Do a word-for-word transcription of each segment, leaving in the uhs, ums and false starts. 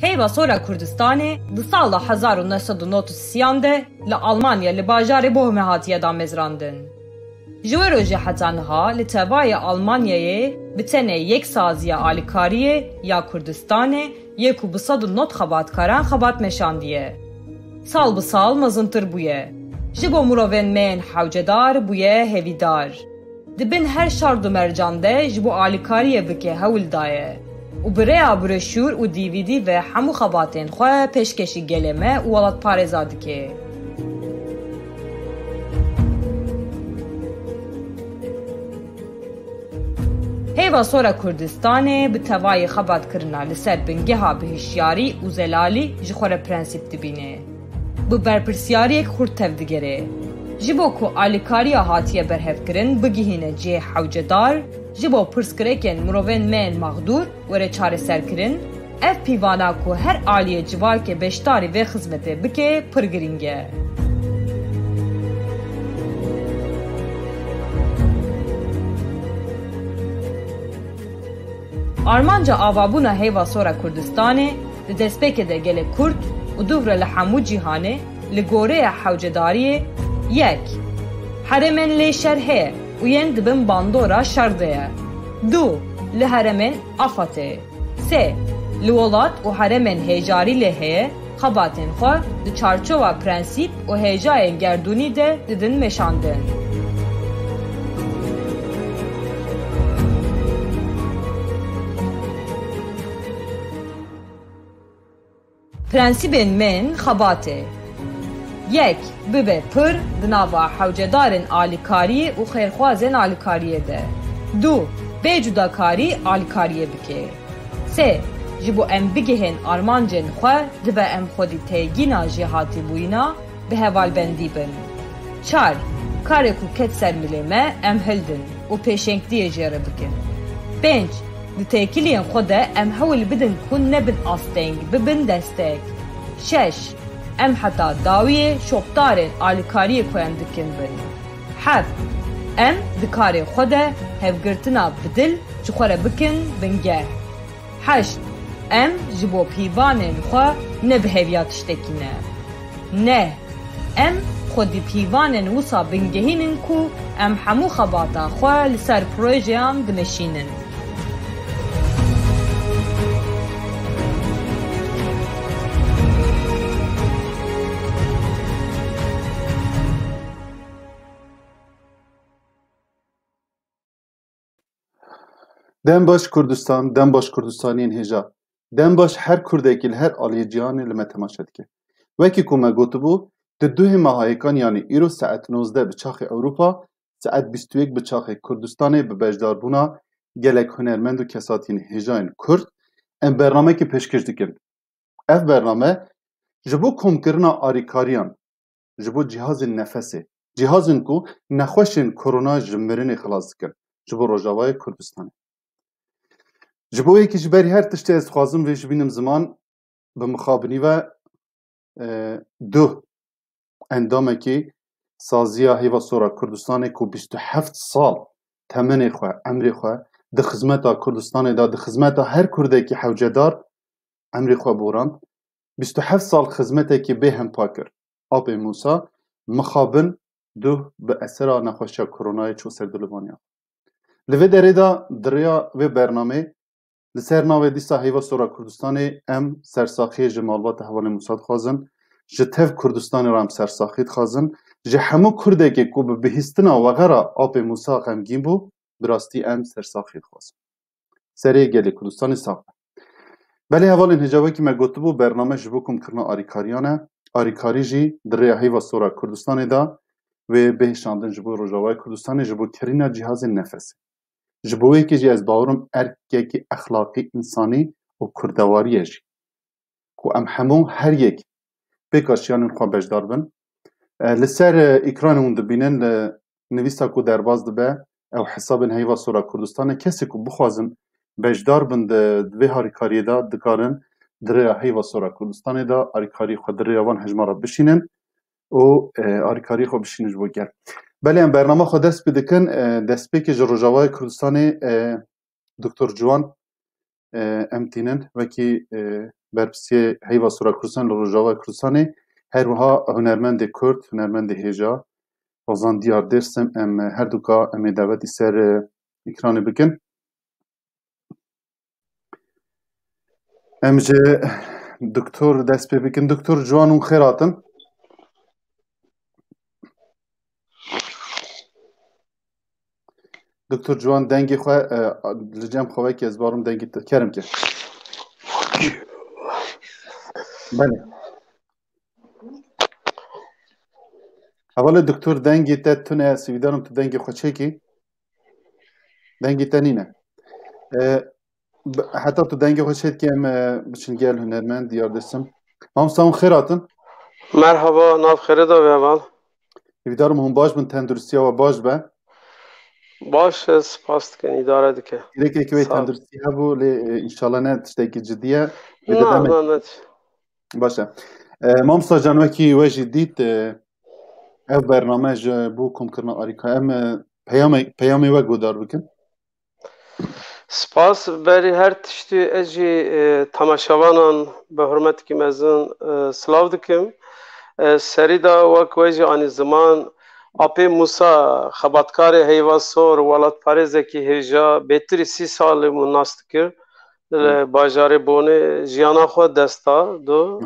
Heyva Sora Kurdistanê di sala hezar û neh sed û nod û sêyan de li Almanya li bajarê Bohmê hatiye damezrandin. Ji wê rojê heta niha li tevayê Almanyayê bi tenê yek saziya alîkariyê ya Kurdistanê yê ku bi sed û nod xebatkaran xebat meşandiye. Sal bi sal mezintir bûye. Ji bo mirovên me yên hewcedar bûye hêvîdar. Di bin her şard û mercan de ji bo alîkariyê bike hewl daye û bi rêya broşûr û D V D ve hemû xebatên xwe pêşkêşî gelê me û welatparêza dike. Heyva Sora Kurdistanê bi tevayî xebatkirina li ser bingeha bi hişyarî û zelalî ji xwe re prensîp dibîne. Bi berpirsiyariyek xurt tevdigere. Ji bo ku alîkariya hatiye berhevkirin bigihîne cihê hewcedar, ji bo pirsgirêkên mirovên me yên mexdûr were çareserkirin, ev pîvana ku her aliyê civakê beşdarî vê xizmetê bike pir girîng e. Armanca avabûna Heyva Sora Kurdistanê di destpêkê de gelek kurt û dûv re li hemû cîhanê li goreye hewcedariyê: yek, herêmên lê şer heye û yên di bin bandora şer de ye. Du, li herêmên AFADê. Sê, li welat û herêmên hêjarî lê heye, xebatên xwe di çarçowa prensîp û hêjayên gerdûnî de didin meşandin. Prensîbên me yên xebatê: yek, bibe pir di nava hewcedarên alîkariyê û xêrxwazên alîkariyê de. Du, bê cudakarî alîkariyê bike. Sê, ji bo em bigihên armancên xwe, dibe em xwedî têgîna jêhatîbûyîna bi hevalbendî bin. Çar, karê ku ket ser milê me, em hildin û pêşengtiyê jê re bikin. Pênc, di têkiliyên xwe de em hewl bidin ku nebin asteng, bibin destek. Şeş, em heta dawiyê şopdarên alîkariyê ku em dikin bin. Heft, em di karê xwe de hevgirtina bi dil ji xwe re bikin bingeh. Heşt, em ji bo pîvanên xwe ne bi heviya tiştekî ne. Neh, em xwedî pîvanên wisa bingehîn in ku em hemû xebata xwe li ser projeyan dimeşînin. Dem baş Kurdistan, dem baş Kurdistaniyên hêja. Dem baş her Kurdekî li her aliyê cîhanê li me temaşe dike. Wekî ku me gotibû, di duhê meha yêkan, yanî îro saet nozdeh bi çaxê Ewropa, saet bîst û yek bi çaxê Kurdistanê, bi beşdarbûna gelek hunermend û kesatiyên hêja yên Kurd, em bernamekê pêşkêş dikin. Ev bername ji bo komkirina arîkariyan, ji bo cihazên nefesê, cihazên ku nexweşên korona ji mirinê xilas dikin, ji bo Rojavayê Kurdistanê. Ji bo yekî ji berî her tiştê ez dixwazim vê ji bînim ziman, bi mixabinî ve, e, du endamekî Saziya Heyva Sora Kurdistanê ku bîst û heft sal temenê xwe, emrê xwe di xizmeta Kurdistanê de, di xizmeta her Kurdekî hewcedar emrê xwe borand. Bîst û heft sal xizmetekî bêhempa kir. Apê Mûsa mixabin duh bi esera nexweşiya koronayê çû ser dilivaniya. Li vê derê de di rêya vê bernamê li ser navê dîsa Heyva Sora Kurdistanê em sersaxiyê ji malbata hevalê Mûsa dixwazin, ji tev Kurdistanê re em sersaxî dixwazin, ji hemû Kurdekê ku bi bihîstina wexera Apê Mûsa xemgîn bû, bi rastî em sersaxî dixwazin. Serê gelê Kurdistanê sax be. Belê hevalên hêja, wekî me gotibû, bername ji bo komkirina arîkariyan e. Arîkarî jî di rêya Heyva Sora Kurdistanê de wê bihişandin ji bo Rojavayê Kurdistanê, ji bo kirîna cihazên nefesê. Ji bo wê yekê jî ez bawer im erkekî exlaqî, însanî û kurdewarî ye jî. Ku em hemû her yek pêka şiyanên xwe beşdar bin. E, li ser, e, ekranê hûn dibînin, li nivîsa ku derbas dibe, ew hesabên Heyva Sora Kurdistanê, kesê ku bixwazin beşdar bin di, di vê harîkariyê de, dikarin di rêya Heyva Sora Kurdistanê de arîkarî xwe di rêya van hejmara bişînin û, e, arîkarî xwe bişînin ji bo gel. Belê em bernama xwe dest pê dikin, e, destpêkê ji Rojavayê Kurdistanê, e, Doktor Ciwan, e, em tînin, wekî, e, berpirsiyê Heyva Sora Kurdistan li Rojava Kurdistanê, her wiha hunermendê Kurd, hunermendê hêja, Ozan Diyar Dêrsim, em her duka em ê dawetî ser, e, ekranê bikin. Em ji doktor dest pê bikin. Doktor Ciwan, hûn xêr hatin. Doktor Ciwan, dengê xwe, e, li cem xwe wekî ez barim dengê te. Kerem ke. Belê. Hevalê doktor, dengê te tune, ez hêvîdarim tu dengê xwe çêkî. Dengê te nîne. E, bi-, heta tu dengê xwe çêdikî em, e, biçin gel hunermend Diyar Dêrsim. Mamosta, hûn xêr hatin. Merhaba, nav xêrê de be heval. Hêvîdarim hûn baş bin, tenduristiya we baş be. Baş e, spas dikin, îdare dike. Gerek wê tenduristî hebû, lê, e, înşallah ne tiştekî cidî ye. Lê Na, demek na, ne. Baş e. E, Mamosta Can, wekî we jî dît, e, ev bername ji bo komkirina alîkar. Em, e, peyamê, peyamê we guhdar bikin. Spas, berî her tiştî ez jî, e, temaşevanan bi hurmetekî mezin, e, silav dikim. E, serî de wek we jî anî ziman, Apê Musa, xebatkarê Heyva Sor, welatparêzekî hêja, bêtirî sî salî min nas dikir. Li bajarê Bonê jiyana xwe dest da do.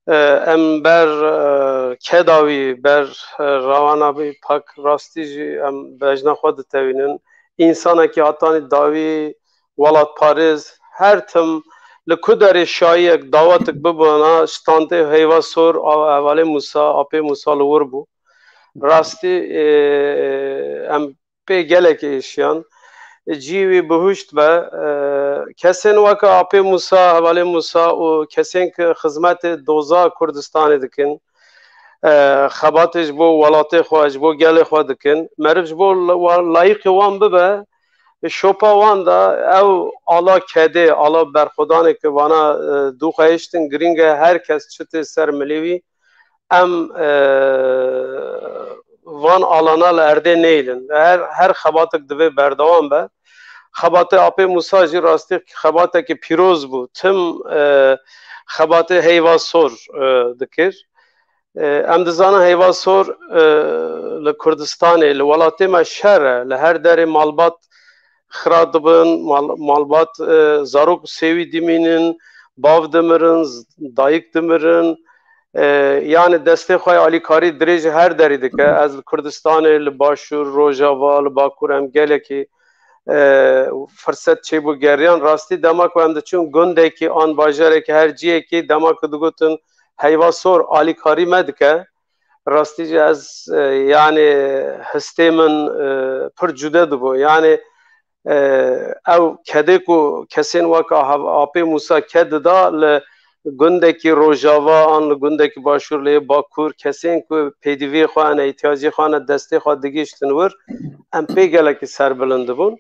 E, em ber, e, keda wî, ber, e, rawana wî pak rastî jî em bejna xwe ditewînin. Însanekî hatanî dawî, welatparêz, her tim li ku derê şayiyek, dawetek bibûna, standê Heyva Sor, a, hevalê Musa, Apê Musa li wir bû. Rastî, e, em pê gelekî êşiyan. Cî wî bihuşt be. E, kesên weke Apê Musa, hevalê Musa û kesên ku xizmetê doza Kurdistanê dikin, e, xebatê ji bo welatê xwe, ji bo gelê xwe dikin. Meriv ji bo la-, wa-, layîqê wan bibe, şopa wan de ew ala kedê, ala berxwedanê ku vana, e, dû xwe hiştin, girîng e her kes çi tê ser milê wî. Em, e, van alana li erdê neyilin. Her, her xebatek divê berdewam be. Xebatê Apê Musa jî rastî xebatekî pîroz bû. Tim, e, xebatê Heyva Sor, e, dikir. E, em dizanin Heyva Sor, e, li Kurdistanê, li welatê me şer e. Li her derê malbat xira dibin, mal-, malbat, e, zarok sêwî dimînin, bav dimirin, z-, dayik dimirin. E, yani destê xwe ya alîkarî dirêj her derî dike. Ez li Kurdistanê, li Başûr, Rojava, li Bakur em gelekî, e, firset çêbû geriyan. Rastî dema ku em diçin gundekî an bajarekî her ciyekî dema ku digotin Heyva Sor alîkarî me dike. Rastî jî ez, e, yani histê min, e, pir cude dibû. Yani, e, ew kedê ku kesên weka hav-, Apê Musa ked dida li gundekî Rojava an li gundekî Başûr lê Bakur, kesên ku pêdiviyê xwe hene, îhtiyacê xwe hene, destê xwe digihiştin wir, em pê gelekî serbilind dibûn.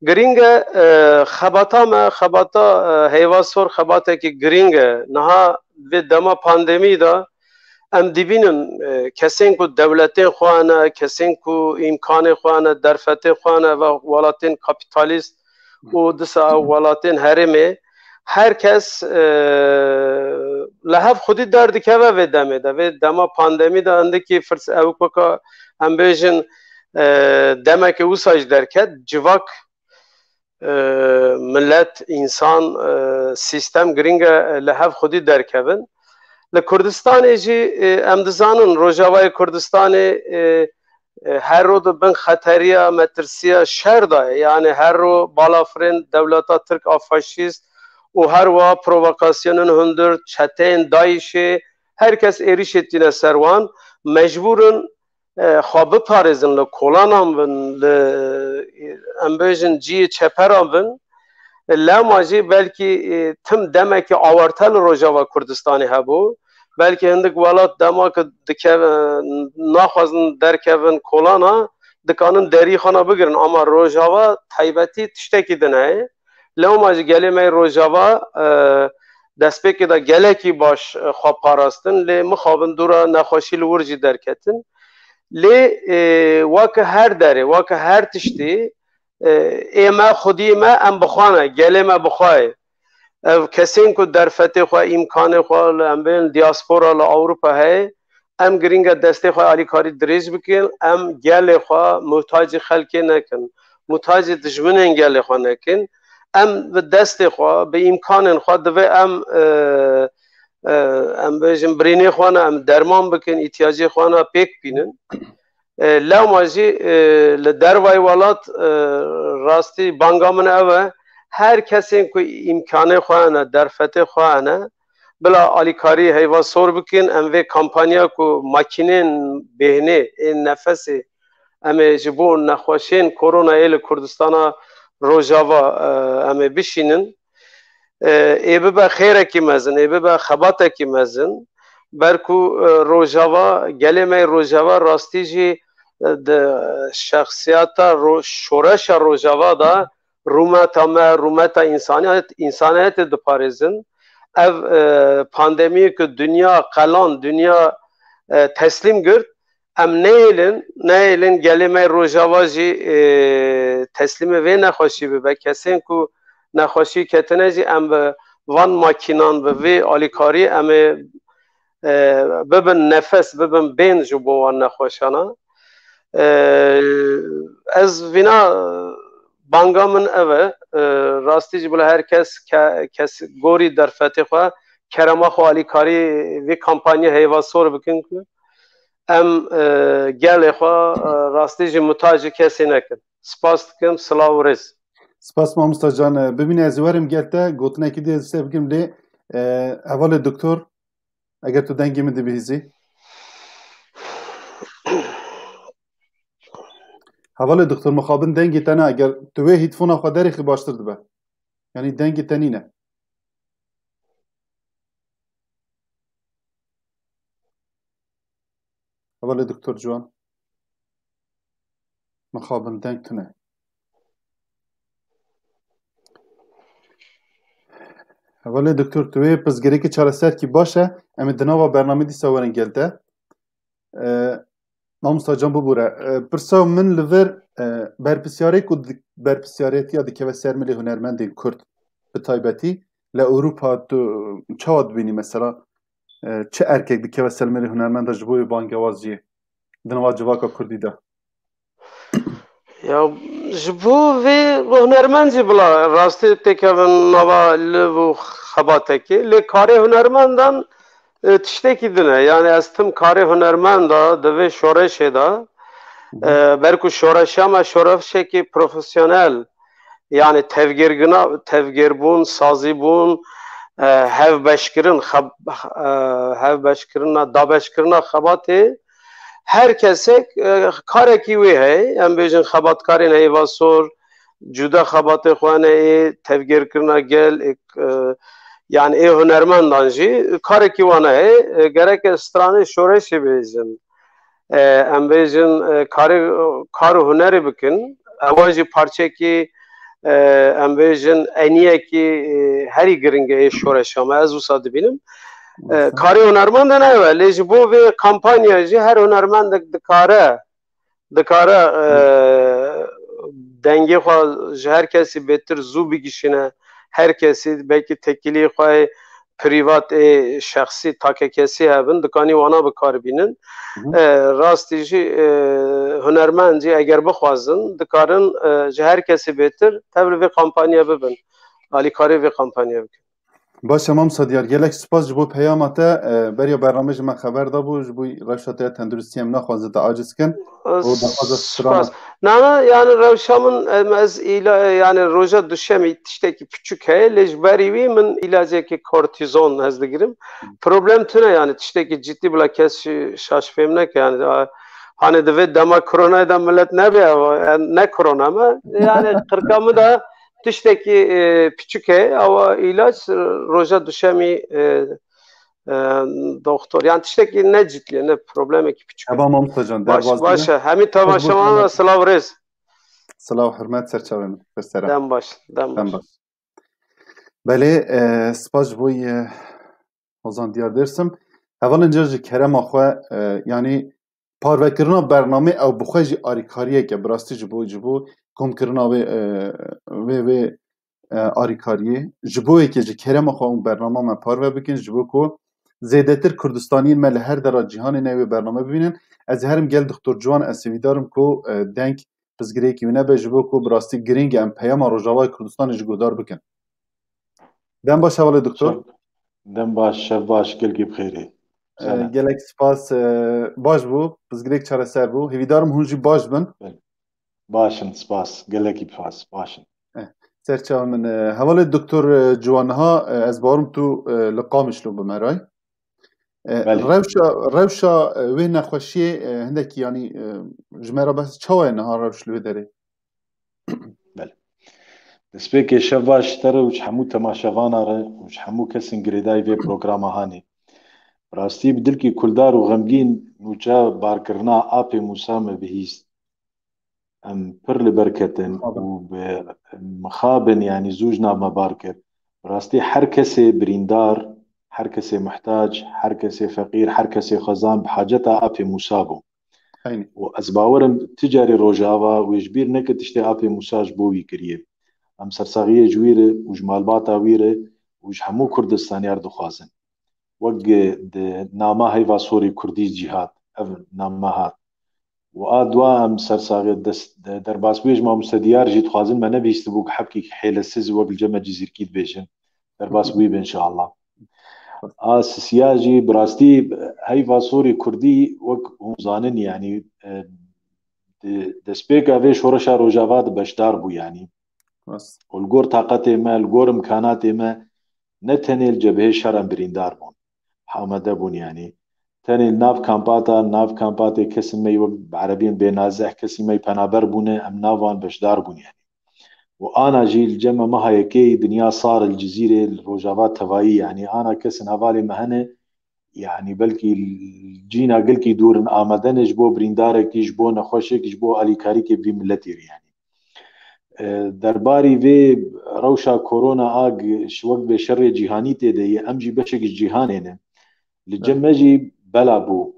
Girîng e, e, xebata me, xebata, e, Heyva Sor xebatekî girîng e. Niha vê dema pandemî de em dibînin, e, kesên ku dewletên xwe hene, kesên ku îmkanê xwe hene, derfetê xwe hene ve welatên kapîtalîst û disa ew welatên herêmê, her kes, e, li hev xwedî derdikeve vê demê de. Vê dema pandemî de hindikî firs-, ew weka em bêjin, e, demeke wisa jî derket, civak, e, milet, însan, e, sîstem girîng e, e, li hev xwedî derkevin. Li Kurdistanê jî, e, em dizanin Rojavayê Kurdistanê, e, e, her ro di bin xeteriya, metirsiya şer de ye. Yani her ro balafirên dewleta Tirk a faşîst û her wiha provokasyonên hundir, çeteyên DAIŞê, her kes êrîşê tîne ser wan. Mecbûr in, e, xwe biparêzin, li kolanan bin, li, em bêjin cihê çeperan bin. Lema jî belkî, e, tim demekî awarte li Rojava Kurdistanê hebû. Belkî hindik welat dema ku dikeve-, naxwazin derkevin kolana, dikanin derî xwe ne bigirin. Ama Rojava taybetî tiştekî din heye. Lewma jî gelê me yê Rojava, e, destpêkê de gelekî baş, e, xwe parastin, lê mixabin dûra nexweşî li wir jî derketin. Lê, e, weke her derê, weke her tiştî, e, ê me, xwediyê me, em bi xwe ne, gelê me bi xwe ye. Ev kesên ku derfetê xwe, îmkanê xwe li, em bên, diaspora li Ewropa heye, em girîng e destê xwe alîkarî dirêj bikin, em gelê xwe muhtacî xelkê nekin, muhtacî dijminên gelê xwe nekin. Em bi destê xwe, bi îmkanên xwe divê em, e, e, em bêjin birînê xwe ne, em derman bikin, îhtiyacê xwe ne pêk bînin. E, lewma jî, e, li dervayî welat, e, rastî banga min ev e, her kesên ku îmkanê xwe hene, derfetê xwe hene, bila alîkarî heyva sor bikin, em vê kampanya ku makînên bêhnê, ê nefesê, em ê ji bo nexweşiyên koronayê li Kurdistana Rojava, e, em ê bişînin. E, ê bibe xêrekî mezin, ê bibe xebatekî mezin. Ber ku, e, Rojava, gelê me yê Rojava rastî jî, e, di şexsiyeta ro-, şoreşa Rojava de rûmeta me, rûmeta însaniyet-, însaniyetê diparêzin. Ev, e, pandemiyê ku dinya qeland, dinya, e, teslîm girt, em nehêlin, nehêlin gelê me Rojava jî, e, teslîmê vê nexweşî bibe. Kesên ku nexweşî ketine jî em bi van makînan, bi vê alîkarî em ê, e, bibin nefes, bibin bên ji bo wan nexweşana. E, ez vîna banga min ev e, e, rastî jî bila her kes, ke-, kes gorî derfetê xwe, kerema xwe alîkarî vê kampanyê heyva sor bikin ku em, e, gelê xwe, e, rastî jî muhtacî kesî nekin. Spas dikim, silav û rêz. Spas mamosta can. Bibîne ez ê werim gel te, gotinekî dî ez ê bikim lê, e, hevalê doktor, eger tu dengê min dibihîzî. Hevalê doktor, mixabin dengê te ne, eger tu wê hîtfona xwe derêxî baştir dibe. Yanî dengê te nîne. Hevalê doktor Ciwan. Mixabin deng tune. Hevalê doktor, tu wê pirsgirêkê çareser kî baş e, em ê di nava bernamê dîsa werin gel te. E, Mamosta can bibûre. E, pirsa min li vir, e, berpisyarê ku di-, berpisyaretiya dikeve ser milê hunermendên Kurd bi taybetî li Ewropa tu çawa dibînî mesela? E, çi erkek dikeve ser milê hunermenda ji bo wê bangewaziyê di nava civaka Kurdî de? Ya, ji bo vê hunermend jî bila rastî têkevin nava liv û xebatekê. Lê karê hunermendan, e, tiştekî din e. Yani ez tim karê hunermenda di vê şoreşê de, e, ber ku şoreşa me şoreşekî profesyonel, yani tevgêrgina-, tevgêrbûn, sazîbûn, e, hevbeşkirin, xeb-, e, hevbeşkirina, dabeşkirina xebatê, her kesek, e, karekî wê heye. Em bêjin xebatkarên heyva sor, cuda xebatê xwe hene, ê tevgêrkirina gel, ê, e, yani ê hunermendan jî karekî wan heye. E, gerek stranê şoreşê bêjin. E, em bêjin, e, karê, kar û hunerê bikin. Ewa jî parçekî, e, em bêjin eniyekî, e, herî giring e ê şoreşa me. Ez wisa dibînim. E, karê hunermendan ew e. Lê ji bo vê kampanya jî her hunermendek dikare, dikare, e, dengê xwe ji her kesî bêtir zû bigişîne. Her kesî belkî tekilî xwe prîvat ê şexsî, takekesî hebin, dikanî wana bi kar bînin. E, rastî jî, e, hunermend jî eger bixwazin, dikarin, e, ji her kesî bêtir tevli vê kampanya bibin. Alîkarî vê kampanya bikin. Baş e, Mam Sadiyar, gelek spas ji bo peyama te. E, beriya bernamê ji me xeber dabû, ji bo rewşa te ya tenduristiyê em naxwazin te aciz kin. Û daxwaza strana. Spas. Na, na, yani rewşa min, em, ez îla-, yani roja duşemî tiştekî piçûk heye, lê ji berî wî min îlacekî kortîzon ez digirim. Problem tune yani tiştekî cidî bila kes şi-, şaş fêm neke yani. A, hani divê dema koronayê de millet nebe, yani ne korona me, yani qirka min de tiştekî, e, piçûk heye, awa îlaç, e, roja duşemî, e, e, doxtor. Yani tiştekî ne cidî ye, ne problemekî piçûk ye. Tamam, Mahmut Hocam, baş, derbaz baş e. Hemî temaşevan ve silav rêz. Silav, hürmet, ser çavê min. Ser sera. Dem baş, dem baş. Dem baş. Belê, e, spas ji bo, e, Hozan Diyar Dêrsim. Hevalên cî ji kerema xwe, e, yanî parvekirina bernamê ew bi xwe jî alîkariyek e, bi rastî ji bo, ji bo komkirina wê, e, wê, wê e, arîkariyê. Ji bo yekê ji kerema xwe û bernama me parve bikin, ji bo ku zêdetir Kurdistaniyên me li her dera cîhanê neyê wê bername bibînin. Ez ê herim gel Doktor Ciwan, ez hêvîdar im ku, e, deng pirsgirêkî wî nebe, ji bo ku bi rastî girîng e em peyama Rojavayê Kurdistanê ji guhdar bikin. Dem baş hevalê Doktor. Şev, dem baş, şev baş, gelkî bi xêrê. E, Sena. Gelek spas, e, baş bû, pirsgirêk çareser bû. Hêvîdar im hûn jî baş bin. Belê. Baş in, spas. Gelekî spas. Baş in. Eh, ser çawa min, e, hevalê Doktor, e, Ciwan, niha, e, ez bawerim tu, e, li Qamişlo bi me re yî. E, Belê. Rewşa, rewşa, e, wê nexweşiyê, e, hindekî, yanî, e, ji me re behs çawa ye niha rewş li wê derê? Belê. Destpêkê şev baş ji te re û ji hemû temaşevana re û ji hemû kesên girêdayî vê programa hanê. Bi rastî bi dilkî kuldar û xemgîn nûçe barkirina Apê Mûsa me bihîst. Em pir li ber ketin Mixabin. Û bi mixabin, yanî zû ji nav me bar kir. Bi rastî her kesê birîndar, her kesê muhtac, her kesê feqîr, her kesê xwezan bi haceta Apê Mûsa bû. Eynî. Û ez bawer im tu carî Rojava wê ji bîr neke tiştê Apê Mûsa ji bo wî kiriye. Em sersaxiyê ji wî re û ji malbata wî re û ji hemû Kurdistaniyar dixwazin. Wek di nama heyva sorî kurdî jî hat, ev nama hat. Û a dua em sersaxê dest, de-, derbasbûyê ji mamoste Diyar jî dixwazin, me nebihîstibû ku hepkî hêlesiz wek li cem me Cizîrkî dibêjin. Derbas wî bin inşallah. A sisiya jî bi rastî heyva sorî kurdî wek hûn zanin, yanî, e, di destpêka vê şoreşa Rojava de beşdar bû, yanî. Rast. Û li gor taqetê me, li gor imkanatê me ne tenê li cebheyê şer em birîndar bûn. Hamede bûn, yanî. Tenê li nav kampata, nav kampatê kesên me wek bi erebiyên bênazeh, kesên me penaber bûne, em nav wan beşdar bûn, yanî. Û ana jî li cem me meha yekê dinya sar li Cizîrê, li Rojava tevayî, yanî ana kesên hevalê me hene, yanî belkî cîna gelkî dûr in, amade ne ji bo birîndarekî, ji bo nexweşek, ji bo alîkarîkê vî miletî re, yanî. E, derbarî vê rewşa korona a g-, ji wek vê şerê cîhanî tê de ye, em jî beşek ji cîhanê ne. Li cem Evet. me jî bela bû.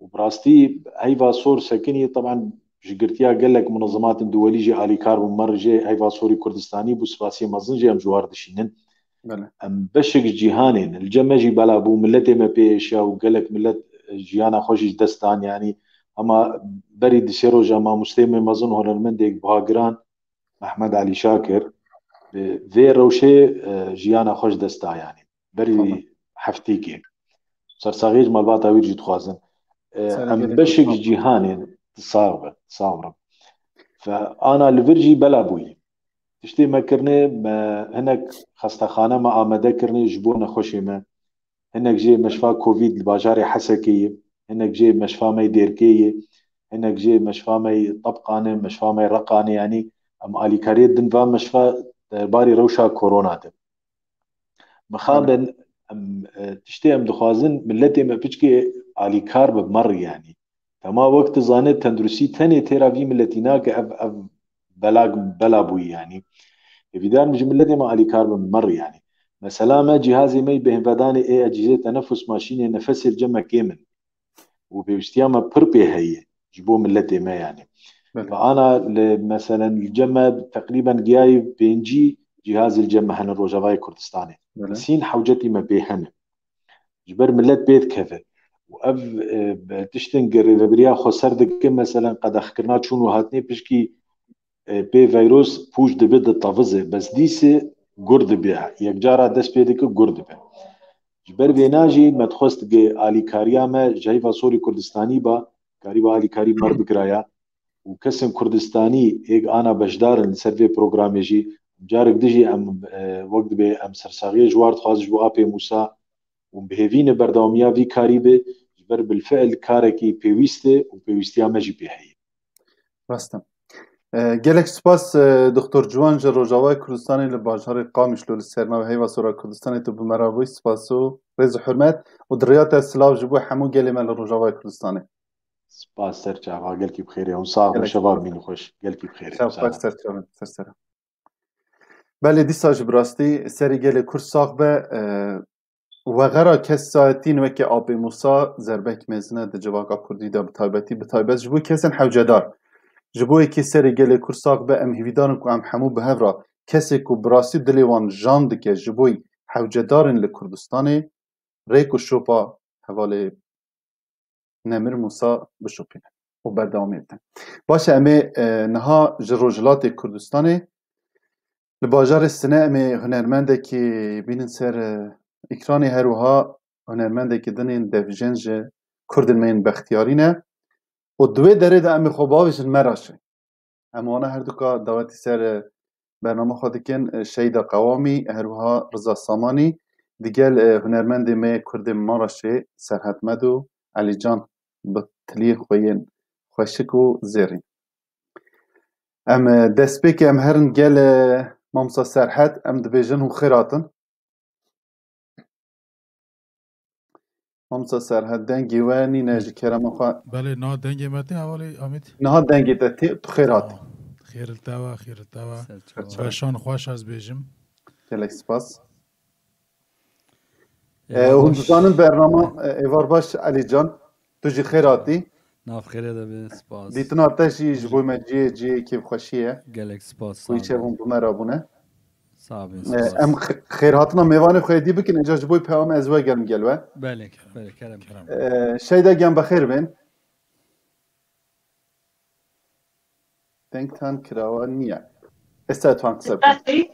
Û bi rastî heyva sor sekinî, teban ji girtiya gelek munezematên duwelî jî alîkar bûn, me re jê heyva sorî Kurdistanî bû, spasiyê mezin jê em ji war dişînin. Belê. Em beşek ji cîhanê ne. Li cem me jî bela bû, miletê me pê êşiya û gelek milet, e, jiyana xwe jî ji dest dan, yanî hema berî du sê roja mamosteyê me mezin, hunermendek buha giran, Mehmed Alî Şakir, bi vê rewşê, e, jiyana xwe ji dest da, yanî. Berî Tamam. heftêkê. Sersaxiyê ji malbata wî jî dixwazin. E, Serê em gelê beşek ji cîhanê, sax be, sax be. Fe ana li vir jî bela bûyî. Tiştê me kirine, me hinek xestexane me amade kirine ji bo nexweşê me. Hinek jê meşfa Covid li bajarê Hesekê ye, hinek jê meşfa me Dêrkê ye, hinek jê meşfa me Tebqan e, meşfa me Reqan e, yanî em alîkariyê din va meşfa derbarî rewşa korona de. Mixabin, em, e, tiştê em dixwazin, miletê me piçkê alîkar bi mer, yanî. Dema wek tu zanê, tenduristî tenê têra vî miletî nake, ev, ev bela, bela bûyî, yanî. Hêvîdar im ji miletê me alîkar bin, mer, yanî. Mesela me cîhazê me yê bêhnvedanê ê ecîzê tenefus, maşînê nefesê li cem me kêm in. Û pêwîstiya me pir pê heye ji bo miletê me, yanî. Belê. Ve ana li, meselen, li cem me teqrîben giyayî pêncî cîhazê li cem me hene Rojavayê Kurdistanê. Belê. Sîn hewcetî me pê hene. Ji ber milet pê dikeve. Û ev, e, be-, tiştên girêvebiriya xweser dike, meselen, qedexkirina çûn û hatinê pişkî, e, pê veyros pûç dibe, ditevize. Bes dîse gur dibe. Yekcara dest pê dike, gur dibe. Ji ber vêna jî me dixwest ge alîkariya me ji heyva sorî Kurdistanî ba, karîba alîkarî mer bikiraya. Û kesên Kurdistanî êk ana beşdar in li ser vê programê jî, carek di jî em, e, wek dibê em sersaxiyê ji war dixwazin ji bo Apê Mûsa û bi hêvî ne berdewamiya vî karî be, ji ber bilfiil karekî pêwîst e û pêwîstiya me jî pê heye. Rast e. E, gelek spas, e, Doktor Ciwan, ji Rojavayê Kurdistanê li bajarê Qamişlo li ser navê Heyva Sora Kurdistanê tu bi me re bûyî. Spas û rêz û hurmet û di riya te silav ji bo hemû gelê me li Rojavayê Kurdistanê. Spas, ser çava, gelkî bi xêrê. Hûn sax bin, Gelek şeva spas. Min xweş, gelkî bi xêrê. Ser Sağ xweş, ol. Ser çava, ser çava. Belê, dîsa jî bi rastî serê gelê Kurd sax be. E, wexera kesayetîn weke Apê Mûsa zerbek mezin e di civaka Kurdî de bi taybetî, bi taybet ji bo kesên hewcedar. Ji bo yekê serê gelê Kurd sax be, em hîvîdar in ku em hemû bi hev re kesê ku bi rastî dilê wan jan dike ji bo hewcedarên li Kurdistanê, rêk û şopa hevalê Nemir Mûsa bişopîne û berdewamî bidin. Baş e, em ê, e, niha ji Rojhilatê Kurdistanê li bajarê Sine em ê hunermendekî bînin ser, e, ekranê, her wiha hunermendekî din ên devijên ji Kurdên me yên bextiyarî ne û di wê derê de em ê xwe bavêjin Meraşê. Em wana herduka dawetî ser, e, bername xwe dikin, e, Şeyda Qewamî, her wiha Riza Samanî, digel, e, hunermendê me yê Kurdê Maraşê Serhet Med û Elî Can bi tiliyên xwe yên xweşik û zêrîn. Em, e, destpêkê em herin gel, e, Mamosta Serhet, em dibêjin hûn xêr hatin. Mamosta Serhet, dengê we nîne ji kerema xwe. Belê, niha dengê me tê hevalê Amît? Niha dengê te tê, tu xêr hatî. Tamam. Xêr li te ve, xêr li te ve. Ser çawa. Beşan xweş ez bêjim. Gelek spas. Êvar baş. E, hûn dizanin bernama, e, êvar baş Elî Can. Tu jî xêr hatî. Nav xêrê de be, spas. Dîtina te jî ji bo me cihê, cihê kêfxweşî ye. Gelek spas, sağ ol. Ku îşev hûn bi me re bûne. Sağ bin, e, spas. Em x-, xêrhatina mêvanê xwe yê dî bikin, îca ji bo peyamê ez vegerim gel we. Belê, belê, kerem. E, Şeyda Giyan, bexêr bên. Dengtan kirawa niye. Êsta tu an qise bikin.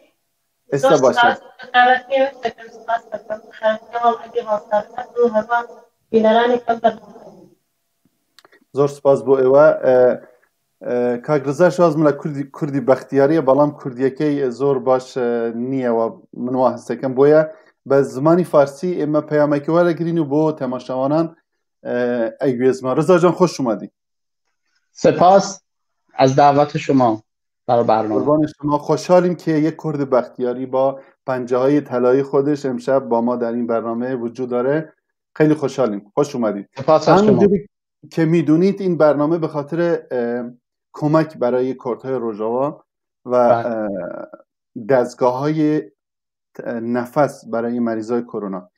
Êsta baş e. Zor spas bo ewa. E, e, Kak Riza, şaz min la Kurdî, Kurdî bextiyarî ye, belam Kurdiyekey zor baş, e, niye wa min wa his dikim. Boye be zimanî farsî ê me peyamekî were girîn û bo temaşevanan, e, ey guêzma. Riza can, xoş ûmadî. سپاس از دعوت شما بر برنامه. قربان شما. خوشحالیم که یک کرد بختیاری با پنجه‌های طلایی خودش امشب با ما در این برنامه وجود داره. خیلی خوشحالیم. خوش اومدید. سپاس از شما. همونجوری که می‌دونید، این برنامه به خاطر، اه، کمک برای کردهای روژاوا و، بله. اه، دستگاه‌های، اه، نفس برای مریضای کرونا.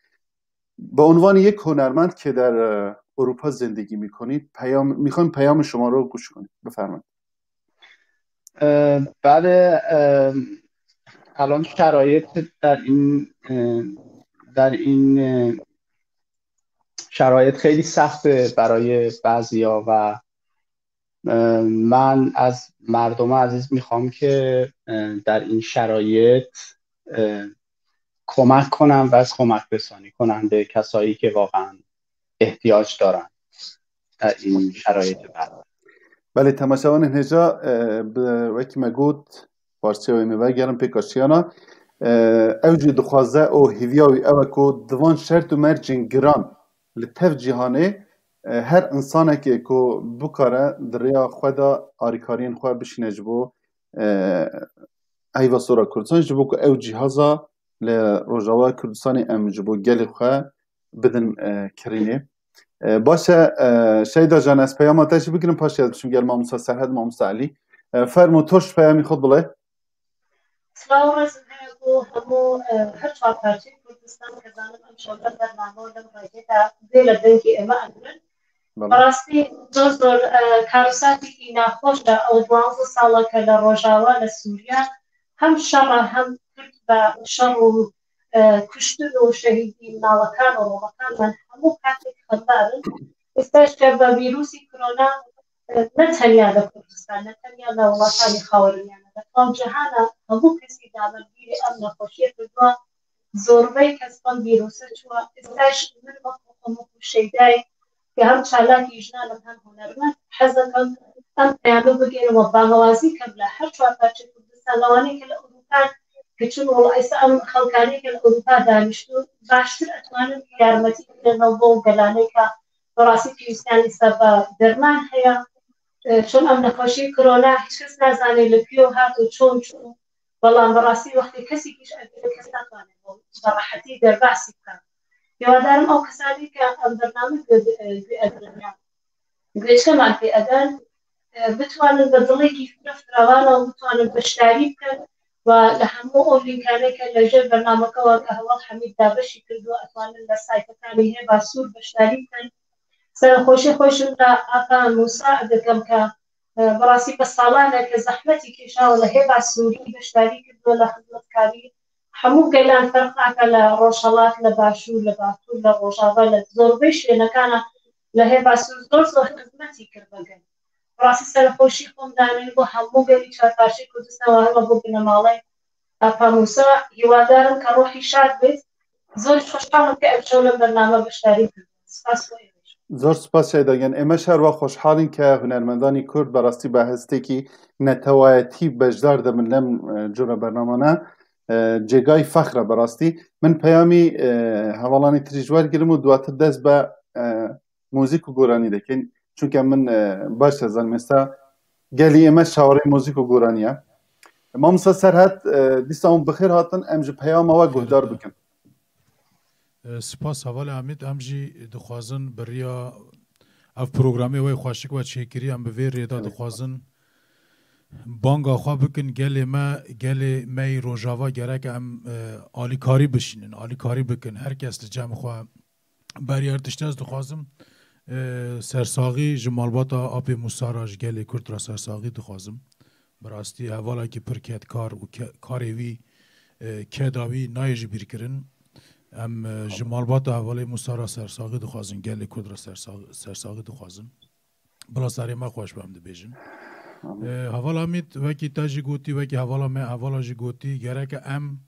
به عنوان یک هنرمند که در، اه، اروپا زندگی می‌کنید، پیام، می‌خوایم پیام شما رو گوش کنیم. بفرمایید. اه، بله، اه، الان شرایط در این، اه، در این، اه، شرایط خیلی سخته برای بعضیا و، اه، من از مردم عزیز می‌خوام که، اه، در این شرایط، اه، کمک کنم و از کمک رسانی کنم به کسایی که واقعاً احتیاج دارن در این شرایط بد. Belê, temaşevanên hêja, e, bi, wekî me got, parçeya wê me vegerin pêka şiyana. E, ew jî dixwaze û hêviya wî ew e ku di van şert û mercên giran li tev cîhanê, e, her însanekê ku bikare di rêya xwe de alîkariyên xwe bişîne ji bo, e, heyva sora Kurdistan, ji bo ku ew cîhaza li Rojava Kurdistanê em ji bo gelê xwe bidin, e, kirînê. E, baş e, e, Şeyda can, ez peyama te jî bigirim, paşê ez biçim gel mamosta Serhed, mamosta Elî. E, fermo, tu ji peyamî xwe bile. Silav û rêzim heye bo hemû, e, her çar parçeyên Kurdistan, ke zanim em şewbe bername lem rêgê de bê li dengê ême em bin. Belê. Bi rastî zor zor, e, karûsatîkî nexweş e. Ew duwazdeh sal e ke li Rojava, li Sûriye hem şer e, hem Kurd be şer û, e, kuştin û şehîdî minalekan û romekan me hemû katek xembar in. Êsta ji ke bi vîrusî korona, e, ne tenya li Kurdistan, ne tenya li welatani Xawermiyane, li tam cihana hemû kesî dawetgirê ev nexweşiyê kiriye. Zorbey kes van vîrusê çûye. Êsta ji min wek Muqim û Şeydayê, ke hem çalakî jinan im hem hunermend, hez dikim em peyamê bigihînim û bangewazî kim li her çar parçeyê Kurdistan, li wanê ke li Ewropa, ke çûn wela êsta em xelkanê ke li Ewropa danîştûn, baştir etwanin yarmetî bidin bo gelanê ke bi rastî pêwîstiyan êsta bi derman heye. E, çûn em nexweşî korona, hiç kes nazane li kû hat û çûn çû. Belam bi rastî wextê kesî kî ji evê kes natwane bo bi rehetî derbasî bike. Hêwadarim ew kesanî ke em bername guhedirin ya guhêçkeman pê edin, e, bitwanin bi dilekî fireh firevan û bitwanin beşdarî bikin û li hemû ew lînkanê ke li jêr bernameke we ke Heval Hemîd dabeşî kirdo, etwanin li sayfekanî Hêva Sûr beşdarî bikin. Serexweşî xweş im li Aka Mûsa dikim ke بەڕاستی بە ساڵانێکە زەحمەتی کێشاوە لە هێوا سووری بەشداری کردووە لە خزمەتکاری هەموو گەلان، فەرق ناکە لە ڕۆژهەڵات، لە باشوور، لە باکوور، لە ڕۆژاوا، لە زۆربەی شوێنەکانە لە هێوا سوور زۆر زۆر خزمەتی کرد بە گەل. بەڕاستی سەرخۆشی خۆم دانێن بۆ هەموو گەلی چارپارچەی کوردستان و هەروە بۆ بنەماڵەی ئاپا موسا. هیوادارم کە ڕۆحی شاد بێت. زۆر خۆشحاڵم کە ئەمشەو لەم بەرنامە بەشداری کرد. سپاس بۆ ئێوەش. زۆر سپاس شایدا گیان. ئێمەش هەروە خۆشحاڵین کە هونەرمەندانی کورد بەڕاستی بە هەستێکی نەتەوایەتی بەشدار دەبن لەم، ئە، جۆرە بەرنامانە. ئە، جێگای فەخرە بەڕاستی. من پەیامی، ئە، هەواڵانی تریش وەرگرم و دواتر دەست بە، ئە، موزیک و گۆرانی دەکەین. چونکە من، ئە، باش دەزانم ئێستا گەلی ئێمە چاوەڕێی موزیک و گۆرانیە. مامۆستا سەرهەت، ئە، دیسان بخێر هاتن، ئەم ji peyama we guhdar bikin. Spas hevalê Amîd, em jî dixwazin bi riya ev programê we xweşik we çêkirî, em bi vê rêda dixwazin banga xwe bikin, gelê me, gelê me yî Rojava gerek em, e, alîkarî bişînin, alîkarî bikin, her kes li cem xwe berî her tiştî ez dixwazim, e, sersaxî ji malbata Apê Musa re ji gelê Kurd re sersaxî dixwazim. Bi rastî hevalekî pir kedkar û ke-, karê wî, e, keda wî nayê ji bîr kirin. Em, e, ji malbata hevalê Musa re sersaxî dixwazin, gelê Kurd re sersaxî, sersaxî dixwazin. Bila serê me xweş be, em dibêjin. Amin. E, heval Amîd, wekî te jî gotî, wekî hevala me, hevala jî gotî, gereke em,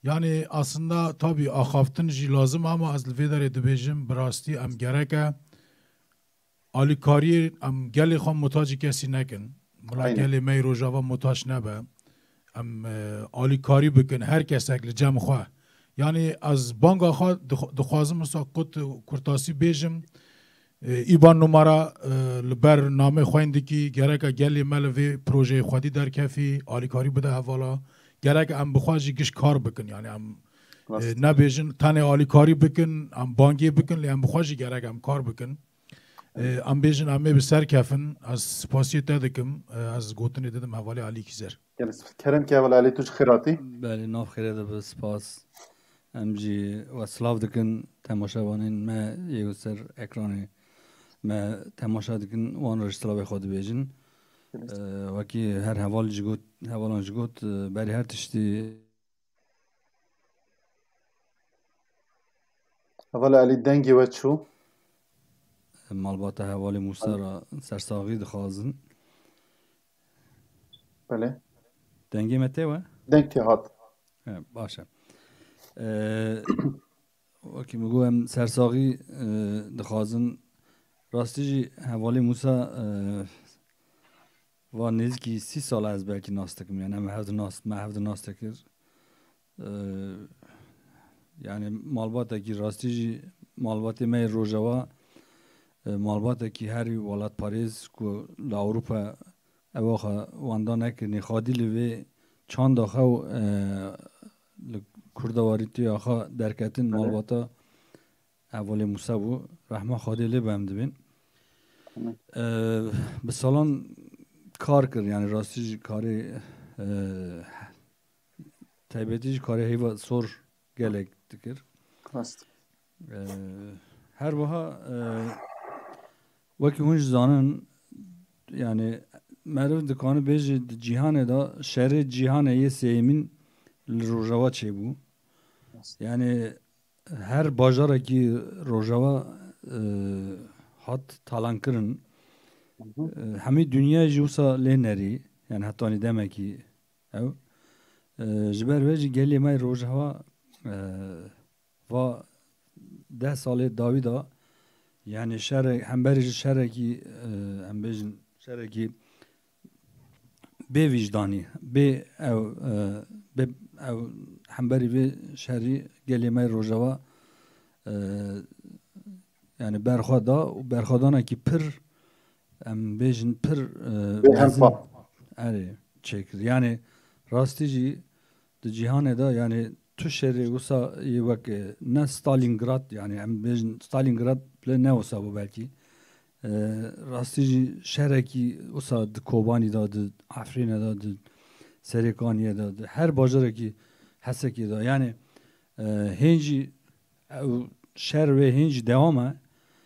yani aslında tabii axaftin jî lazim, ama ez li vê derê dibêjim, bi rastî em gereke alîkariyê em gelê xwe muhtacî kesî nekin. Bila Aynen. gelê me yê Rojava muhtaç nebe. Em, e, alîkarî bikin, her kesek li cem xwe. Yani ez banga xwe dix-, dixwazim wisa kut-, kurtasî bêjim. E, îban numara, e, li ber namê xwe dikî, gereka gelê me li vê projeyê xwedî derkefî, alîkarî bide hevala. Gerek em bi xwe jî giş kar bikin. Yani em, e, Rast. nebêjin tenê alîkarî bikin, em bangê bikin, lê em bi xwe jî gerek em kar bikin. E, em bêjin em ê bi ser kefin. Ez spasiyê te dikim. E, ez gotinê didim hevalê Alî Kîzer. Gelek spas. Kerem ke heval Alî, tu ji xêr hatî. Belê, nav xêrê de be, spas. Em jî we silav dikin, temaşevanên me yê ser ekranê me temaşe dikin, wan re jî silavê xwe dibêjin. Gelek spas. E, wekî her heval jî got, hevalan jî got, e, berî her tiştî Heval Alî, dengê we çû? Malbata hevalê Musa re sersaxî dixwazin. Belê. Dengê me tê we? Deng tê hat. He, baş e. Ee, wekî min got, em sersaxî, e, dixwazin. Rastî jî hevalê Musa, e, va nêzîkî sî sal ez belkî nas dikim. Yani em hev di nas, me hev di nas dikir. Ee, yani malbatekî rastî jî malbatê me yê Rojava, e, malbatekî herî welatparêz ku li Ewropa ew axa wenda nekirinê, xwedî li vê çanda xew, e, li Kurdewarîtiya xwe derketin Belê. malbata hevalê Musa bû. Rehma Xwedê lê be em dibên. Tamam. E, bi salan kar kir, yani rastî jî karê, e, taybetî jî karê heyva sor gelek dikir. Rast. Ee, her wiha, e, wekî hûn jî zanin, yani meriv dikane bêje di cîhanê de şerê cîhanê yê sêyemîn li Rojava çêbû. Rast. Yani her bajarekî Rojava, e, hat talankirin. Hı hı. E, hemî dinya jî wisa lê nerî, yani hetanî demekî ew. E, ji ber vê jî gelê me Rojava, e, va deh salê dawî de, yani şere-, hemberî ji şerekî, e, em bêjin şerekî bê vîjdanî, bê ew, e, bê ew hemberî vê şerî gelê me Rojava, e, yani berxwe da û berxwedanekî pir, em bêjin pir, e, Bê mezin hempa. erê çêkir. Yani rastî jî di cîhanê de, yani tu şerê wisa yê wek, e, ne Stalingrad, yani em bêjin Stalingrad bile ne wisa bû belkî. E, rastî jî şerekî wisa di Kobanî de, di Efrînê de, di Serêkaniyê de, di her bajarekî Hesekê de. Yani, e, hên jî ew şer wê hên jî dewam e.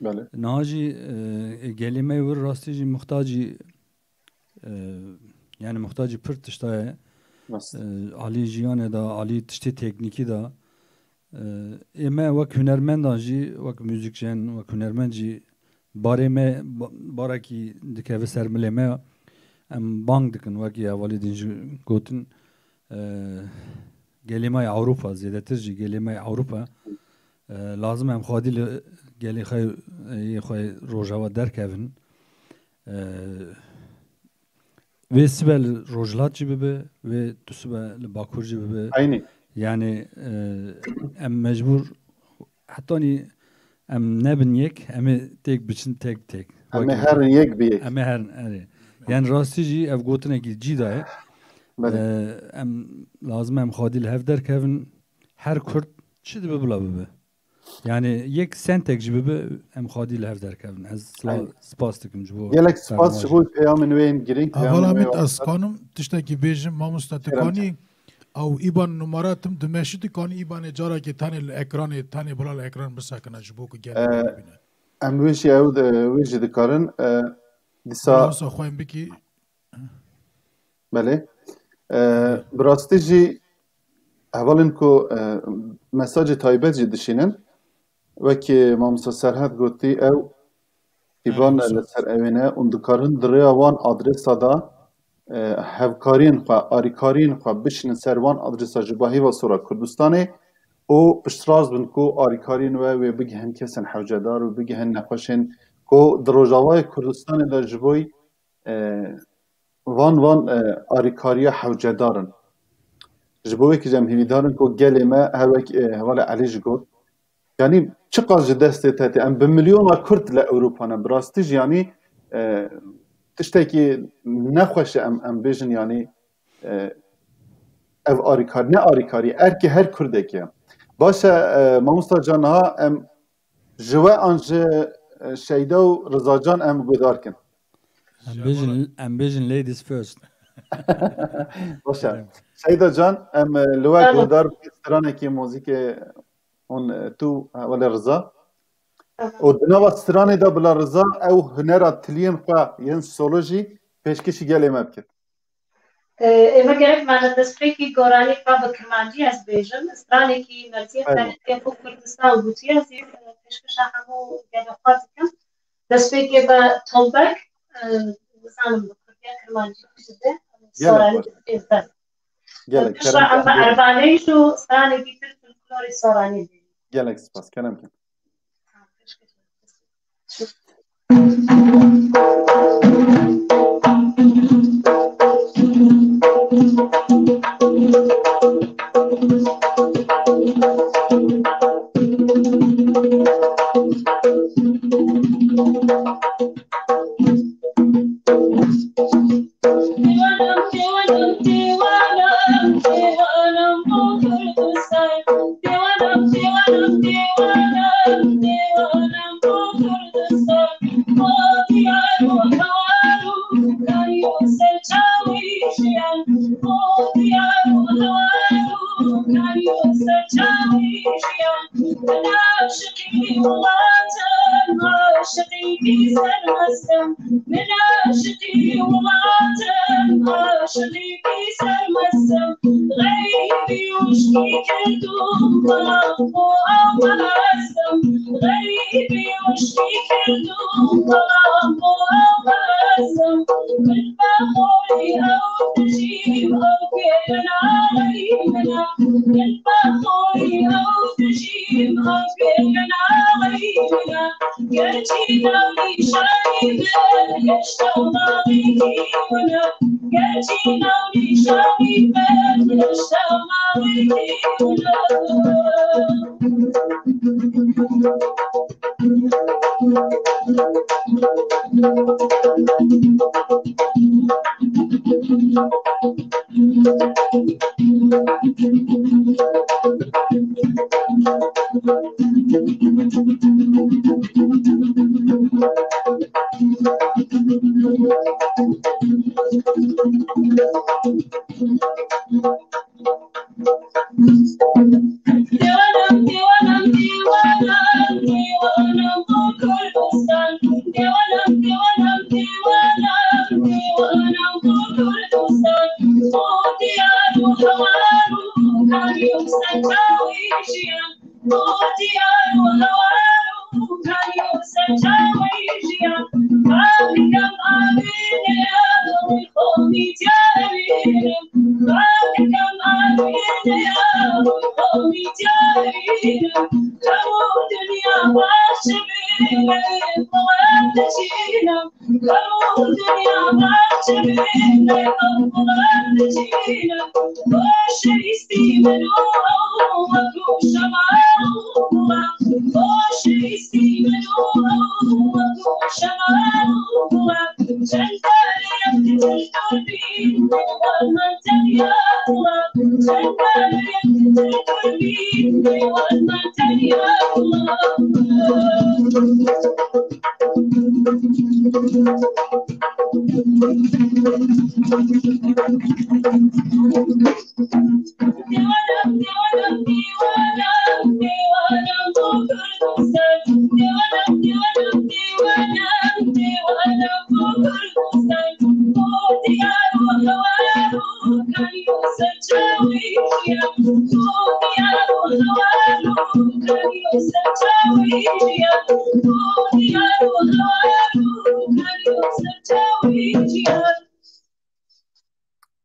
Belê. Niha jî, e, gelê me wir rastî jî muxtacî E, yani muhtacî pir tişta ye. E, alî jiyanê de, alî tiştê teknîkî de. E, ê me wek hunermendan jî, wek muzîkjen, wek hunermend jî barê me ba-, barekî dikeve ser milê me. Em bang dikin, wekî hevalê din jî gotin. E, gelê me yê Ewropa, zêdetir jî gelê me yê Ewropa. E, lazim em xwedî li gelê xwe yê xwe Rojava derkevin. E, Vê sibe li Rojhilat jî bibe, vê du sibe li Bakur jî bibe. Eynî. Yani, e, em mecbur hetanî em nebin yek, em ê têk biçin tek tek. Em ê Wekî herin yek bi yek. Em ê herin, erê. Yani rastî jî ev gotinekî cî da ye. Belê. E, em lazim em xwedî li hev derkevin. Her Kurd çi dibe bila bibe. Yani yek sentek jî bibe, em xwedî li hev derkevin. Ez sila-, Aynen. Spas dikim ji bo Gelek spas ji bo peyamên wê yên girîng, peyamên Heval wê Hamid, ez kanim tiştekî bêjim, mamosta, tu Kerem kanî ew îban numara tim dimeşî, tu kanî îbanê carekê tenê li ekranê, tenê bila li ekran bisekine ji bo ku gelek Ee, bibîne. Em wê jî ew de, wê jî dikarin, e, dîsa Bila wisa xwe bikî. Belê. E, bi rastî jî hevalên ku, e, mesajê taybet jî dişînin, wekî mamosta Serhat gotî, ew îvan Erê, li ser ewê ne û dikarin di rêya wan adresa de, e, hevkariyên xwe, arîkariyên xwe bişînin ser wan adresa ji bo hêva sora Kurdistanê û piştrast bin ku arîkariyên we wê bigihin kesên hewcedar û bigihin nexweşên ku di Rojavayê Kurdistanê de ji bo, e, van, van, e, arîkariya hewcedar in. Ji bo wekî jî em hêvîdar in ku gelê me her wek, e, hevalê Elî jî got, yanî çiqas ji destê te tê. Em bi milyona Kurd li Ewropa ne. Bi rastî jî yanî, e, tiştekî nexweş e em, em bêjin yanî, e, ev arîkar-, ne arîkarî, erkê her Kurdekê ye. Baş e, e, mamosta Can, niha em ji we an ji, e, Şeyda û Rizacan em guhdar kin. Em bêjin, em bêjin ladies first. Baş e. Şeyda Can, em, e, li we Tamam. Guhdar bikin stranekî muzîkê hûn, e, tu, e, wele Riza. Tamam. Û di nava stranê de bila Riza ew hunera tiliyên xwe yên solo jî pêşkêşî gelê me bikit. Ê, ême gerek me destpêkî goranî xwe bi kirmancî ez bêjim. Stranekî Merziye Eyvallah. Xelîl Kefû Kurdistan gotiye, ez ê pêşkeşa hemû gelê xwe dikim. Destpêkê bi Tolbek, e, nizanim bi Kurdiya kirmancî dibe, Gelek soranî xweş. Dibe. Gelek Piştre kerem em bi kerdin. Erbaneyî û stranekî tir folklorê soranî bêjim. Gelek spas, kerem kin.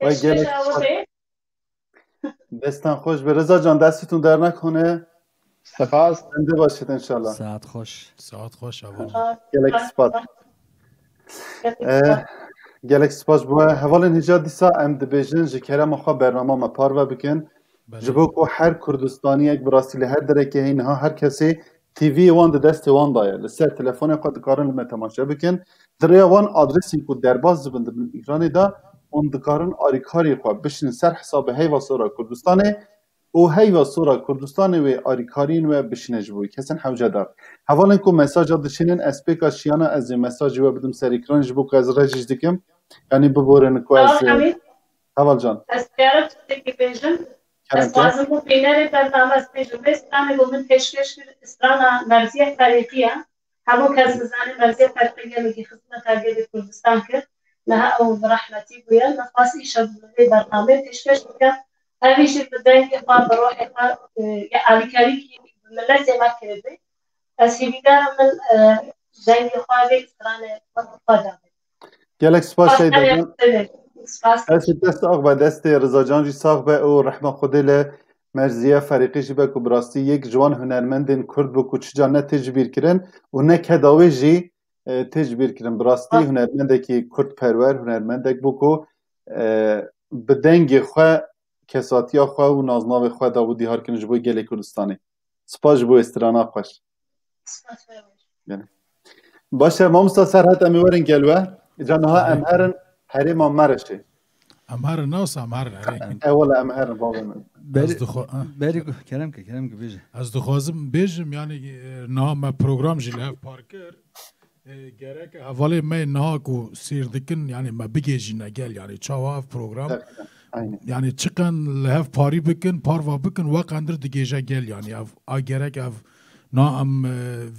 Vay, gelek spas. Destan xweş be. Reza can, destitun dernekone. Spas. Em de başit inşallah. Saat xweş. Saat xweş, heval. Gelek spas. Eh, gelek spas bo we. Hevalên hêja dîsa em dibêjin ji kerema xwe bernama me parve bikin. Belê. Ji bo ku her Kurdistaniyek bi rastî li her derekê heye niha her kesê T V wan di destê wan de ye. Li ser telefonê xwe dikarin li me temaşe bikin. Di rêya wan adresên ku derbas dibin di bin ekranê de, hûn dikarin arîkarî xwe bişînin ser hesabê Heyva Sora Kurdistanê û Heyva Sora Kurdistanê wê arîkariyên we bişîne ji bo wî. Kesin hewce dar. Hevalên ku mesaja dişînin, ez pêka şiyana ez ê mesajê we bidim ser ekranê ji bo ku ez rejîş dikim. Yanî biborin ku ez, Sağ ol, Hamîd. Heval can. Ez diyara tiştekî bêjim. Kerem ke. Ez xwazim bo bînerê bername ez bêjim. Vê stranê bo min pêşkêş kir, strana Merziye Ferîqî ye. Hemû kes dizane Merziye Ferîqî gelekî xizmeta gelê Kurdistan kir. Niha ew bi rehmetî bûye. Min xwest îşev bi vê bernameyê pêşkêş bikim. Ev jî bi dengê xwe, bi rohê xwe, e, ya alîkarîkî bi miletê me kiribû. Ez hêvîdar im min, e, dengê xwe vê stranê xwe da. Gelek spas Spas Şeyda gelek can. Spas. Destê te sax be, destê Reza can jî sax be û rehma Xwedê li Merziye Ferîqî jî be ku bi rastî yek ji wan hunermendên Kurd bû ku çica ne tê ji bîr kirin û ne keda wê jî, e, tê ji bîr kirin. Bi rastî Ah. hunermendekî Kurdperwer, hunermendek bû ku, e, bi dengê xwe, kesatiya xwe û naznavê xwe dabû dîhar kirin ji bo gelê Kurdistanê. Spas ji bo strana xweş. Spas be. Gelek. Baş e, mamosta Serhat, em ê werin gel we. Îca niha em herin herêma Mereşê. Em herin, ne wisa em herin herê. E, wele em herin, bavê min. Ez Berî, dixwa-, ha. Berî ku, kerem ke, kerem ke bêje. Ez dixwazim bêjim, yanî, e, niha me program jî li hev par kir. E, gerek hevalê me niha ku sêr dikin, yanî me bigêjîne gel, yanî çawa ev program, Aynen. yanî çiqan li hev parî bikin, parva bikin, weqandir digêje gel, yanî ev, a gerek ev na em, e,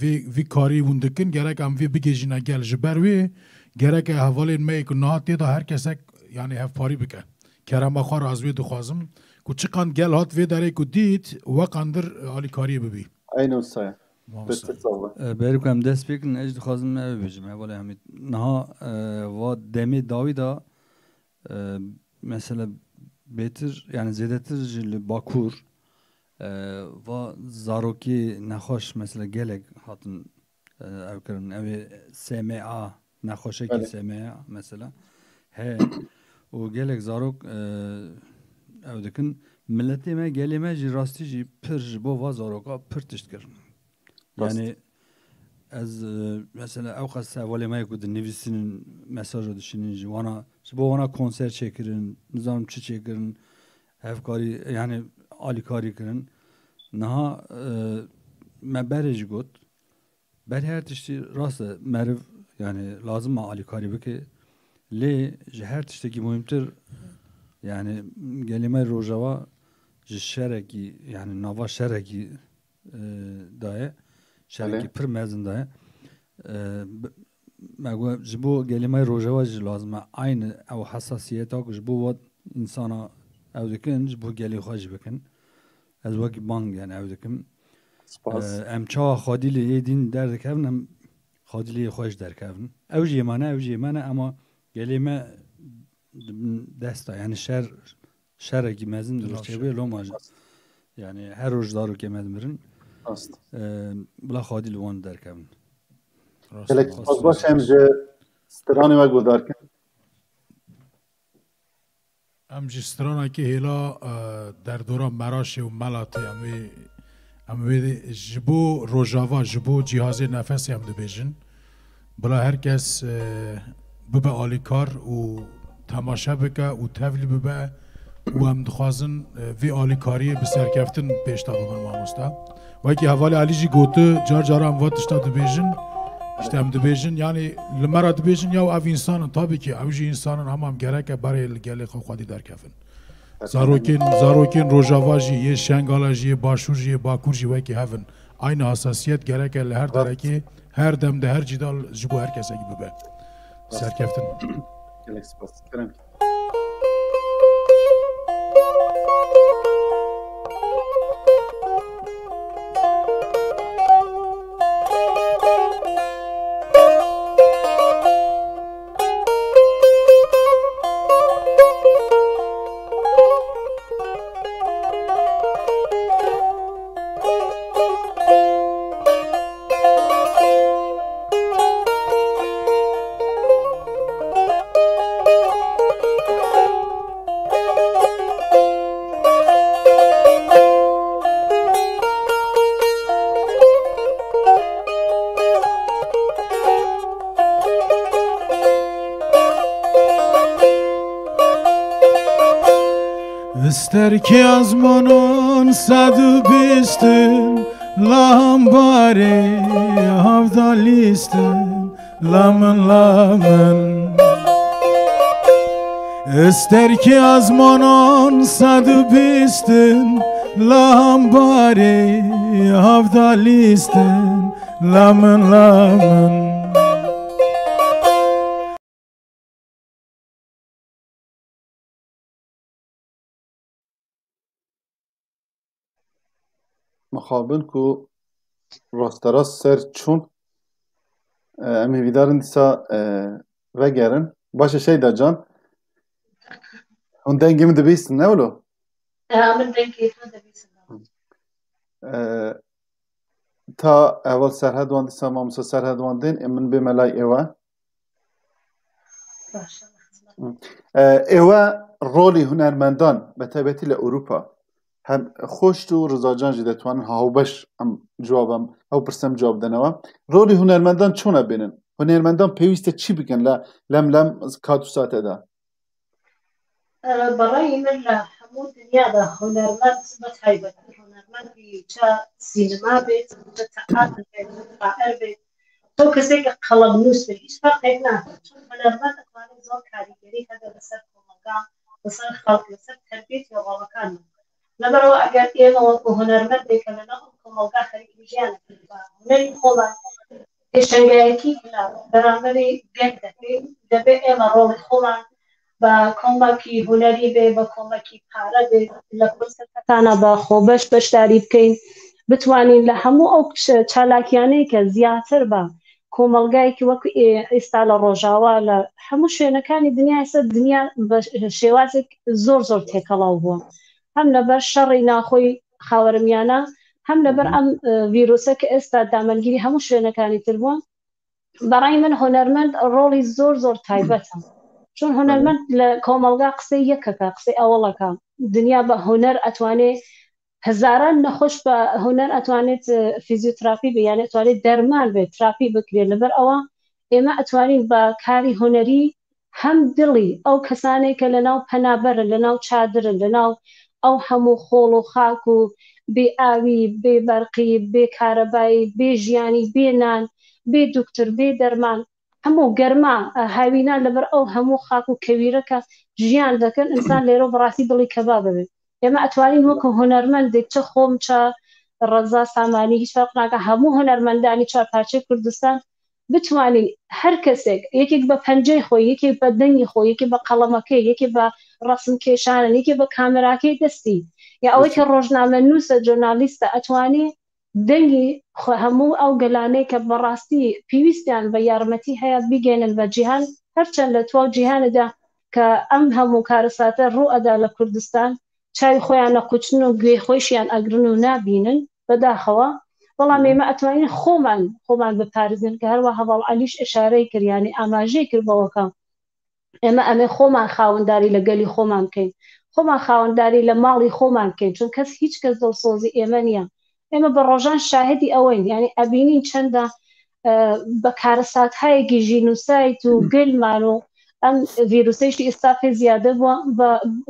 vê, vê karî hûn dikin, gerek em vê bigêjîne gel. Ji ber wê gerek e hevalên me ku niha tê de her kesek, yanî hevparî bike. Kerema xwe re ez wê dixwazim ku çiqan gel hat vê derê ku dît, weqandir alîkariyê bibî. Aynen wisa ye. Mamosta. Destê sağ be. E, berî ku em dest pê kin, ez dixwazim ev bêjim, hevalê Hamîd. Niha, e, va demê dawî de, e, mesela bêtir, yani zêdetir jî li Bakur, e, va zarokê nexweş mesela gelek hatin, e, ev kirin. Ew ê S M A, nexweşekî Belê. S M A mesela. He, û gelek zarok, e, ew dikin. Miletê me, gelê me jî rastî jî pir ji bo va zaroka pir tişt kirin. Rast. Yani ez, e, mesela ew qas hevalê me ku dinivîsînin, mesaja dişînin ji wana, ji bo wana konser çêkirin, nizanim çi çêkirin, hevkarî, yani alîkarî kirin. Niha, e, me berê jî got, berê her tiştî rast e, meriv, yani lazim e alîkarî bike. Lê ji her tiştekî muhîmtir, yani gelê me Rojava ji şerekî, yani nava şerekî, e, daye. Şerekî Belê. pir mezin daye. E, b-, me got, ji bo gelê me Rojava jî lazim e aynı ew hesasiyeta ku ji bo wat insana ew dikin, ji bo gelê xwe jî bikin. Ez wekî bang, yani ew dikim. Spas. Em çawa xwedî li yê dîn derdikevin, em xwedî li yê xwe ji derkevin. Ew jî yê me ne, ew jî yê me ne, ema gelê me desta, yani şer, şerekî mezin Dilal rûçê şer. Bûye, loma jî. Spas. Yani her roj zarokê me dimirin. Rast. Bila xwedî li wan derkevin. Rast. Gelek spas. Baş em ji stranê we guhdar kin. Em ji stranekî hêla, e, derdora Meraşê û Melatê em wê, em wê ji bo Rojava, ji bo cîhazê nefesê em dibêjin. Bila her kes, e, bibe alîkar û temaşe bike û tevlî bibe û em dixwazin, e, vê alîkariyê bi serkeftin pêş de bibin mamosta. Wekî hevalê Elî jî gotu, car cara em va tişta dibêjin, işte em dibêjin, yani li me re dibêjin, ya ev însan in, tabii ki ew jî însan in, hema em gereke berê li gelê xwe xwedî derkevin. Zarokên, zarokên Rojava jî, yê Şengala jî, yê Başûr jî, yê Bakur jî wekî hev in. Aynı hassasiyet gereke li her derekê, her dem de, her cî de ji bo her kesekî bibe. Serkeftin. Gelek spas. Kerem. Sterkê azmanan sed û bîst in, la hembarê hevda lîstin, la min, la min. Sterkê azmanan sed û bîst in, la hembarê hevda lîstin, la min, la min. Mixabin ku rasterast ser çûn, e, em hêvîdar in dîsa, e, vegerin. Baş e Şeyda can, hûn dengê min dibîstin, ne wilo? E, min dengê te dibîstin. E, ta heval Serhedwan dîsa mamosta Serhedwan dên, ê min bê me lay êwe. E, êwe rolî hunermendan, bi taybetî li Ewropa, hem Xoşt û Rizacan jî detwanin hawbeş em cewab em, ew pirsem cewab dene we. Rolî hunermendan çona bênin? Hunermendan pêwîste çi bikin le, lem lem kat û sate de? E, berayî min li hemû dinya de hunermend bi taybetî hunermendî çi sînema bêt, çi teatr bêt, çi şair bêt, çi kesek qelemnûs bêt, hîç ferqek nake. Çi hunermend dikare zor karîgerî hebe li ser komelga, li ser xelk, li ser terbiyet ya rolekan. Li ber ew eger ême wekû hunermendê ke li nav komelga xerîkî jiyanê bibe, hunerî xwe be, pêşengayekî bila beramberî gel dike, debe ême rolê xwe be, bi komekî hunerî be, bi komekî pare be, li konservatuwana bi xwebeş beşdarî bikeyn, bitwanîn li hemû ew ş-, çalakiyane ke ziyatir be, komelgayekî wekî ê-, êsta li Rojawa, li hemû şwênekanî dinyayê ser dinya bi şêwazek zor zor têkelaw bû. Hem li ber şerê naxweyî Xawermiyana, hem li ber em, e, vîrusek êsta damengîrî hemû şwênekanî tir bû. Berayî min hunermend rolî zor zor taybet e. Çûn hunermend li komelga qisey yekek e, qisey ewilek e. Dinya bi huner etwanê hezaran nexweş bi huner etwanê t-, fîzyoterapî be, yani etwanê derman be, terapî bikirê. Li ber ewa ême etwanîn bi karî hunerî hem dilî ew kesanê ke li nav penaber in, li nav çadir in, li nav ew hemû xol û xak û bê awî, bê berqî, bê karebayî, bê jiyanî, bê nan, bê doktor, bê derman, hemû germa, e, hewîna li vir ew hemû xak û kewîreke jiyan dikin, însan lêro bi rastî dilî kebab bibe. Ême etwanîn wekî hunermendek, çi xwe min, çi Reza Samanî, hîç ferq nake, hemû hunermendanî çar parçeyê Kurdistan bitwanîn, her kesek, yekek bi penceyê xwe, yekek bi dengê xwe, yekê bi qelemekê, yekê bi resimkêşan in, yekê bi kamerakê destî, ya ew ke rojnamenûs e, jurnalîst e, etwanî دەنگی خۆ هەموو ئەو گەلانەی کە بەڕاستی پێویستیان بە یارمەتی هەیە بیگەێنن بە جیهان، هەرچەند لە تواو جیهاندا کە ئەم هەموو کارەساتە ڕوو ئەدا لە کوردستان، چاوی خۆیان نەقوچن و گوێی خۆیشیان ئەگرن و نابینن بەداخەوە. بەڵام ئێمە ئەتوانین خۆمان خۆمان بپارێزین، کە هەروە هەڤاڵ عەلیش ئشارەی کرد، یعنی ئاماژەی کرد بەوەکە ئێمە ئەمێ خۆمان خاوەنداری لە گەلی خۆمان بکەین، خۆمان خاوەنداری لە ماڵی خۆمان بکەین، چون کەس، هیچ کەس دڵسۆزی ئێمە نییە. ئێمە بە ڕۆژان شاهدی ئەوەین، یعنی ئەبینین چەندە بە کارەساتهایەکی ژینوسایت و گەلمان و ئەم ڤیروسەیشی ئێستا پێ زیادە بووە، بە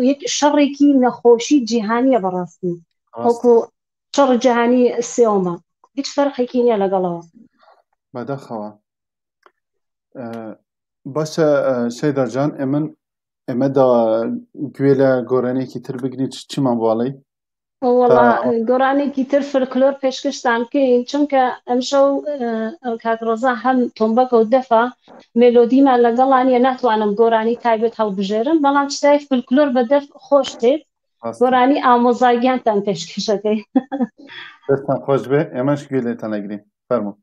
یەک شەڕێکی نەخۆشی جیهانیە بەڕاستی، وەکو شەڕ جیهانی سێومە، هیچ فەرقێکی نییە لەگەڵەوە. بەداخەوە. باشە، شەیدا جان، ئێمن ئێمە دا گوێ لە گۆرانێکی تر بگرین، چیمان بواڵی؟ وەڵا گۆرانێکی تر فلکلۆر پێشکەشتان بکەین، چونکە ئەمشەو کاک ڕۆزا هەم تۆمبەکە و دەفە مێلۆدیمان لەگەڵانیە، ناتوانم گۆرانی تایبەت هەڵبژێرم، بەڵام شتای فلکلۆر بە دەف خۆش دێت. گۆرانی ئامۆزاگیانتان پێشکەشەکەی. دەستان خۆش بێ، ئێمەش گوێ لێتان ئەگرین. فەرمو.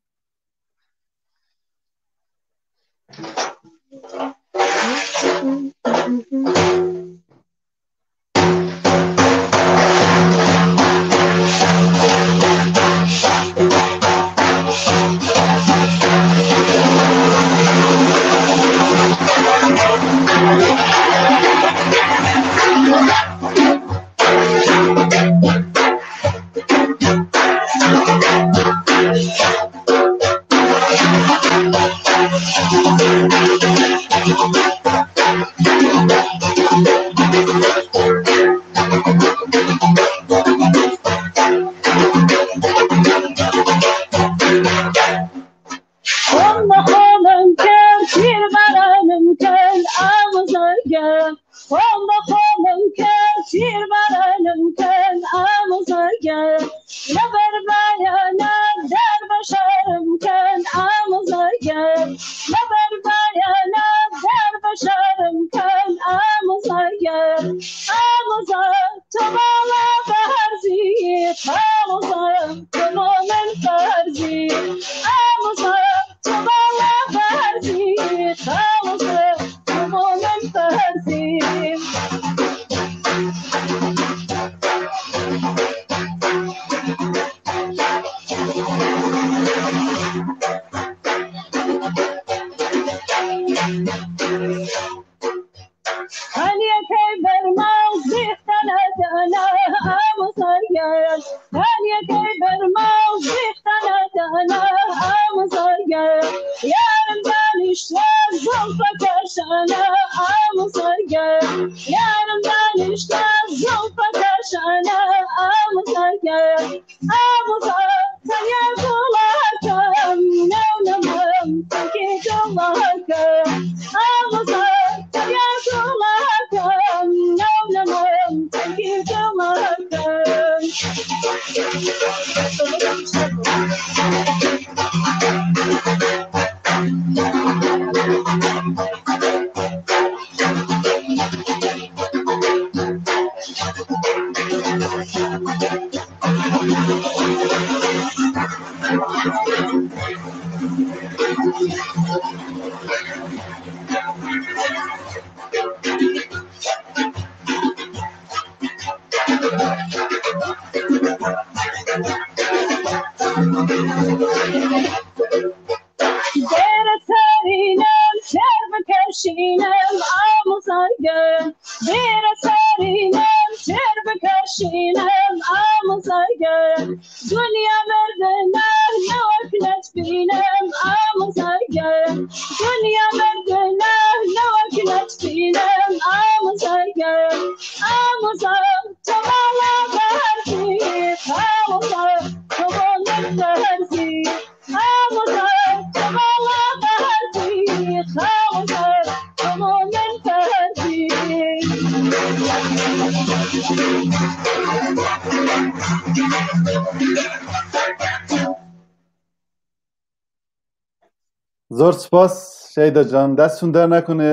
Zor spas Şeyda can. Dest hûn dernekune.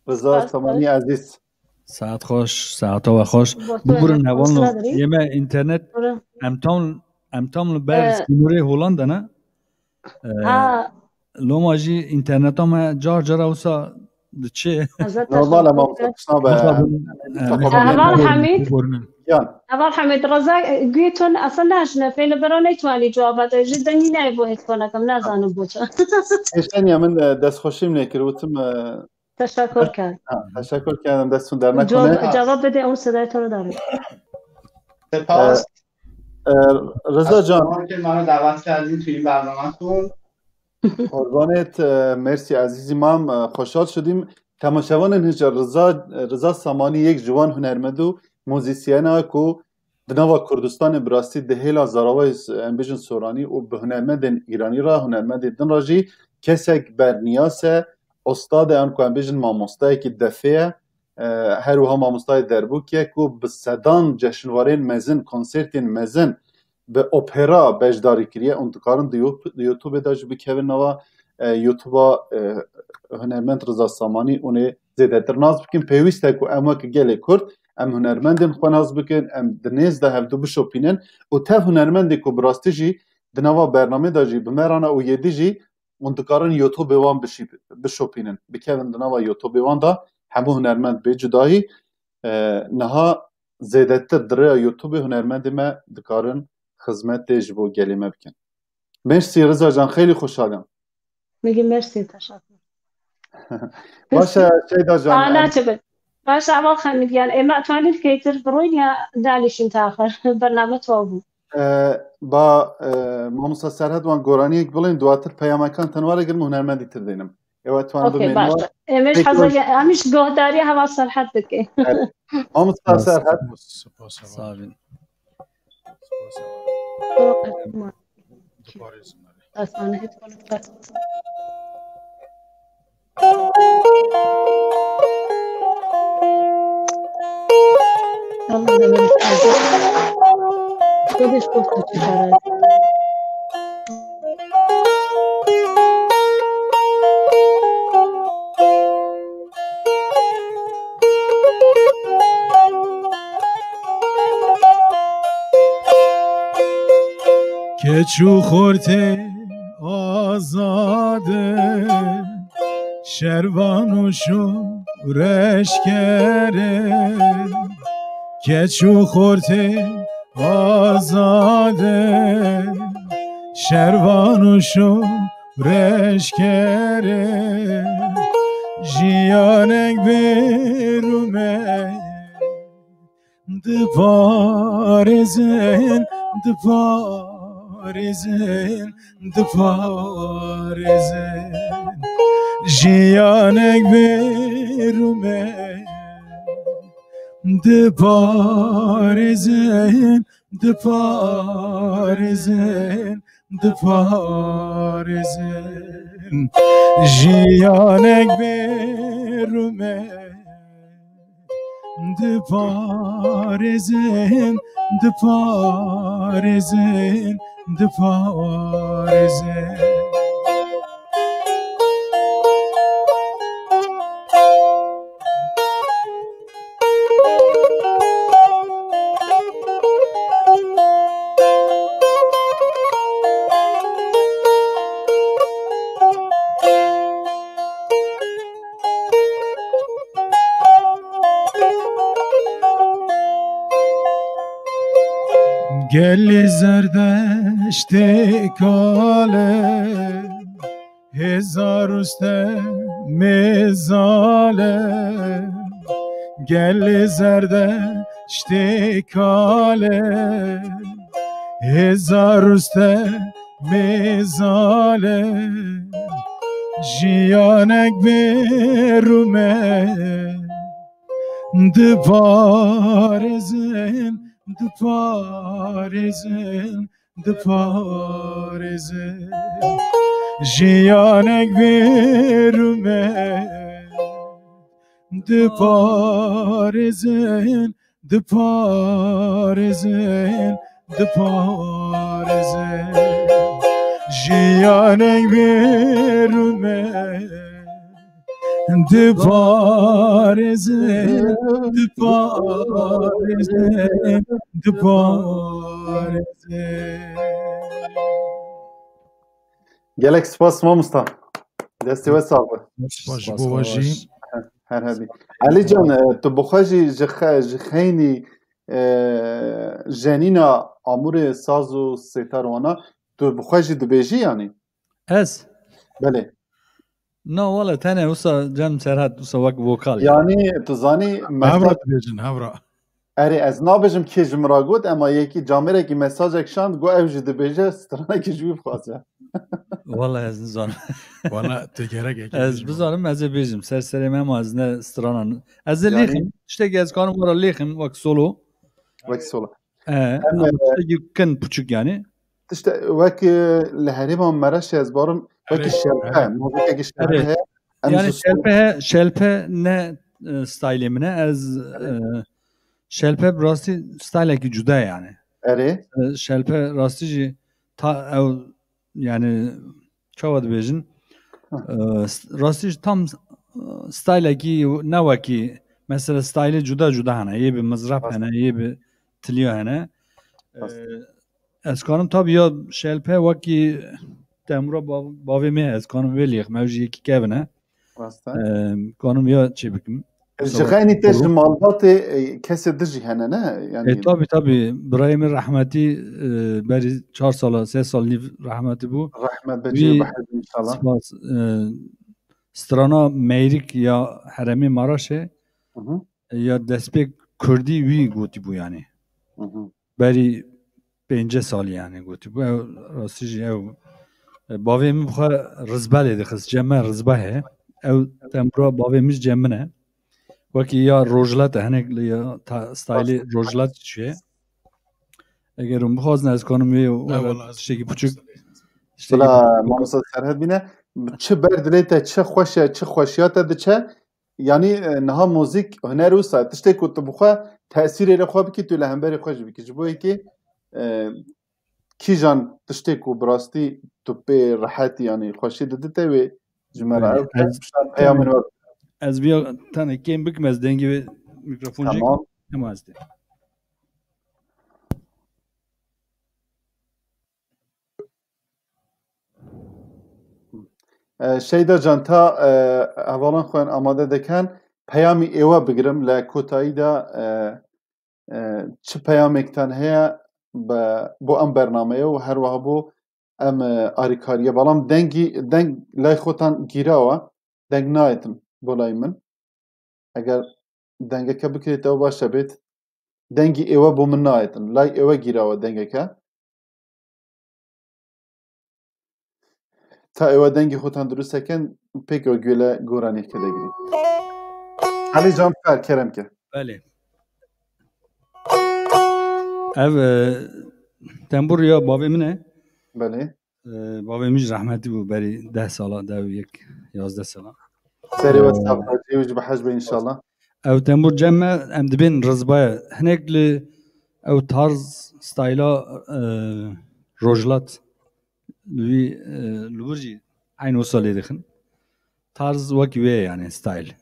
Riza Samanî Ezîz. Saet xweş, saeta we xweş. Biburin hevalno. Yeme înternet em tam Em tam li ber Ee, sînorê Hollanda ne? Ee, Ha. Loma jî înterneta me car cara wisa diçe. Normal e, mamoste, tişna be. Wisa bin, e, Heval Hemîd. Yan. Heval Hemîd, Reza, e, guhê to ne, esil nahişne, pê li bera neytwanî cewaba te. Ji dengî nayê bo hêt konekim, nazanim bo çi. Hêşeniya min, e, destxweşî min lê kir, wîtim, e, Teşekkür ken. Ha, teşekkür ken, destun dernek Cevap, hone. Cevap bide, ew sedayê to re darim. Spas. E, e, Reza can. Spas ki bana davet kerdin tu in bernametun. Qurbanêt, e, merci azîzî mam, e, xoşhal şidîm. Temaşevanên hêja Reza, Reza Samanî yek ji wan hunermend û muzîsyena ku di nava Kurdistanê bi rastî di hêla zaravayê s-, em bêjin soranî û bi hunermendên îranî re, hunermendên din re jî kesek berniyas e, ustad e, an ku em bêjin mamostayekî defê ye, e, her wiha mamostayê derbûkê ye ku bi sedan ceşnwarên mezin, konsertên mezin bi opera beşdarî kiriye. Hûn dikarin di You-, di YouTube de jî bikevin nava, e, YouTube-a, e, hunermend Riza Samanî, hûn ê zêdetir nas bikin. Pêwîst e ku em weke gelê Kurd, em hunermendên xwe nas bikin, em di nêz de hevdu bişopînin û tev hunermendê ku bi rastî jî di nava bernamê de jî bi me re ne û yê dî jî hûn dikarin YouTube-ê wan bişî-, bişopînin. Bikevin di nava YouTube-ê wan de hemû hunermend bê cudahî. E, niha zêdetir di rêya YouTube-ê hunermendê me dikarin xizmetê ji bo gelê me bikin. Merci Riza can, xeylî xweşhal im. Migî merci, teşekkür. Baş e Şeyda can, Aa, em naçe bin. Baş e, Heval Hemîd, yan ê me twanî kêtir bi rûyniya dalişîn taxir. Bername tu bû. E, ba, e, mamosta Serhat wan goraniyek bilên, duatir peyamekan tenware girim û hunermendî tir dênim. Ew e, twan Okey, bimên baş. Wan. Em ê ji Peki, hezir hoş. Em ê ji guhdarî Heval Serhat bike. Evet. Mamosta Serhat. Spas, spas, spas. Sağ olun. Spas, spas. Duparêzim. Esmanê hêt konum. Keç û xortê azad in, şervan û şoreşger in. Keç û xortê azad in, şervan û şoreşger in. Jiyanek bê rûmet diparêzin, diparêzin, diparêzin. Jiyanek bê rûmet diparêzin, diparêzin, diparêzin. Jiyanek bê rûmet diparêzin, diparêzin, diparêzin. Gelê Zerdeştê kale, hêza Rustemê zale. Gelê Zerdeştê kale, hêza Rustemê zale. Jiyanek bê rûmet diparêzin, diparêzin, diparêzin. Jiyanek bê rûmet diparêzin, diparêzin, diparêzin. Jiyanek bê rûmet Diparêzin, diparêzin, diparêzin. Gelek spas mamosta. Destê we sax be. Spas ji bo we jî. Her hebî. Elî can, e, tu bi xwe jî ji xe-, ji xeynî, e, jenîna amûrê saz û sêtar wana, tu bi xwe jî dibêjî yanî? Ez? Belê. Na wele tene wisa Cem Serhat wisa wek vokal. Yanî tu zanî Hevra mesaj dibêjin, hevra. Erê, ez nabêjim kê ji min re got, ema yekî camêrekî mesajek şand, got ew jî dibêje, stranekî ji wî bixwaze. Wala ez nizanim. Wala tu gerek yekî Ez bêjî. Bizanim, ez ê bêjim. Ser serê me, ema ez ne stranan. Ez ê Yani lêxim. Tiştekî ez karim wara lêxim, wek solo. Wek solo. E, Em, ama e, tiştekî kin, piçûk yani. Tişte, wek, e, li herêma Mereşê ez barim, wekî Erê, şerpe, erê. Muzîkekî şerpe Erê. Heye. Em Yani ji şelpe he, şelpe ne, e, stylê min e. Ez, e, şelpe bi rastî stylekî cuda yani. Erê. E, şelpe rastî jî ta ew yani çawa dibêjin? Hı. E, st-, rastî jî tam, e, stylekî ne wekî mesela stylê cuda cuda hene. Yê bi mizrap Rast. Hene, yê bi tiliya hene. Rast. E, Ez kanim tabi ya şelpe wekî temûra bav-, bavê me, ez kanim vê lêxim, ew jî yekî kevin e. Rast e. Em, kanim ya çê bikim. Ji Mesela xeynî te ji malbatê, e, kesê din jî hene, ne? Yani E, tabi, tabi. Birayê min rehmetî, e, berî çar sala, sê sal nîv rehmetî bû. Rahmet be Wî cihê behecî inşallah. Spas, e, strana Meyrik ya heremê Maraşê, Hı hı. Ya destpêk kurdî wî gotî bû yani. Hı hı. Berî pêncî salî yani gotî bû. Ew rastî jî ew, e, bavê min bi xwe rizbelê dixist. Cem me rizbe heye. Ew tembura bavê min ji cem min e. Wekî ya rojlet e, hinek li ya ta-, stylê rojlet çi ye. Eger hûn bixwazin ez kanim wê Ne, wala wala ez tiştekî piçûk, tiştekî Bila piçûk. Mamosta Serhet bîne, çi ber dilê te, çi xweş e, çi xweşiya te diçe. Yanî, e, niha muzîk, huner wisa, tiştê ku tu bi xwe tesîrê li xwe bikî, tu li hemberî xwe jî bikî. Ji bo yekê, e, kîjan tiştê ku bi rastî tu pê rehetî, yanî xweşî didite wê ji me re Belê, ew ez, peyamên we. Ez viya tenê kêm bikim, ez dengê wê mikrofon jî Tamam. Hema ez dê. E, Şeyda can, ta, e, hevalan xwe amade dikin, peyamî êwe bigirim li kotayî de, e, e, çi peyamêktan heye be, bo em bernameye û her wiha bo em, e, arîkariye. Belam dengî, deng lay xotan gîrawa, deng nayetin bo lay min. Eger dengeke bikirêt, ew baş e bêt. Dengî êwe bo min nayetin. Lay êwe gîrawe dengeke. Ta êwe dengî xwe tan dirust hekin, pêk ew guêle goraniyeke de girî. Elî Can, fer kerem ke. Belê. Ev, e, tembûr ya bavê min e. Belê. Ee, bavê min jî rehmetî bû berî deh sala, deh û yek, yazdeh sala. Serê we Ee, sax be, cihê wî jî bi hej be înşallah. Ew tembûr cem me, em dibên rizbaya. Hinek li ew tarz, stayla, e, rojhilat, li wî, e, li wir jî eyn wisa lê dixin. Tarz wekî wê ye, yani style.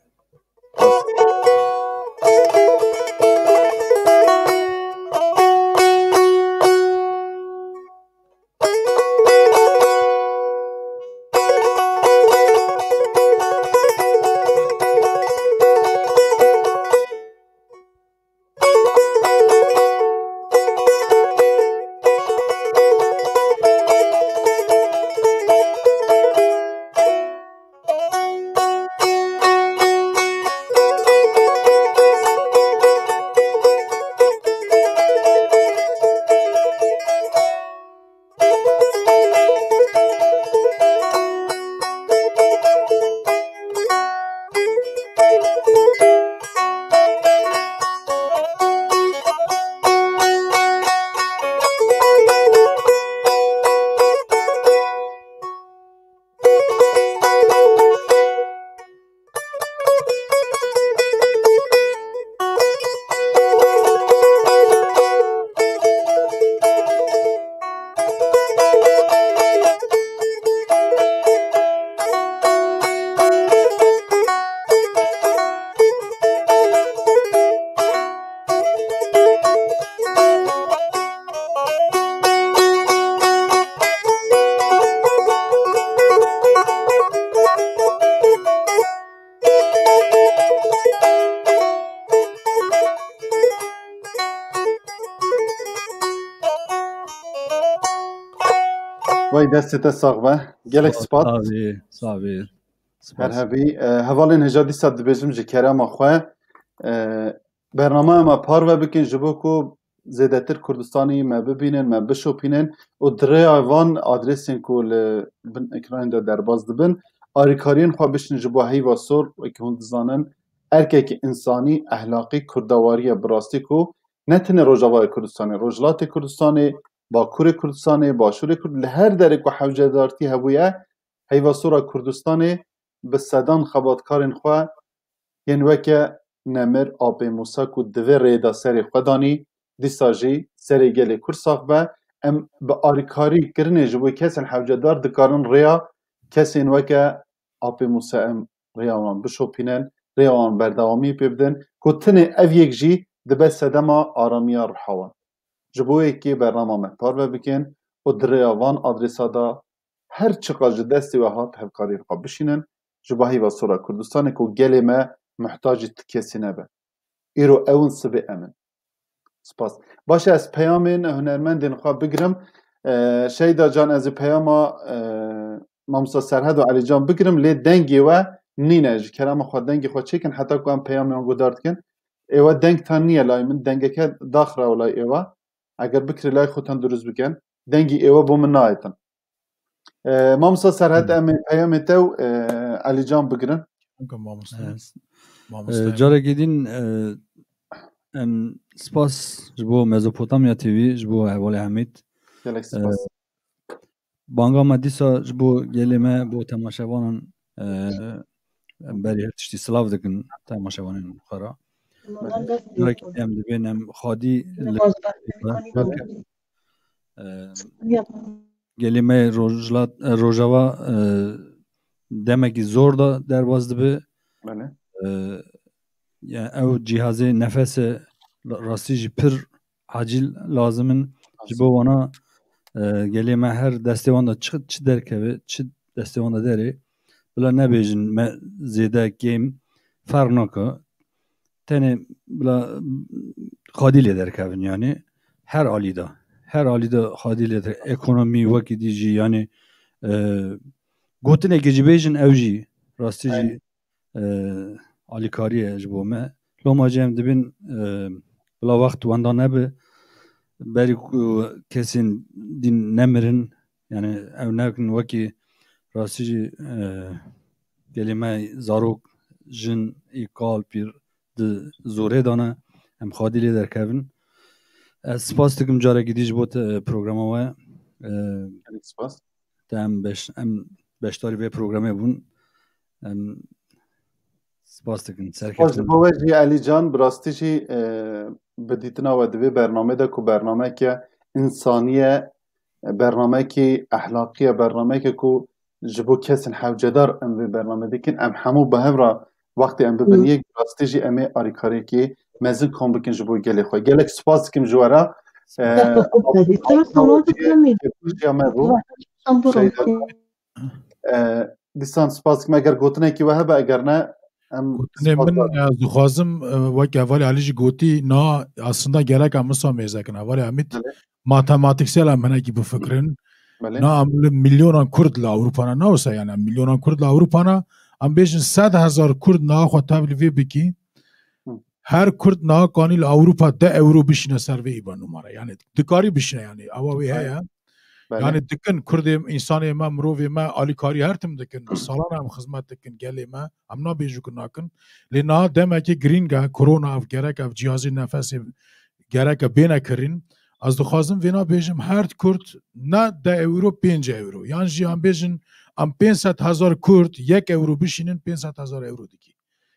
Vay destê te sax be. Gelek spas. Savê, savê. Her hebî. E, hevalên hêja dîsa dibêjim ji kerema xwe. E, bernama me parve bikin ji bo ku zêdetir Kurdistanî me bibînin, me bişopînin û di rêya van adresên ku li bin ekranê de derbas dibin, alîkariyên xwe bişin ji bo heyva sor, wekî hûn dizanin, erkekî însanî, ehlaqî, kurdewarî ye bi rastî ku ne tenê Rojavayê Kurdistanê, Rojhilatê Kurdistanê, Bakurê Kurdistanê, Başûrê Kurd, li her derê ku hewcedartî hebûye, heyva sora Kurdistanê bi sedan xebatkarên xwe yên weke Nemir, Apê Mûsa ku di vê rêyê de serê xwe danî, dîsa jî serê gelê Kurd sax be. Em bi alîkarî kirinê ji bo kesên hewcedar dikarin rêya kesên weke Apê Mûsa em rêya wan bişopînin, rêya wan berdewamiyê pê bidin, ku tenê ev yek jî dibe sedema aramiya riha wan. Ji bo yekê bernama me parve bikin û di rêya van adresa de her çiqas ji destê we hat hevkariyên xwe bişînin, ji bo heyva sora Kurdistanê ku gelê me muhtacî ti kesî nebe. Îro ew in, sibê em in. Spas. Baş e, ez peyamên hunermendên xwe bigirim. E, Şeyda can, ez ê peyama, e, Mamosta Serhed û Elî can bigirim, lê dengê we nîne. Ji kerema xwe dengê xwe çêkin heta ku em peyamê wan guhdar dikin. Êwe deng tan niye lay min, dengeke daxiraw lay êwe. Eger bikirî lay xwe tan dirust bikin, dengî êwe bo min nayêtin. E, Mamosta Serhet, Hmm. em ê peyamê te û, e, Elî can bigirin. Çunke mamoste. Evet. Mamoste. E, carekî din, e, em spas ji bo Mezopotamya T V, ji bo hevalê Hemîd. Gelek spas. E, banga me dîsa ji bo gelê me, bo temaşevanan, e, em berî her tiştî silav dikin temaşevanên xwe re. Carekî em dibên em xwedî li, e, gelê me Rojhilat, e, Rojava, e, demekî zor de derbas dibe. Belê. E, ya ew cîhazê nefese rastî jî pir acîl lazim in. Ji bo wana, e, gelê me her destê wan de çi, çi derkeve, çi destê wan de derê, bila nebêjin me zêde kêm, ferq nake. Tenê bila xwedî lê derkevin, yanî her alî de. Her alî de xwedî lê der-, ekonomî wekî dî jî, yanî, e, gotinekê jî bêjin ew jî rastî jî, Aynen. e, alîkarî ye ji bo me. Loma jî em dibin, e, bila wext wenda nebe, berî ku kesên din nemirin, yanî ew nekin wekî rastî jî, e, gelê me zarok, jin, î kal, pîr di zorê de ne, em xwedî lê derkevin. Ez spas dikim carekî dî ji bo te, programa we. E, Gelek spas. Te em beş-, em beşdarî vê programê bûn. Em spas dikin. Spas ji bo we jî Elî can, bi rastî jî, e, bi dîtina we di vê bernamê de ku bernameke însanî ye, bernamekî ehlaqî ye, bernameke ku ji bo kesên hewcedar em vê bernamê dikin. Em hemû bi hev re wextê em bibin Hmm. yek, rastî jî em ê alîkariyekî mezin kom bikin ji bo gelê xwe. Gelek spas dikim ji we re. Ee, Spas dikim. Alîkariya me bû. Spas dikim. Şeyda. Ee, dîsan spas dikim. Eger gotinekî we hebe, eger ne, em Gotinê spas min, dikim. Ez dixwazim, e, wek hevalê Elî jî gotî, na aslında gerek em wisa mêzekin. Hevalê Hemîd Belê. Matematiksel em hinekî bifikirin. Belê. Na em li milyonan Kurd li Ewropa ne, ne wisa yani, em milyonan Kurd li Ewropa ne, em bêjin sed hezar Kurd niha xwe tevlî vê bikî. Hı. Her Kurd niha kanî li Ewropa deh euro bişîne ser vê îba numara. Yani dikarî bişîne yani. Ewa wê Belê. heye. Belê. Yani dikin Kurdê, însanê me, mirovê me alîkarî her tim dikin. Salan em xizmet dikin gelê me. Em nabêjin ku nakin. Lê niha demekê girîng e, korona ev gerek ev cihazê nefesê gereke bêne kirîn. Ez dixwazim vêna bêjim, her Kurd ne deh euro, pênc euro. Yan jî em bêjin, em pênc sed hezar Kurd yek euro bişînin, pênc sed hezar euro dikî.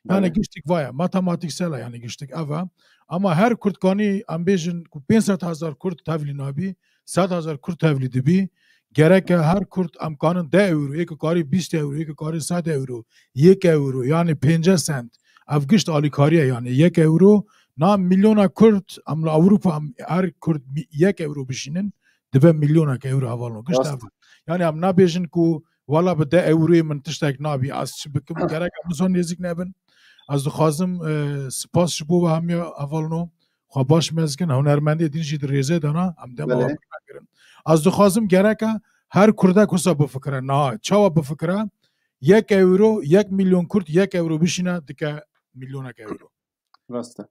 Yani Belê. giştik vaya, matematiksel e, yani giştik ev e. Ama her Kurd kanî em bêjin ku pênc sed hezar Kurd tevlî nabî, sed hezar Kurd tevlî dibî, gereke her Kurd em kanin deh euro, yek karî bîst euro, yek karî sed euro, yek euro, yani pêncî sent. Ev gişt alîkarî ye, yani yek euro, na milyona Kurd, em li Ewropa em her Kurd mi-, yek euro bişînin, dibe milyonek euro hevalno. Gişt Rast. ev. Yani em nabêjin ku wala bi deh euroyê min tiştek nabî, ez çi bikim, gerek em wisa nêzîk nebin. Ez dixwazim, e, spas ji bo we hemiya hevalno. Xwe baş mezkin, hunermendê din jî di rêzê de ne, em dema Belê. xwe pir nakirin. Ez dixwazim gereke Her kurdek wisa bifikire. Niha çawa bifikire? Yek euro, yek milyon kurd, yek euro bişîne, dike milyonek euro. Rast e.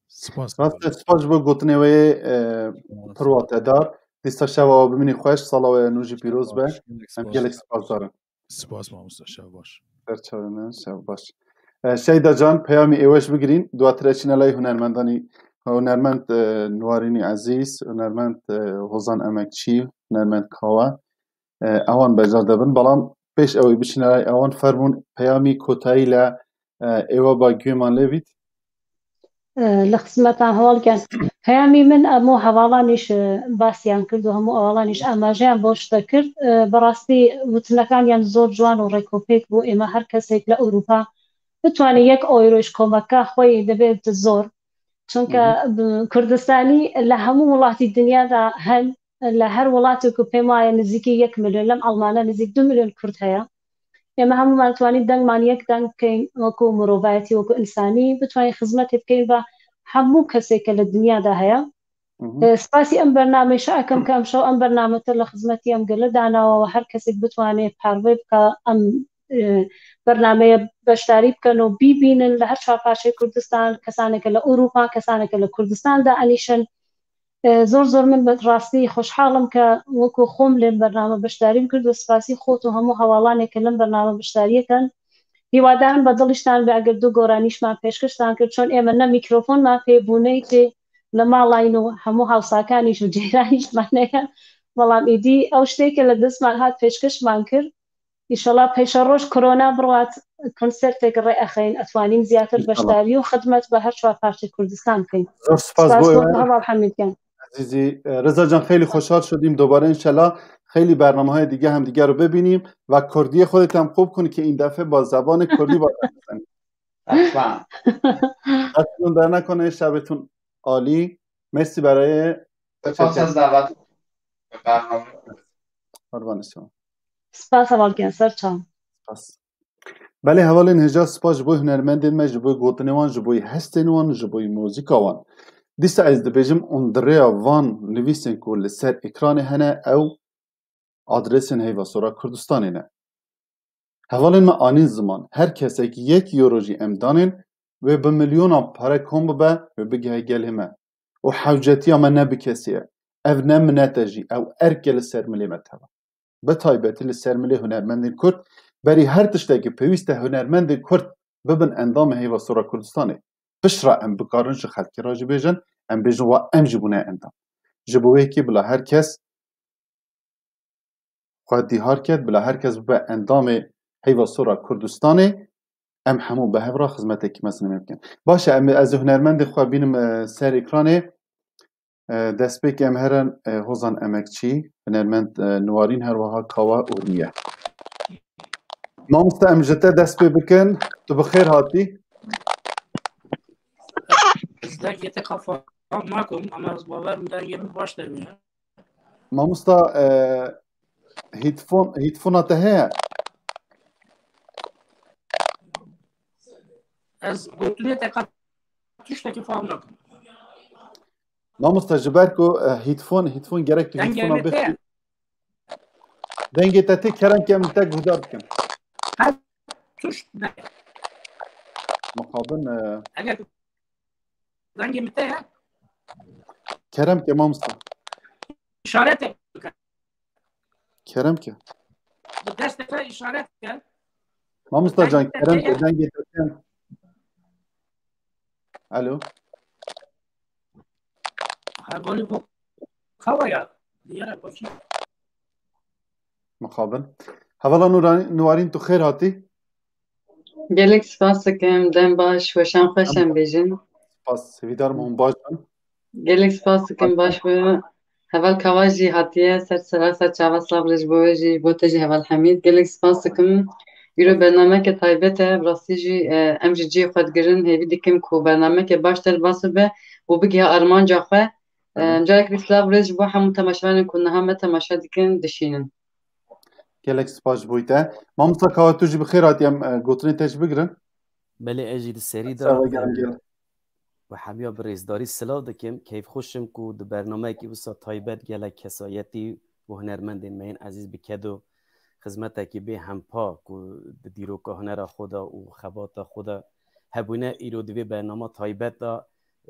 Spas. Rast e, spas ji bo gotinê wê yê, e, pir watedar. Dîsa şeva we bimînî xweş, sala we nû jî pîroz be. Em gelek spasdar in. Spas mamosta, şev baş. Ser çavê me, şev baş. E, Şeyda Can, peyamî êwe ji bigirîn, duatir eçîne lay hunermendanî, hunermend, e, Nuwarînî Ezîz, hunermend, e, Hozan Emekçî, hunermend Kawe. E, ewan bejar debin, belam pêş ew ê biçîne lay ewan, fermûn peyamî kotayî le, e, êwe ba guhêman lê bît. E, li xizmetan heval ken. Peyamî min hemû hevalanîş, e, basiyan kir û hemû hevalanîş amajeyan boş de kir. E, bi rastî witinekaniyan zor ciwan û rêkopêk bû. Ême her kesek li Ewropa bitwane yek euro ji komeka xwe yê, dibê zor. Çunke, bi, Kurdistanî li hemû welatî dinya de hen, li her welatek ku pê maye nizîkî yek milyon, lem Almana nizîk du milyon Kurd heye. Ême hemûman twanî dengman yek deng bikeyn, wekû mirovayetî, wekû însanî, bitwanî xizmetê bikeyn ve hemû kesê ke li dinya de heye. E, spasî em bernameyşa ekim ke em şew em bername te li xizmetî em gele danawe we her kesek bitwanê parve bike, em, e, bernameye beşdarî bikin û bîbînin li her çar parçeyê Kurdistan, kesaneke li Ewropa, kesaneke li Kurdistan de enîşin. E, zor zor min bi rastî xweşhal im ke wekû xwe em lê bername beşdarî bikir û spasî xwe û hemû hevalanê ke lem bername beşdariyê kin. Hîwadarim be diliştan be eger du goranîşman pêşkiştan kir, çon ême ne mîkrofonman pê bû, ne îtê li malayn û hemû hawsakanîş û ceyranîşman heye. Belam êdî ew ştê ke li destman hat pêşkişman kir. Înşallah pêşeroj korona birwat konsertek rê exeyn, etwanîn ziyatir beşdarî û xidmet bi her çar parçê Kurdistan bikeyn. Zor spas bo heval Hemîd Gen. Ezîzî, e, Reza Can, xeylî xweşhal şudîm dobare înşallah. Xeylî bernamehayê dîge hem dîge re bibînîm ve kurdiyê xwe dê tem xwe bikin ke în defe ba zebanê kurdî ba. Destûn dernekone, şevêtûn alî. Merci berayê. Spas ez davet. Bername. Qurbanê sima. Spas heval Gen, ser çav. Spas. Belê hevalên hêja, spas ji bo hunermendên me, ji bo gotinê wan, ji bo hestên wan, ji bo muzîka wan. Dîsa ez dibêjim, hûn di rêya van nivîsên ku li ser ekranê hene, ew adresên Heyva Sora Kurdistanê ne. Hevalên me anîn ziman, her kesek yek euro jî em danên, wê bi milyonan pere kom bibe, wê bigihe gelê me. Û hewcetiya me ne bi kesî ye. Ev ne minet e jî, ew erk e li ser milê me teva. Bi taybetî li ser milê hunermendên Kurd, berî her tiştekî pêwîst e hunermendên Kurd bibin endamê Heyva Sora Kurdistanê. Piştre em bikarin ji xelkê re jî bêjin, em bêjin wa em jî bûne endam. Ji bo wê yekê bila her kes xwe dîhar ket, bila her kes bibe endamê Heyva Sora Kurdistanê, em hemû bi hev re xizmetekî mezin ê bikin. Baş e, em, ez ê hunermendê xwe bînim, e, ser ekranê. E, destpêkê em herin, e, Hozan Emekçî, hunermend, e, Nuwarîn, her wiha Kawa Urmiye. Mamoste, em ji te dest pê bikin, tu bi xêr hatî. Ez dengê te xwe fam nakim, ama ez bawer im dengê min baş derûne. Mamosta, e, hîtfon, hîtfona te heye? Ez gotinê te qet tiştekî fam nakim. Mamosta, ji ber ku, e, hîtfon, hîtfon gerek tu hîtfona bixî. Dengê te tê, kerem ke min te guhdar bikin. Her tişt ne. Mixabin, e, Eger dengê min te ye. Kerem ke mamosta. İşaret et. Kerem ke. Bi destê te işaret ke. Mamosta can, kerem ke, dengê te tê. Alo. Hevalî bo kawa ya. Diyara koçî. Mixabin. Hevala Nûran-, Nuwarîn, tu xêr hatî. Gelek spas dikim, dem baş, weşan xweş em bêjin. Spas, hêvîdar im hûn baş bin. Gelek spas dikim, baş be. Heval Kawa jî hatiye, ser sera ser çava silav re ji bo we jî, ji bo te jî heval Hemîd. Gelek spas dikim. Îro bernameke taybet e, bi rastî jî, e, em ji cihê xwe digirin, hêvî dikim ku bernameke baş te li ba bibe û bigihe armanca xwe. Em, carek dî silav rêz ji bo hemû temaşevanên ku niha me temaşe dikin, dişînin. Gelek spas ji bo te. Mamosta Kawa, tu jî bi xêr hatî, em, e, gotinê te jî bigirin. Belê, ez jî di serî de we hemiya bi rêzdarî silav dikim. Keyfxweş im ku di bernameyekî wisa taybet gelek kesayetî û hunermendên me yên ezîz bi ked û xizmetekî bê hempa ku di dîroka hunera xwe de û xebata xwe de hebûne, îro di vê bernama taybet de,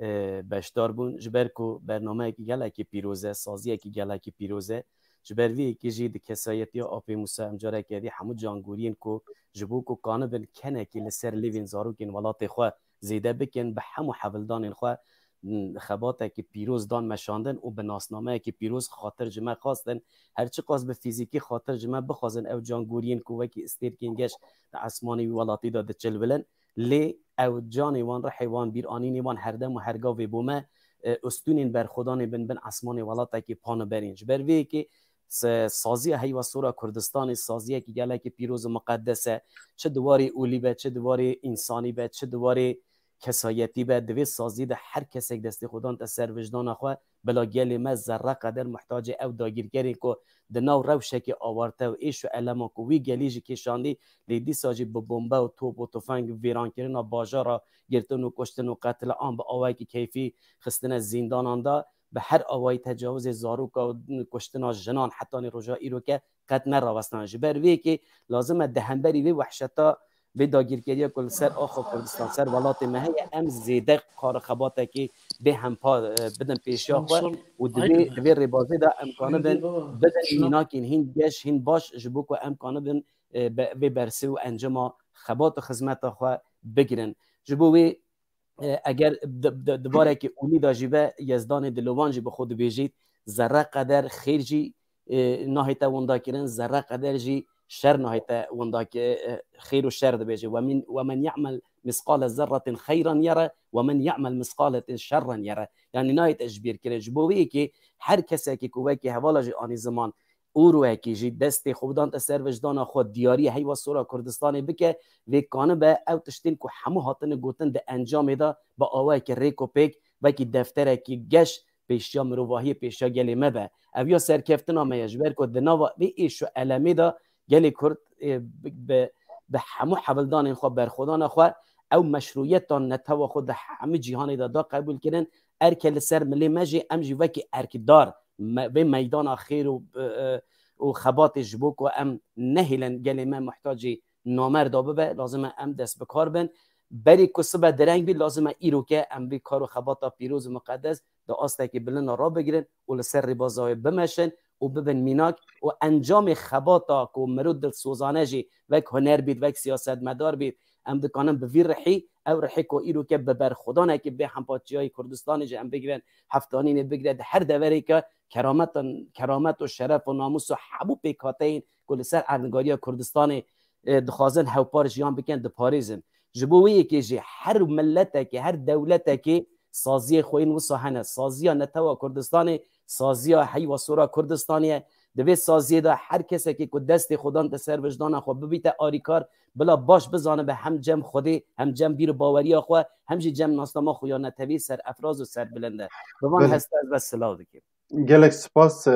e, beşdar bûn. Ji ber ku bernameyekî gelekî pîroz e, saziyekî gelekî pîroz e. Ji ber vê yekê jî di kesayetiya Apê Mûsa em careke dî hemû cangoriyên ku ji bo ku kanibin kenekî li ser lêvên zarokên welatê xwe zêde bikin, bi hemû hevildanên xwe, m, xebatekî pîroz dan meşandin û bi nasnameyekî pîroz xatir ji me xwestin. Her çiqas bi fîzîkî xatir ji me bixwazin, ew cangoriyên ku wekî stêrkên geş di esmanê wî welatî de diçilbilin, lê ew canê wan, rihê wan, bîranînê wan herdem û hergavê bo me, e, ustûnên berxwedanê bin bin esmanê welatekî paniberîn. Ji ber vê yekê se-, saziya heyva sora Kurdistanê saziyekî gelekî pîroz û miqedes e. Çi di warê olî be, çi di warê însanî be, çi di warê kesayetî be, di vê saziyê de her kesek destê xwe dante ser wijdana xwe, bila gelê me zerre qeder muhtacê ew dagîrkerên ku di nav rewşekê awarte û êş û elema ku wî gelî jî kêşandî, lê dîsa jî bi bombe û top û tufeng vêrankirina bajara, girtin û kuştin û qetileam bi awayekî keyfî xistine zîndanan de, bi her awayî tecawizê zaroka û kuştina jinan hetanî roja îroke qet nerawestane. Ji ber vê yekê lazim e di hemberî vê wehşeta, vê dagîrkeriya ku li ser axa Kurdistan, ser welatê me heye, em zêde kar û xebatekê bê hempa, e, bidin pêşiya xwe û di vê, di vê rêbazê de em kanibin bidin mînakên hîn geş, hîn baş, ji bo ku em kanibin, e, be-, vê bersê û encama xebat û xizmeta xwe bigirin. Ji bo wê, e, eger di, di, di barekî olî de jî be, Yezdanê Dilovan jî bi xwe dibêjît, zerre qeder xêr jî, e, nahête winda kirin, zerre qeder jî şer nahête winda ki-, e, xêr û şer dibêje. "Ve min, ve men ya'mel misqale zerretin xeyran yere, ve men ya'mel misqaletin şerran yere." Yanî nahête ji bîr kirin. Ji bo wê yekê her kesekî ku wekî hevala jî anî ziman, ûroyekî jî destê xwe bidante ser wijdana xwe, diyariya heyva sora Kurdistanê bike, vê kanibe ew tiştên ku hemû hatine gotin di encamê de bi awayekî rêk û pêk, wekî defterekî geş pêşiya mirovahiyê, pêşiya gelê me be. Ev ya serkeftina me ye, ji ber ku di nava vê êş û elemê de gelê Kurd, ê, bi, bi, bi hemû hevildanên xwe, berxwedana xwe, ew meşrûyeta netewa xwe di hemû cîhanê de da qebûl kirin. Erke li ser milê me jî, em jî wekî erkdar me-, vê meydana xêr û, e, e, û xebatê ji bo ku em nehêlin gelê me muhtacî namerda bibe, lazim e em dest bi kar bin. Berî ku sibe direng bî, lazim e îroke em vê kar û xebata pîroz û miqedes di astekî bilind de rabigirin û li ser rêbaza wê bimeşin û bibin mînak û encamê xebata ku mirov dilsozane jî wek huner bît, wek siyasetmedar bît, em dikanin bi vî rihî, ew rihê ku îroke bi berxwedanekî bê hempa çiyayê Kurdistanê jî em bigirin, heftanînê bigire di her deverêke kerametan, keramet û şeref û namûs û hemû pêkhateyên ku li ser erdnîgariya Kurdistanê, e, dixwazin hewpar jiyan bikin, diparêzin. Ji bo wê yekê jî her miletekê, her dewletekê saziyê xwe yên wisa hene. Saziya Netewa Kurdistanê, saziya heyva sora Kurdistanê ye. Di vê saziyê de her kesekê ku destê xwe dante ser wijdana xwe bibîte arîkar, bila baş bizanibe hem cem Xwedê, hem cem bîr û baweriya xwe, hem jî cem nasnama xwe ya netewî serefraz û serbilind e. Bi van Belê. hesta ez ve silav dikim. Gelek spas, e,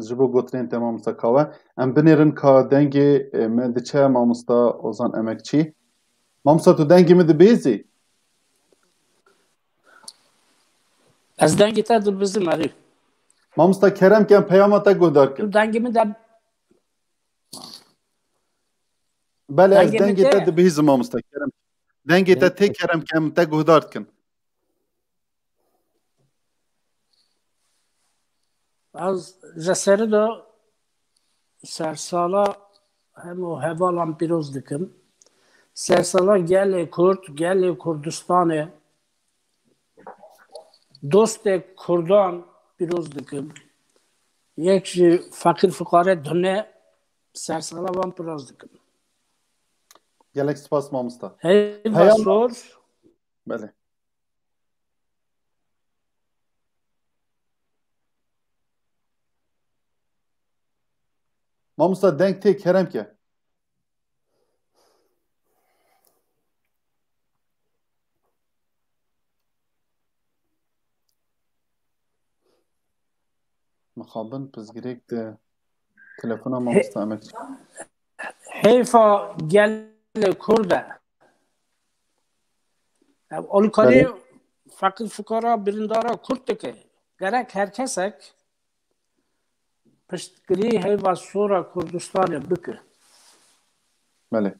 ji bo gotinên te mamosta Kawe. Em binêrin ka dengê, e, me diçe mamosta Ozan Emekçî. Mamosta, tu dengê min dibêzî? Ez dengê te dibizim, erê. Mamosta, kerem ke em peyama te guhdar kin. Tu dengê min de Belê, ez Dengê min dengê te tê? dibihîzim, mamosta, kerem. Dengê te Deng- tê, kerem ke em te guhdar dikin. Ez ji serî de sersala hemû hevalan pîroz dikim. Sersala gelê Kurd, gelê Kurdistanê, dostê Kurdan pîroz dikim. Yek ji feqîr fuqare dune sersala wan pîroz dikim. Gelek spas mamosta. Heyva Peyam- sor. Belê. Mamosta, deng tê, kerem ke. Mixabin pirsgirêk di telefona He- mamosta Emekçî. Heyfa gelê Kurd e. Ev alîkarî Belê. feqîr fukara birîndara Kurd dike. Gerek her kesek piştgirî heyva sora Kurdistanê bike. Belê.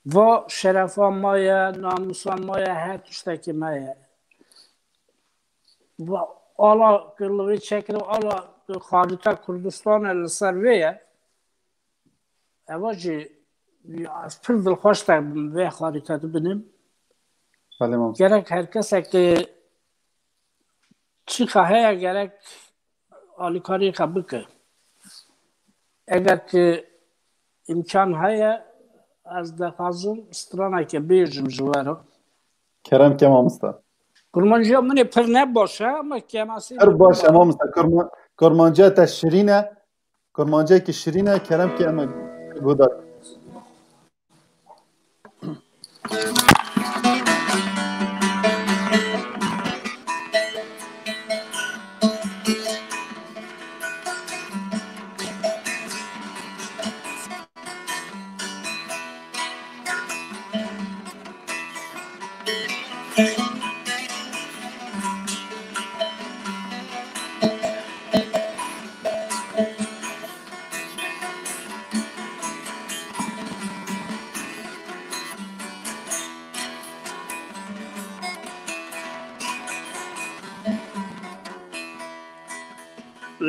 Va şerefa me ye, namusa me ye, her tiştekî me ye. Va ala ku li wê çekirî, ala ku xarîta Kurdistanê li ser vê ye. Eva jî ya, ez pir dilxweş te vê xarîte dibînim. Belê mamoste. Gerek her kesek çiqa heye gerek alîkariyê xwe bike. Eger ki îmkan heye, ez dixwazim straneke bêjim ji we re. Kerem ke mamoste. Kurmanciya min ê pir ne baş e, ama kemasî Pir baş e mamoste. Kurma-, kurmanciya te şirîn e. Kurmanciyekî şirîn e, kerem ke em ê guhdar.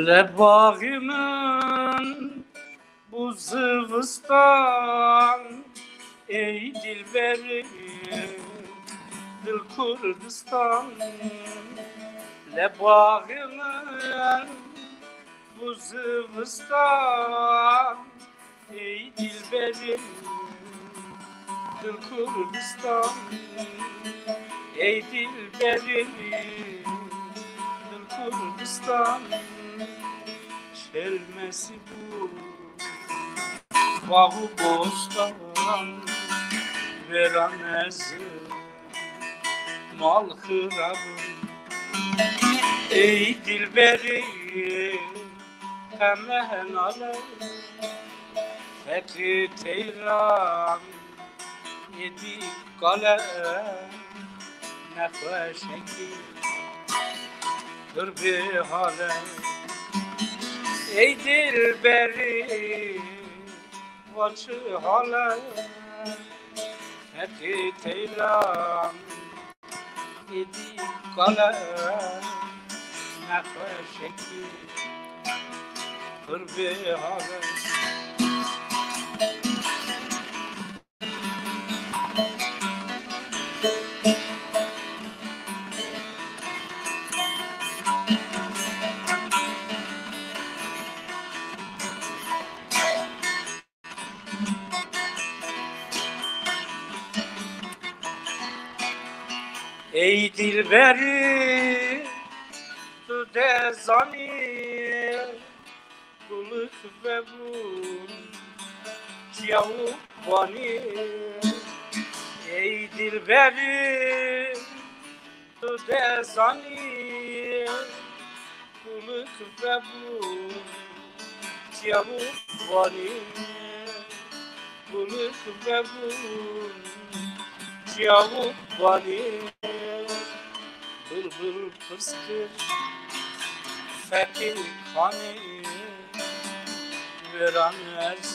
Li baxê min bû zivistan, ey dilberê dil Kurdistan. Li baxê min bû zivistan, ey dilberê dil Kurdistan, ey dilberê dil Kurdistan. Şelmesî bû bax û bostan, veran ez mal xirab. Ey dilberê, em nale, feqî teyran, êdî kale, nexweşekî pir bê hale. Ey dilberî, va çi hale, feqî teyran, êdî kale, nexweşekî pir bê hale. Ey dilberî, tu dezanî, gulik vebûn çiya û banî. Ey dilberî, tu dezanî, gulik vebûn çiya û banî. Gulik vebûn çiya û banî. Bilbil pirs kir, feqî kanî, veran ez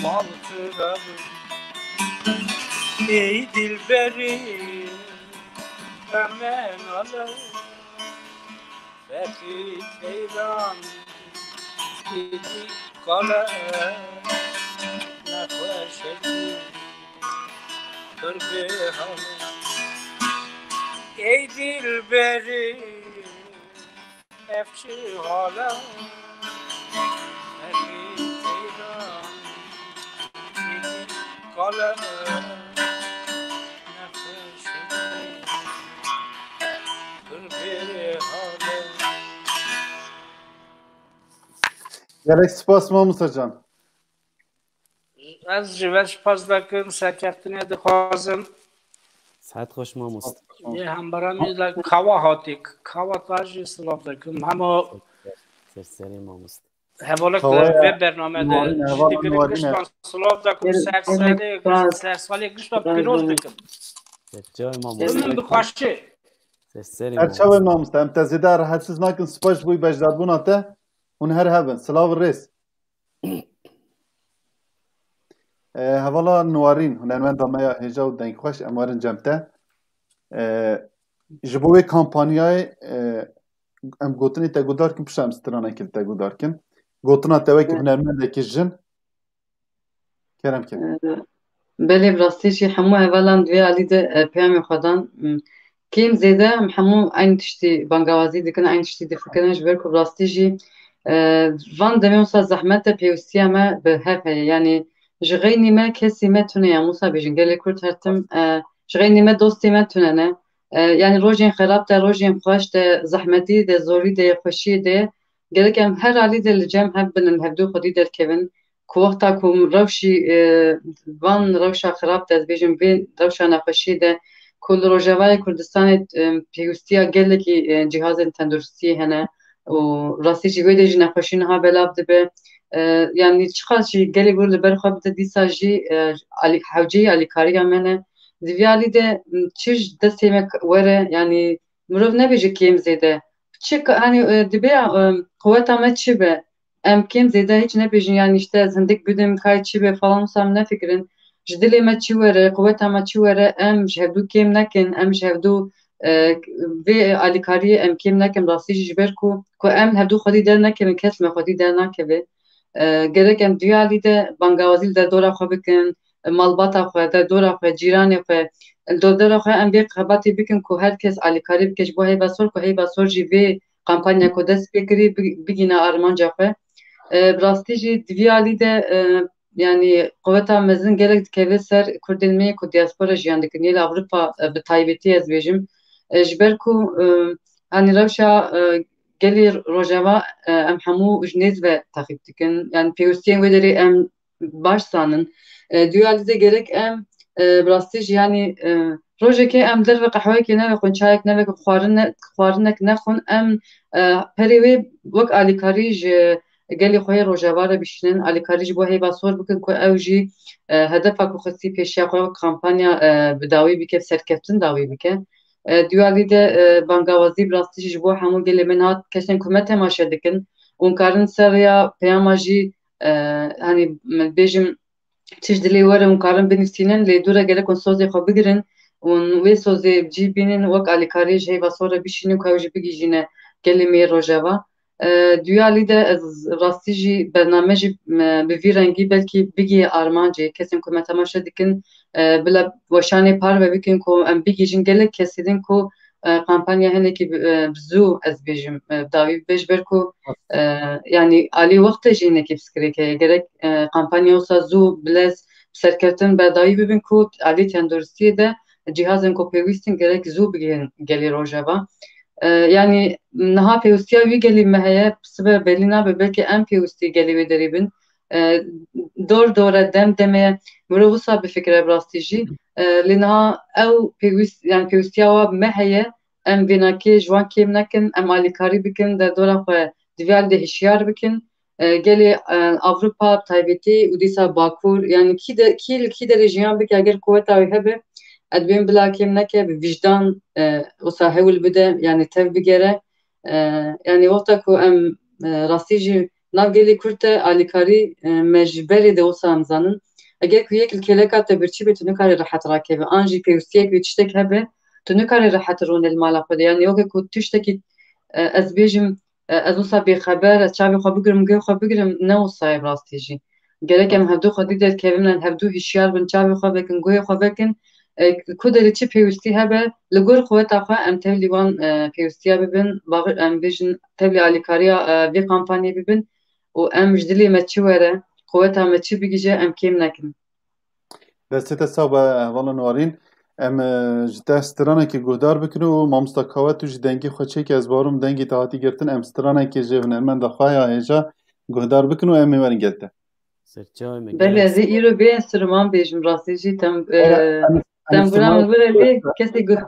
mal xirab. Ey dilberî, em nale, feqî teyran, êdî kale, nexweşekî pir bê hale. Ey dilberî, ev çi hale, feqî teyran, êdî kale, nexweşekî pir bê hale. Gelek spas mamoste can. Ez ji we spas dikim, serkeftinê dixwazim. Sihet xweş mamoste. Yê hembaranî li Kawa hatî. Kawa te jî silav dikim. Hema Ser serê mamoste. Hevalek Kawa vê bername de Nûarîn, hevala Nûarîn e. Giştan silav dikim. Ser serê, ser salê giştan pîroz dikim. Ser cayê mamoste. Min bi xweşî. Ser serê Her çawe mamoste. Mamoste, em te zêde rehetsiz nakin, spas ji bo beşdarbûna te. Hûn her hebin. Silav û rêz. E, hevala Nuwarîn, hunermenda me ya hêja û dengxweş, em werin cem te. E, ji bo wê kampanyayê, e, em gotinê te guhdar kin, piştre em stranekê li te guhdar kin. Gotina te wekî Evet. hunermendekî jin. Kerem ke. E, belê, bi rastî jî hemû hevalan di vê alî de, e, peyamê xwe dan. M, kêm zêde em hemû eyn tiştî bangawazî dikin, eyn tiştî difikirin, ji ber ku bi rastî jî, e, van demê wisa zehmet e, pêwîstiya me bi hev heye. Yanî ji xeynî me kesî me tune ye, em wisa bêjin, gelê Kurd her tim, e, ji xeynî me dostê me tune ne. E, yanî rojên xerab de, rojên xweş de, zehmetî de, zorî de, xweşiyê de, gerek em her alî de li cem hev binin, hevdû xwedî derkevin. Ku wexta ku rewşî, e, van rewşa xirab de, ez bêjim, vê rewşa nexweşiyê de, ku li Rojavayê Kurdistanê, e, pêwîstiya gelekî, e, cîhazên tenduristiyê hene û rastî jî wê de jî nexweşî niha belav dibe. E, yanî çiqas jî gelê wir li ber xwe bide, dîsa jî, e, alî-, hewceyî alîkariya me ne. Di vî alî de, m, çi ji destê me k-, were, yanî mirov nebêje kêm zêde. Çi ka-, hanî, e, dibe, e, quweta me çi be? Em kêm zêde hiç nebêjin, yanî işte ez hindik bidim, kay çi be falan, wisa em nefikirin. Ji dilê me çi were, quweta me çi were, em ji hevdû kêm nekin, em ji hevdû, e, vê alîkariyê em kêm nekin, rastî jî ji ber ku, ku em hevdû xwedî dernekevin, kes me xwedî dernakeve. E, gerek em di vî alî de bangawazî li derdora xwe bikin, malbata xwe, derdora xwe, cîranê xwe, li dordora xwe em vê xebatê bikin ku her kes alîkarî bike ji bo heyva sor, ku heyva sor jî vê kampanya ku dest pê kirî bi-, bigîne armanca xwe. E, bi rastî jî di vî alî de, e, yanî quweta mezin gelek dikeve ser Kurdên me ku diaspora jiyan dikin, yê li Ewropa, e, bi taybetî ez bêjim. E, ji ber ku, e, hanî rewşa, e, gelê Rojava, e, em hemû ji nêz ve teqîb dikin. Yanî pêwîstiyên wê derê em baş zanin. E, di wî alî de gerek em, e, bi rastî jî, yanî, e, rojekê em derve qehweyekê nevexwin, çayek nevexwin, xwarin ne-, xwarinek nexwin, em, e, perê wê wek alîkarî ji gelê xwe yê Rojava re bişînin, alîkarî ji bo heyva sor bikin ku ew jî, e, hedefa ku xistî pêşiya xwe wek kampanya, e, bi dawî bike, bi serkeftin dawî bike. E, di wî alî de, e, bangawazî bi rastî jî ji bo hemû gelê me niha kesên ku me temaşe dikin, hûn karin ser rêya peyama jî, e, hanî, bêjim, tişt dilê were hûn karin binivîsînin, lê dû re gerek hûn sozê xwe bigirin û wê sozê bi cî bînin, wek alîkariyê ji heyva sor re bişînin ku ew jî bigihîjîne gelê me yê Rojava. E, di wî alî de ez rastî jî bername jî, e, bi vî rengî belkî bigihê armancê kesên ku me temaşe dikin, e, bila weşanê parve bikin ku em bigihîjin gelek kesê din ku e, kampanya hinekî bi, e, bi zû, ez bêjim, e, bi dawî bibe, ji ber ku, e, yanî alî wextê jî hinekî piskirêk heye. Gerek, e, kampanya wisa zû, bilez, bi serkeftin berdawî bibin ku alî tenduristiyê de cîhazên ku pêwîst in gerek zû bigihên gelê Rojava. E, yanî niha pêwîstiya wî gelî me heye, sibe belî nabe, belkî em pêwîstî gelê wê derê bin. E, dor dor e, dem dem e, mirov wisa bifikire bi rastî jî. E, lê niha ew pêwîst, yanî pêwîstiya wa bi me heye, em vênakê ji wan kêm nekin, em alîkarî bikin, derdora xwe di vî alî de hişyar bikin. E, gelê, e, Ewropa bi taybetî û dîsa Bakur, yanî kî de, kî li kî derê jiyan bike, eger quweta wê hebe, ez dibêm bila kêm neke, bi vîjdan, e, wisa hewl bide, yanî tev bigere. E, yanî wexta ku em, e, rastî jî nav gelê Kurd de alîkarî, e, me ji berê de wisa em zanin. Eger ku yek li kêleka te birçî be, tu nikarî rehet rakeve. An jî pêwîstiyek wê tiştek hebe, tu nikarî rehet rûne li mala xwe de. Yanî weke ku tiştekî, e, ez bêjim, e, ez wisa bêxeber, ez çavê xwe bigirim, guhê xwe bigirim, ne wisa ye bi rastî jî. Gerek em hevdû xwedî derkevin, em hevdû hişyar bin, çavê xwe vekin, guhê xwe vekin. E, ku derê çi pêwîstî hebe, li gor quweta xwe em tevlî wan, e, pêwîstiya bibin, baxi-, em bêjin tevlî alîkariya, e, vê kampanyê bibin û em ji dilê me çi were, quweta me çi bigihîje, em kêm nekin. Destê te sax be, hevala Nuwarîn. Em, e, ji te stranekê guhdar bikin û mamosta Kawa, tu jî dengê xwe çêke, ez bawerim dengê te hatî girtin. Em stranekê ji hunermenda xwe ya hêja guhdar bikin û em ê werin gel te. Ser çavê me, Belê, gelek ez ê îro bê enstrûman bêjim, rastî jî tem-, e, Em, em tembûra min enstrûman were lê kesê gu-,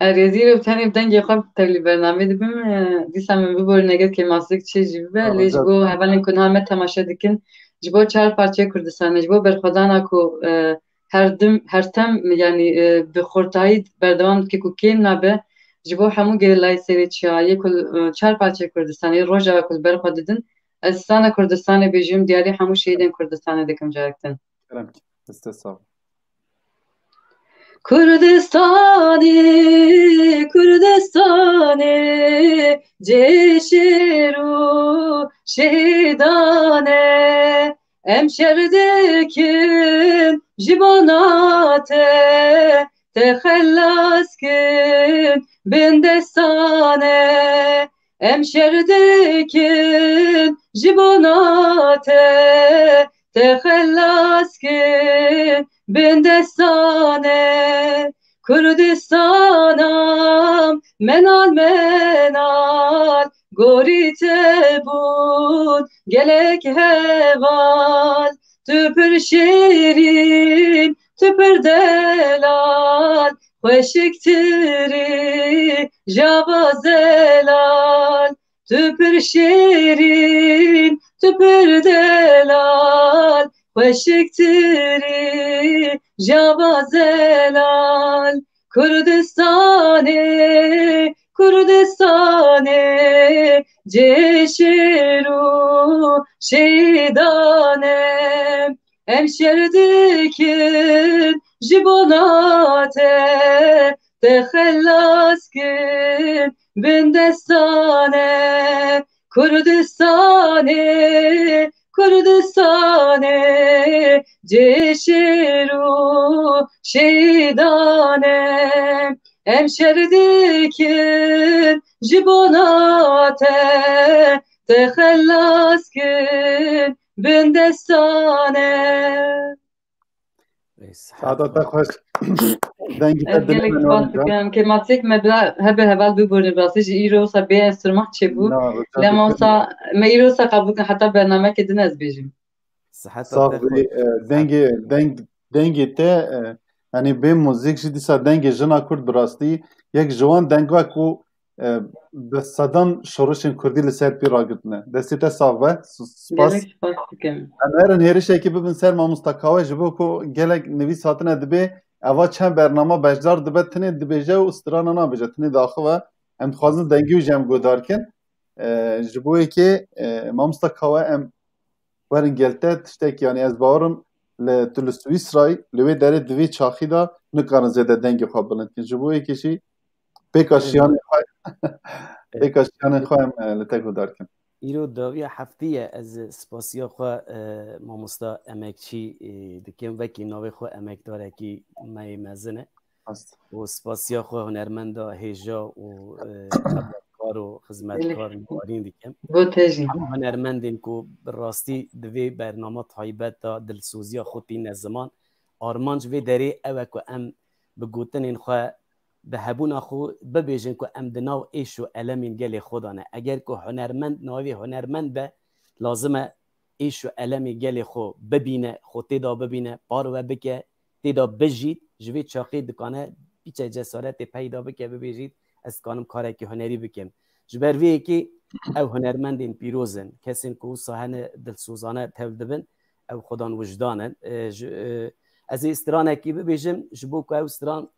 Erê, ez îro tenê bi dengê xwe tevlî bernamê dibim. E, dîsa min biborîne, eger kêmaslik çê jî bibe. Lê ji bo hevalên ku niha me temaşe dikin, ji bo çar parçeyê Kurdistanê, ji bo berxwedana ku, e, her dim, her tem, yanî, e, bi xurtayî berdewam dike ku kêm nabe. Ji bo hemû gerîlayê Serê Çiyayê ku, e, çar parçeyê Kurdistanê, Rojava ku li ber xwe didin, ez strana Kurdistanê bêjim, diyarî hemû şehîdên Kurdistanê dikim carek din. Kerem ki, destê sağ ol. Kurdistanê, Kurdistanê, cihê şêr û şehîdan e. Em şer dikin ji bona te, te xelas kin bin destan e. Em şer dikin ji bona te, te xelas kin bin destan e. Kurdistana menal menal gorî te bûn gelek heval. Tu pir şêrîn, tu pir delal, xweşiktirî java zelal. Tu pir şêrîn, tu pir delal, xweşiktirî java zelal. Kurdistanê, Kurdistanê, cihê şêr û şehîdan e. Em şer dikin ji bona te, te xelas kin bin destan e. Kurdistanê, Kurdistanê, cihê şêr û şehîdan e. Em şer dikin ji bona te, te xelas kin bin destan e. Saeta te xweş. Dengî te Ez gelek spas dikim. Kêmasiyek me bila hebe heval biborin rastî ji îro wisa bê enstrûman çêbû. Lema wisa me îro wisa qebûl kin heta bernameke din ez bêjim. Siheta te xweş. E, dengê, deng, dengê te, e, yanî bê muzîk jî dîsa dengê jina Kurd bi rastî yek ji wan denga ku e, bi sedan şorişên Kurdî li ser pî ragirtine. Destê te sax be. Spas. Gelek spas dikim. Em herin hêrişekî bibin ser mamosta Kawe ji bo ku gelek nivîs hatine dibê eva çend bernama beşdar dibe tinê dibêje û strana nabêje tinê diaxive. Em dixwazin dengê wî jî em guhdar kin. E, ji bo yekê, e, mamosta Kawe em werin gel te tiştekî, yanî ez bawerim li, tu li Swîsrayî, li wê derê di vê çaxî de nikarin zêde dengê xwe bilind kin. Ji bo yekê jî pêka şiyanên xwe, pêka şiyanên xwe em, e, li te guhdar kin. Îro dawiya heftê ye ez spasiya xwe, e, mamosta emekçî, e, dikim, wekî navê xwe emekdarekî me yê mezin e. Rast. Û spasiya xwe hunermenda hêja û, e, xebatkar û xizmetkar Nûarîn dikim. Bo te jî. Hemû hunermendên ku bi rastî di vê bernama taybet de dilsoziya xwe tîne ziman, armanc vê derê ew e ku em bi gotinên xwe, bi hebûna xwe bibêjin ku em di nav êş û elemên gelê xwe de ne. Eger ku hunermend navê hunermend be, lazim e êş û elemê gelê xwe bibîne, xwe tê de bibîne, parve bike, tê de bijît, ji vê çaxê dikane piçe cesaretê peyda bike, bibêjît, ez dikanim karekî hunerî bikim. Ji ber vê yekê ew hunermendên pîroz in, kesên ku wisa hene dilsozane tev dibin, ew xwedan wijdan in. E, ji, e, ez ê stranekî bibêjim, ji bo ku ew stran,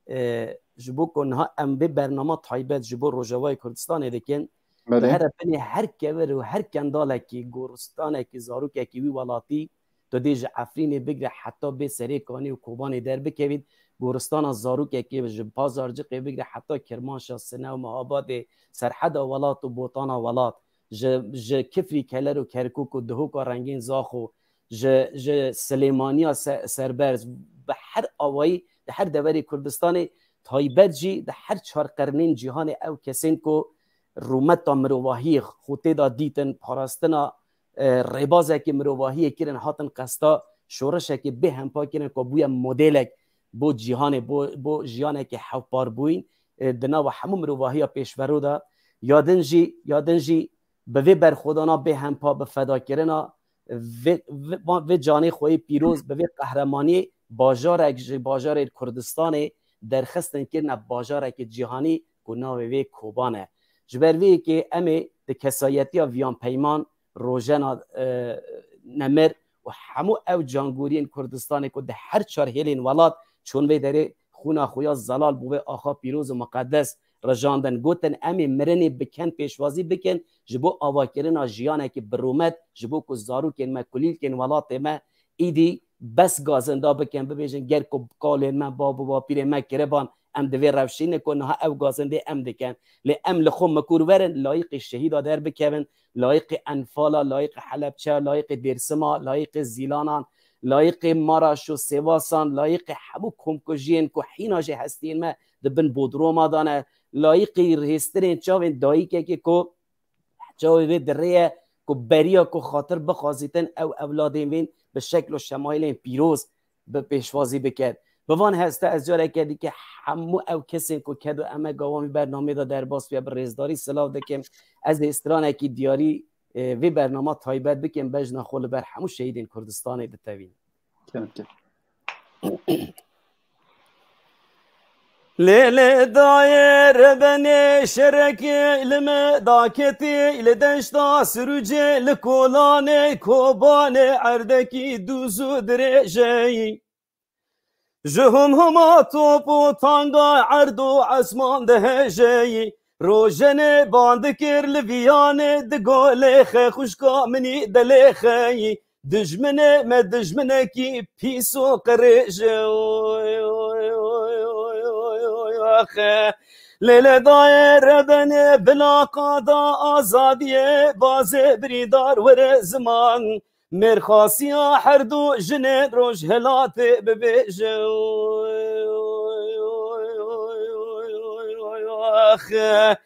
e, ji bo ku niha em vê bernama taybet ji bo Rojavayê Kurdistanê dikin, Belê. Dihere binê her kevir û her kendalekî, goristanekî, zarokekî wî welatî, tu dê ji Efrînê bigre heta bê Serê Kanî û Kobanê derbikevît, goristana zarokekê ji Pazarcixê bigre heta Kirmanşa, Sine û Mehabadê, Serheda Welat û Botana Welat, ji, ji Kifrî, Keler û Kerkûk û Dihoka Rengîn Zaxo, ji, ji Silêmaniya se-, Serberz, bi her awayî di her deverê Kurdistanê, taybet jî di her çar qernên cîhanê ew kesên ku rûmeta mirovahiyê xwe tê de dîtin, parastina, e, rêbazekî mirovahiyê kirin, hatin qesta şorişekî bêhempa kirin ku bûye modelek bo cîhanê, bo, bo jiyanekî hevparbûyîn, e, di nava hemû mirovahiya pêşverû de. Ya din jî, ya din jî bi vê berxwedana bêhempa, bi fedakirina vê, vê, vê canê xwe yê pîroz, bi vê qehremaniyê bajarek ji bajarên Kurdistanê derxistin kirine bajarekî cîhanî ku navê wê Koban e. Ji ber vê yekê em ê di kesayetiya Viyan Peyman, Rojena, e, Nemir û hemû ew cangoriyên Kurdistanê ku di her çar hêlên welat çûn vê derê xûna xwe ya zelal bo vê axa pîroz û miqedes rijandin. Gotin, em ê mirinê bi ken pêşwazî bikin ji bo avakirina jiyanekî bi rûmet, ji bo ku zarokên me, kulîlkên welatê me îdî bes gazinda bikin, bibêjin, ger ku kalên me, bab û bapîrên me kiriban, em di vê rewşê ne ku niha ew gazindê em dikin. Lê em li xwe mikur werin, layiqî şehîda derbikevin, layiqî Enfala, layiqî Helebçe, layiqî Dêrsima, layiqî Zîlanan, layiqî Maraş û Sêvasan, layiqî hemû komkujiyên ku hîna jî hestiyên me di bin bodroma de ne, layiqî rihêstirên çavên dayikekê ku çavê vê dirê ye ku beriya ku xatir bixwazîtin ew ewladên vên bi şekl û şemayilên pîroz bi pêşwazî biket. Bi van heste ez careke dîke hemû ew kesên ku ked û emega wan vî bernameyê de derbas bûye bi rêzdarî silav dikim. Ez ê stranekî diyarî, e, vê bernama taybet bikim, bejna xwe li ber hemû şehîdên Kurdistanê ditevînim. Kevin, kevin. Lê lê dayê rebenê şerekê li me daketî li deşta Sirûcê li kolanê Kobanê erdekî dûz û dirêjeyî. Ji hum huma top û tanga erd û esman dihêjeyî. Rojenê ban dikir li viyanê di golê xe xwişka minî delê xeyî. Dijminê me dijminekî pîs û qirêj e. Oy, oy, oy, oy, oy, oy, oy, axe. Lê lê dayê rebenê bila qada azadiyê bazê birîndar were ziman. Mêrxasiya her du jinên Rojhilatê bibêje. Oy, oy, oy, axe.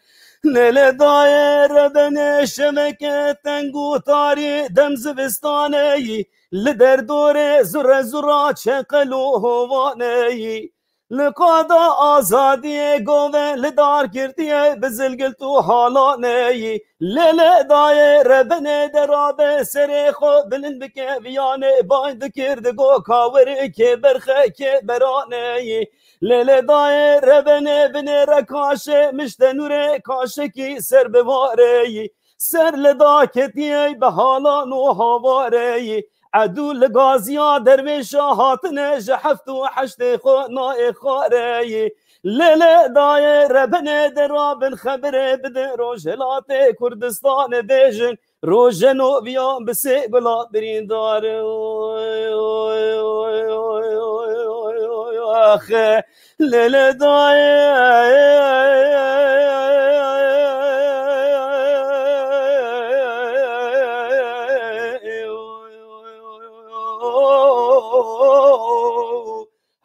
Lê lê dayê rebenê şeveke teng û tarî dem zivistaneyî, li derdorê zure zura çeqel û hovaneyî. Li qada azadiyê gove li dar girtiyê bi zilgilt û halaneyî. Lê lê dayê rebenê derabe serê xwe bilind bike viyanê bay dikir di go kawerê kê berxe kê beraneyî. Lê lê dayê rebenê binê re kaşê mişte nûrê kaşekî ser bi vareyî. Ser li daketiyê bi halan û havareyî. Edû li gaziya dervêşa hatine ji heft û heştê xwe nayê xwareyî. Lê lê dayê rebenê de rabin xebirê bide Rojhilatê Kurdistanê bêjin. Rojeno viya bi sê gula birîndar. Oy, oy, oy, oy, oy, oy, oy, oy, oy, axe. Lê lê dayê.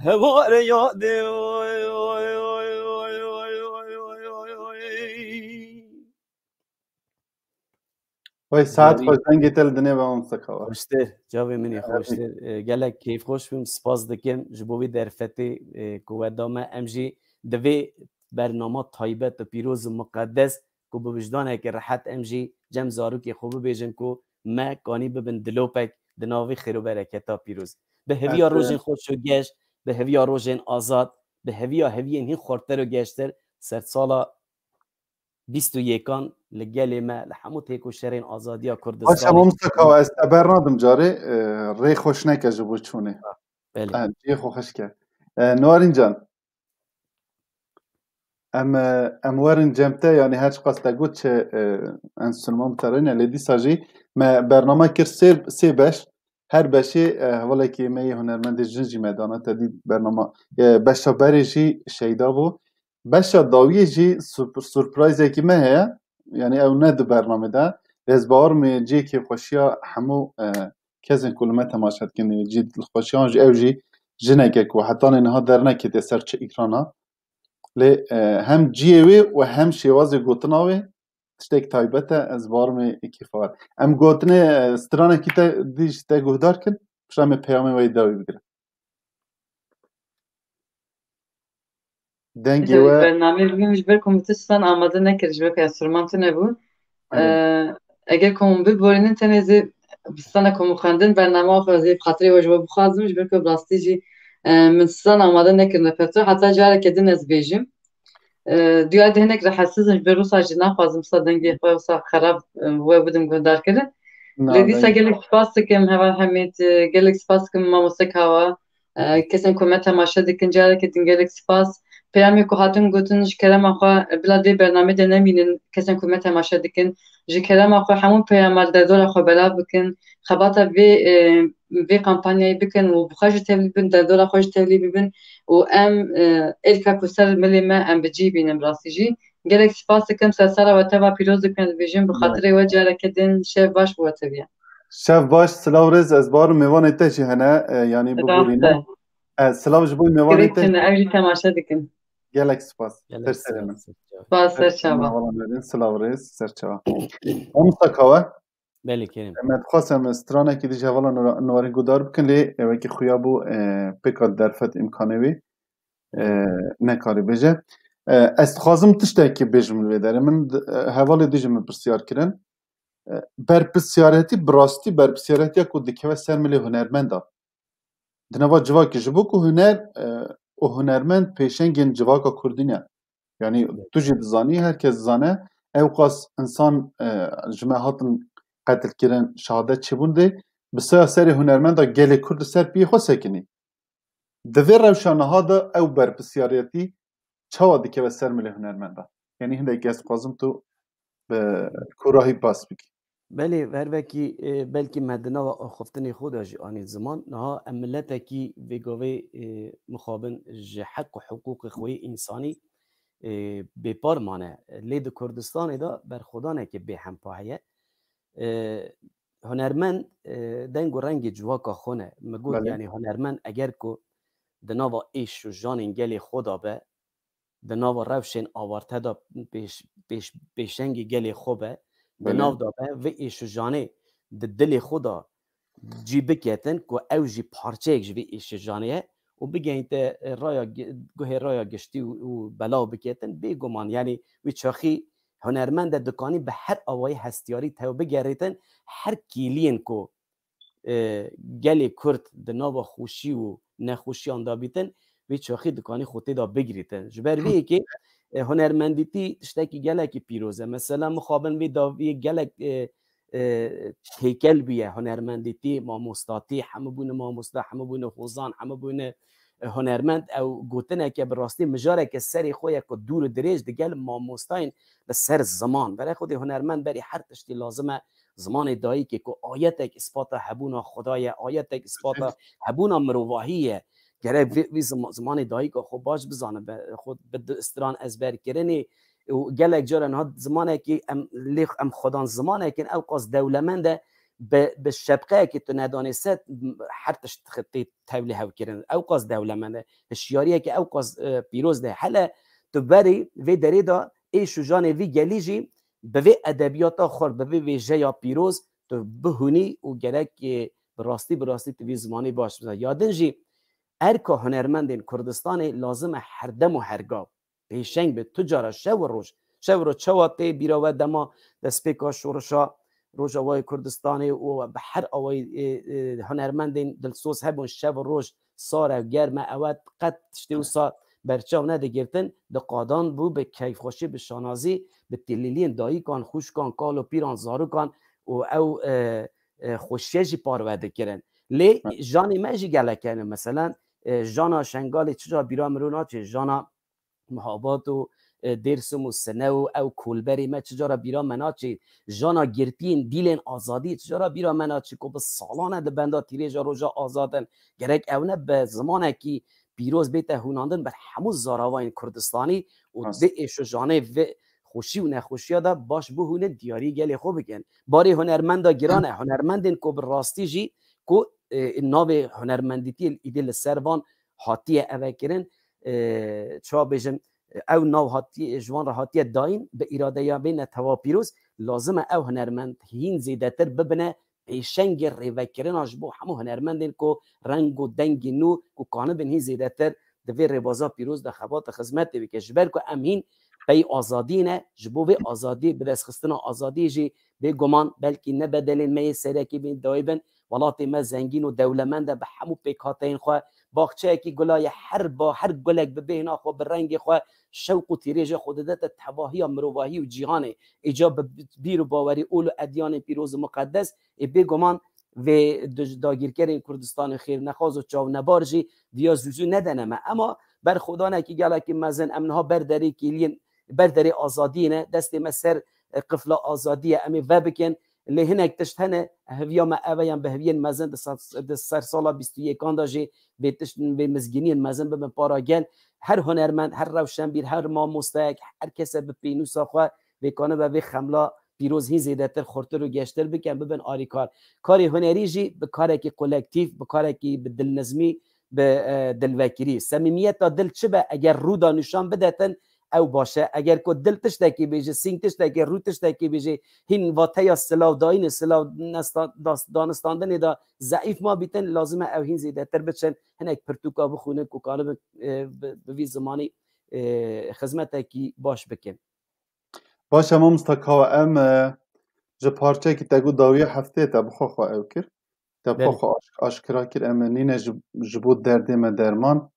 Hevare yadê. Wey, saet Cavî. Xweş, dengê te li dinê ve, mamoste Kawa. Xweştir, cavê min ê Evet. Xweştir. E, gelek keyfxweş bûm, spas dikim ji bo vî derfetê, e, ku we da me. Em jî di vê bernama taybet û pîroz û miqedes ku bi wijdaneke rehet em jî cem zarokê xwe bibêjin ku me kanî bibin dilopek di navê xêr û bereketa pîroz. Bi heviya Evet. rojên xweş û geş, bi heviya rojên azad, bi heviya heviyên hîn xurtir û geştir, sedsala bîst û yekan li gelê me, li hemû têkoşerên azadiya Kurdistanê. Paşa mamoste Kawa, ez te bernadim carê, e, rê xweş neke ji bo çûnê. Belê. E, cihê xwe xweş ke. E, Nuarîn can, em, e, em werin cem te, yanî her çiqas te got çi, e, enstrûman bi te re ne, lê dîsa jî me bername kir sê, sê beş. Her beşê, e, hevalekî me yê hunermendê jin jî me dane te dî bernama, e, beşa berê jî Şeyda bû. Beşa dawiyê jî surp-, surprizekî me heye. Yanî ew ne di bernamê de. Ez bawer me cihê kêfxweşiya hemû, e, kesên ku li me temaşe dikin, cihê dilxweşiyan jî ew jî jineke ku hetanê niha derneketiye ser çi îkrana. Lê, e, hem cihê wê û hem şêwazê gotina wê tiştek taybet e, ez bawer me kêfa. Em gotinê, e, stranekî te dî ji te guhdar kin, pişta me peyamê wê dawî bigire. Dengê Tabii, we bernameyê bû ji ber ku min tiştan amade nekir, ji ber ku enstrûman tune bû. Evet. Ee, eger ku hûn biborînin, tenê zê bi stana ku min xwendin, bernama xwe zê bi xatirê we ji we bixwazim, ji ber ku bi rastî jî, e, min stan amade nekirine peto, heta careke din ez bêjim. E, duyar de hinek rehetsiz im, ji ber wisa jî naxwazim wisa dengê xwe wisa xerab, e, we bidim guhdarkirin. Lê dîsa gelek spas dikim Heval Hemîd, e, gelek spas dikim mamoste Kawa. E, kesên ku me temaşe dikin, careke din gelek spas. Peyamê ku hatin gotin, ji kerema xwe, e, bila dê bernamê de nemînin, kesên ku me temaşe dikin, ji kerema xwe hemû peyama li derdora xwe belav bikin, xebata vê, e, vê kampanyayê bikin û bi xwe jî tevlî bin, derdora xwe jî tevlî bibin û em, e, êrka ku ser milê me em bi cî bînin rastî jî. Gelek spas dikim, sersera we teva pîroz dikim, dibêjim bi xatirê we careke din şev baş bi we teviya. Şev baş, silav rêz, ez barim mêvanê te jî hene, e, yanî bigurîne. E, silav ji bo mêvanê te. Ew jî temaşe dikin. Gelek spas. Ser serê min. Spas, ser çava. Silav rêz, ser çava. Mamosta Kawa. Belê, Kerem. Me dixwest em stranekî dî ji hevala nora-, Nûarî guhdar bikin, lê wekî xuya bû, e, pêka derfet îmkanê wî, e, nekarî bêje. E, ez dixwazim tiştekî bêjim li vê derê. Min di-, e, hevalê dî ji min pirsyar kirin. E, berpirsiyarêtî, bi rastî berpirsiyarêtiya ku dikeve ser milê hunermenda. Di nava civakê ji bo ku huner, e, û hunermend pêşengên civaka kurdî ne. Yanî tu jî dizanî, her kes dizane, ewqas insan, e, ji me hatin qetilkirin, şehadet çêbûn dê, bi saya serê hunermenda gelê Kurd li ser piyê xwe sekinî. Di vê rewşa niha de ew berpirsiyariyetî çawa dikeve ser milê hunermenda? Yanî hindekî ez dixwazim tu bi kurahî bas bikî. Belê, her wekî, e, belkî me di nava axiftinê xwe de jî anî ziman. Niha em miletekî vê gavê, e, mixabin ji heq û hiqûqê xwe yê însanî, e, bêpar mane. Lê di Kurdistanê de berxwedaneke bêhempa heye. E, hunermend, e, deng û rengê civaka xwe ne. Min got, Belê. yanî hunermend eger ku di nava êş û janên gelê xwe de be, di nava rewşên awarte de pêş-, pêş-, pêşengê gelê xwe be, di Belê. nav de be, vê êş û janê di dilê xwe de cî biketin ku ew jî parçeyek ji vê êş û janê ye û bigehînte raya gi-, guhê raya giştî û, û belav biketin, bêguman, yanî wî çaxî hunermend e, dikanî bi her awayî hestiyarî tew bigerîtin, her kîliyên ku e, gelê Kurd di nava xweşî û nexweşiyan de bîtin, vê çaxî dikanî xwe tê de bigirîtin. Ji ber vê yekê, e, hunermendîtî tiştekî gelekî pîroz e. Mesela mixabin vê dawiyê gelek, e, e, têkel bûye. Hunermendîtî, mamostatî, hemû bûne mamosta, hemû bûne hozan, hemû bûne, e, hunermend. Ew gotineke bi rastî mijareke serê xwe ye ku dûr û dirêj digel mamostayên li ser ziman. Berê xwedê hunermend berî her tiştî lazim e, zimanê dayikê ku ayetek îspata hebûna Xwedê ye, ayetek îspata hebûna mirovahî ye. Gerek vê, vê zima-, zimanê dayika xwe baş bizane, be, xwe bi du stran ezberkirinê û gelek caran ha zimanekî em lê em xwedan zimanekî ewqas dewlemend e, bi, bi şepqeyekî tu nedanê ser, her tişt tê tevlî hewkirin. Ewqas dewlemend e. Hişyariyeke ewqas, e, pîroz de. Hele tu berî vê derê de êş û janê vî gelî jî bi vê edebiyata xurt, bi vê wêjeya pîroz tu bihûnî û gerek, e, bi rastî, bi rastî tu vî zimanî baş bizanî. Ya din jî erka hunermendên Kurdistanê lazim e her dem û her gav pêşeng be, tu cara şev û roj. Şev û roj çawa tê bîra we dema destpêka şorişa Rojavayê Kurdistanê û bi her awayî, e, e, hunermendên dilsoz hebûn, şev û roj sar e, germ e, ew e, qet tiştê wisa berçav nedigirtin, diqadan bû bi keyfxweşî, bi şanazî, bi têlîliyên dayikan, xwişkan, kal û pîran, zarokan û ew, e, e, xweşiye jî parve dikirin. Lê janê me jî gelek hene, meselen, e, jana Şengalê çi ca bîra mirov naçê, jana Mihabat û, e, Dêrsim û Sine û ew kolberê me çi cara bîra me naçê, jana girtiyên dîlên azadiyê çi cara bîra me naçê ku bi salan e di benda tîrêja roja azad in. Gerek ew ne bi zimanekî pîroz bête hûnandin ber hemû zaravayên Kurdistanî û Rast. di êş û janê vê xweşî û nexweşiya de baş bihûnin, diyarî gelê xwe bikin. Barê hunermenda giran e, hunermendên ku bi rastî jî ku, e, navê hunermendîtiyê îdî li ser van hatiye eve kirin, e, çawa bêjim, ew nav hatiye, ji wan re hatiye dayîn, bi îradeya vê netewa pîroz, lazim e ew hunermend hîn zêdetir bibine pêşengê rêvekirina ji bo hemû hunermendên ku reng û dengê nû ku kanibin hîn zêdetir di vê rêbaza pîroz de xebata xizmetê bike. Ji ber ku em hîn pey azadiyê ne, ji bo vê azadiyê, bi destxistina azadiyê jî bêguman belkî ne bedelên me yê serekî bên dayî bin, welatê me zengîn û dewlemend e, bi hemû pêkhateyên xwe, baxçeyekî gula ye, her ba, her gulek bi bêhna xwe, bi rengê xwe, şewq û tîrêjê xwe dide te tevahiya mirovahî û cîhanê. Îca bi bîr û bawerî ol û edyanên pîroz û muqeddes ê bêguman vê dij-, dagîrkerên Kurdistanê xêrnexwaz û çavnebar jî viya zû zû nedene me. Ema berxwedanekî gelekî mezin em niha ber derê kêliyên, ber derê azadiyê ne, destê me ser, e, qifla azadiyê em ê vebikin. Lê hinek tişt hene, heviya me ev e, yan bi heviyên mezin di ser, di ser sala bîst û yekan de jî vê tişt, vê mizgîniyên mezin bibin para gel. Her hunermend, her rewşenbîr, her mamosteyek, her kese bi pênûsa xwe vê kanibe vê xemla pîroz hîn zêdetir, xurtir û geştir bikin, bibin arîkar. Karê hunerî jî bi karekî kolektîf, bi karekî bi dilnizmî, bi, e, dilvekirî. Semîmiyeta dil çi be, eger rû da nîşan bidetin, ew baş e. Eger ku dil tiştekî bêje, sîng tiştekî, rû tiştekî bêje, hîn vateya silavdayînê, silav nesta-, das-, danistandinê de zeîf ma bîtin, lazim e ew hîn zêdetir biçin, hinek pirtûka bixwînin ku karibin, e, bi, bi vî zimanî, e, xizmetekî baş bikin. Baş e, mamosta Kawa, em, e, ji parçekî te got dawiya heftê te bi xwe xwe ew kir. Te bi xwe Belê. xwe aş-, aşkira kir, em ê nîne ji, ji bo derdê me derman.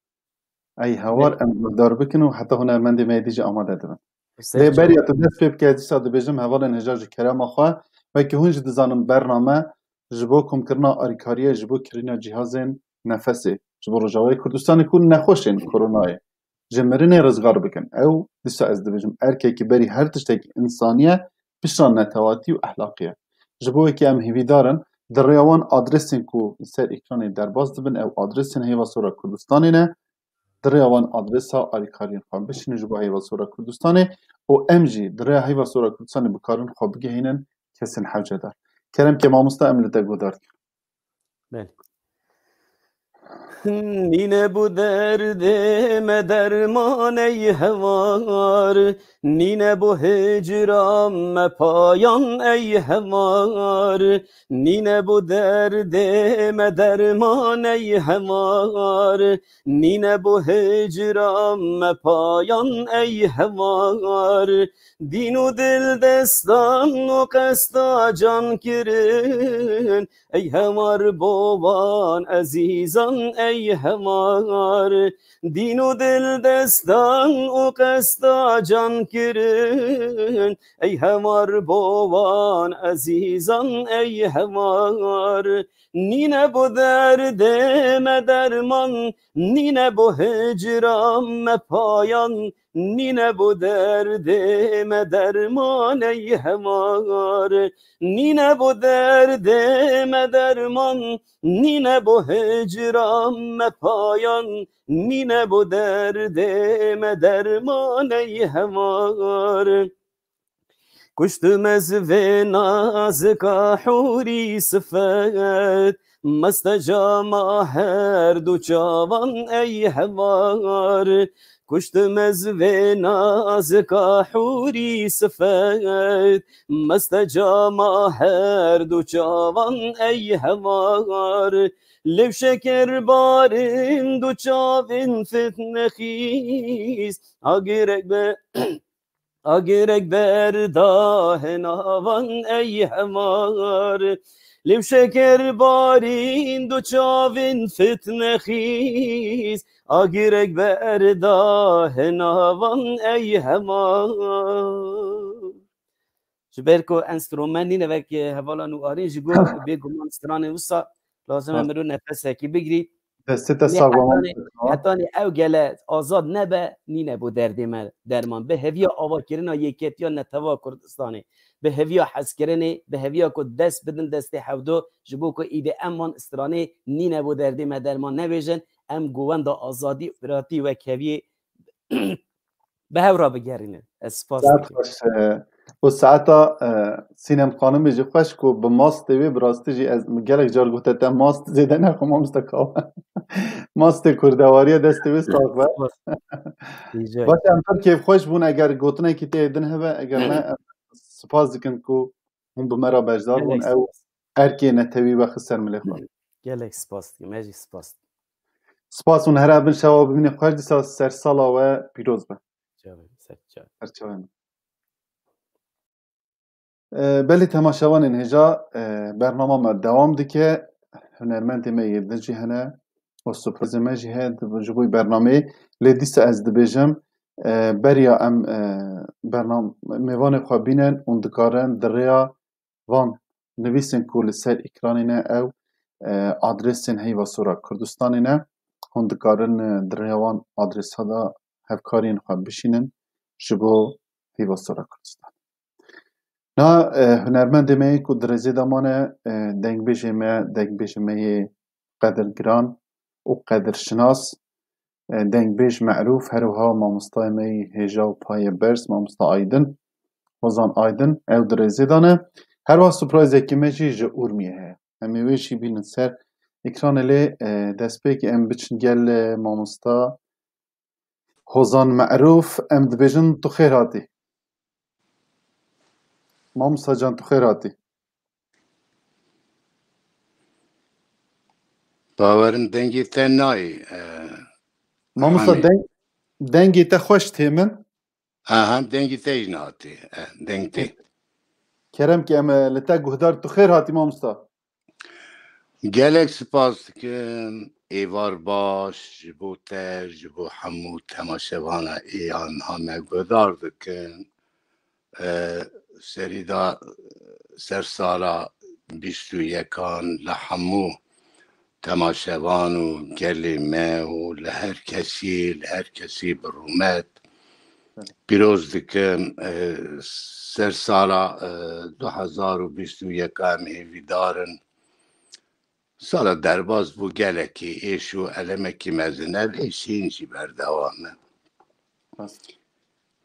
Ey hewar, Belê. em guhdar bikin û heta hunermendê me yê dî jî amade dibin. Ser Lê çawa. beriya tu dest pê bike, dîsa dibêjim hevalên hêja ji kerema xwe, wekî hûn jî dizanin bername ji bo komkirina alîkariyê, ji bo kirîna cîhazên nefesê, ji bo Rojavayê Kurdistanê ku nexweş ên koronayê, ji mirinê rizgar bikin. Ew dîsa ez dibêjim erkekî berî her tiştekî însanî ye, pişta netewatî û ehlaqî ye. Ji bo wekî em hêvîdar in, di rêya wan adresên ku li ser ekranê derbas dibin, ew adresên Heyva Sora Kurdistanê ne, di rêya wan adresa alîkariyên xwe bişînin ji bo Heyva Sora Kurdistanê û em jî di rêya Heyva Sora Kurdistanê bikarin xwe bigihînin kesên hewcedar. Kerem ke mamosta, em li te guhdar dikin. Belê. Nîne bo derdê me derman ey hevar, nîne bo hicran me payan ey hevar, nîne bo derdê me derman ey hevar, nîne bo hicran me payan ey hevar. Dîn û dil destan û qesta can kirin, ey hemar bo wan ezîzan, ey hemar. Dîn û dil destan û qesta can kirin, ey hemar bo wan ezîzan, ey hemar. Nîne bo derdê me derman, nîne bo hicran me payan, nîne bo derdê me derman ey hemar. Nîne bo derdê me derman, nîne bo hicran me payan, nîne bo derdê me derman ey hemar. Kuştim ez vê nazika hûrî sifet, meste cama her du çavan ey hevar. Kuştim ez vê nazika hûrî sifet, meste cama her du çavan ey hevar. Lêv şeker barin du çavên fitnexîz, agirek be Agirek berda hinavan ey hemar. Lêv şeker barîn du çavên fitnexîz. Agirek berda hinavan ey hemar. Ji ber ku enstrûmen nîne wek hevala Nûarîn ji gor bêguman stranê wisa lazim e Ha. mirov nefesekî bigirî. Destê te Lê sax be, hetanî, mamoste. Hetanî ew gele azad nebe, nîne bo derdê me derman. Bi heviya avakirina yeketiya netewa Kurdistanê, bi heviya hezkirinê, bi heviya ku dest bidin destê hevdo, ji bo ku îdê em wan stranê nîne bo derdê me derman nebêjin, em govenda azadî û biratî wek heviyê bi hev re bigerînin. Ez spas Saet dikim. xweş, e, û saeta, e, Sînem Xanimê jî xweş ku bi mastê wê, bi rastî jî ez gelek car gote te mast zêde nexwe mamoste Kawa. Mastê kurdewariyê destê wê sax be. Spas. Rica Baş ederim. em pir kêfxweş bûn, eger gotinekî tê din hebe, eger ne, em spas dikin ku hûn bi me re beşdar bûn. Gelek Ew spas. erkê netewî we xist ser milê xwe. Gelek spas dikim. Ez jî spas dikim. Spas û her hebin şewa bimîne xweş dîsa sersala we pîroz be. Çavê, ser çavê. Ser çavê min. E, belê temaşevanên hêja, e, bernama me dewam dike. Hunermendê me yê din jî hene. û surprizê me jî heye di- ji bo bernameyê. Lê dîsa ez dibêjim, e, beriya em, e, bernam-, mêvanê xwe bînin û dikarin di rêya van nivîsên ku li ser ekranê ne ew, e, adresên Heyva Sor a Kurdistanê ne, hûn dikarin, e, di rêya wan adresa de hevkariyên xwe bişînin ji bo Heyva Sor a Kurdistanê. Na, e, hunermendê me yê ku di rêzê de mane, e, dengbêjê me, dengbêjê me yê qedirgiran û qedirşinas, e, dengbêj Merûf, her wiha mamostayê me yê hêja û payê berz, mamosta Aydin, Hozan Aydin, ew di rêzê de ne. Her wiha surprizekî me jî ji Urmiyê heye. Em ê wê jî bînin ser ekranê lê, e, destpêkê em biçin gel, e, mamosta Hozan Merûf, em dibêjin tu xêr hatî. Mamosta can tu xêr hatî. Bawerim dengê te nayê. E, Mamosta Amî. deng, dengê te xweş tê min. Aha, dengê te jî natê. E, deng tê. Kerem ki em e, li te guhdar tu xêr hatî mamosta. Gelek spas dikim. Êvar baş ji bo te, ji bo hemû temaşevana ê ya niha me guhdar dikin. E, serî da sersala bîst û yekan li hemû temaşevan û gelê me û li her kesî, li her kesî bi rûmet pîroz dikim. E, sersala, e, du hezar û bîst û yek em hêvîdar in. Sala derbas bû, gelekî êş û elemekî mezin, ev êş hîn jî berdewam e.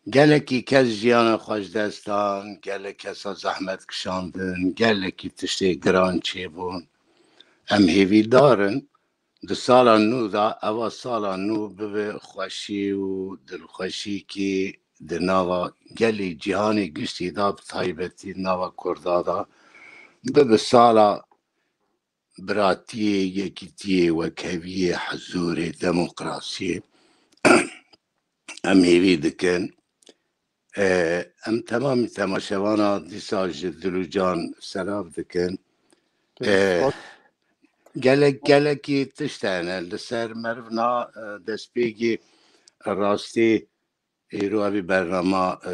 Gelekî kes jiyana xwe ji dest dan, gelek kesa zehmet kişandin, gelekî tiştê giran çêbûn. Em hêvîdar in di sala nû de, eva sala nû bibe xweşî û dilxweşîkî di nava gelê cîhanê giştî de, bi taybetî nava Kurda de, bibe sala biratiyê, yekîtiyê, wekheviyê, hizûrê, demokrasiyê. Em hêvî dikin. E, em temamî temaşevana dîsa ji dil û can selav dikin. E, gelek, gelekî tişt hene li ser meriv na, e, destpêkî rastî îro evî bernama, e,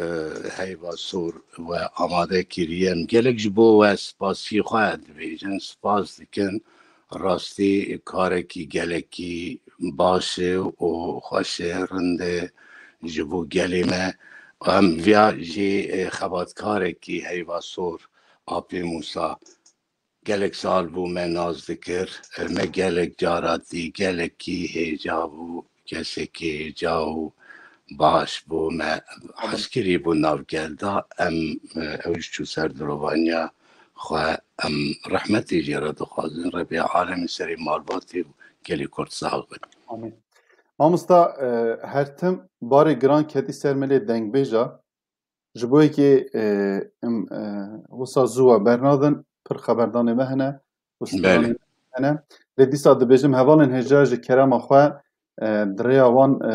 Heyva Sor we amade kiriye. Em gelek ji bo we spasî xwe dibêjin, spas dikin. Rastî karekî gelekî baş e û xweş e, rind e ji bo gelê me. Em viya jî, e, xebatkarekî Heyva Sor, Apê Mûsa, gelek sal bû me nas dikir. E, me gelek cara dî, gelekî hêja bû, kesekî hêja û baş bû me hezkirî bû nav gel da. Em, e, ew jî çû ser dirovaniya xwe. Em rehmetê jê re dixwazin. Rebê alemî serê malbatê û gelê Kurd sax bin. Amîn. Mamosta, e, her tim barê giran ketî ser milê dengbêja. Ji bo yekê, e, em, e, wisa zû we bernadin, pir xeberdanê me hene û stranê me hene. Lê dîsa dibêjim hevalên hêja ji kerema xwe, e, di rêya wan, e,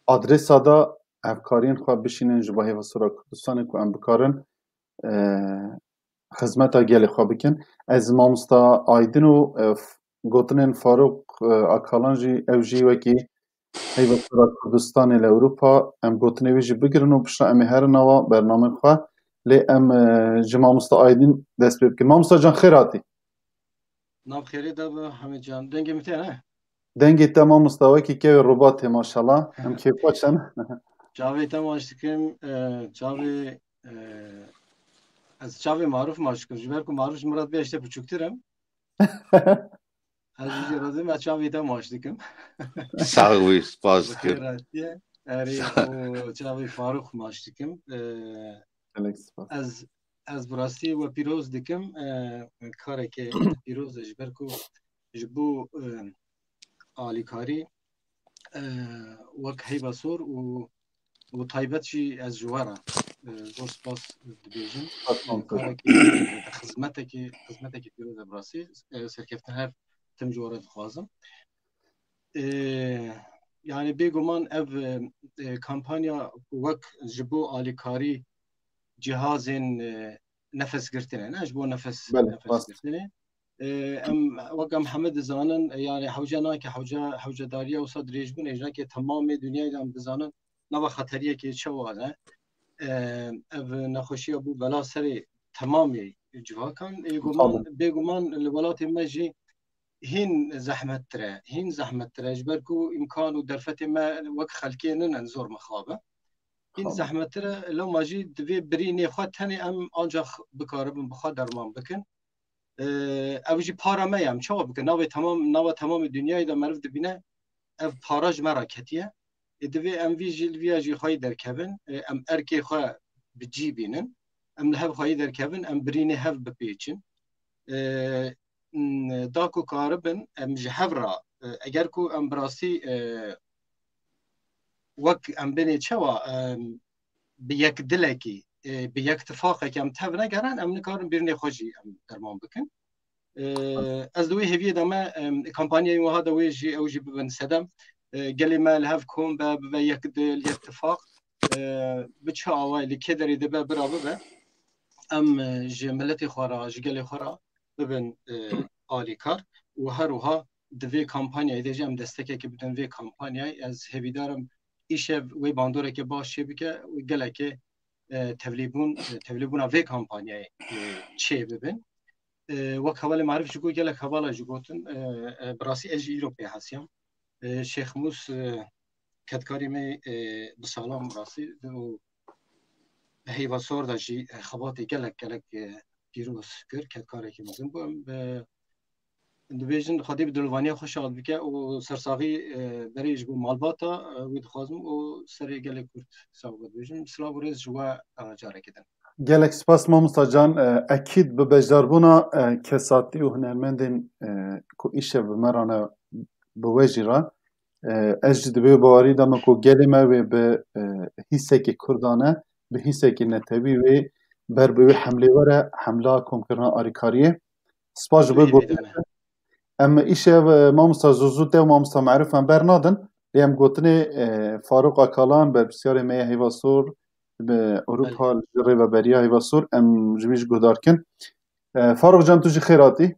adresa de hevkariyên xwe bişînin ji bo Heyva Sor a Kurdistanê ku em bikarin, e, xizmeta gelê xwe bikin. Ez mamosta Aydin û, e, f-, gotinên Farûq, e, Akalan jî, ew jî wekî Heyva Sor a Kurdistanê li Ewropa, em gotinê wî jî bigirin û piştre em ê herin nava bernamên xwe. Lê em, e, ji mamosta Aydin dest pê bikin. Mamosta can xêr hatî. Nav xêrê de be Hamid can. Dengê min tê ne? Dengê te mamosta wekî kevê robatê maşallah. Em kêfxweş in. Çavê te maç dikim. E, çavê, e, ez çavê Maruf maç dikim. Ji ber ku Maruf ji min re dibê ez tê biçûktir im. Ez jî razim, ez çavê te maç dikim. Sax bî, spas dikim. Xêr hatiye. Erê, û çavê Farûq maç dikim. E, Gelek spas. Ez, ez bi rastî we pîroz dikim. E, karekê pîroz e ji ber ku ji bo, e, alîkarî, e, wek Heyva Sor û, û taybet jî ez ji we re, e, zor spas dibêjim. Spas, e, karekî, xizmetekî, xizmetekî pîroz e bi rastî. E, serkeftin her tim ji we re dixwazim. E, yani bêguman ev, e, e, kampanya wek ji bo alîkarî cihazên, e, nefesgirtinê, ne? Ji bo nefes, Belê, rast. Nefesgirtinê. E, em, wek em heme dizanin, e, yani hewce nake, hewce, hewcedariya wisa dirêjbûn, ê jinekê temamê dinyayê de em dizanin, nava xeteriyekê çawa ne. E, ev nexweşiya bû bela serê temamê civakan. Ê, guman, Tabii. Bêguman li welatê me jî hîn zehmettir e, hîn zehmettir e, ji ber ku îmkan û derfetê me wek xelkê nînin zor mixab e. Hîn Xab. Zehmettir e, loma jî divê birînê xwe tenê em ancax bikaribin bi xwe derman bikin. E, ew jî para me ye, em çawa bikin? Navê temam, nava temamê dinyayê de meriv dibîne, ev para ji me re ketiye. Ê, divê em vî jî, li viya jî xweyî derkevin, ê, em erkê xwe bi cî bînin, em li hev xweyî derkevin, em birînê hev bipêçin. Ê, n-, da ku karibin, em ji hev re, ê, eger ku em bi rastî, ê, wek em binê çawa, em, bi yek dilekî, ê, bi yek tifaqekî em tev negerin, em nikarin birînê xwe jî em derman bikin. Ê, ez di wê hêviyê de me, em, kampanyayên wiha de wê jî, ew jî bibin sedem. Ê, gelê me li hev kom be, bibe yek dil, yek tifaq. Ê, bi çi awayî, li kê derê dibe, bira bibe. Em, e, ji miletê xwe re, ji gelê xwe re bibin, e, alîkar û her wiha di vê kampanyayê de jî em destekekê bidin vê kampanyayê. Ez hêvîdar im îşev wê bandoreke baş çêbike û gelekê, e, tevlîbûn, e, tevlîbûna vê kampanyayê, e, çê bibin. E, wek hevalê Marif jî got, gelek hevala jî gotin, e, e, bi rastî ez jî îro pê hesiyam. E, Şêx Mûs, e, kedkarê me, e, bi salan bi rastî û Heyva Sor de jî, e, xebatê gelek, gelek, e, pîroz kir, kedkarekî mezin bû. Em, e, dibêjin Xwedê bi dilovaniya xwe şad bike û sersaxî, e, berê ji bo malbata, e, wî dixwazim û serê gelê Kurd sax be dibêjim. Silav û rêz ji we, e, carekê din. Gelek spas mamosta can. E, ekîd bi beşdarbûna, e, kesatî û hunermendên, e, ku îşev bi me re ne, bi we jî re. E, ez jî di vê bawerî de me ku gelê me wê bi, e, hîsekê kurdane, bi hîsekê netewî wê ber bi wê hemlê were, hemla komkirina alîkariyê. Spas ji bo gotina. Em îşev, e, mamosta Zuzu te û mamosta Merif em bernadin. Lê em gotinê, e, Farûq Akalan, berpirsiyarê me yê Heyva Sor, bi Ewropa, Belê. Ji rêveberiya Heyva Sor, em ji wî jî guhdar kin. E, Farûq can, tu jî xêr hatî.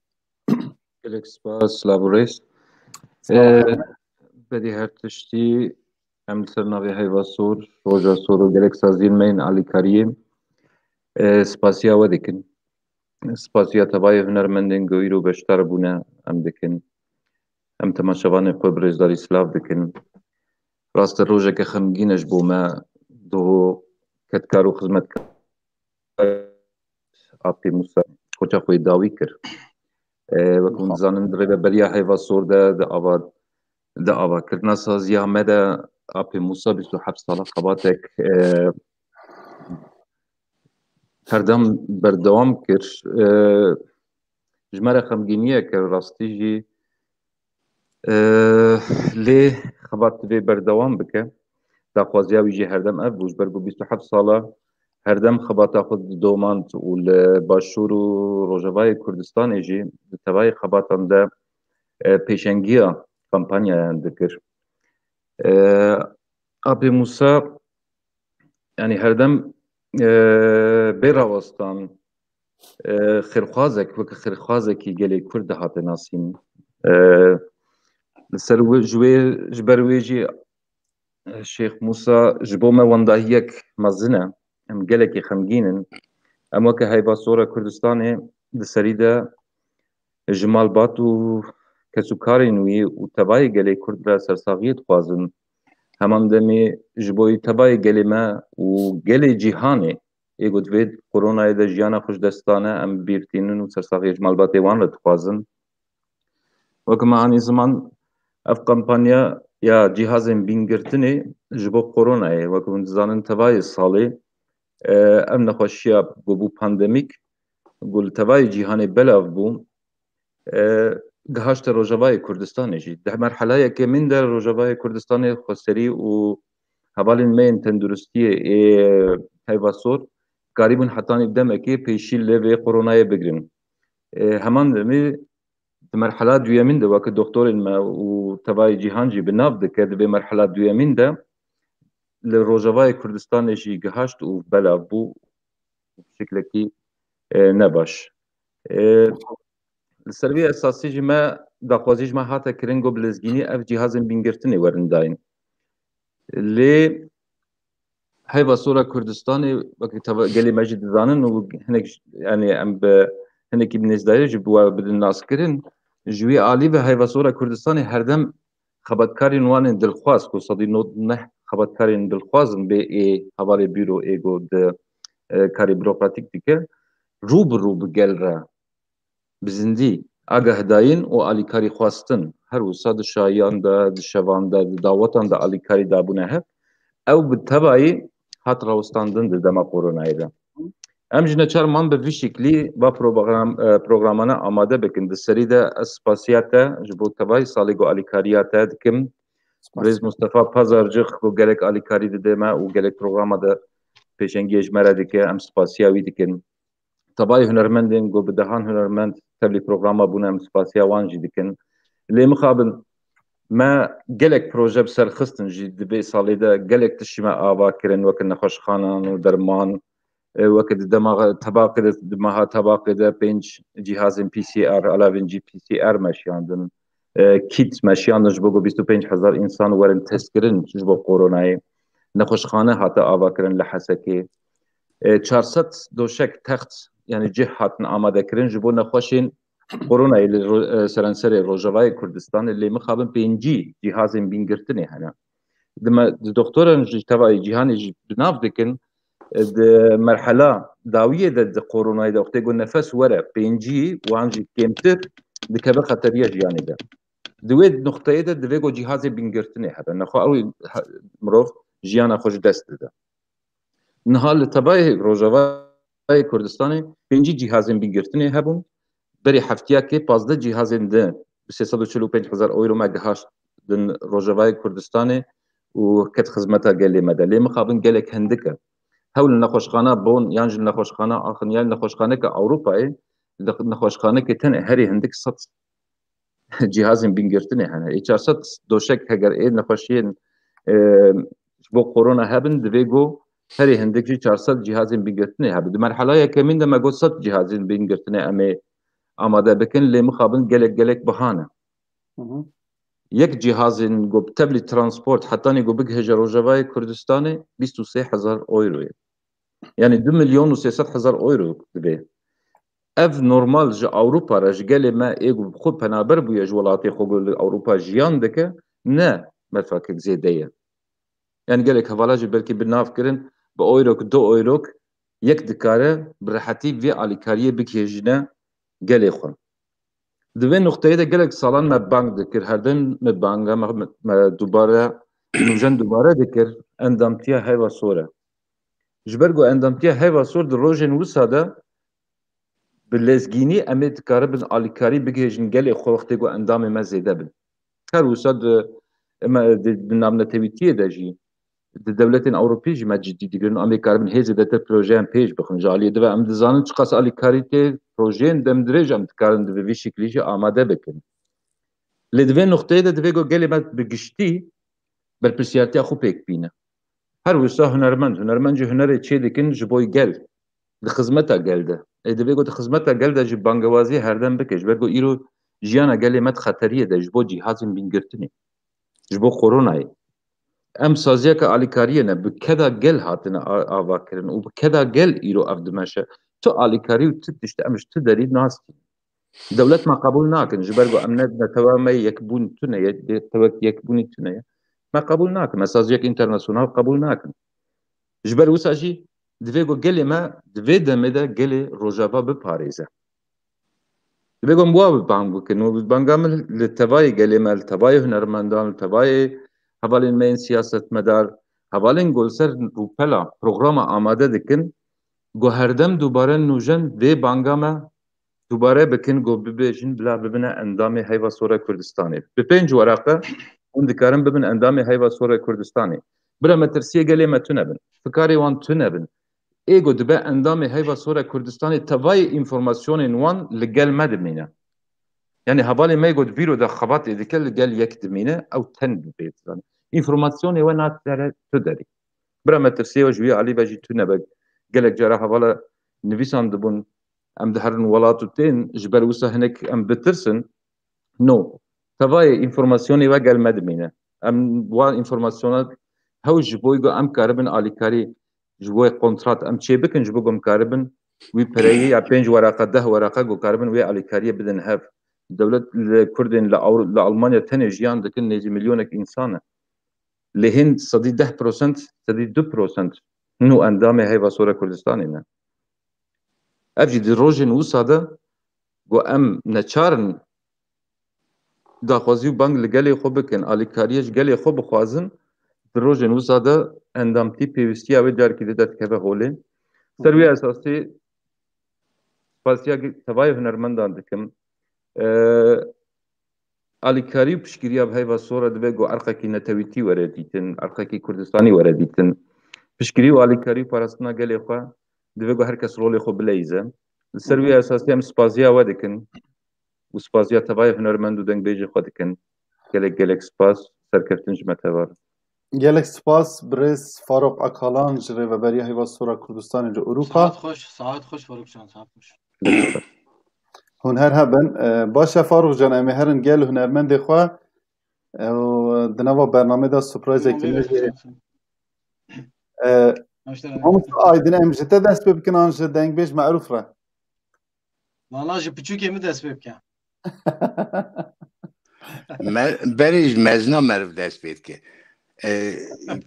Gelek spas, silav û rêz. Silav. E, berî her tiştî, em li ser navê Heyva Sor, Roja Sor û gelek saziyên me yên alîkariyê, e, spasiya we dikin. Spasiya tevayê hunermendên ku îro beşdar bûne em dikin. Em temaşevanê xwe bi rêzdarî silav dikin. Rast e, rojeke xemgîn e ji bo me, doho kedkar û xizmetkar Apê Mûsa koça xwe yê dawî kir. E, wek hûn dizanin, di rêveberiya Heyva Sor de, di ava, di avakirina saziya me de Apê Mûsa bîst û heft sala xebatek, e, herdem berdewam kir. E, ji me re xemgîniyek e, rastî jî. E, lê xebat divê berdewam bike. Daxwaziya wî jî herdem ev bû, ji ber ku bîst û heft sala herdem xebata xwe didomand û li Başûr û Rojavayê Kurdistanê jî di tevayê xebatan de, e, pêşengiya kampanyayan dikir. E, Apê Mûsa, yanî herdem, e, bê rawestan, e, xêrxwazek, wek xêrxwazekî gelê Kurd dihate nasîn. E, li ser wê, ji wê, ji ber wê jî, e, Şêx Mûsa ji bo me wendahiyek mezin e. Em gelekî xemgîn in. Em weke Heyva Sora Kurdistanê di serî de ji malbat û kesûkarên wî û tevayê gelê Kurd re sersaxiyê dixwazin. Heman demê ji bo tevayê gelê me û gelê cîhanê, ê ku di vê koronayê de jiyana xwe ji dest dane, em bîr tînin û sersaxiyê ji malbatê wan re dixwazin. Weke me anî ziman, ev kampanya ya cîhazên bîngirtinê ji bo koronayê, weke hûn dizanin, tevayê salê, e, ev nexweşiya ku bû pandemîk, ku li tevayê cîhanê belav bû, e, gihişte Rojavayê Kurdistanê jî. Di merhela yekemîn de Rojavayê Kurdistanê xweserî û hevalên me yên tenduristiyê ê Heyva Sor karîbûn hetanî demekê pêşî li vê koronayê bigirin. E, heman demê di merhela duyemîn de weke doktorên me û tevayê cîhan jî bi nav dike, di vê merhela duyemîn de li Rojavayê Kurdistanê jî gihişt û belav bû bi şeklekî, e, nebaş. E, Li ser vê esasî jî me daxwazî ji me hate kirin ku bi lezgînî ev cîhazên bîngirtinê werin dayîn. Lê heyva sora Kurdistanê, wekî teva-, gelê me jî dizanin û hinek j-, yanî em bi hinekî bi nêzdarî jî bi we bidin naskirin. Ji wî alî ve heyva sora Kurdistanê herdem xebatkarên wan ên dilxwaz, ku sedî nod neh xebatkarên dilxwaz in bê ê hevalê bîro ê ku di, e, karê bürokratîk dike, rû bi rû bi gel re bi zindî agahdayîn û alîkarî xwestin. Her wisa di şayiyan de, di şevan de, di dawetan de alîkarî dabûne hev. Ew bi tevayî hat rawestandin di dema koronayê de. Em ji neçar man bi vî şiklî va program, e, programane amade bikin. Di serî de ez spasiya te ji bo tevayî salê ku alîkariya te dikim. Spas. Birêz Mustafa Pazarcix ku gelek alîkarî dide me û gelek programa de pêşengiyê ji me re dike, em spasiya wî dikin. Tevayî hunermendên ku bi dehan hunermend tevlî programa bûne, em spasiya wan jî dikin. Lê mixabin me gelek proje bi ser xistin jî di vê salê de, gelek tiştî me ava kirin, weke nexweşxanan û derman, e, weke di dema tebaqê de, di meha tebaqê de pênc cîhazên P C R, alavên jî P C R meşiyandin, e, kît meşiyandin ji bo ku bîst û pênc hezar însan werin testkirin ji bo koronayê. Nexweşxane hate avakirin li Hesekê. E, çar sed doşek, text, yanî cih hatin amadekirin ji bo nexweşên koronayê li ro-, e, seranserê Rojavayê Kurdistanê, lê mixabin pêncî cîhazên bîngirtinê hene. Di me, di doktoran ji tevayê cîhanê jî bi nav dikin, e, di merhela dawiyê de di koronayê de wextê ku nefes were pêncî wan jî kêmtir dikeve xeteriya jiyanê de. Di wê nuqteyê de divê ku cîhazê bîngirtinê hebe. Nexwe ew he-, mirov jiyana xwe ji dest dide. Niha li tevayê Rojavayê Kurdistanê pêncî cîhazên bîngirtinê hebûn. Berî heftiyekê pazdeh cîhazên din bi sê sed û çil û pênc hezar euro me gihaştin Rojavayê Kurdistanê û ket xizmeta gelê me de. Lê mixabin gelek hindik e. Hewl nexweşxana Bon yan ji nexweşxana Axin yan nexweşxaneke Ewropayê, li nexweşxaneke tenê herî hindik sed cîhazên bîngirtinê hene. Ê çar sed doşek heger ê nexweşiyên, e, ji bo korona hebin, divê ku herî hindik jî çar sed cîhazên bîngirtinê hebin. Di merhela yekemîn de me got sed cîhazên bîngirtinê em ê amade bikin, lê mixabin gelek gelek biha ne. Hı hı. Yek cîhazên ku bi tevlî transport hetanî ku bigihêje Rojavayê Kurdistanê bîst û sê hezar euro ye. Yanî du milyon û sê sed hezar euro divê. Ev normal ji Ewropa re, ji gelê me ê ku bi xwe penaber bûye ji welatê xwe ku li Ewropa jiyan dike, ne mefakek zêde ye. Yanî gelek hevala jî belkî bi nav kirin, bi euro, du euro yek dikare bi rehetî vê alîkariyê bigihêjîne gelê xwe. Di vê nuqteyê de gelek salan me bang dikir, her dem me banga me, me, me dubare, nûjen dubare dikir, endamtiya heyva sor e. Ji ber ku endamtiya heyva sor di rojên wisa de bi lezgînî em ê dikaribin alîkarî bigihêjin gelê xwe wextê ku endamê me zêde bin. Her wisa di, em, di, di navnetewîtiyê de jî di dewletên Ewropî jî me cidî digirin û em ê karibin hê zêdetir projeyan pêş bixin. Ji aliyê dive em dizanin çiqas alîkarî tê, projeyên demdirêj em dikarin di vî şiklî jî amade bikin. Lê di vê nuqteyê de divê ku gelê me bi giştî berpirsiyartiya xwe pêk bîne. Her wisa hunermend, hunermend jî hunerê çê dikin ji bo gel, di xizmeta gel de. Ê divê ku di xizmeta gel de jî bangewazî herdem bike, ji ber ku îro jiyana gelê me di xeteriyê de ji bo cîhazên bîngirtinê, ji bo koronayê. Em saziyeke alîkariyê ne, bi keda gel hatine a-, ava kirin û bi keda gel îro ev dimeşe. Tu alîkarî û tu tişt em ji tu derî nas dînin. Dewlet me qebûl nakin, ji ber ku em ne, netewa me yekbûn tune ye, netewek yekbûnî tune ye. Me qebûl nakin, me saziyek înternasyonal qebûl nakin. Ji ber wisa jî divê ku gelê me di vê demê de gelê Rojava biparêze. Divê ku em wa bi bang bikin û bi banga min li tevayê gelê me, li tevayê hunermendan, li tevayê hevalên me yên siyasetmedar, hevalên ku li ser rûpela programa amade dikin, ku herdem dubare nûjen vê banga me dubare bikin, ku bibêjin bila bibine endamê Heyva Sor e Kurdistanê. Bi pênc wereqe hûn dikarin bibin endamê Heyva Sor e Kurdistanê. Bira metirsiyê gelê me tune bin. Fikarê wan tune bin. Ê ku dibe endamê Heyva Sor e Kurdistanê tevayê înformasyonên wan li gel me dimîne. Yanî hevalê me got vîro de xebatê dike li gel yek dimîne, ew ten dibê dizane. Înformasyonê we nat dere tu derî. Bira metirsiyê we ji wî alî ve jî tune be. Gelek cara hevala nivîsan dibûn, em diherin welat û tên, ji ber wisa hinek em bitirsin. No. Tevayê înformasyonê we gel me dimîne. Em wa înformasyona hew ji bo ku em karibin alîkarî ji bo kontrat em çê bikin, ji bo ku em karibin wî pireyê ya pênc weraqa, deh weraqa ku karibin wê alîkariyê bidin hev. Dewlet li Kurdên li Ewro-, li Almanya tenê jiyan dikin nêzî milyonek însan e. Lê hîn sedî deh prosent, sedî du prosent nû endamê Heyva Sor a Kurdistanê ne. Ev jî di rojên wisa de ku em neçar in daxwazî û bang li gelê xwe bikin, alîkariyê ji gelê xwe bixwazin, di rojên wisa de endamtî pêwîstiya wê carekî di derdikeve holê. Ser wê esasî spasiya gi-, tevayê hunermendan dikim. Ee, alîkarî û piştgiriya bi Heyva Sor re divê ku erqekî netewîtî were dîtin, erqekî Kurdistanî were dîtin. Piştgirî û alîkarî û parastina gelê xwe divê ku her kes rolê xwe bileyze. Li ser wî esasî em spasiya we dikin û spasiya tevayê hunermend û dengbêjê xwe dikin. Gelek gelek spas, serkeftin ji me teva. Gelek spas, birêz Farûq Akalan ji Rêveberiya Heyva Sor a Kurdistanê li Ewropa. Saet xweş, saet xweş Farûq can, saet xweş. Hûn her hebin. E, baş e Farûq can, em ê herin gel hunermendê xwe. E, û di nava bernamê de surprizekî me jê. E, Mamoste Aydin, em ji te dest pê bikin an ji dengbêj Merûf re? Valla ji piçûkê min dest pê bike. Me, berê ji mezina meriv dest pê dike. E,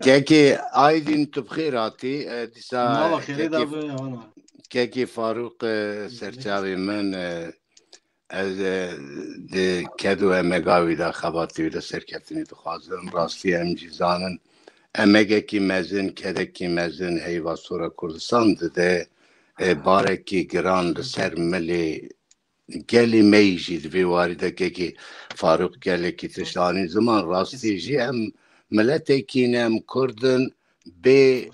kekê Aydin, tu bi xêr hatî. E, dîsa Nava xêrê kekê, da bi, ana. Kekê Farûq, e, serçavê min, e, ez, e, di ked û emega wî de, xebatê wî de serkeftinê dixwazim. Rastî em jî zanin, emegekî mezin, kedekî mezin Heyva Sor a Kurdistan dide, e, barekî giran li ser milê gelê me yî jî di vê warî de kekê Farûq gelekî tişt anî ziman. Rastî jî em miletekî ne, em Kurd in, bê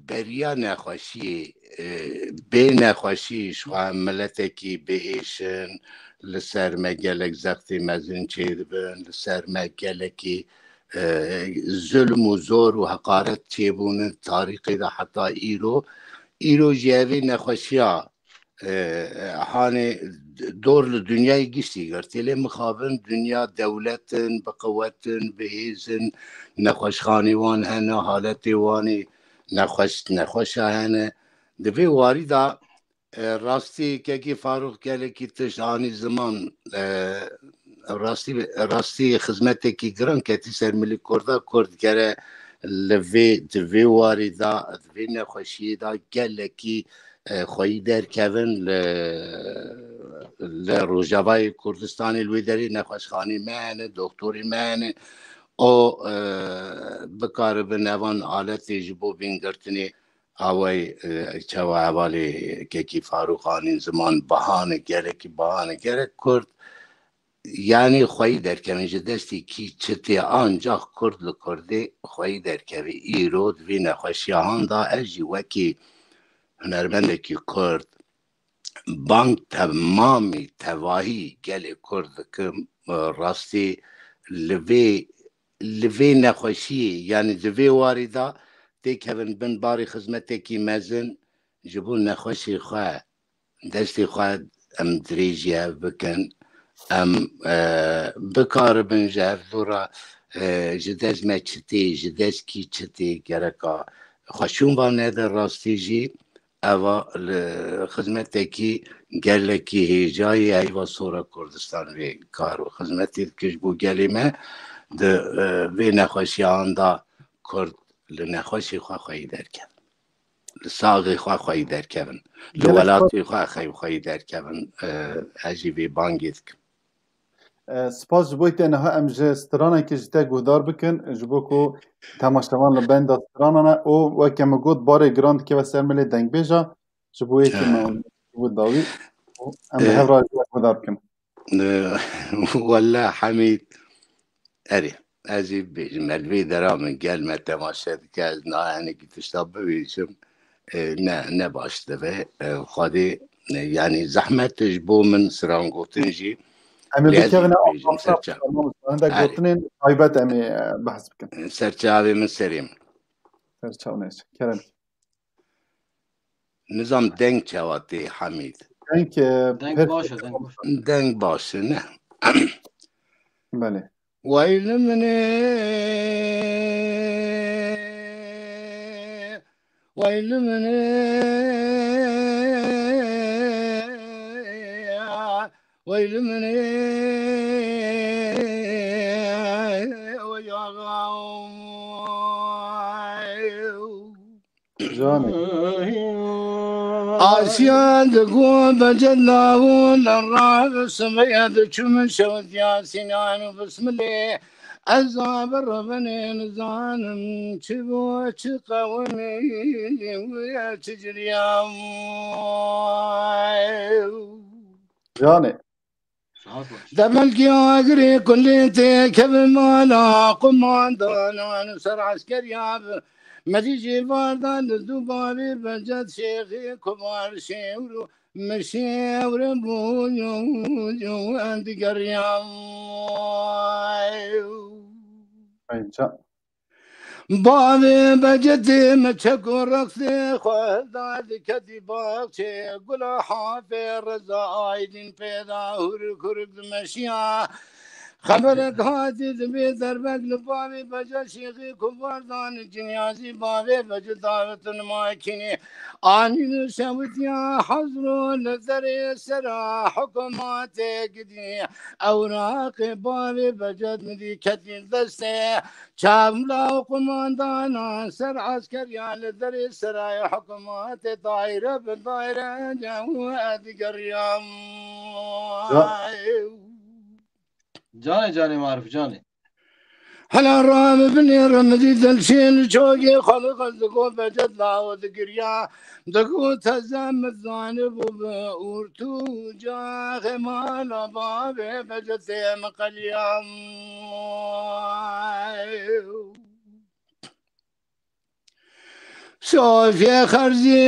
beriya nexweşiyê, e, bê nexweşî ji xwe em miletekî bêhêş in, li ser me gelek zextê mezin çêdibin, li ser me gelekî, e, zulm û zor û heqaret çêbûne tarîxê de heta îro. Îro jî evê nexweşiya e, e, hanê dor li dinyayê giştî girtî. Lê mixabin dinya dewlet in, bi qewet in, bi hêz in, nexweşxanê wan hene, haletê wanê nexweş, nexweşa hene. Di vê warî de, e, rastî kekî Farûq gelekî tişt anî ziman, e, rastî, rastî xizmetekî giran ketî ser milî Kurda. Kurd gere li vê, di vê warî de, di vê nexweşiyê de gelekî e, xweyî derkevin li, li Rojavayê Kurdistanê, li wê derê nexweşxanê me hene, doktorê me hene. O, e, bikaribin evan aletê ji bo bîngirtinê awayî, e, çawa hevalê kekî Farûq anîn ziman, bahane, gelekî bahane, gerek Kurd yanî xweyî derkevin, ji destê kî çi tê, ancax Kurd li Kurdê xweyî derkevî. Îro di vî nexweşiya han de ez jî wekî hunermendekî Kurd bang temamî tevahî gelê Kurd dikim, rastî li vê, li vê nexweşiyê, yanî di vê warî de têkevin bin barê xizmetekî mezin ji bo nexweşê xwe, destê xwe em dirêjî hev bikin, em, e, bikaribin ji hevdû re, e, ji dest me çi tê, ji dest kî çi tê, gereka xweşûn va nede rastî jî, eva li xizmetekî gelekî hêja ye, Heyva Sor a Kurdistan vê kar û xizmetê dike ji bo gelê me. Di, e, vê nexweşiyan de Kurd li nexweşê xwe xweyî derkevin. Li saxê xwe xweyî derkevin. Li Gelek welatê xwe xey-, xweyî derkevin. E, ez jî vê bangê dikim. E, spas ji bo te. Niha em ji stranekê ji te guhdar bikin, ji bo ku temaşevan li benda strana ne û weke min got, barê giran dikeve ser milê dengbêja, ji bo yekê Evet. me hûn ji bo dawî û em bi Evet. hev re ji we guhdar bikin. E, wella Hemîd, erê, ez ê bêjim, me li vê dera min gel me temaşe dike, ez niha hinekî tişta bibêjim, e, ne, ne baş dibe. E, Xwedê, e, yanî zehmet ji bo min strangotin jî, Em ê lê ez ê bikevine bibêjim, serçe. Hindek Erê. gotinên taybet em ê, e, behs bikin. Serçavê min serê min. Serçaw neçe. Kerem. Nizam deng çawa tê, Hemîd? Deng, e, Deng pir baş e, deng baş. Deng baş e, ne? Belê. Weyl min ê, weyl min ê, weyl min ê, wey axa. Canê. Asiya digo beced lawon ra, simeye diçû min şewtiya Sînan û bismilê. Ez a bi revenê nizanim çi bo, çi qewimî, çi ciriyam. Canê. Develkî agirê kulê tê kevin mala qumandanan û ser eskeriya bi. Mecî jî vardan li dû bavê Beced Şêxê Kubar şêwr û min şêwr bû û digeriya. Ay, ça- Bavê Becetê me çek û rexsê xwe da diketî baxçê gula hafê Reza Aydîn pêda hûrik hûrik dimeşiya. Xeberek hatî dibê derbek li bavê Becet Şêxê Kubar dan cinyazî bavê Becet davetin makînê. Anî li şewitiya hazro li derê sera hikûmatê gidî. Ewraqê bavê Becet min dî ketî destê. Çavla û qumandana ser eskeriya li derê seraya hikûmatê daîre bi daîre cewê digeriya. Ca- Canê canê Marif, canê. Hela rabe binêre min dî dilşên çogê xwe li xwe digo Becet lawo digiriya. Digo teze min zanibû bi ûrtû caxê mala bavê Becetê min qeliya. Sofê xerzî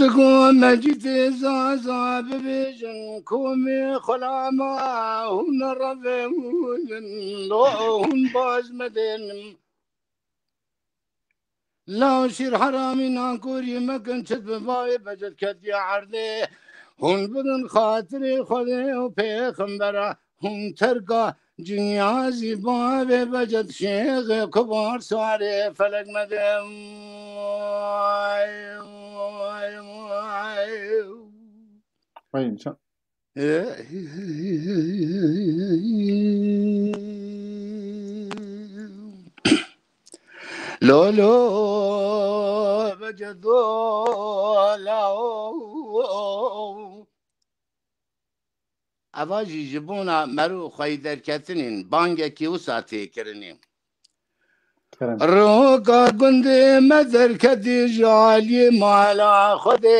digo Mecîdê Zaza bibêjin komê xulama hûn revê hûn lo hûn baz medin. Law şîr heramî nankorî mekin çit bi bavê Becet ketiye erdê. Hûn bidin xatirê Xwedê û pêxembera. Hûn terka cinyazî bavê Becet Şêxê Kubar sarê felek medin. Vay, vay, vay. Vay, ça- Lo, lo, Becet, lo, lo. Eva jî ji bona mero xweyî derketinên bangekî wisa tê kirinê. Kerem. Roka gundê me derketî ji aliyê mala Xwedê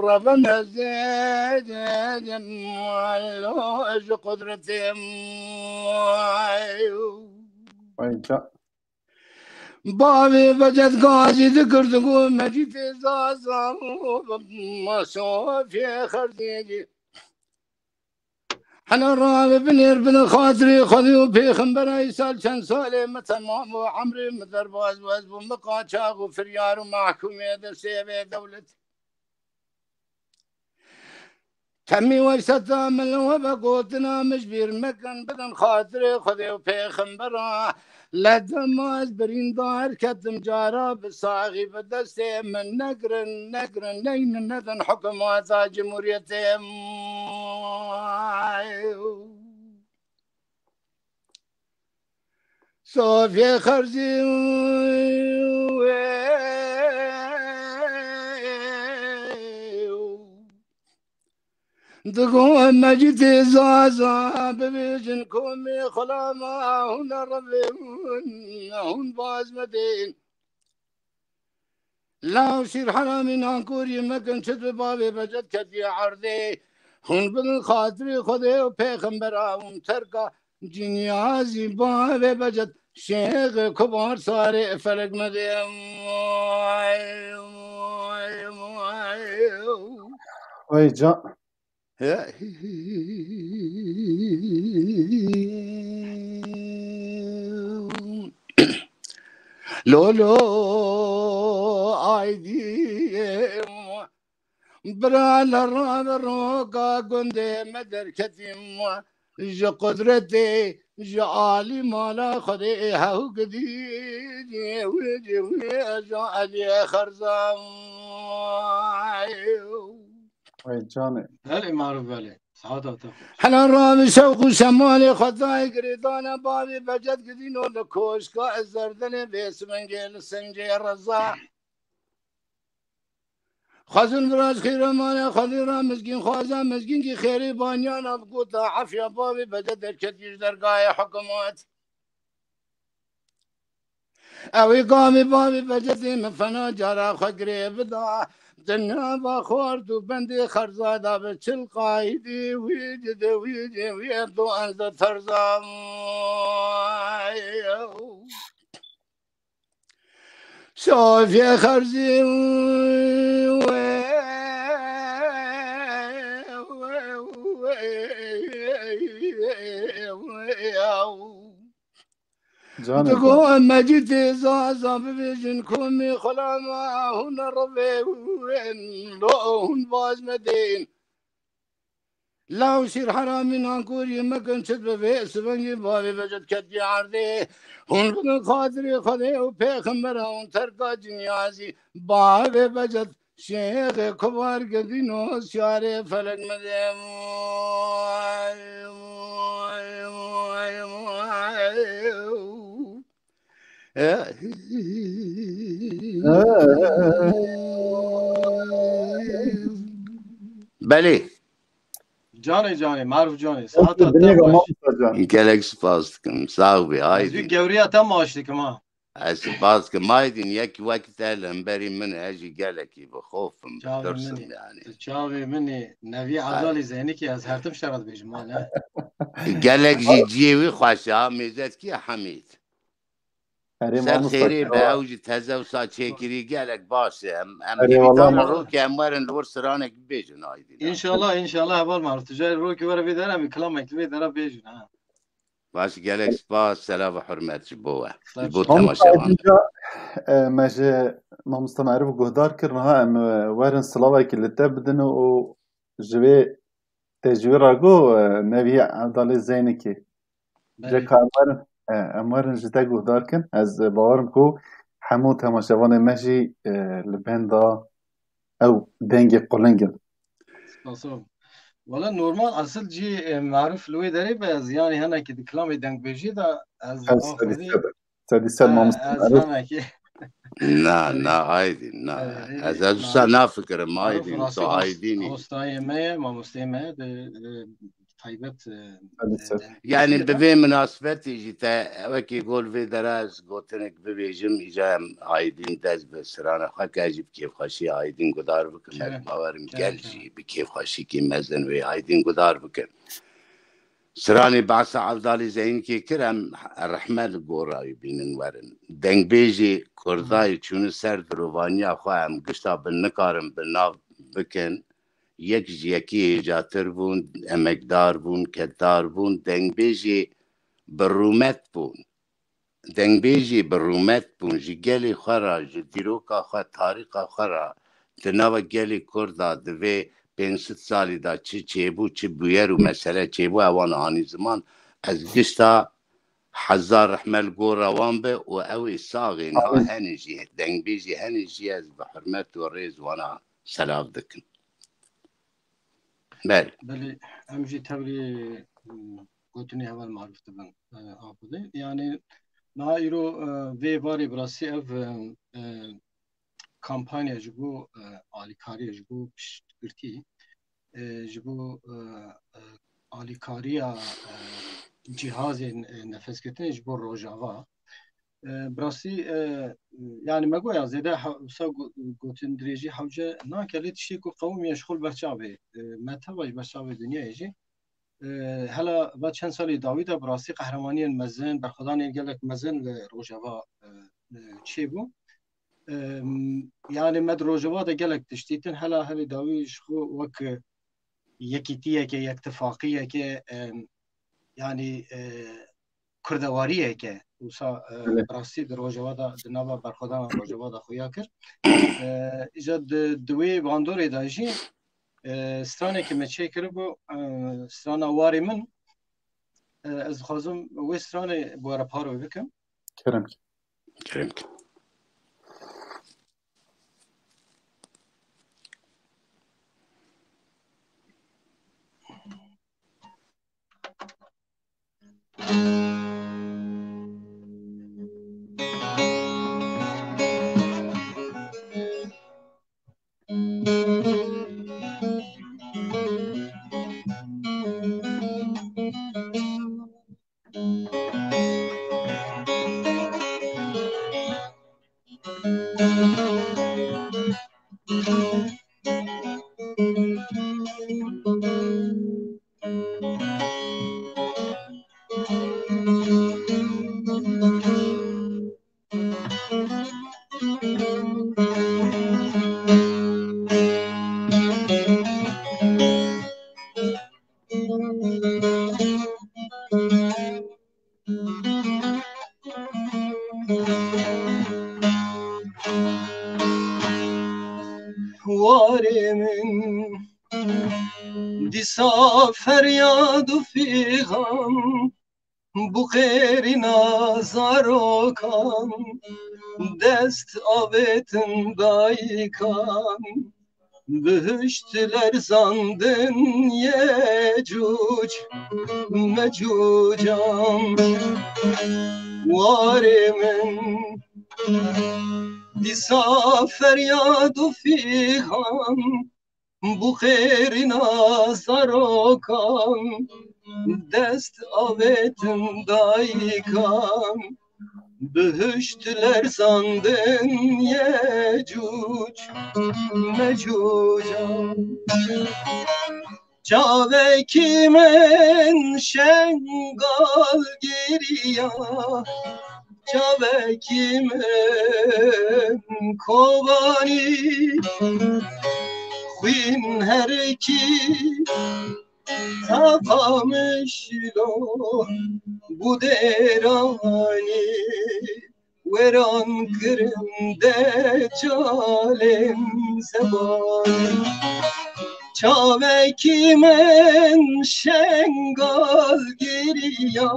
revin ez ê ji qudretê. Vay, ça- Bavê Becet gazî dikir digo Mecîdê Zaza masofê xerzî. Hela rabe binêr bidin xatirê Xwedê û pêxembera îsal çend salê me temam û emrê me derbaz bû, ez bûm bi qaçax û firyar û mehkûmê destê vê dewlet. Temî weşeta min li we be gotina min ji bîr mekin, bidin xatirê Xwedê û pêxembera. Lê dema ez birîndar ketim cara bi saxî bi destê min negirin, negirin, neynin nedin hikûmeta cumhuriyetê. Sofê xerzî digo Mecîdê Zaza bibêjin komê xulama hûn revê hûn, hûn baz medin. Law şîr heramî nankorî mekin çit bi bavê Becet ketiye erdê. Hûn bidin xatirê Xwedê û pêxembera hûn terka cinyazî bavê Becet Şêxê Kubar sarê felek medê. Vay, ca- Lolo aydî bira li rabe roka gundê me derketî ji qudretê ji alî mala Xwedê hew gidî wê ji wê ji aliyê xerza. Ay canê. Belê maruf belê. Saeta te xweş. Hela rabi şewq û şemalê xwezayê girêdana bavê Becet gidîno li koşka ez zerdenê bê sibengê li sincê reza. Xwezin viraj xîremane xwedî ra mizgîn xwaza mizgîn kî xêrê banyana bi gota efya bavê Becet derketî ji dergahê hikûmet. Ewî gavê bavê Becetê min fena cara xwe girê bida. Dinya va xwar tu bendê xerza da bi çil qaydî wî di wî di wî tu ez de terza. Şafê xerzî wê Canê Digo me cî tê zaza bibêjin komê xulama hûn rivê wên lo hûn baz nedên. Law şîr heramî nankorî mekin çi bi vê sivengî bavê Becet ketiye erdê. Hûn bidin xatirê Xwedê û pêxembera hûn terka dinya zî bavê Becet Şêxê kubar gidîno siyarê felek me dê. Belê. Canê canê, maruf canê. Saeta te baş. Gelek spas dikim. Sağ ol. Haydi. Ez bir gewriya te maaş dikim ha. Ez spas dikim. Aydin, yek wek te li hemberî min e, ez jî gelekî bi xofim, tirsim yani. Tu çavê min î. Nevî Evdalî Zeynikî ez her tim şerat bêjim ha ne. Gelek jî ciyê wî xweş e ha, mêzet kî Hemîd. Ser xêrê be, ew jî teze wisa çêkirî gelek baş e. Em, em hêvî dane rokê em werin li wir siranek bibêjin Aydin. İnşallah, inşallah heval maruf. Tu carê rokê were vê dere em ê kilamek vê dere bêjin ha. Baş, gelek spas, selav û hurmet ji bo we. Ji bo temaşevan. E, me ji mamoste Merûf guhdar kir, niha em, e, werin silavekî li te bidin û ji vê te ji wî re got, e, Nevî Evdalê Zeynikî. Belê. Ji ka em werin, e, em werin ji te guhdar kin. Ez, e, bawerim ku hemû temaşevanê me jî, e, li benda ew dengê quling in. Spas ol. Wala normal, esil cî, e, Merûf li wê derê be, ez yanî hinekî di kilamê dengbêjî de ez sedî sed, sedî sed mamoste Merûf. Na, na, Aydin, na. Ez, ez wisa nafikirim, Aydin, tu Aydinî. Ostayê me ye, mamosteyê me ye, di, e, taybet, e, Tabii, e, tabii. Yani bi vê minasebetê jî te wekî gol vê dera ez gotinek bibêjim, îca em Aydîn dest bi sirana xwe ke ez jî bi kêfxweşî Aydîn gudar bikim. Ez bawerim gel jî bi kêfxweşîkî mezin wê Aydîn gudar bikin. Siranê behsa Evdalî Zeynkê kir, em rehme li gora wî bînin werin. Dengbêjê Kurdayê çûne ser dirovaniya xwe, em gişta bi nikarin bi nav bikin. Yek ji yekî hêjatir bûn, emekdar bûn, keddar bûn, dengbêjê bi rûmet bûn. Dengbêjê bi rûmet bûn, ji gelê xwe re, ji dîroka xwe, tarîxa xwe re, di nava gelê Kurd de, di vê pênc sed salî de çi çêbû, çi bûyer û mesele çêbû, ewan anî ziman. Ez gişta hezar rehme li gora wan be û ew ê saxê niha hene jî, dengbêjê hene jî, ez bi hurmet û rêz wana selav dikim. Belê. Belê, em jî tevlî, e, gotinê heval Maruf dibin, e, Axudê. Yani, niha îro, e, vê varê bi rastî ev, e, e, kampanya ji bo, e, alîkariyê, ji bo piştgirtî, e, ji bo, e, e, alîkariya, e, cihazên, e, nefesgirtinê ji bo Rojava. E, bi rastî, e, yani me goya zêde ha-, wisa go-, gotin dirêjî hewce nake, lê tiştê ku qewimiye ji xwe li ber çavê, e, me teva ji ber çavê dinyayê jî. E, hela va çend salî dawî de bi rastî qehremaniyên mezin, berxwedanên gelek mezin li Rojava, e, e, çêbû. E, yani me di Rojava de gelek tişt dîtin, hela herî dawî ji xwe wek, e, yekîtiyeke, yektifaqiyeke, e, yanî, e, kurdewariyeke wisa, e, Evet. bi rastî di Rojava de, di nava berxwedana Rojava de xuya kir. E, îca di, di wê bandorê de jî, e, stranekî me çêkiribû, e, strana Warê Min. E, ez dixwazim wê stranê bi we re parve bikim. Kerem ki. Kerem ki. Warê min, dîsa feryad û fîxan, bi xêrîna zarokan, dest avêtin dayikan. Bihişt lerzandin Yecûc Mecûcan. Warê min, dîsa feryad û fîxan, bi xêrîna zarokan, dest avêtin dayikan. Bihişt lerzandin Yecûc Mecûcan. Çavekî min Şengal giriya, çavekî min Kobanî, xwîn herikî ta Qamişlo bû dêranî, wêran kirin decalên zebanî. Çavekî min Şengal giriya,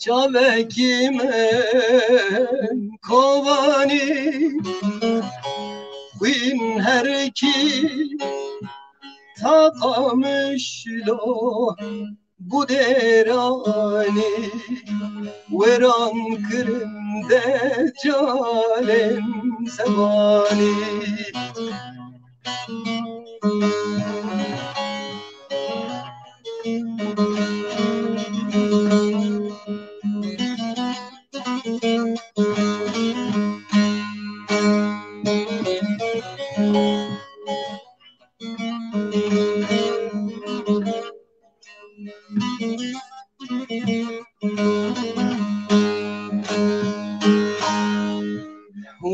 çavekî min Kobanî, xwîn herikî ta Qamişlo bû dêranî, wêran kirin decalên zebanî.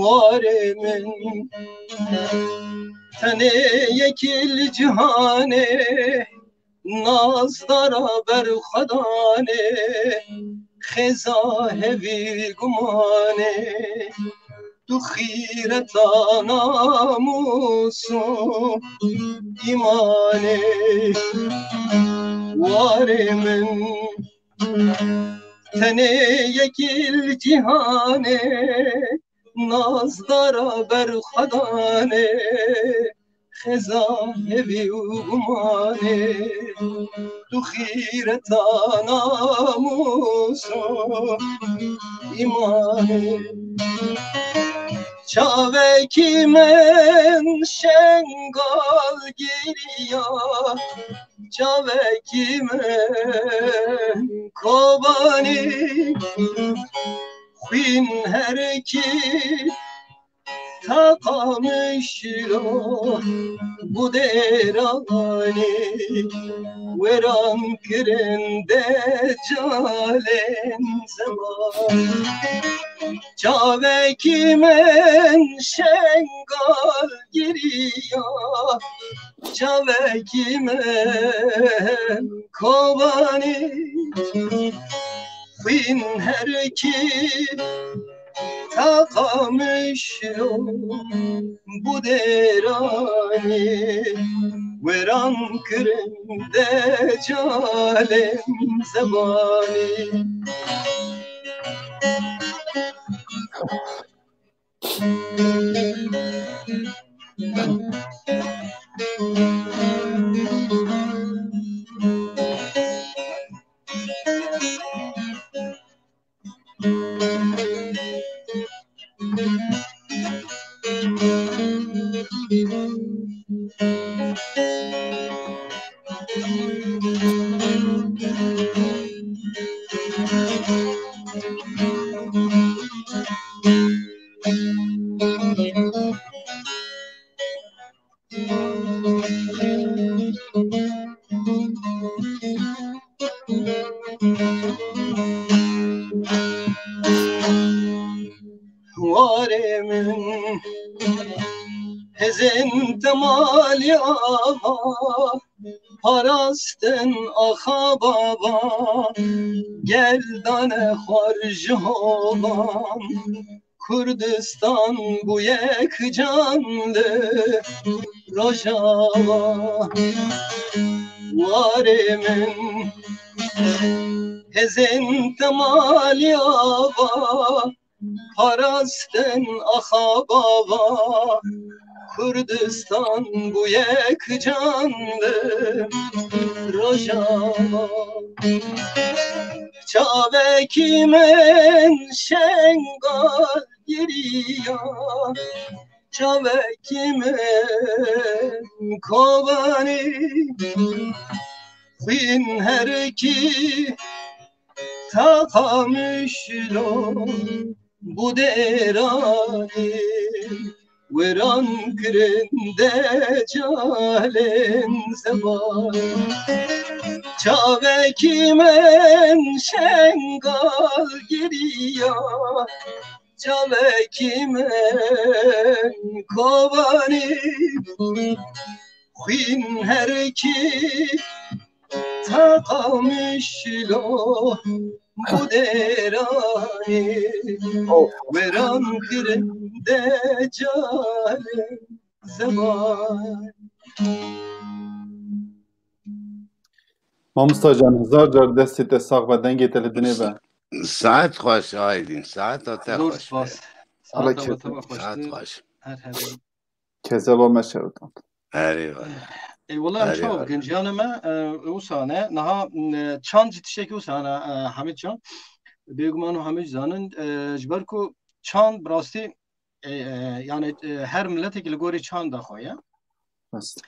Warê min, tenê yekî li cîhanê, nazdara berxwedanê, xêza hevî gumanê, tu xîreta namûs û îmanê. Warê min, tenê yekî li cîhanê, nazdara berxwedanê, xêza hevî û gumanê, tu xîreta namûs û îmanê. Çavekî min Şengal giriya, çavekî min Kobanî, xwîn herikî ta Qamişlo bû dêranî, wêran kirin decalên zemanî. Çavekî min Şengal giriya, Çavekî min Kobanî, xwîn her kî Taqa Mişlo bû dêranî, wêran kirin decalên zebanî. Warê min hêzên Temalî ava, parastin axa baba, gel dane xwar ji hovan. Kurdistan bû yek can li Rojava. Warê min hêzên Temalî ava, parastin axa bava. Kurdistan bû yek can li Rojava. Çavekî min Şengal giriya, çavekî min Kobanî, xwîn her kî Taqa Mişlo bû dêranî, wêran kirin decalên zebanî. Çavekî min Şengal giriya, çavekî min Kobanî, xwîn her kî Taqa Mişlo bû dêranî, Of. wêran kirin decalên zebanî. Mamosta can, hezar car destê te sax be, dengê te li dinê be. Saet xweş Aydin, saeta te Zor xweş be. spas. Saeta we te xweş. Saet xweş. Her her. Kezeba me şewitand. Erê valla. Ey wala em Erê çawa valla. Ginciyane me, e, wisa ne. Niha, e, çand jî tiştekî wisa ne, e, Hamid can. Bêguman û Hamid zanin, e, ji ber ku çand bi rastî, e, e, yani, e, her miletekî li gorî çanda xwe ye. Rast.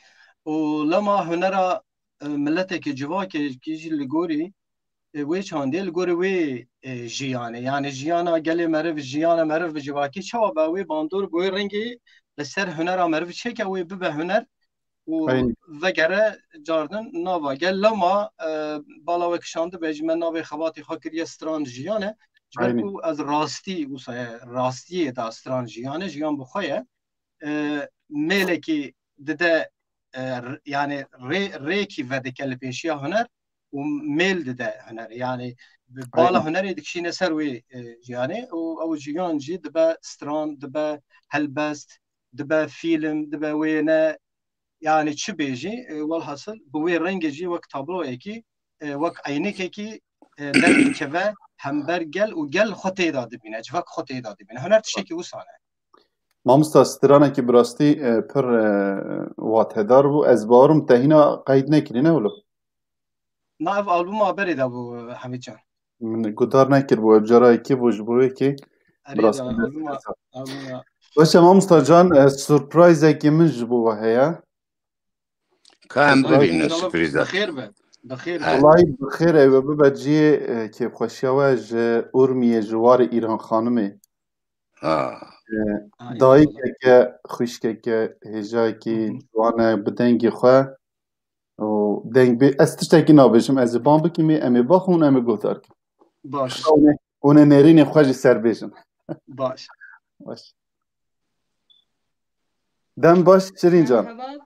Û lema hunera, e, miletekî civakê jî li gorî e, wê çandê li gorî wê, e, jiyanê. Yani jiyana gelê meriv, jiyana meriv bi civakî çawa be wê bandor bi wê rengî li ser hunera meriv çêke wê bibe huner û Aynen. vegere cardin nava. Gel lema, e, bala we kişandibe ji me navê xebatê xwe kiriye stran jiyane. Ji ber Aynen. ku ez rastî wisa ye, rastiyê da stran jiyane, jiyan bi xwe ye. E, mêlekî dide, e, r-, yani rê-, rêkî vedike li pêşiya huner û mêl dide huner. Yani bi bala Aynen. hunerê dikişîne ser wê, e, jiyanê û ew jiyan jî dibe stran, dibe helbest, dibe fîlm, dibe wêne, yani çi bêjî, e, welhasil bi wê rengê jî wek tabloyekî, e, wek eynekekî, e, derdikeve hember gel û gel xwe tê de dibîne, civak xwe tê de dibîne. Huner tiştekî wisa ne. Mamosta, stranekî bi rastî, e, pir, e, watedar bû. Ez bawerim te hîna qeyd nekirî, ne wilo? Na, ev albuma berê de bû, Hamid can. Min guhdar nekiribû, ev cara yekê bû, ji bo wê yekê Erê bi rastî de, dest albuma, pê kir. albuma. Baş e, Mamosta can, e, surprizekî min ji bo we heye. Ka em Surpriz. bibînin İnşallah surprize. bi xêr be. Bi xêr be. He. Wellahî bi xêr e, we bibe cihê, e, kêfxweşiya we ji Urmiyê, ji warê Îran Xanimê. Ha. E, Ha, dayikeke, xwişkeke, hêjayekî Hı hı. ciwan e, bi dengê xwe. Û deng bê, ez tiştekî nabêjim, ez ê ban bikimê, em ê baxin, em ê guhdar kin. Baş. Hûn ê, hûn ê nêrînê xwe jî ser bêjin. Baş. Baş. Dem baş Şirîn can. Merhaba.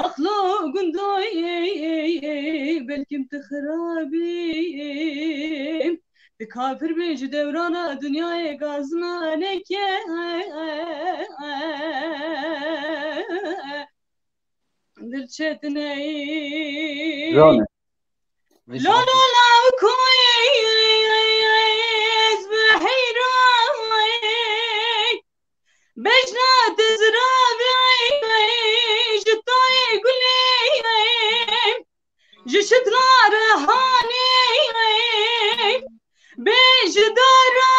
Axlo gundoyê, belkim tu xirabî. Tu kafir bê ji dewrana dinyayê gazina neke. Dilçetineyî. Canê. Lo lo la koyê, ez bi heyran. Bejna te ziravê, ji tayê gulê, ji şitna re hanê, bê ji dara.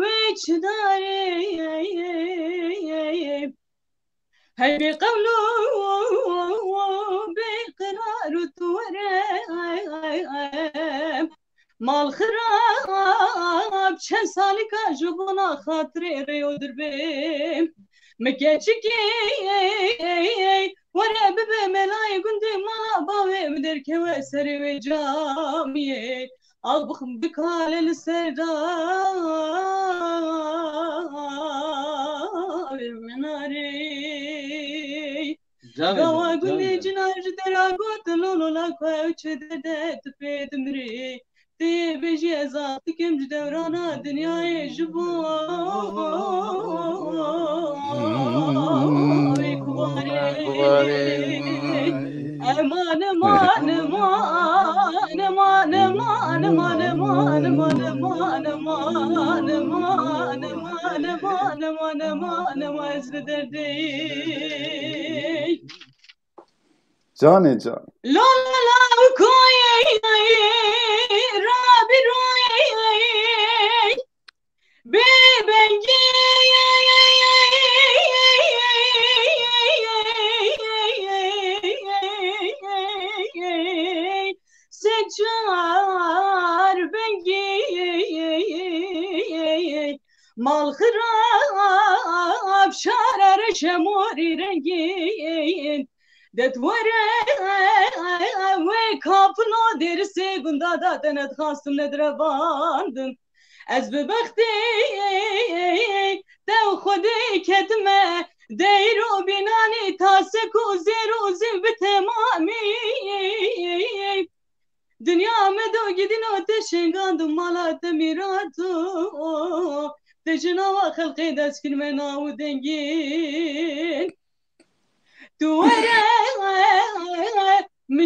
Wê çi darê. Hey bê qewl û bê qerar û tu were. Mal xirab çend salika ji bona xatirê rêyo dirbê. Mi keçikê were bibe melayê gundê mala bavê, mi derkewe serê wê camiyê. Ax bixim bikale li ser dawê minarê. Gawa gundê cina ji dera got, lo lo la ku ew çi derde tu pê dimrê. Tê bêjî ez ax dikim ji dewrana dinyayê ji bo wê kubarê. Eman, eman, eman, ez li derdê. Canê can. Lo lo la koyê, rabi royê, bê bengê, sed çar bengê. Mal xirab şara reşe morî rengîn. Det were wê kapilo dêrisê gunda da te nedixwastim nedirevandin. Ez bi bextê te û Xwedê ketime deyr û bînanî tasek û zêr û zîv bi temamî. Dinya me do gidîno te şengand û mala te mîrato. Te ji nava xelqê dest kirme nav û dengîn. Tu were, mi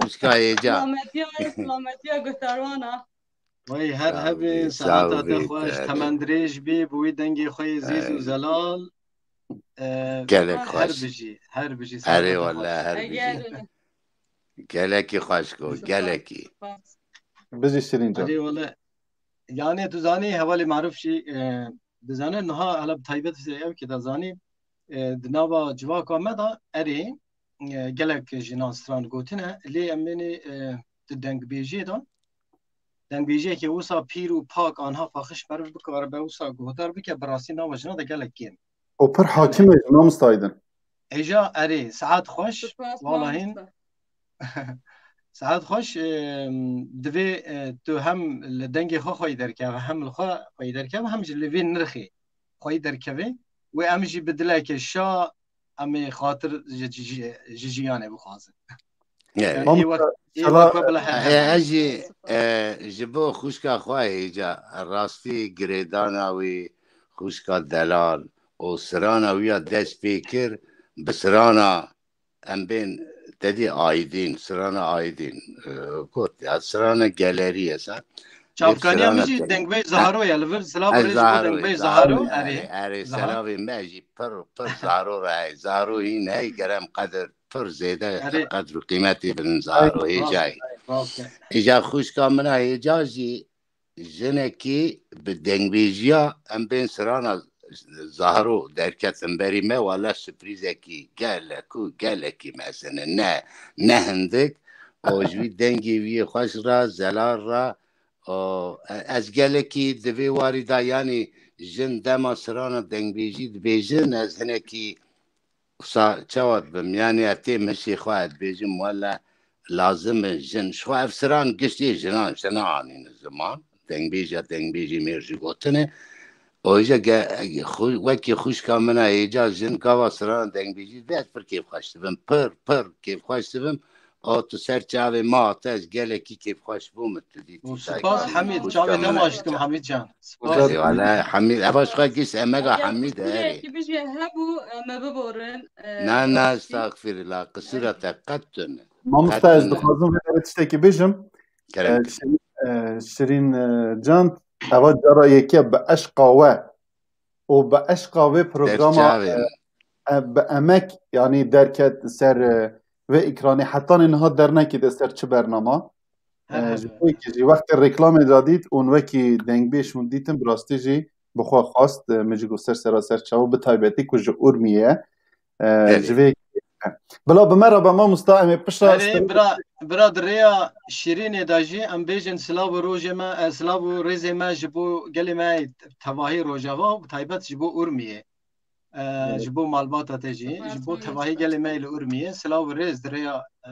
xwişka hêca. Silametiya, silametiya guhdarwana. Vay her hebin, saeta te xweş, temendirêj bî, bi wî dengê xwe yê zîz û zelal. Gelek xweş. Her bijî, her bijî. Erê wele, her bijî. Gelekî xweş got, gelekî. Bijî Şirîn can. Erê wele. Yanê tu zanî hevalê Maruf jî e, dizane niha hele bi taybet ew ki da zanî e, di nava civaka me da erê e, gelek jinan stran gotine lê em ê e, di dengbêjiyê de dengbêjiyekê wisa pîr û pak anha faxiş meriv bikare be wisa guhdar bike bi rastî nava jinan de gelek kêm. O pir hakim e ji mamosta Aydin. Êja erê saet xweş. Wala hîn. Saet xweş, e, divê e, tu hem li dengê xwe xweyî derkeve, hem li xwe xweyî derkeve, hem jî li vê nirxê xweyî derkeve. Wê em jî bi dilekê şa em ê xatir ji, ji, ji, ji jiyanê bixwazin. Yanî, hî wek, hî wek we bila her her. Ez jî e, ji bo xwişka xwe hêca rastî girêdana wî xwişka delal û sirana wî ya dest pê kir bi sirana em bên te dî Aydîn, sirana Aydîn e, got ya sirana gelerî ye sen. Çavkaniya min jî dengbêj Zaharo ye. Li vir silav rê ji bo dengbêj Zaharo. Erê, erê, selavê me jî pir pir Zaharo re heye. Zaharo hîn heye gerem qedir pir zêde qedr û qîmetî bin Zaharo hêcayê. Îja xwişka min a hêca jî jinekî bi dengbêjiya em bên sirana Zaharo derketin berî me, wala surprîzekî gelek û gelekî mezin e. Ne, ne hindik. O ji wî dengê wî yê xweş re, zelal re, o, e, ez gelekî di vê warî de, yanî jin dema sirana dengbêjî dibêjin, ez hinekî wisa çawa dibim? Yanî ez têm hişê xwe ez dibêjim, wele lazim e jin. Ji xwe ev siran giştê jinan, jina anîne ziman. Dengbêja dengbêjî mêr jî gotine. O hêja ge, xu, wekî xwişka min a hêca jin gava sirana dengbêjî de ez pir kêfxweş dibim. Pir, pir kêfxweş dibim. O tu ser çavê me hate ez gelekî kêfxweş bûm tu dîtî. Spas Hemîd, çavê te baş dikim Hemîd can. Spas. Wele Hemîd, eva ji xwe giş emega Hemîd e. Erê. Ki bijî hebû me biborin. Na, na, estexfirullah, qisûra te qet tune. Mamosta, ez dixwazim vê derê tiştekî bêjim. Kerem. E, Şirîn, e, Şirîn e, Can, eva cara yekê bi eşqa we û bi eşqa vê programa e, e, bi emek, yanî derket ser e, vê ekranê, hetanê niha dernekê de ser çi bernama. E, ji bo yekê jî wextê reklamê da dît û wekî dengbêj hûn dîtin, bi rastî jî bi xwe xwest, e, min jî got ser sera ser çawa, bi taybetî ku ji Urmiyê ye. E, ji vê Bila bi me re be mamosta, em ê pişta Erê, bira, bira di rêya Şirînê de jî em bêjin silav û rojê me, e, silav û rêzê me ji bo gelê me tevahî Rojava û bi taybet ji bo Urmiyê. E, ji bo malbata te jî, ji bo tevahî gelê me li Urmiyê, silav û rêz di rêya e,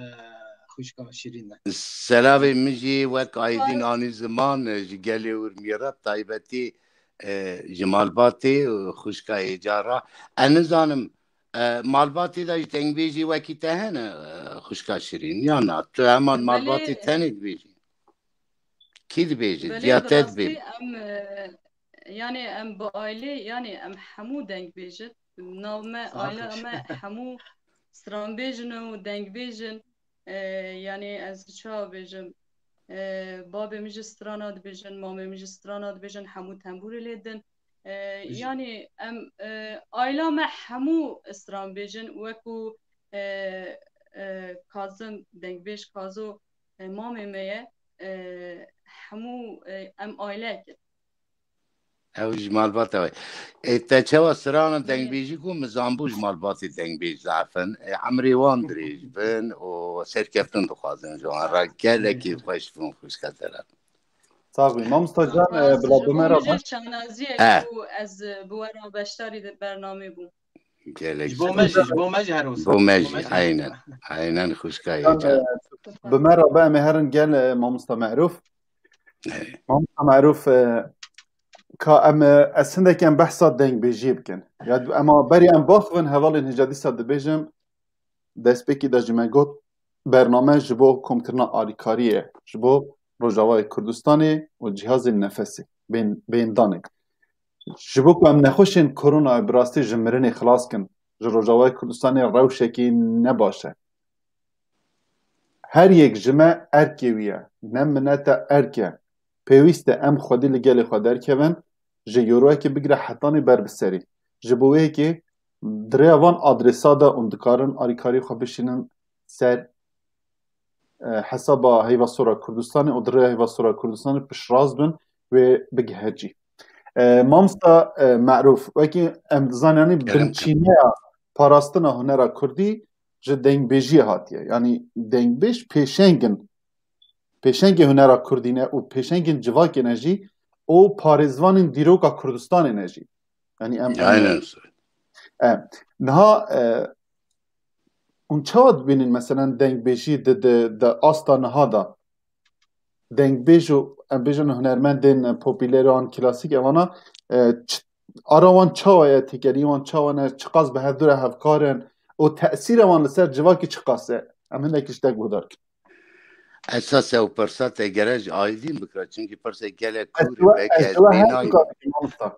xwişka Şirîn de. Selavê min jî wek Aydîn anî ziman e, ji gelê Urmiyê re taybetî e, ji malbatê û xwişka hêca re. Ez nizanim E, malbatê de ji dengbêjî wekî te hene, e, xwişka Şirîn? Ya na? Tu heman malbatê tenê dibêjî? Kî dibêje? Diya te dibê? Em, e, yani em bi ailê, yani em hemû dengbêjin. Nav me, aile me hemû stranbêjin û dengbêjin. E, yani ez çawa bêjim? E, babê min jî strana dibêjin, mamê min jî strana dibêjin, hemû tembûrê lê din. E, yanî em e, aila me hemû stranbêjin wekû e, e, Kazim, dengbêj Kazo e, mamê me ye. E, hemû e, em aileyek in. Ew ji malbata we. E, te çawa strana dengbêjî ku min zanbû ji malbatê dengbêj zaf in. E, emrê wan dirêj bin û serkeftin dixwazin ji wan re. Gelekî xweş bûn xwişka te re. Sax bî. Mamosta Can, e, bila bi me re be. Jêr çawnaziyek He. bû, ez, e, bi we re beşdarî di bernamê bûm. Gelek Ji bo sağ me jî, ji bo me jî her wisa. Bo me Ji bo jî, me jî. Aynen. Aynen, xwişka Can, Can. e, bi me re be, em ê herin gel, e, Mamosta Merûf. Hey. Mamosta Merûf, e, ka em, e, ez hindek em behsa dengbêjiyê bikin. Ya, ema berî em baxivin, hevalên hêja dîsa dibêjim, destpêkî de jî me got, bername ji bo komkirina alîkariyê, ji bo Rojavayê Kurdistanê û cihazên nefesê, bên-, bêndanê. Ji bo ku em nexweşên koronayê bi rastî ji mirinê xilas kin, ji Rojavayê Kurdistanê rewşekî ne baş e. Her yek ji me erkê wî ye. Ne minete, erk e. Pêwîst e em xwedî li gelê xwe derkevin, ji yoroyekê bigire hetanî ber bi serî. Ji bo wê yekê di rêya van adresa de hûn dikarin alîkarî xwe bişînin ser, e, hesaba Heyva Sor a Kurdistanê û di rêya Heyva Sor a Kurdistanê piştrast bin wê bigihe cî. E, Mamosta, e, Merûf, wekî em dizanin, yanî Kerem, kerem. binçîneya parastina hunera kurdî ji dengbêjiyê hatiye. Yanî dengbêj pêşeng in. Pêşengê hunera kurdî ne û pêşengên civakê ne jî û parêzvanên dîroka Kurdistanê ne jî. Yanî em, em Aynen. E, niha, e, hûn çawa dibînin, meselen, dengbêjî di, di, di asta niha de? Dengbêj û em bêjin hunermendên popîler an klasîk evana, e, ç-, ara wan çawa ye, têkelî wan çawa ne, çiqas bi hevdu re hevkar in û tesîra wan li ser civakî çiqas e? Em hindekî ji te guhdar kin. Esas ew pirsa te gere ji aydîn bikira, çimkî pirsek gelek Ez kûr e, ji we, belkî ez ez ji we her lê du nayim. kar dikim, mamosta.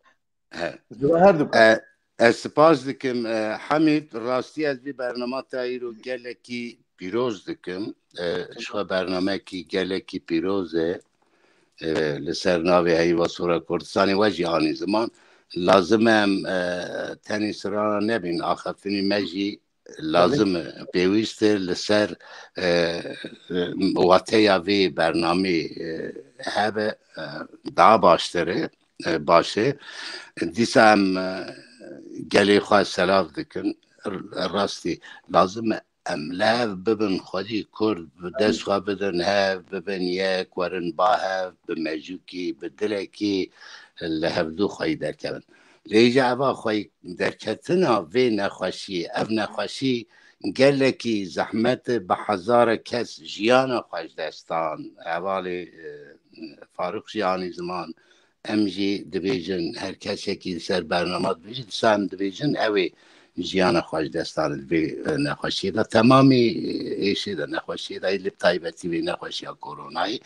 He. Ji we her du kar. E, ez spas dikim, e, Hamîd, rastî ez vî bernama te îro gelekî pîroz dikim. E, ji xwe bernamekî gelekî pîroz e. E, li ser navê Heyva Sora Kurdistanê we jî anî ziman. Lazim e em, e, tenê sirana nebîn, axaftinî me jî lazim e, pêwîst e li ser, e, e, wateya vê bernamê, e, hebe, e, daha baştir e, e, baş e. Dîsa em, e, gelê xwe selav dikin. R-, rastî lazim e em li hev bibin, xwedî kurd bi dest xwe bidin, hev bibin yek, werin ba hev, bi mejûkî, bi dilekî li hevdû xweyî derkevin. Lê ji eva xweyî derketina vê nexweşiyê, ev nexweşî gelekî zehmet e, bi hezare kes jiyana xwe ji dest dan. Hevalê, e, Farûq jî anî ziman, em jî dibêjin, her kesekî li ser bernama dibêjin, dîsa em dibêjin, ew ê jiyana xwe ji dest dan di vê, e, nexweşiyê de. Temamî, e, êşê de, nexweşiyê de, lê bi taybetî vê nexweşiya koronayê.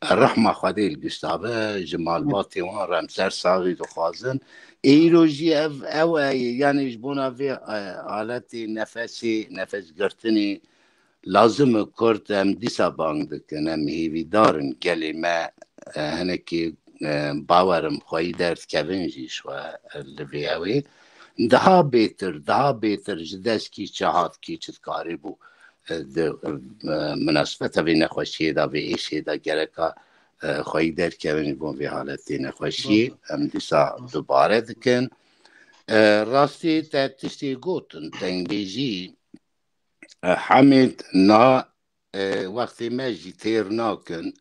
Rehma Xwedê li gişta be, ji malbatê wan re em ser saxî dixwazin. Îro jî ev, ew e, yanî ji bona vê, e, aletê nefesê, nefesgirtinê lazim e kurd em dîsa bang dikin, em hêvîdar in gelê me, e, hinekî, e, bawerim xweyî derdikevin jî ji xwe, e, li vê ew ê. Daha bêtir, daha bêtir ji dest kî çi hat, kî çi dikarîbû, e, di, e, minasebeta vê nexweşiyê de, vê êşê de gereka, e, xweyî derkevin ji bo vê haletê nexweşiyê. Em dîsa dubare dikin. E, rastî te tiştê gotin, dengbêjî, e, Hamîd, na, e, wextê me jî têr nakin.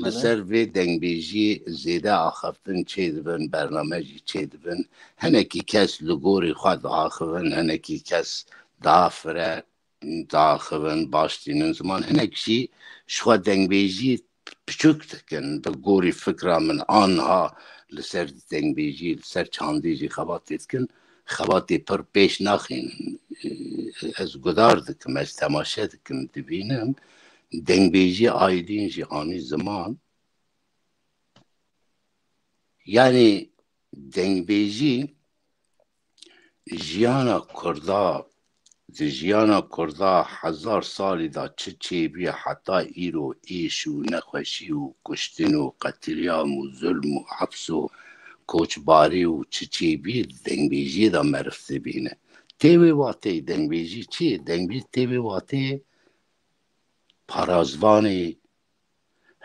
Li ser vê dengbêjiyê zêde axaftin çêdibin, bername jî çêdibin. Hinekî kes li gorî xwe diaxivin, hinekî kes daha fire diaxivin, baş tînin ziman. Hinek jî ji xwe dengbêjî piçûk dikin, bi gorî fikra min, anha li ser dengbêjî, li ser çandî jî xebatê dikin. Xebatê pir pêş naxînin. Ez guhdar dikim, ez temaşe dikim, dibînim. Dengbêjî aydîn jî anî ziman. Yanî dengbêjî jiyana Kurda, di jiyana Kurda hezar salî de çi çêbûye heta îro, êş û nexweşî û kuştin û qetilîam û zulm û heps û koçbarî û çi çêbûye, di dengbêjiyê de meriv dibîne. Tê wê wateyê dengbêjî çi ye? Dengbêjî tê wê wateyê parazvanê,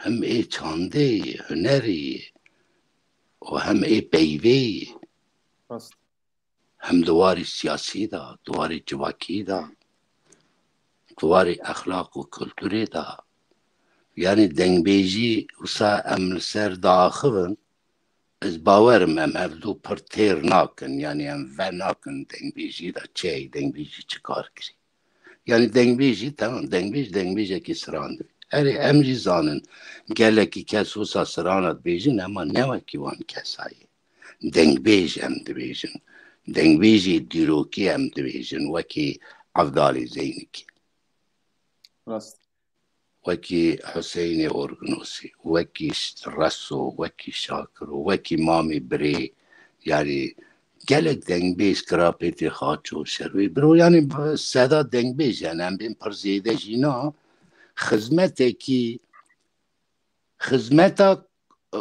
him ê çandê yê, hunerê yê û him ê peyvê yê. Rast. Him di warê siyasî de, di warê civakî de, di warê exlaq û kulturê de, Yanî dengbêjî wisa em li ser diaxivin, ez bawerim em hevdu pir têr nakin, yanî em venakin dengbêjî de çi ye, dengbêjî çi kar kirî. Yanî dengbêjî, temam, dengbêj, dengbêjekî siran dibî. Erê, em jî zanin, gelekî kes wisa sirana dibêjin, ema ne wekî wan kesayê. Dengbêj em dibêjin. Dengbêjê dîrokî em dibêjin, wekî Evdalê Zeynikî. Rast. Wekî Huseynê Orgnosî, wekî Reso, wekî Şakiro, wekî Mamê Birê, yanî gelek dengbêj, Kirapêtê Xaço, Şerwê Biro, yanî bi seda dengbêj hene, em bên pir zêde jî na, xizmetekî, xizmeta, e,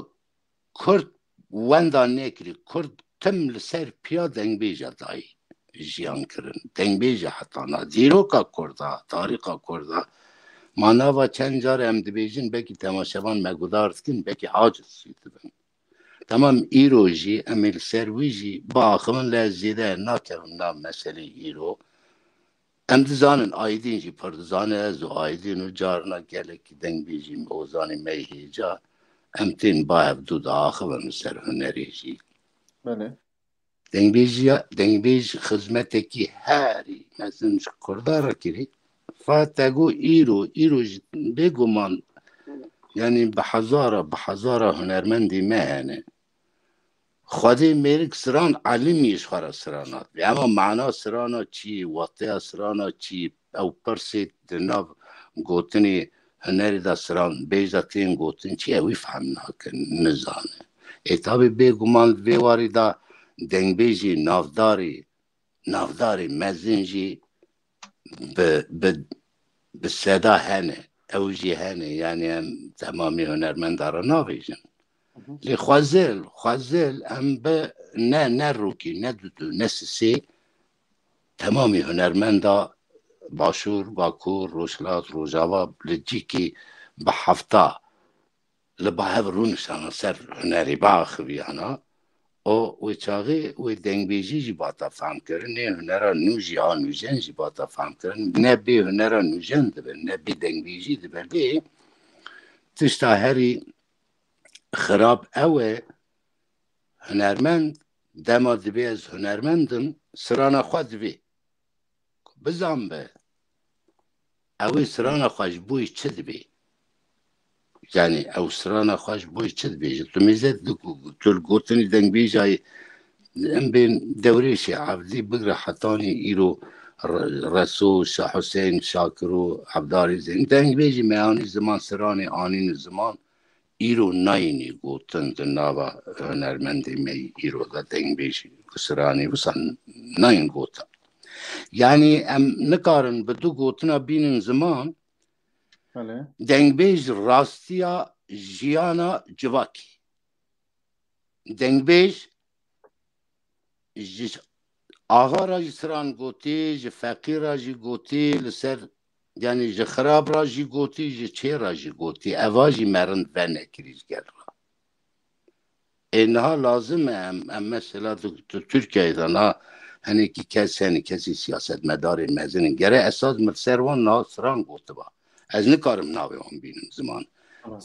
Kurd wenda nekirî. Kurd tim li ser piya dengbêja dayî jiyan kirin. Dengbêja hetana, dîroka Kurda, tarîxa Kurda. Ma nava çend car em dibêjin, belkî temaşevan me guhdar dikin, belkî haciz jî dibin. Temam, îro jî em ê li ser wî jî biaxivin, lê ez zêde nakevim nav meselê îro. Em dizanin, Aydîn jî pir dizane, ez û Aydîn û carna gelekî dengbêjî ozanê me yê hêja, em tên ba hevdu diaxivin li ser hunerê jî. Belê. Dengbêjiya, dengbêj xizmetekî herî mezin ji Kurda re kirî. Fa te got îro, îro jî bêguman, yanî bi hezara, bi hezara hunermendê me hene. Xwedê mêrik siran elimî ji xwe re siran hat. Ema mana sirana çi, wateya sirana çi, ew pirsê di nav gotinê hunerê de siran bêj de tên gotin çi ye, wî fehm nakin, nizane. Ê tabî bêguman di vê warî de dengbêjî navdarî, navdarî mezin jî bi, bi, bi seda hene. Ew jî hene, yanî em temamî hunermenda re navêjin. Lê xwezil, xwezil em bi ne, ne rokî, ne dudu, ne sisê temamî hunermenda Başûr, Bakur, Rojhilat, Rojava li cîkî bi hefta li ba hev rûniştana ser hunerê, biaxiviyana. Û wê çaxê wê dengbêjî jî bata fehm kirin, nê hunera nû jî a nûjen jî bata fehm kirin. Ne bê hunera nûjen dibe, ne bê dengbêjî dibe. Lê tişta herî xirab ew e, hunermend dema dibê ez hunermend im, sirana xwe divê. Bizan be, ew ê sirana xwe ji bo yî çi dibê? Yanî ew sirana xwe ji bo yî çi dibêje? Tu mêze tu li gotinî dengbêjayê em bên Dewrêşê Evdî bigre hetanî îro Re-, Reso, Şah Husên, Şakiro, Evdarê Zên. Dengbêjî meyanî ziman siranê anîne ziman. Îro nayînî gotin di nava hunermendê me yî îro de dengbêj, siranî wisa nayîn gotin. Yanî em nikarin bi du gotina bînin ziman, Belê. Dengbêj rastiya jiyana civakî. Dengbêj ji axa re jî siran gotî, ji feqîr re jî gotî, li ser, yanî ji xirab re jî gotî, ji çê re jî gotî. Eva jî me rind venekirî ji gel re. Ê niha lazim e em, em mesela tu, tu Tirkiyeyê de niha hinekî kes hene, kesî siyasetmedarê mezin in. Gere esas min ser wan niha siran gotiba. Ez nikarim navê wan bînim ziman.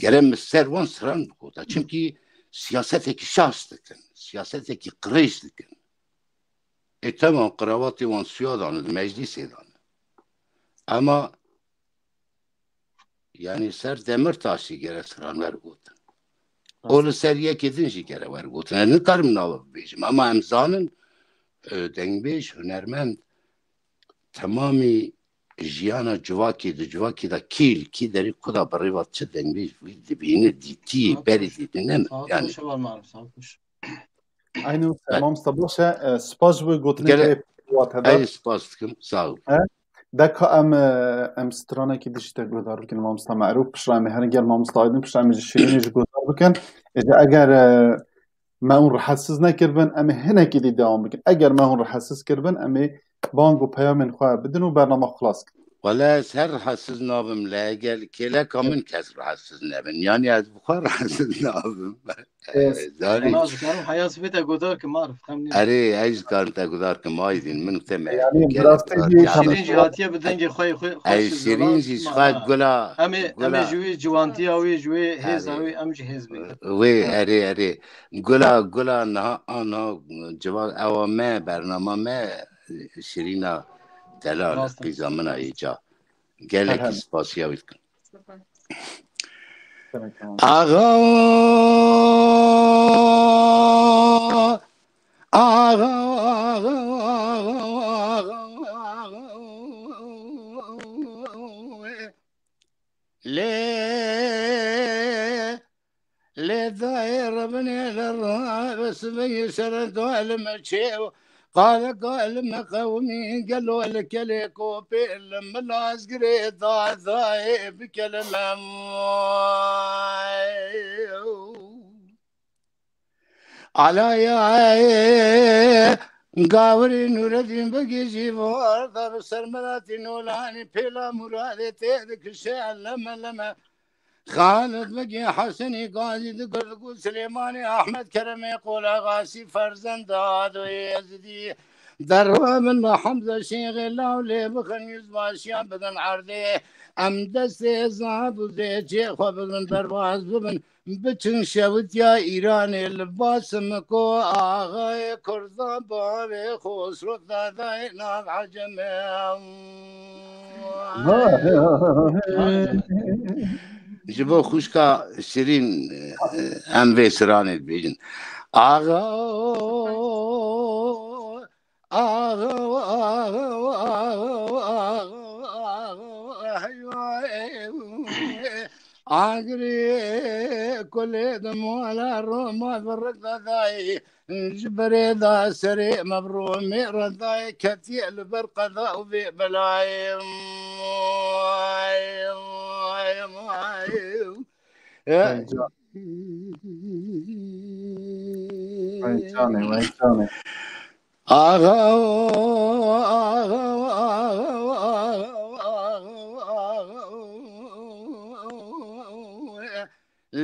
Gere min ser wan siran bigota. Çimkî siyasetekî şaş dikin. Siyasetekî qirêj dikin. Ê, temam, qiravatê wan suya dane, di meclîsê dane. Ema, yanî, ser Demirtaş jî gere siran wergotin. Û li ser yekê din jî gere wergotin. Ez nikarim nava bibêjim. Ema em zanin, e, dengbêj, hunermend, temamî jiyana civakê, di civakê de kî li kî derê ku da birêva çi dengbêj wî dibîne, dîtiyê, berê dîtine, yanî. Eynî wisa, mamosta, baş e, e, spas ji bo gotinê te yê pir watedar. Ey, spas dikim, sağ ol. E, deka em, e, em stranekî dijî te guhdar bikin, mamosta Merûf, piştre em ê herin gel mamosta Aydin, piştre em ê ji Şîrînê jî guhdar bikin. Ê, eger, e, me hûn rehetsiz nekiribin, em ê hinekî dî dewam bikin. Eger me hûn rehetsiz kiribin, em ê bang û peyamên xwe bidin û bernama xilas bikin. Wele ez her rahatsiz nabim, le gel kêleka min kes rahatsiz nebin. Yani ez bi xwe rahatsiz nabim. Yes. Zarî. Ema ez karim heyas bête godar ki marif, xem nî. Erê, ez karim te godar ki maydin, min te me. Yani bi rastî jî Şîrîn jî hatiye bi dengê xwe, xwe, xwe Ey Şîrîn jî xwe gula, Em ê, em ê gula. Ji wî ciwantiya wî, ji wî hêza Erê. Wî, em jî hêz bê. Wê, erê, erê. Gula, gula, niha, a, niha, civan, ewa me, bernama me, Şirîna delal, Rast e. Qîza min a îca. Gelekî Herhem. Spasiya wî dikim. Demek tamam. Axa, axa, axa, axa, axa, axa, lê, lê dayê ribinê li rabisbiyê şereta li me çêw, qaleka li me qewimî gelo li kelê kopê li min lazgirê da dayê bike li me. Alaya gawirî Nûredîn Begî jî var da bi ser miratî nolanî pêla muradê tê dikişe leme leme. Xalid Begî Hesenî Gazî di Gird û Silêmanî Ahmed Keremê Qolaxasî ferzenda do Êzidî. Derve min li Hemze Şêxê law lê bixin yüzbaşiya bidin erdê. Em destê zab û zêçê xwe bidin derbas bibin. Biçin şewitiya Îranê li Basimiko axayê Kurdan bavê Xosro Dadayê nav Ecemê. Ji bo xwişka Şirîn, em vê stranê dibêjin. Axa, axa, axa, axa, axa, axa, Agirê kulê di mala Roma bi rik de dayê, ji berê de serê me bi Romê re dayê, ketiye li ber qeda û vê belayê. Vay can-, vay canê, vay canê. Axa, axa, axa, axa, axa,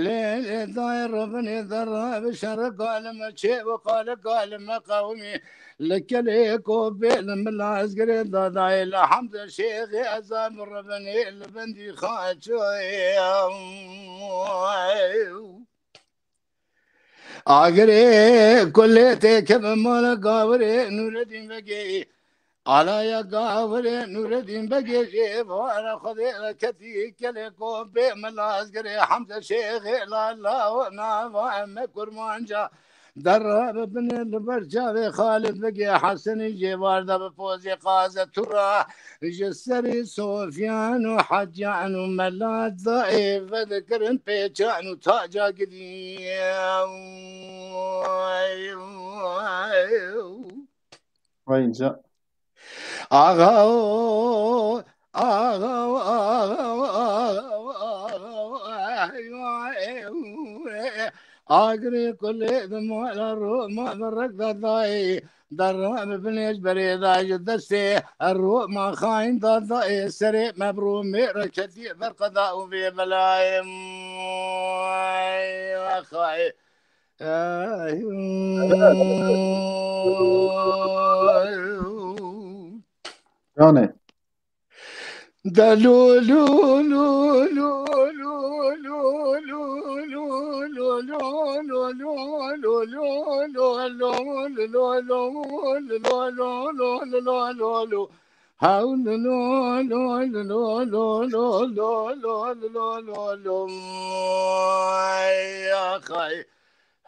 lê, lê dayê ribinê derre bi şerika li me çê û qalika li me qewimî. Li kelê kopê li min lazgirê dadayê li Hemze Şêxê ez a bi ribinê li bendî xaçoyê. Agirê kulê têkeve mala gawirê Nûredîn Begê. Alaya gawirê Nûredîn Begê jê vara Xwedê ketî kelê kopê min lazgirê Hemze Şêxê lala û nava me kurmanca. Derra bibinê li ber çavê Xalid Begê Hesenî jê varda bi pozê qaze tura. Ji serî Sofyan û Hecyan û Mela dayê vedikirin pêçan û taca gidî. Vay ca. Axa, axa, axa, axa, axa, agirê kulê di mala Roma bi rik de dayê. Derra bi binêj berê da ji destê Roma xayin da dayê serê me bi Romê re ketiye ber qeda û vê belayê. Ay, axay. Ay. Canê.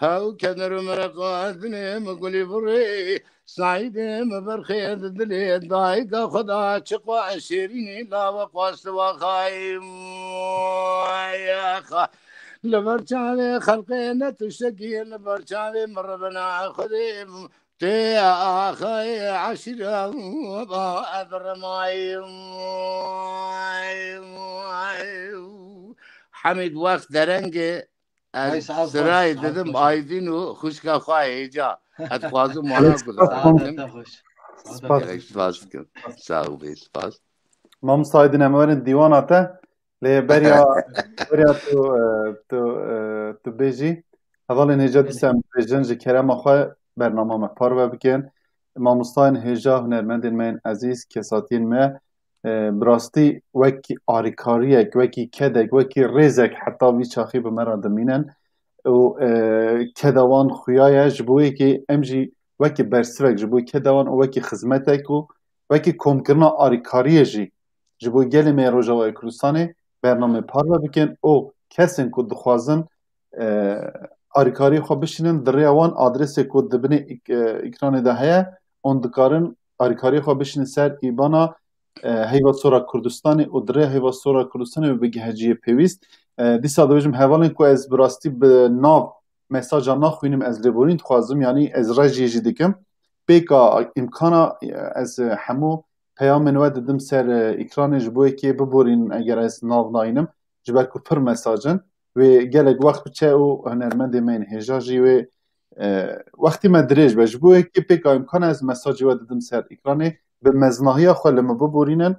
Hew keder û mereqa dilê min gulî virê, Seîdê min berxê di dilê, dayika xwe da çiqa şêrînî lawe xwestiwa xayî. Li ber çavê xelqê ne tiştekî, li ber çavê min ribina Xwedê tê axayê eşîra ba ez rimayî. Hemîd wext derengê Ez Ay, sağ ol, sirayê sağ ol, didim sağ ol. Aydin û xwişka xwe hêca. Ez dixwazim wana Saadetde guzarim. Hoş. Saadetde Spas. Gelek spas dikim. Sağ ol, bê spas. Mamosta Aydin, em werin dîwana te. Lê beriya, beriya tu, e, tu, e, tu bêjî, hevalên hêja dîsa em bêjin ji kerema xwe bernama me parve bikin. Mamostayên hêja, hunermendên me yên ezîz, kesatiyên me, e, bi rastî wekî alîkariyek, wekî kedek, wekî rêzek heta vî çaxî bi me re dimînin. Û, e, keda wan xuya ye, ji bo yekê em jî wekî bersivek, ji bo keda wan û wekî xizmetek û wekî komkirina alîkariyê jî ji bo gelê me yê Rojavayê Kurdistanê bernamê parve bikin û kesên ku dixwazin, e, alîkariyê xwe bişînin, di rêya wan adresê ku di binê îk-, e, îkranê de heye, hûn dikarin alîkariyê xwe bişînin ser îbana, e, Heyva Sora Kurdistanê û di rê Heyva Sora Kurdistanê wê bigihe cihê pêwîst. E, dîsa dibêjim hevalên ku ez bi rastî bi nav mesaja naxwînim, ez lêborîn dixwazim, yanî ez rejiyê jî dikim. Pêka îmkana, e, ez, e, hemû peyamên we didim ser, e, îkranê, ji bo yekê biborînin eger ez nav nayînim, ji ber ku pir mesaj in. Wê gelek wext biçe û hunermendê me yên hêja jî wê, e, wextê me dirêj be. Ji bo yekê pêka îmkana ez mesajê we didim ser îkranê, bi meznahiya xwe li min biborînin.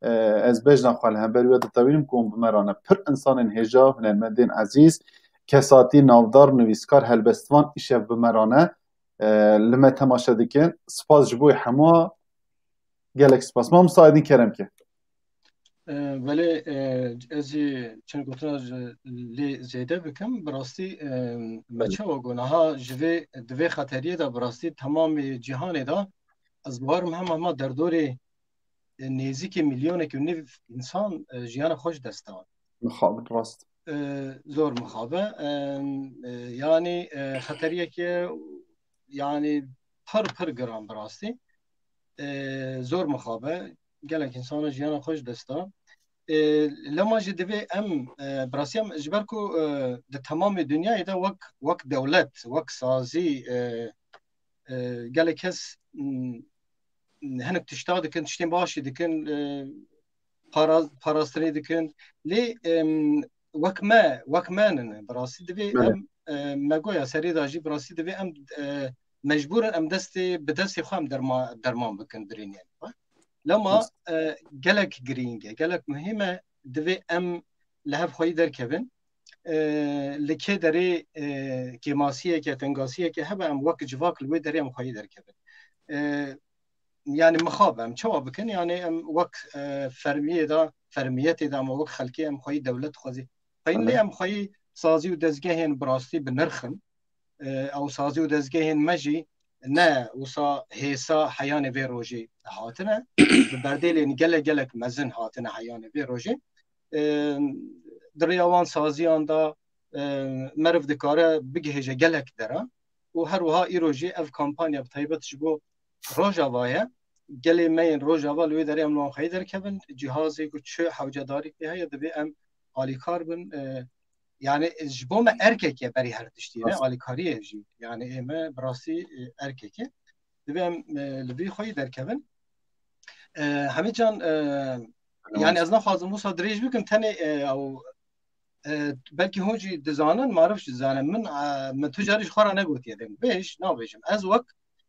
E, ez bejna xwe li hemberî we ditewînim ku hûn bi me re ne. Pir insanên hêja, hunermendên ezîz, kesatî, navdar, nivîskar, helbestvan îşev bi me re ne. E, li me temaşe dikin. Spas ji bo hemû. Gelek spas. Mamosta Aydin, kerem ke. E, belê, e, ez jî çend gotina ji lê zêde bikim. Bi rastî, e, me Belê. çawa got, niha ji vê, di vê xeteriyê de bi rastî temamê cîhanê de ez bawerim hema hema derdorê, e, nêzîkî milyonek û nîv însan, e, jiyana xwe ji dest dan. Mixabin rast. E, zor mixabe. E, e, yanî, e, xeteriyeke, yanî pir pir giran bi rastî. E, zor mixabe. Gelek insana jiyana xwe ji dest da. E, lema jî divê em, e, bi rastî em ji ber ku, e, di temamê dinyayê de wek, wek dewlet, wek sazî, e, e, gelek kes, m, hinek tişta dikin, tiştên başî dikin, e, para-, parastinê dikin. Lê, em, wek me, wek me nine. Bi rastî divê Belê. em, e, me goya serê de jî bi rastî divê em, e, mecbûr in em destê, bi destê xwe em derma-, derman bikin birînên xwe. Lema, Rast. e, gelek girîng e, gelek muhîm e, divê em li hev xweyî derkevin. E, li kê derê, e, kêmasiyeke, tengasiyeke hebe em wek civak li wê derê em xweyî derkevin. E, yani mixab em çawa bikin? Yani em wek, e, fermiyê de, fermiyetê de ama wek xelkê em xweyî dewlet xwezî. Xweyî lê Belê. em xweyî sazî û dezgehên bi rastî bi nirx in. E, ew sazî û dezgehên me jî ne wisa hêsa heyanê vê rojê hatine. Bi berdêlên gelek gelek mezin hatine heyanê vê rojê. E, di rêya wan saziyan de, e, meriv dikare bigihêje gelek dera. Û her wiha îro jî ev kampanya bi taybet ji bo Rojava ye. Gelê me yên Rojava li wê derê em li wan xweyî derkevin. Cihazê ku çi hewcedarî pê heye divê em alîkar bin. E, yani ji bo me erkek e berî her tiştî ne Rast. alîkariyê jî. Yani ê me bi rastî, e, erkek e. Divê em, e, li vî xweyî derkevin. E, Hemîd Can, e, yani ez naxwazim wisa dirêj bikim, tenê, e, ew, e, belkî hûn jî dizanin, marif jî dizanin. Min, e, min tu carî ji xwe re negotiye dengbêj, nabêjim. Ez wek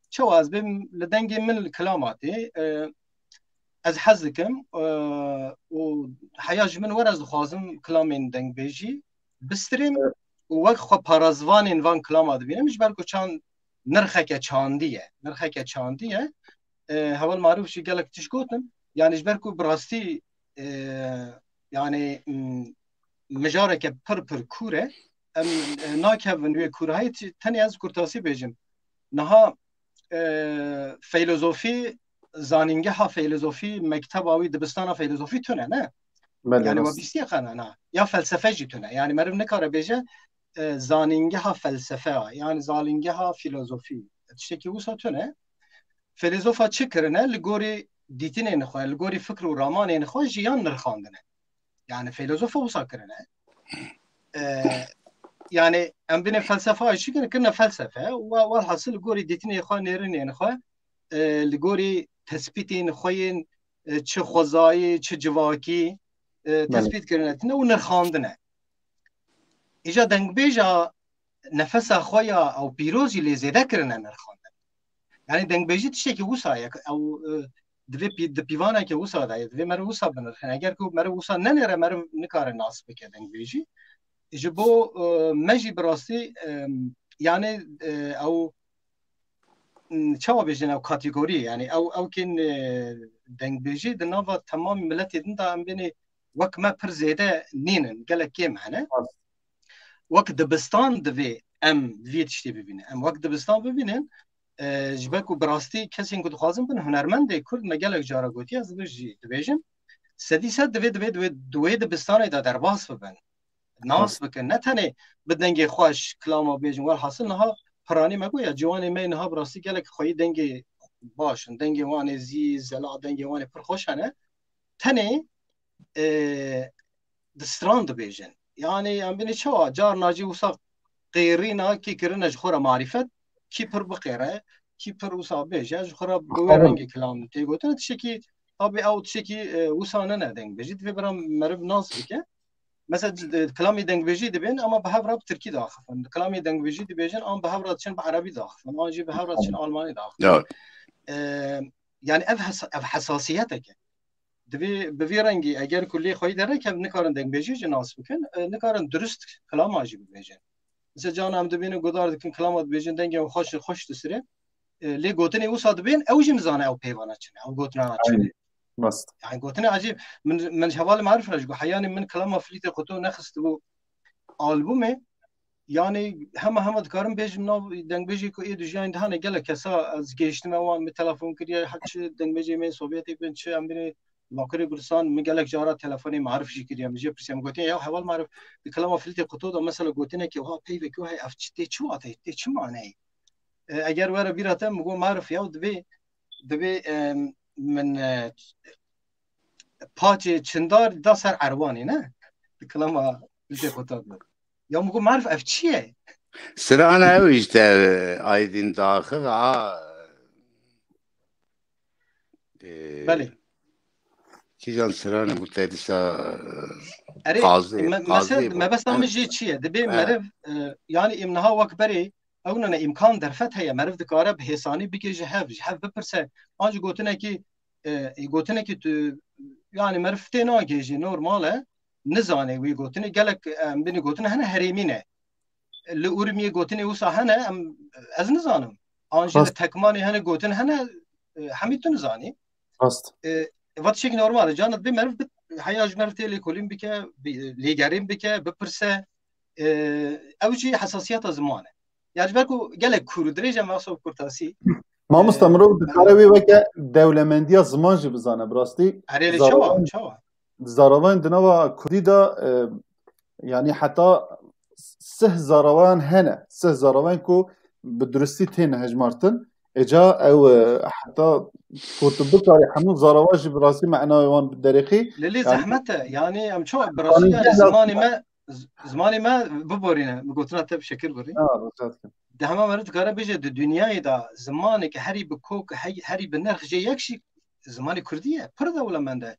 çawa ez bêm li dengê min li kilama tê, e, ez hez dikim, e, û heya ji min were ez dixwazim kilamên dengbêjî bistrim Evet. û wek xwe parezvanên van kilama dibînim, ji ber ku çand nirxeke çandî ye. Nirxeke çandî ye. E, heval marif jî gelek tişt gotin. Yani ji ber ku bi rastî, e, yani, m, mijareke pir pir kûr e. Em, e, nakevin wê kûrahiyê, ti-, tenê ez kurtasî bêjim. Niha, e, feylozofî, zanîngeha feylozofî, mekteba wî, dibistana feylozofî tune ne? Belê, Yani rast. we bîstiye qana na. Ya felsefe jî tune. Yani meriv nikare bêje, e, zanîngeha felsefe ya, yani zanîngeha filozofî. Tiştekî wisa tune. Feylezofa çi kirine? Li gorî dîtinên xwe, li gorî fikr û ramanên xwe jiyan nirxandine. Yani feylezofa wisa kirine. E, yani em binê felsefa çi kirine? Kirine felsefe. Wa-, welhasil li gorî dîtinê xwe, nêrînên xwe, e, li gorî tespîtên xwe yên, e, çi xwezayî, çi civakî, e, Belê. tespît kirine tine û nirxandine. Îja dengbêja nefesa xwe ya ew pîroz jî lê zêde kirine nirxandin. Yani dengbêjî tiştekî wisa ye. Ew, e, Divê pî-, di pîvaneke wisa de ye, divê meriv wisa binirxin. Eger ku meriv wisa nenêre, meriv nikare nas bike dengbêjî. Ji bo, e, me jî bi rastî, e, yani, e, ew, m, çawa bêjin ew kategorî, yani ew, ew kên, e, dengbêjî di nava temamî miletê din de em bênê wek me pir zêde nînin, gelek kêm hene. Wek dibistan divê em vî tiştê bibînin. Em wek dibistan bibînin, e, ji ber ku bi rastî kesên ku dixwazin bin hunermendê Kurd, me gelek cara gotiye, ez jî dibêjim, sedî sed divê, divê, divê di wê dibistanê de derbas bibin. Nas bikin. Ne tenê bi dengê xweş kilama bêjin. Welhasil niha piranî me goya ciwanê me niha bi rastî gelek xweyî dengê baş in. Dengê wan ê zî zela, dengê wan ê pir xweş hene. Tenê, e, di stran dibêjin. Yani em binê çawa? Carna jî wisa qêrîna kî kirine ji xwe re marîfet, kî pir biqêre, kî pir wisa bêje, ji xwe re bi wê rengê kilam tê gotin. Tiştekî, tabî ew tiştekî, e, wisa nene dengbêjî. Divê bira meriv nas bike. Mesela, c-, e, kilamê dengbêjî dibên, ama bi hev re bi tirkî diaxifin. Kilamê dengbêjî dibêjin, ama bi hev re diçin bi erebî diaxifin. An jî bi hev re diçin almanî diaxifin. Ya. E, yani ev hesa-, ev hesasiyeteke. Divê bi vî rengî, eger ku lê xweyî derek hev nikarin dengbêjî jî nas bikin, e, nikarin durust kilama jî bibêjin. Mesela cana em dibînin gudar dikin, kilama dibêjin, dengê xweş, xweş disire. E, lê gotinê wisa dibên, ew jî nizane ew peyvana çi ne, ew gotinana çi ne. Rast. Yani gotinê ecîb, min, min ji hevalê Marif re jî got, heyanî min kilama Filîtê Quto nexistibû albumê, yani hema hema dikarim bêjim nav dengbêjê ku ê dijî yan dihane gelek kesa ez gihiştime wan, min telefon kiriye, her çi dengbêjê me Sovyetê bin, çi em binê Bakurê Kurdistan, min gelek cara telefonê Marif jî kiriye, min jê pirsiye, min gotiye, ya heval Marif, di kilama Filîtê Quto de mesela gotinekê wiha peyvekê wiha heye, ev çi tê, çi wateyê, tê çi maneyê? E, eger were bîra te, min got, Marif, ya divê, divê, e, min, e, paçê çindar da ser erwanê, ne? Di kilama Filîtê Quto de. Ya min got, Marif, ev çi ye? Strana ew işte, e, Aydin Daxil, a, e, Belê. Kîjan strana got te dîsa, e, Erê, qazê, me-, qazê mesel, bû. mebesta min Evet. jê çi ye? Dibê Evet. meriv, e, yani em niha wek berê, ew nane îmkan derfet heye, meriv dikare bi hêsanî bike ji hev, ji hev bipirse. An jî gotinekî, e, gotinekî tu, yani meriv tê nagê jî normal e, nizane wî gotinê, gelek, em binî gotin hene herêmî ne. Li Urmiyê gotinê wisa hene, em, ez nizanim. An jî li Tekmanê hene gotin hene, e, hemî tu nizanî. Rast. E, va tiştekî normal e. Can dibê meriv bit, heya ji meriv tê lêkolîn bike, bi-, lêgerîn bike, bipirse. E, ew jî hesasiyeta ziman e. Ya ji ber ku gelek kûr û dirêj em, wexta kurtasî. Mamosta, e, mirov dikare wê weke dewlemendiya ziman jî bizane, bi rastî. Erê, lê çawa, çawa? Zaravayên di nava kurdî de, e, yani heta sih zaravan hene. Sih zaravan ku bi duristî têne hejmartin. Êca ew, e, heta ku tu bikarî hemû zaravan jî bi rastî menayê wan biderêxî. Lê, lê yani zehmet e. Yani em çawa bi rastî yani gehla zimanê me, z-, zimanê me biborîne. Min gotina te bi şekir birî. Ha, rica dikim. Di hema meriv dikare bêje di dinyayê de zimaneke herî bi kok, hey-, herî bi nirx jê yek jî zimanê kurdî ye. Pir dewlemend e.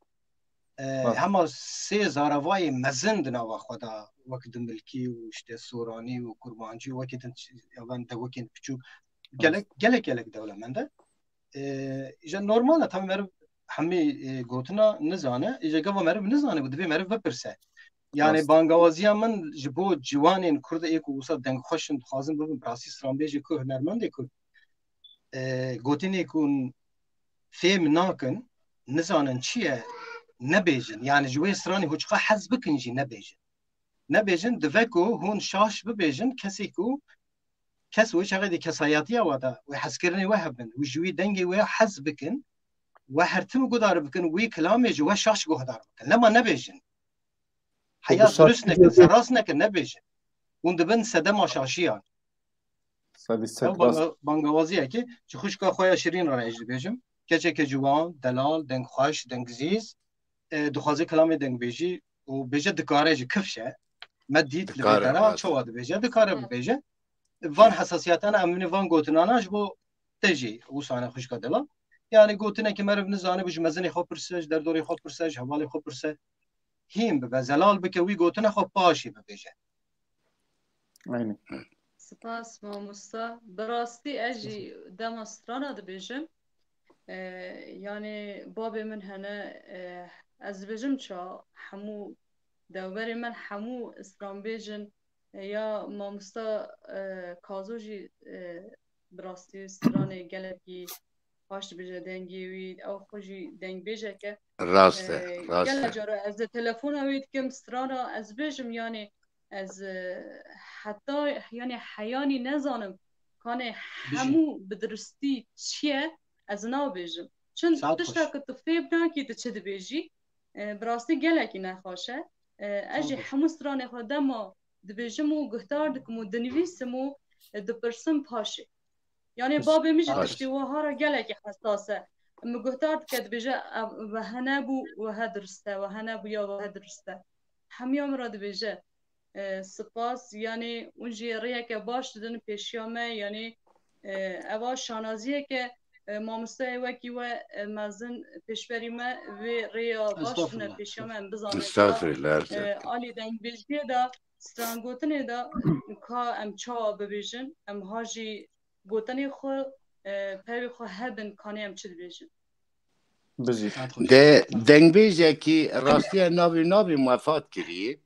E, Bas. Hema sê zaravayê mezin di nava xwe de, wek dimilkî û işte soranî û kurmancî û wekî din ç-, ya ben dewekên piçûk. Gelek, gelek, gelek dewlemend e. E, îja normal e, tabii meriv hemî, e, gotina nizane. Îja gava meriv nizane, bu divê meriv bipirse. Yani Bas. Bangawaziya min ji bo ciwanên Kurd ê ku wisa dengxweş in, dixwazin bibin bi rastî stranbêjê Kurd, hunermendê Kurd. E, gotinê ku fêm nakin, nizanin çi ye, nebêjin. Yani ji wê stranê hûçqa hez bikin jî nebêjin. Nebêjin, dive ku hûn şaş bibêjin, kesê ku, kes wê çaxê di kesayetiya we de, wê hezkirinê we hebin, wê ji wî dengê wê hez bikin, we her tim guhdar bikin, wî kilamê ji we şaş guhdar bikin. Lema nebêjin. Heya durust nekin, serrast nekin, nebêjin. Hûn dibin sedema şaşiyan. Sedî sed Ew rast. Banga-, bangawaziyekê ji xwişka xwe ya şirîn re ez dibêjim. Keçeke ciwan, delal, dengxweş, dengzîz, e, dixwaze kilamê dengbêjî û bêje dikare jî kifş e. Me dît li vê Dikare, dera rast. Çawa dibêje, dikare bibêje. Van hesasiyetana em vinî van gotinana ji bo te jî wisane xwişka delal. Yani gotinekî meriv nizane, bi ji mezinê xwe pirse, ji derdorê xwe pirse, ji hevalê xwe pirse. Hîn bibe, zelal bike, wî gotine xwe paşê bibêje. Eynî. Spas mamosta. Bi rastî ez jî dema strana dibêjim. E, yanî babê min hene, e, ez dibêjim ça hemû dewberê min hemû stranbêj in, e, ya mamosta, e, Kazo jî, e, bi rastî stranê gelekî xweş dibêje, dengê wî, ew xwe jî dengbêjek e. Rast e, E, rast gelek e. Cara ez ê telefona wî dikim, strana ez bêjim, yanî ez, e, heta, yanî heyanî nezanim, kanê Bijî. Hemû bi diristî çi ye, ez nabêjim. Çin Saet xweş. Tişta ku tu fêm nakî, tu çi dibêjî, e, bi rastî gelekî nexweş e. E, ez jî Saet xweş. Hemû stranê xwe dema dibêjim û guhdar dikim û dinivîsim û, e, dipirsim paşê. Yanî babê min jî Baş. Tiştê wiha re gelekî hesas e. Min guhdar dike, dibêje, "Ev, we hene bû, we he dirist e, we hene bû ya, we he dirist e." Hemiya min re dibêje, e, "Spas, yanî hûn jî rêyeke baş didin pêşiya me, yanî, e, eva şanaziyeke, e, mamosteyê wekî we, e, mezin pêşberî me vê rêya baş didine Estağfurullah. Pêşiya me, em bizanin." Estağfurullah, e, estağfurullah. Alî dengbêjiyê de, strangotinê de ka em çawa bibêjin, em ha jî gotinê xwe, e, pevê xwe hebin, kanê em çi dibêjin. Bijî. De dengbêjekî rastiya navê navê me fat kirî.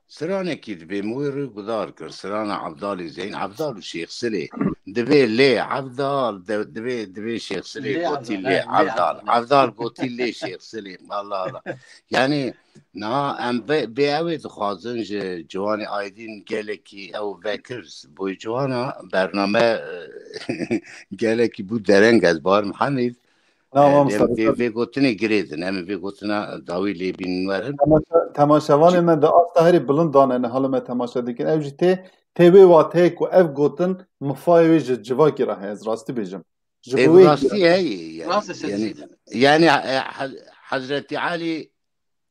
Stranekî dibê min wê rê guhdar kir. Strana Evdalê Zeyn, Evdal û Şêx Silê. Dibê lê Evdal, de-, dibê, dibê Şêx Silê Lê gotî Evdal, lê he, lê Evdal. Evdal. Evdal gotî lê Şêx Silê. Allah Allah. Yanî, niha em bê, bê ew ê dixwazin ji Ciwanê Aydîn gelekî ew vekir. Boy Ciwana bername, e, gelekî bû dereng ez bar Mihemed. Na, e, mamosta, em vê, tabii. Vê gotinê girêdin, em vê gotina dawî lê bînin werin. Temaşe-, temaşevanê Çi- me di asta herî bilind dane, ne hala me temaşe dikin. Ew jî tê, tê wê wateyê ku ev gotin mifayê wê ji civakî re heye, ez rastî bêjim. Ji Ê, bo wê rastî heye, yani, Rast e, yani, sessiz. Yani, e, Haz-, Hazreti Ali,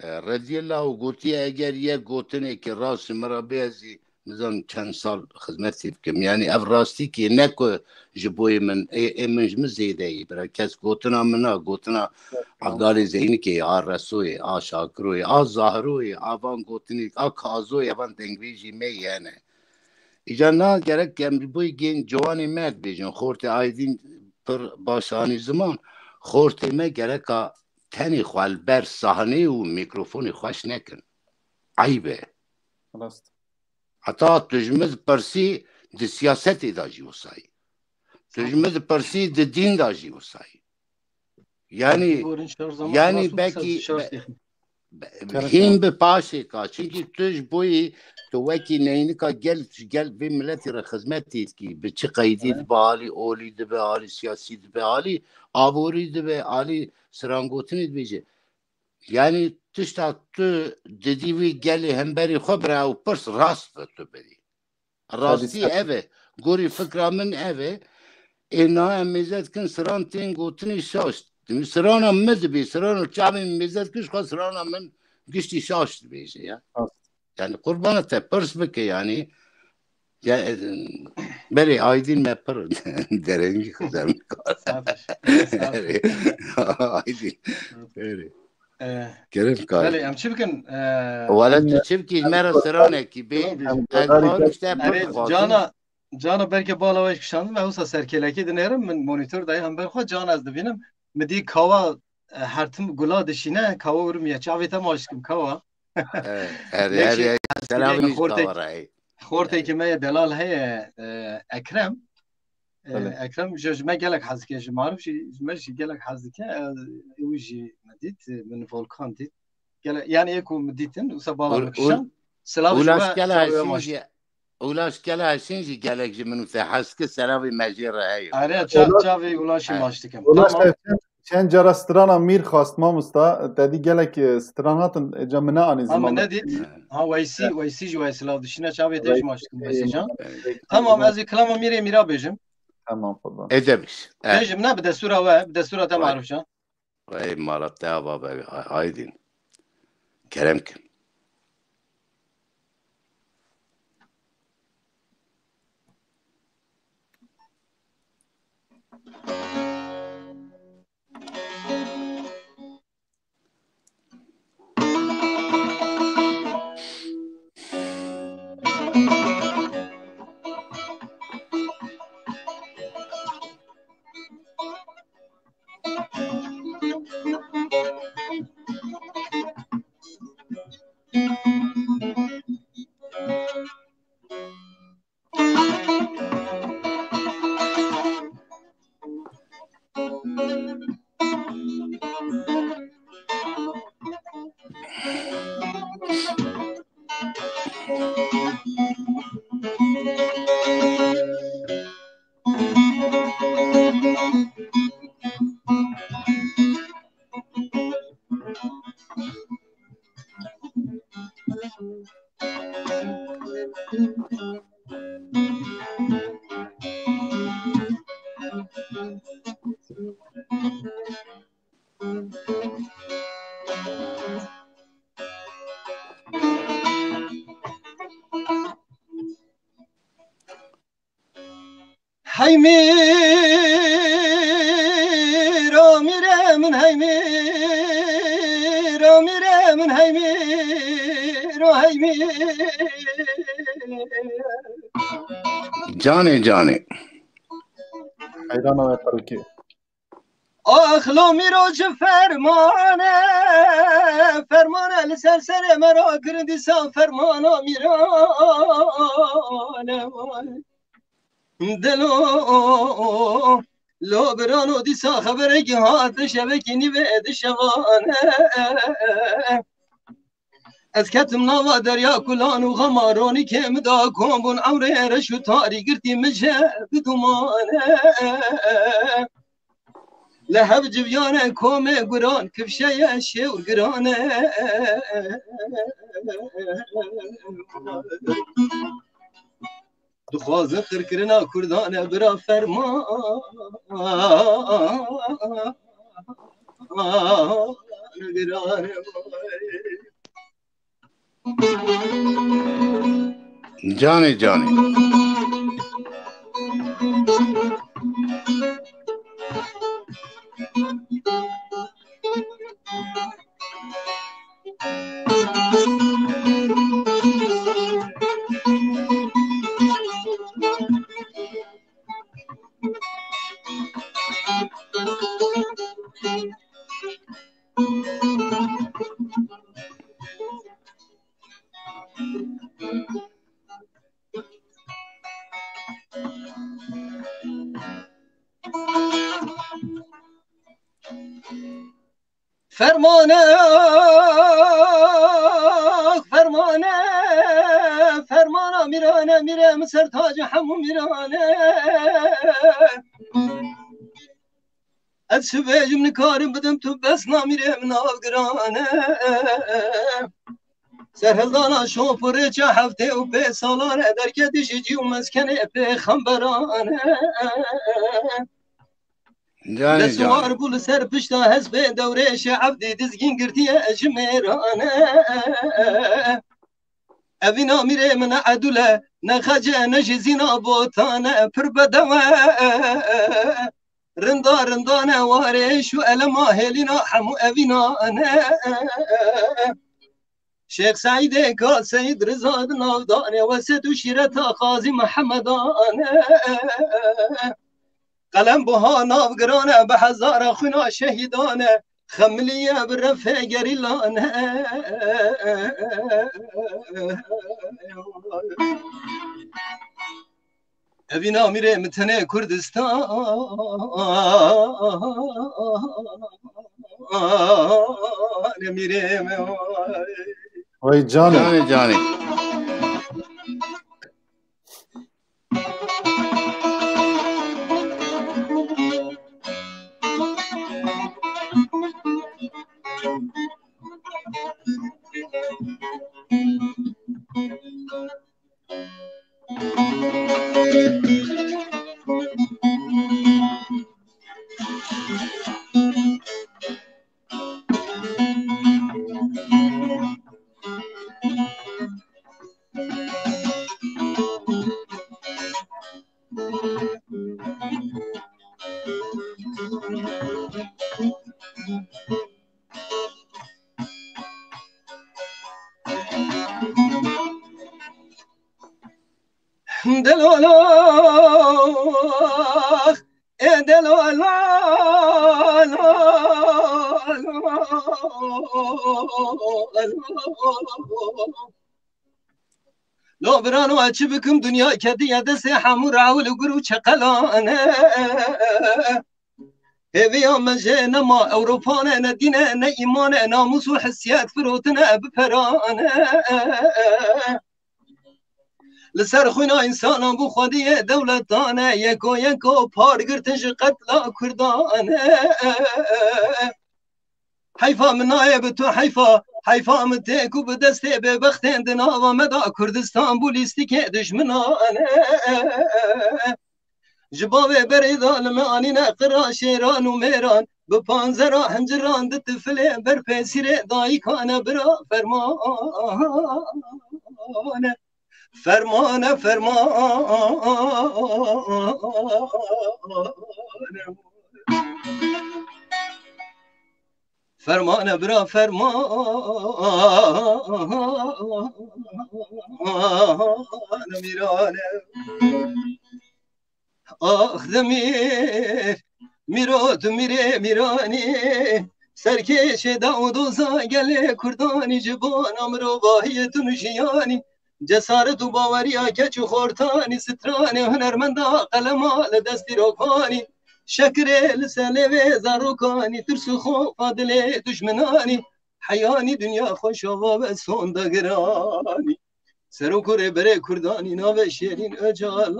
e, radiyallahu gotiye, eger yek gotinekî rast ji min re bê, ez jî nizanim çend sal xizmetê bikim. Yani, ev rastîkê ne ku ji boyê min, ê, ê min ji min zêde yî. Bira kes gotina min a, gotina Evdalê Zeynikê, a Resoyê, a Şakiroyê, a Zahiroyê, a van gotinê, a Kazoyê, van dengbêjî me yene. Îca na gerek em ji bo yên ciwanê me dibêjin, xortê Aydîn pir baş anî ziman, xortê me gereka tenê xwe li ber sahneyê û mîkrofonê xweş nekin. Eyb e. Rast. Heta tu ji min dipirsî di siyasetê de jî wisa yî. Tu ji min dipirsî di dîn de jî wisa yî. Yani, Gorin şarj zaman yani xelas û belkî kısa şarj be-, dexin. be-, Kerem hîn kerem. Bi paşê ka. Çunkî tu ji boyî tu wekî neynika gel, gel vê miletî re xizmetê dikî. Bi çi qeydî Evet. Dibe alî, olî dibe alî, siyasî dibe alî, aborî dibe alî, strangotinê dibêje. Yani tişta tu didî wî gelê hemberî xwe bira û pirs rast bi tu bidî. Rastî Tabii, tabii. Ev e. Gorî fikra min ev e. Ê na em mêze dikin, siran tên gotinî şaş. Sirana min dibî, sirana çavên mêze dikin, ji xwe sirana min giştî şaş dibêje ya. Rast. Yani qurbana te pirs bike yani. Ya, e, belê Aydîn me pir derengî xizem kar. Sağ ol. Sağ ol. Belê. Aydîn. Belê. Ee, Kerem kar. Belê, em çi bikin? Ee, Wele tu çi bikî, me re siranekî bê. Em Ez godarî baş te pir Erê, dixwazim. Cana, cana belkî bala we kişandin ve wisa serkêlekî dinêrim, min monîtor dayê hember xwe, cana ez dibînim. Mi dî kawa, e, her tim gula dişîne, kawa urmiye. Çavê te maç dikim kawa. Ee, erê, Lêk jî erê, selamî xortek-, kawa rayê. Xortekî me ye delal heye, e, Ekrem. E, Belê. Ekrem ji, ji me gelek hez dike, ji Marif jî, ji me jî gelek hez dike. E, ew jî me dît, e, min Volkan dît. Gele-, yani ê ku min dîtin, wisa bala Ul-, min kişand. Ul-, Silav ji Ulaş we, Kela silav ji we Hesîn maş. Jî, Ulaş Kela Hesîn jî gelek ji min û te hez dike, selavê me jê re heye. Are, ça-, Ulaş, çavê Ulaşî he. Maş dikim. Ulaş Tamam. Te çend, çend cara strana mîr xwast mamosta, te dî gelek, e, stran hatin, e, ca min neanî Ha, min ziman. Nedît. He. Ha, Weysî, Weysî jî we silav dişîne, çavê te jî maş dikim, Weysî can. Weysî. Tamam, ez ê kilama mîrê mîra bêjim. Tamam, kurban. Ede biş. E. Bêjim ne, bi destûra we, bi destûra te Vay. Marif can. Ey mala te ava be, Aydin. Kerem kin. Hey mîro mîrê min, hey mîro mîrê min, hey mîro, hey mîr. Canê canê. Heyrana me pirikî. Ax lo mîro çi fermane, fermane li ser serê me rakirin dîsa fermana mîrane. Delo, lo birano dîsa xeberekî hat şevekî nîvê di şevane. Ez ketim nava derya kulan û xema ronîkê min da kom bûn, ewrê reş û tarî girtî min je bi dumane. Li hev civiyane komê guran kifşeye şêwr girane. Dixwazin qirkirina Kurdan e bira ferman giran e. Canê canê. Fermane, fermane, fermana mîrane, mîrê min ser tacê hemû mîrane. Ez çi bêjim nikarim bidim tu bes namîrê min nav girane. Serhildana şop û rêça heftê û pê salane derketî ji cî û meskenê pêxemberane. Canê Dest û canê. War bû li ser pişta hespê dewrêşê evdî dizgîn girtiye ji mêrane. Evîna mîrê min e edule, ne xece ne jî zîna botane, pir bedewe. Rinda rindane warêş û elema hêlîna hemû evînane. Şêx Seîdê ka Seyîd Riza di navdane, Wesêt û şîreta Qazî Mihemedane. Qelem buha nav girane, bi hezara xwîna şehîdane, xemiliye bi refê gerîlane. Evîna mîrê min tenê Kurdistan mîrê min. Vay canê. Canê canê. Delolax, e delolax. Lo birano, ez çi bikim, dinya ketiye destê hemû rewil û gur û çeqelane. Hêviya me jê nema Ewropa ne, ne dîn e, ne îman e, namûs û hesiyet firotine bi peran e. Li ser xwîna însanan bû xwediyê dewletan e, yeko yeko par girtin ji qetla Kurdan e. Heyfa min nayê bi tu heyfa, heyfa min tê ku bi destê bêbextên di nava me de Kurdistan bû lîstikê dijminan e. Ji bavê berê da li me anîne qira şêran û mêran. Bi panzera hinciran di tifilê ber pêsîrê dayikane bira fermane. Fermane, fermane. Fermane bira, fermane mîrane. Ax demîr, mîro tu mîrê mîranî, serkêşê da û doza gelê kurdanî, ji bona mirovahiyê tun jiyanî, cesaret û baweriya keç û xortanî, stranê hunermenda qelema li destî rokanî, şekirê li selê vê zarokanî, tirs û xofa dilê dujminanî, heyanî dinya xweşava ve sonda giranî. Serok û rêberê kurdanî nave Şêrîn Ocalanî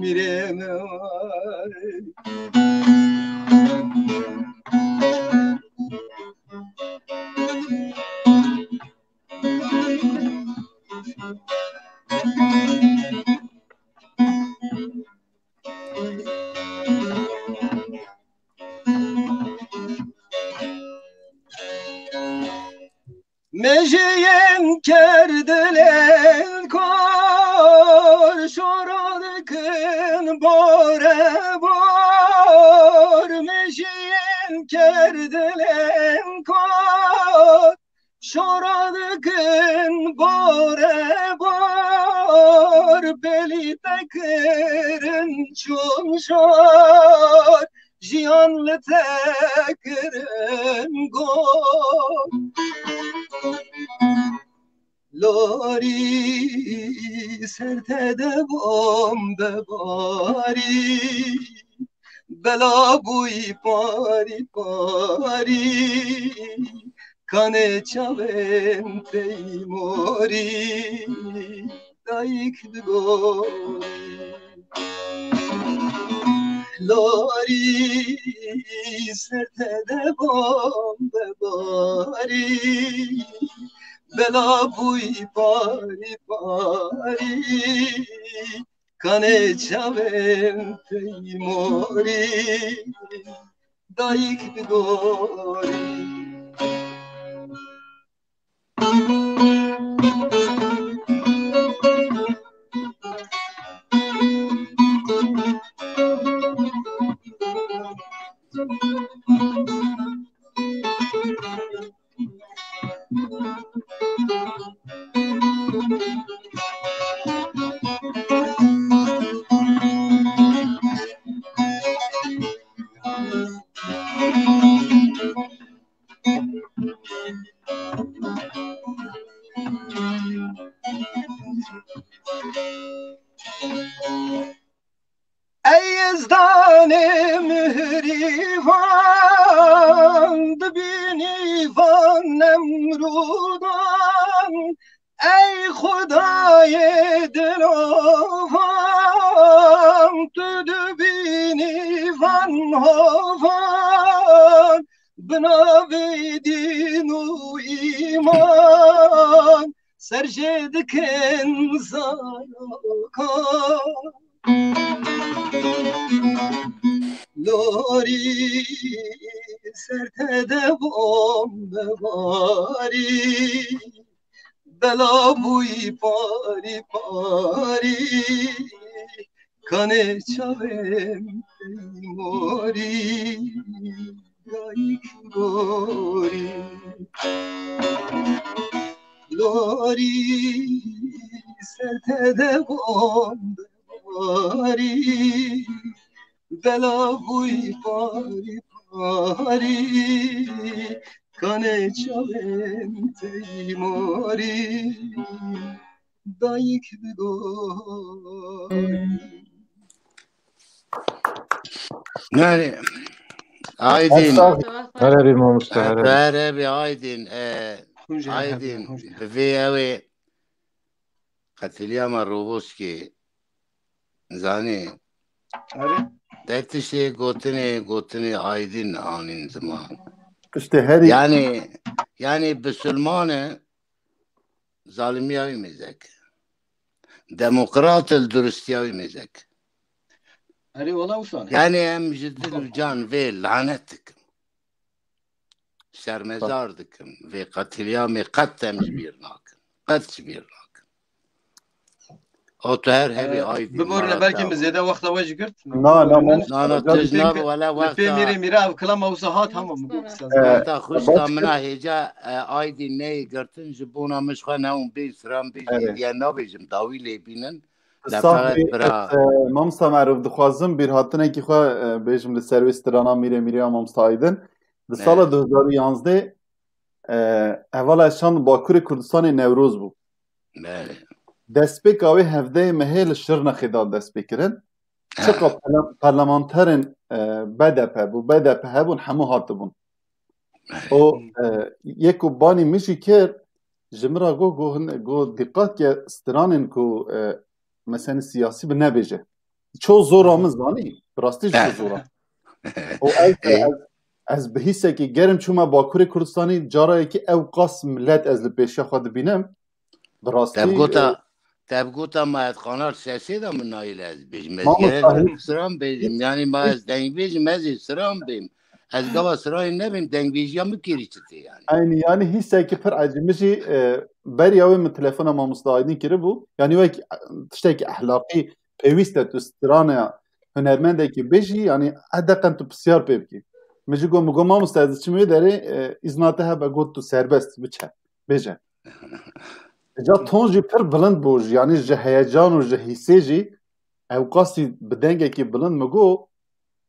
mîrê me. Mejiyên kerdilên kor şora dikin bore bor. Mejiyên kerdilên kor şora dikin bore bor. Belî te kirin çûn jor, jiyan li te kirin gor. Lorî ser te de bom be barî, bela bûyî parî parî, kanê çavên peymorî. Dayik bi gorî. Lorî ser te de bom be barî, bela bûyî parî parî, kanê çavên peymorî. Dayik bi gorî. Ey ezdanê mihrîvan, dibînî van Nemrûdan, ey Xwedayê dilovan, tu dibînî van hovan, bi navê dîn û îman, ser jê dikin zarokan. Lorî ser te de bom be barî, bela bûyî parî parî, kanê çavên peymorî. Dayik gorî. Lorî ser te de bom be barî, bela bûyî parî parî, kanê çavên peymorî. Dayik bi gorî. Yani, Aydin. Estağfurullah. Her evi mamusta, her evi. Her evi Aydin. E, Aydin, bi vê ew ê qetiliyama Roboskî zanî. Erê. Te tiştê gotinê, gotinê Aydin anîn ziman. Tiştê herî. Yani, yani bisilmane, zalimiya wî mêzek. Demokrat li duristiya wî mêzek. Erê wala wisa ne. Yani em ji dil û can vê lanet dikim. Şermezar dikim. Vê qetiliyamê qet em ji bîr nakin. Qet ji bîr nakin. O tu her hebî aydî. Biborne, belkî min zêde wexta we jî girt. Na na. Na na, tu ji nav wela Li pê mîrê wexta. Mîra ev kilama wisa hat hema min got sen. Wexta xwişka min a hêca e, aydî neyê girtin ji bona min ji xwe newin bê siran bêjî Evet. diye nabêjim dawî lê bînin. Sahbî, ez, e, Mamsa Merûf, dixwazim bîrhatinekî xwe e, bêjim li ser wê strana Mîrê Mîrê ya Mamsa Aydin. Di sala du hezar û yanzdeh e, hevala şan Bakurê Kurdistanê Newroz bû. Belê. Destpêka wê hevdehê mehê li Şirnexê da destpêkirin. Çiqa parla- parlamenterên e, B D P bû, B D P hebûn, hemû hatibûn. O e, yek û banî min jî kir, ji min re got, got, hin- got dîqat ke stranên ku e, meselên siyasî bi nebêje. Ço zora min zanî, bi rastî ji ço zora. O ez, Ê. ez, ez bi hîsekî germ çûme Bakurê Kurdistanî, cara yekî ew qas millet ez li pêşiya xwe dibînim. Bi rastî Te bi gota, te bi gota ma ez qanar sesê de min nayê ez bêjim. Ez Mamosta gerek Hî- siran bêjim. Yani ma ez deng bêjim, ez ê siran bêm. Ez gava sirayê nebêm, dengbêjiya min kêrî çi tê yani. Eynî yani hîsekî pir ecîb. Min jî e, beriya wê min telefona Mamosta Aydin kiribû. Yani wek e, tiştekî ehlaqî pêwîst e tu strana hunermendekî bêjî, yani edeqen tu pisyar pê bikî. Min jî got, min got, mamosta ez diçim wê derê e, îzna te hebe, got tu serbest biçe, bêje. Ca ton jî pir bilind bû, yani ji heyecan û ji hîsê jî ew qasî bi dengekî bilind min got,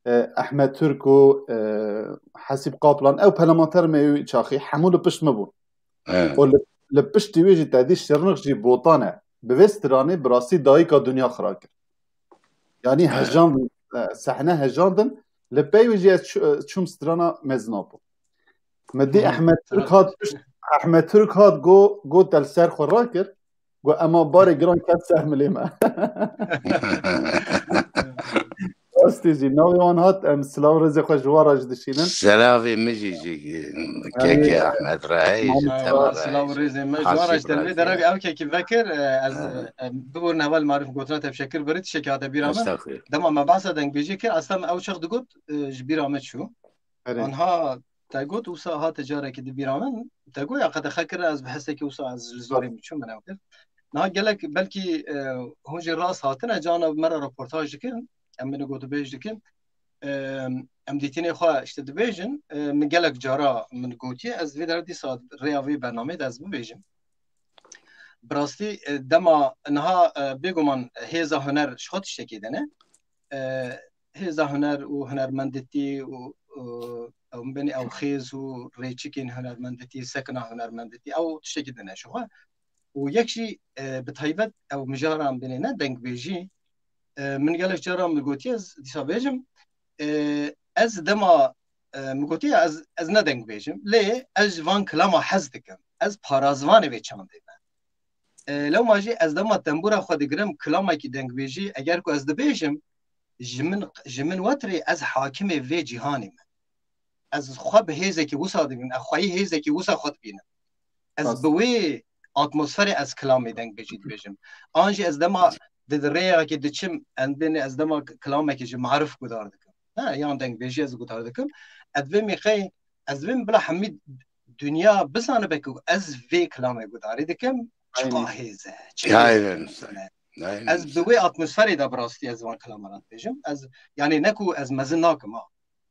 e, Ehmed Türk û e, Hesîb Kaplan, ew parlamenter me wî çaxî hemû li pişt min bûn. He. Û li, li piştî wê jî te dî Şirnix jî botan e. Bi vê stranê bi rastî dayika dinya xira kir. Yani He. hejandin, e, sehne hejandin. Li pey wê jî ez çû- e, çûm strana mezin bûm. Min dî Hı. Ehmed Türk hat pişt, Ehmed Türk hat go, go te li ser xwe rakir. Go ema barê giran ket ser milê me. Rastî jî navê wan hat, em silav rêzê xwe ji wan re jî dişînin. Selavê min jî ji keke Ehmed re heye, ji Mamosta tema re Silav û heye. rêzê me ji Hasî wan re ji dervê birazê. Derevê ew kekî vekir e, ez Ha. e, biborin heval marif gotina te bi şekir birî tişekî hate bîra min. Estexfir. Dema me behsa dengbêjî kir, eslem ew çax digot e, ji bîra min çû. Erê. Anha te got wisa hate carekî di bîra min. Te got ya qedexe kir ez bi hesekî wisa ez li zorê min çû min ew kir. Niha gelek belkî e, hûn jî rast hatine cana me re reportaj dikin. Em min gotûbêj dikin. E, em dîtinê xwe işte dibêjin. E, min gelek cara min gotiye ez vê dera dîsa rêya vê bernameyê de ez bibêjim. Bi rastî e, dema niha e, bêguman hêza huner ji xwe tiştekê de ne. E, hêza huner û hunermenditî û e, ew min benî ew xêz û rêçikên hunermenditî, sekina hunermenditî ew tiştekî din e ji xwe. Û yek jî e, bi taybet ew mijaran binê ne dengbêjî e, min gelek caran min gotiye ez dîsa bêjim e, ez dema e, min gotiye ez, ez ne dengbêjim lê ez ji van kilama hez dikim. Ez parazvanê vê çandê me. E, lewma jî ez dema tembûra xwe digirim kilamekî dengbêjî eger ku ez dibêjim ji min, ji min wetirê ez hakimê vê cîhanê me. Ez xwe bi hêzekî wisa dibînim, ez xweyî hêzekî wisa xwe dibînim. Ez Rast. Bi wê atmosferê ez kilamê dengbêjî dibêjim. An jî ez dema di, di rêyekê diçim, em bêne ez dema kilamekê ji marif guhdar dikim. Ha, yan dengbêjî ez guhdar dikim. Ez vê mêqeyê, ez vê bila hemî dinya bizanibe ku ez vê kilamê guhdarî dikim. Çiqa Aynen. Hêz e, çi hêz e. Aynen. Mesela, Aynen. Ez bi wê atmosferê de bi rastî ez van kilama re dibêjim. Ez, yani ne ku ez mezin nakim ha.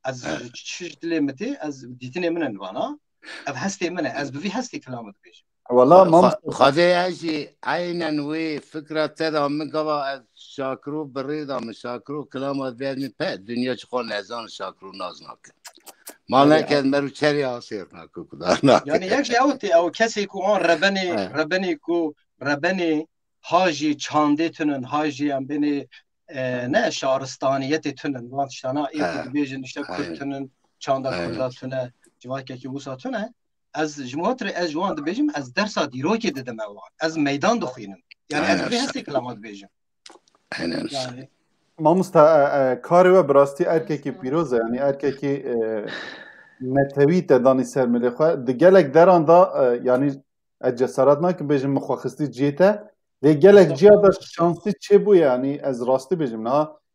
Ez Evet. Ji çi ji dilê min tê, ez dîtinê min in vana. Ev hestê min e. Ez bi vî hestê kilama dibêjim. Wala Xwe- mamosta Xwedê ez jî eynen wê fikra te da min gava ez şakiro bi rê da min şakiro kilama dibêjim pe dinya çi xwe nezan şakiro naz nakin. Ma Erê, neke ez meru çerê asêr nakin ku dar nakin. Yani yek jî ew tê ew kesê ku an rebenê, Evet. rebenê ku rebenê ha jî çandê tunin, ha jî em bênê e, ne şaristaniyetê tunin. Wan tiştana ê ku Evet. dibêjin işte Kurd Evet. tunin, çanda Evet. Kurda tune, civakekî wisa tune. Ez ji wan re ez ji wan dibêjim, ez dersa dîrokê didime wan. Ez meydan dixwînim. Yani ez Aynen. vê hestê kilama dibêjim. Aynen. Yani Mamosta, e, e, karê we bi rastî erkekî pîroz e, yani erkekî e, netewî te danî ser milê xwe. Di gelek deran da e, yani ez cesaret nakim bêjim min xwe xistî cihê te. Lê gelek ciya da şansî çêbûye, yani ez rastî bêjim niha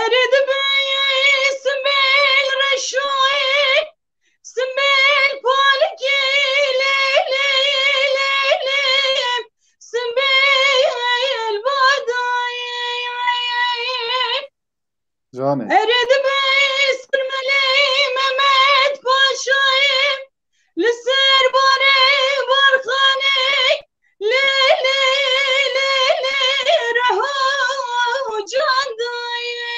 Erê dibê simêl reşoyê, simêl palikê lê lê lê lê, simêl badayê. Canê. Erê dibê sirmelê Mehmet Paşayê, li ser barê barxanê lê lê lê lê reho can dayê.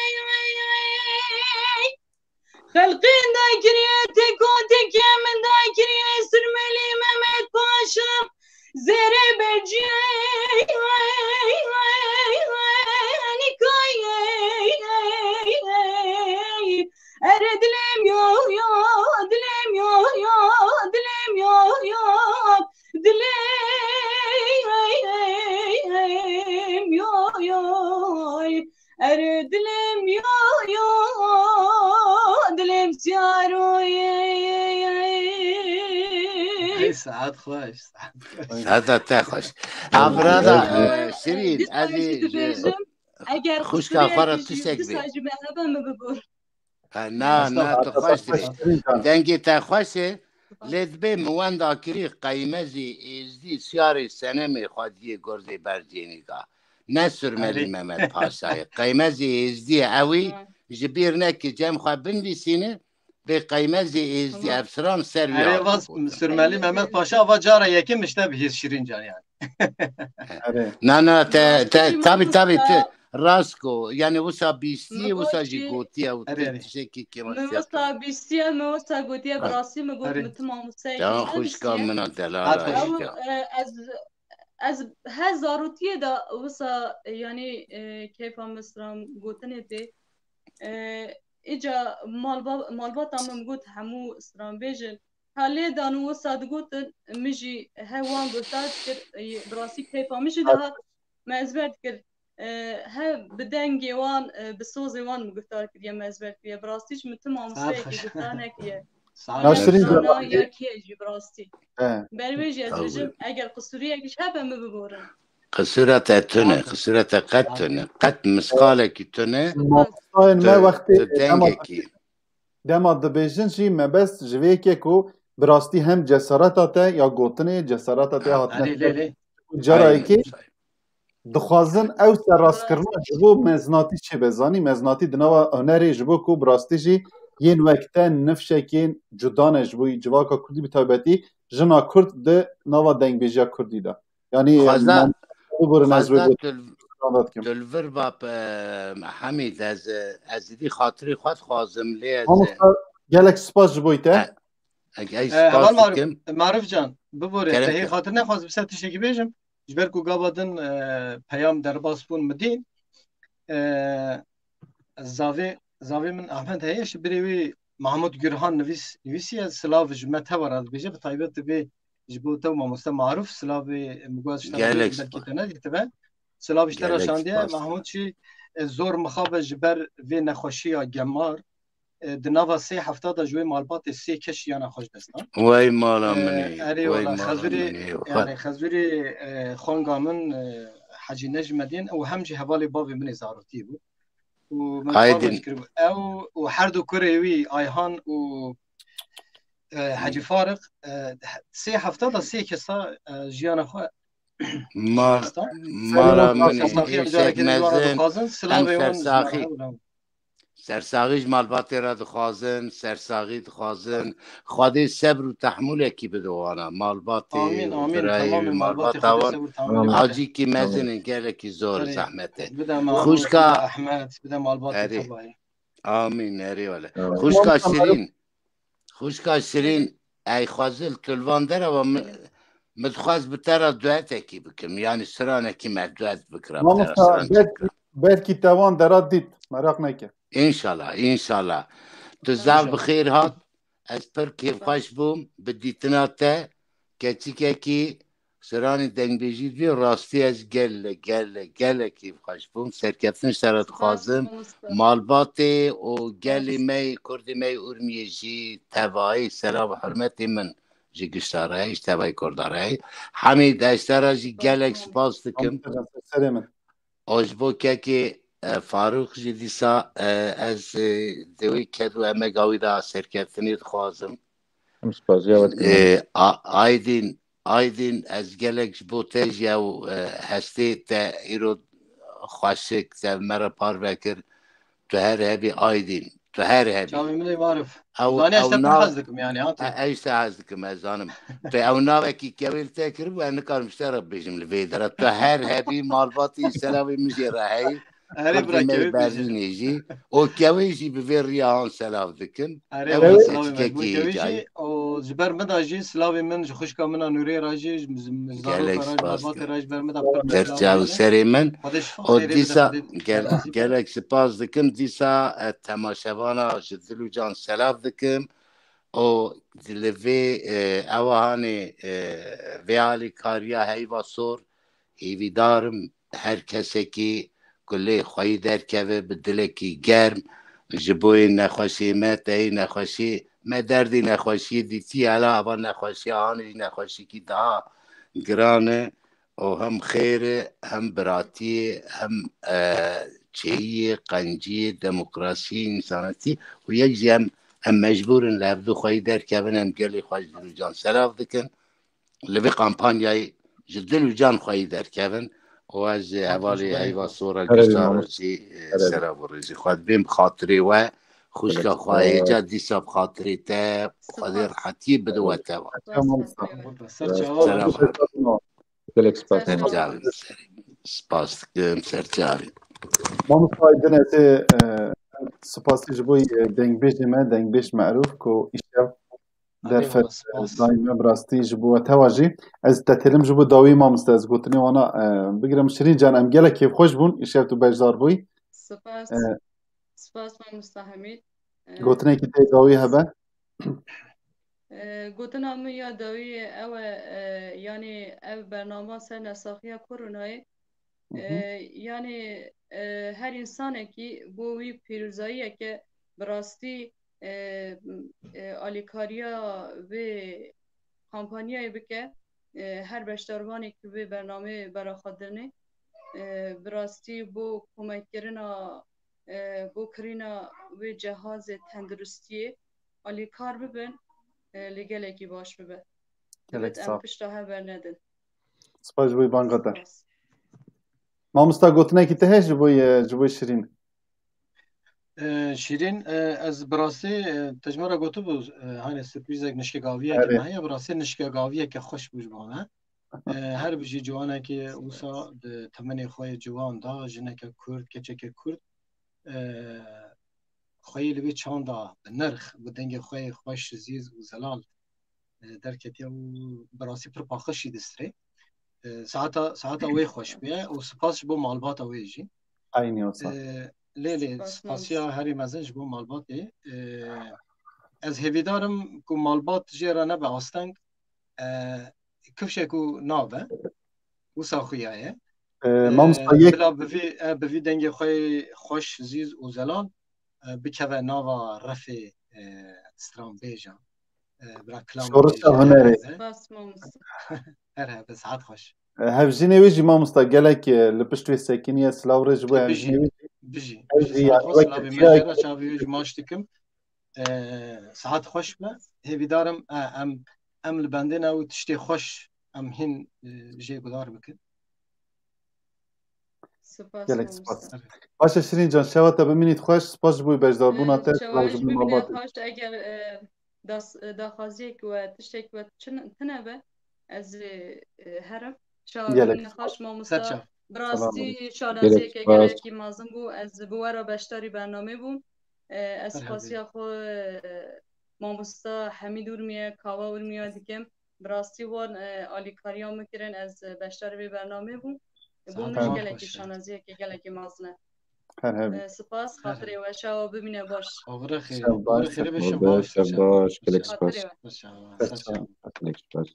Xelqê dayê kiriye têko têkê min dayê kiriye sirmelê Mehmet Paşa. Zêrê berciyê nikayê. Erê dilêm yo yo, dilêm yo yo, dilêm yo yo, dilêm yo yo. Erê dilêm yo yo, dilêm siyaroyê. Hey, saet xweş, saet xweş. Saeta te xweş. Abrada, e, Şirîn, ez ê ji xwişka xwe re tiştek bê. Disa ji me hebe min bibû. Ha, na, na, tu xweş dibê. Dengê te xweş e. Lê dibê min wenda kirî qeymezî êzdî siyarê senemê xwediyê gurzê bercênîga. Ne Surmelî Mehmet Paşayê. Qeymezî êzdî ye ewî ji bîr neke cem xwe binvîsîne. Bê qeymezê êzdî ev siran ser wî Erê va Surmelî Mehmet Paşa va cara yekim işte bihîr Şirîn can yani. Erê. Na, na, te, te, tabî, tabî, te, rast go. Yani wisa bîstî, wisa jî gotiye û tiştekî kêma. Min wisa bîstiye, min wisa gotiye, bi rastî min got, min tim mamoste. Ya xwişka min a delal a. Ew, e, ez ez he zarotiyê de wisa, yanî, e, keyfa min stran gotinê tê. E, îca malba-, malbata min got hemû stranbêjin. Ha lê dan û wisa digotin, min jî he wan guhdar dikir, e, bi rastî keyfa min jî dihat, me ezber dikir. E, he bi dengê wan, e, bi sozê wan min guhdar kiriye, me ezber kiriye. Bi rastî jî min tu mamosteyekî guhdar nekiriye. Sax ol. Naşirîn Zana ya kî ye jî bi rastî. He. Ber wê jî ez Sağ ol. Bijim, eger qisûriyek jî hebe min biborin. Qisûra te tune, Aferin. Qisûra te qet tune. Qet misqalekî tune. Mastayên me Tu, wextê tu dema, dengekî. Dema dibêjin jî mebest ji vê yekê ku bi rastî hem cesareta te ya gotinê, cesareta te ya Ha, hatine erê, lê, lê. Cara Aynen. Yekê dixwazin ew serrastkirina ji bo mezinatî çêbe. Zanî mezinatî di nava hunerê ji bo ku bi rastî jî yên wek te nifşekên cuda ne ji bo civaka kurdî, bi taybetî jina kurd di nava dengbêjiya kurdî de. Yanî, Xweza, em, biborin ez wê xweza gotin. Tu, tu li vir bap, e, Hemîd, ez, e, ez êdî xatirê xwe dixwazim, lê ez, e, Mamosta, gelek spas ji bo te. E, e, ey E, spas heval Maruf, dikim. Maruf can, biborê, Kerem te hê ke. Xatir nexwaz bi ser tiştekî bêjim. Ji ber ku gava din, e, peyam derbas bûn min dîn. E, zavê, zavê min Ahmed heye, ji birê wî Mahmud Gurhan nivîs-, nivîsiye, silav ji me teva re dibêje, bi taybet divê ji bo te û mamoste Maruf silavê min guaz ji te re Gelek bêjim, belkî spas. Te nedîtibe. Silav ji te re Gelek şandiye. Spas. Mahmud jî, e, zor mixabe ji ber vê nexweşiya gemar. E, di nava sê hefta de ji wê malbatê sê kes jiyana xwe ji dest dan. Wey mala E, min ê, erê wey wala mala Xezûrê, min ê. Yanî Xezûrê, e, xwanga min, e, Hecî Necmedîn û hem jî hevalê bavê min ê zarokî bû. Û min Aydin. Çawa kiribû. Ew û her du kurê wî Ayhan û, e, Hecî Fariq, e, sê hefta de sê kesa, e, jiyana xwe Ma-, dest dan. Mala min ê, sersaxî em îşek carekê din ji wan re mezin, dixwazin, em silavê wan ji me sersaxî. Re bûne. Sersaxî ji malbatê re dixwazin, sersaxî dixwazin. Xwedê sebr û tehmûlekî bide wana. Malbatê Amîn, û amîn. Birayê Temamê wî malbatê malbata Xwedê wan sebr û tehmûl bide. Acîkî mezin in, gelekî zor Erê. Zehmet e. Bide Mahmud, Xwişka bide Ehmed, bide malbatê Erê. Tebayê. Amîn, erê wele. Amîn. Xwişka Şirîn, xwişka Şirîn, ey xwezil tu li van dereva mi-, min dixwest bi te re duetekî bikim. Yanî stranekî me duet bikira, bi te re Mamosta, stranekî belkî, bikira. Belkî te wan dera dît, meraq neke. Înşallah, înşallah. Tu zaf bi Înşallah. Xêr hat. Ez pir kêfxweş bûm bi dîtina te. Keçikekî stranê dengbêjî dibê, rastî ez gele, gele, gelek kêfxweş bûm. Serkeftin ji te re dixwazim. Spas, mamoste. Malbatê û gelê Spas. Me yê Kurdê me yê Urmiyê jî tevayî selam û hurmetê min ji gişta re, ji tevayî Kurda re. Hemîd, ez ji te re jî gelek spas dikim. Mamoste can, ser serê min. Û ji bo kekê, e, Farûq jî dîsa, e, ez, e, di wî ked û emega wî de serkeftinê dixwazim. Em spasiya we dikin. E, A-, Aydin, Aydin, ez gelek ji bo te jî ew, e, hestê te îro xweşik te me re parve kir. Tu her hebî Aydin. Tu her hebî. Çavê min ê Marif. Ew, Zanî ez ew te pir nav-, hez dikim yani, ha, tu. E, ez te hez dikim, ez zanim. Tu ew navekî kewê li te kiribû, ez nikarim ji te re bibêjim li vê dere. Tu her hebî malbatî selavê min jê re heyî. Erê Kurdê bira me yê kewê bêje. Berlînê jî. O kewê jî bi vê riya han selav dikim. Erê Ew wala jî selavê me. Keçikekî Bo kewê hêcayî. Jî, o ji ber min de jî silavê min ji xwişka min a Nûrê re jî, ji, ji, ji Gelek zaroka re, ji spas malbatê dikim. Re, ji ber min de pir pir Ser silavê çav û hêjayî. Serê min. Xwedê şifa O xêrê bide, dîsa Xwedê gel-, nasîb bide. Gelek spas dikim. Dîsa, e, temaşevana ji dil û can selav dikim. û li vê, e, ewa hanê, e, vê alîkariya heyva sor, hêvîdar im her kesekî ku lê xweyî derkeve bi dilekî germ, ji bo yê nexweşiyê me, te yê nexweşiyê me, derdê nexweşiyê dîtî, hela eva nexweşiya hanê jî nexweşiyekî daha giran e. û hem xêr e, hem biratiyê, hem, e, çêyiyê, qenciyê, demokrasiyê, însanetî û yek jî em, em mecbûr in li hevdu xweyî derkevin, em gelê xwe ji dil û can selav dikin. Li vê kampanyayê ji dil û can xweyî derkevin û ez ji hevalê Heyva Sora Gişta re jî, e, selav û rêzî xwe dibêm bi xatirê we, xwişka xwe hêca dîsa bi xatirê te, Xwedê rehetiyê bide we teva. Spas. Selav. Gelek spas. Ser çavê serî. Spas dikim, ser çavê. Mamosta Aydin, ez ê, e, spasî ji bo, e, dengbêjê me, dengbêj Merûf ku îşev Derfet, eyvallah, spas. Dayî me bi rastî ji bo we tewa jî. Ez te têlim ji bo dawî mamoste, ez gotinê wana, e, bigirim. Şirîn can, em gelek kêfxweş bûn, îşev tu beşdar bûyî. Spas. E, Spas mamosta Hemîd. E, Gotinekî tê dawî hebe? E, gotina min ya dawî ew e, e, yanî ev bernama ser nesaxiya koronayê. Hı hı. E, yanî, e, her însanekî bo wî pîrozayiyeke bi rastî, e, e, alîkariya vê kampanyayê bike, e, her beşdarvanekî vê bernameyê bera xwe dinê, e, bi rastî bo komekkirina, e, bo kirîna wê cihazê tenduristiyê alîkar bibin, e, lê gelekî baş bibe. Gelek Divêt em sax. Pişta hev bernedin. Spas ji bo banga te. Spas. Mamosta, gotinekî te heye ji bo, e, ji bo Şirîn? E, Şirîn, e, ez bi rastî, e, te ji me re gotibû, e, hani sürprizek nişkegaviyeke Erê. me heye, bi rastî nişkegaviyeke xweş bû ji bo me. E, her bijî ciwanekî wisa di temenê xwe yê ciwan de, jineke Kurd, keçeke Kurd, e, xweyî li vê çanda bi nirx, bi dengê xwe yê xweş, zîz û zelal, e, derketiye û bi rastî pir paqij jî distirê. E, saeta, saeta wê xweş bûye û spas ji bo malbata wê jî. Eynî wisa. E, lê, lê, Spas, spasiya mamoste. Herî mezin ji bo malbatê. E, ez hêvîdar im ku malbat jê re nebe asteng, e, kifşek û nabe. Wisa xuya ye. E, E, mamosta yek bila bi vî, e, bi vî dengê xwe yê xweş, zîz û zelal, e, bikeve nava refê, e, stranbêjan. E, bira kilam Şorişa bêje, hunerê. Her hebe. Spas mamosta. Her hebe, saet xweş. E, hevjînê wê jî mamosta gelek, e, li pişt wê sekiniye, silav rê ji bo Bijî, hevjînê wê jî. Bijî, Ev bijî, jî saet ya xweş, gelek silavê me jî jê re çavê wê ji maç dikim. E, saet xweş be. Hêvîdar im, e, em, em li bendê ne û tiştê xweş em hîn, e, jê guhdar bikin. Spas Gelek mamosta. Spas. Baş e Şirîn can, şewa te bimînît xweş, spas ji bo beşdarbûna E, te, çawa silav ji bo bimîne malbatê. Xweş, eger, e, das-, e, daxwaziyek we, tiştek we çin-, tine be, ez ê, e, herim. Çawa Gelek bimîne spas. Xweş mamosta. Ser çav. Bi rastî Gelek şanaziyeke spas. Gelekî mezin bû. Ez bi we re beşdarî bernamê bûm. E, ez Her hebe. Spasiya xwe, e, mamosta Hemîd Urmiye, Kawa Urmiye dikim. Bi rastî wan, e, alîkariya min kirin, ez, e, beşdarî vê bernamê bûm. E, bo Saet min jî gelekî xweş. Şanaziyeke gelekî mezin e. Her hebe. E, spas, Her xatirê we, şewa bimîne baş. Oxire xêr. Şev baş, Oxire xêr be, şev baş, şev baş. Gelek spas. Xatirê we. Ser çav. Gelek spas.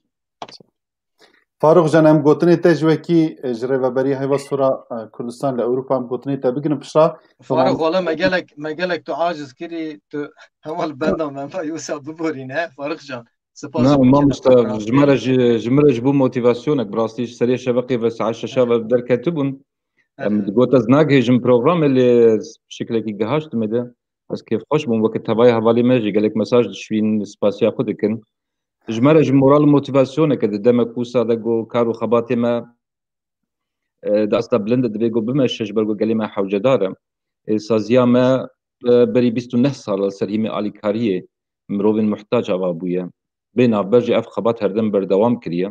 Faruk can, em gotinê te ji wekî, e, ji rêveberiya Heyva Sora, e, Kurdistan li Ewropa em gotinê te bigirin pişta. Faruk, wala me gelek, me gelek tu aciz kirî, tu heval benda me me wisa biborîne, Faruk can. Spas Na, ji bo mamosta, kêfa ji me re ji, ji me re ji bo motivasyonek, bi rastî ji serê şeveqê ve saet şeşa ve derketibûn. Em Evet. digot ez nagihêjim programê lê şiklekî gihaştime de. Ez kêfxweş bûm, weke tevaya hevalê me jî gelek mesaj dişwîn, spasiya xwe dikin. Ji me re ji moral û motivasyoneke di demek wisa de ku kar û xebatê me, e, di asta bilind de divê ku bimeşe ji ber ku gelê me hewcedar e. E, saziya me, e, berî bîst û neh sal li ser hîmê alîkariyê mirovên muhtac ava bûye. Bê navber jî ev xebat herdem berdewam kiriye.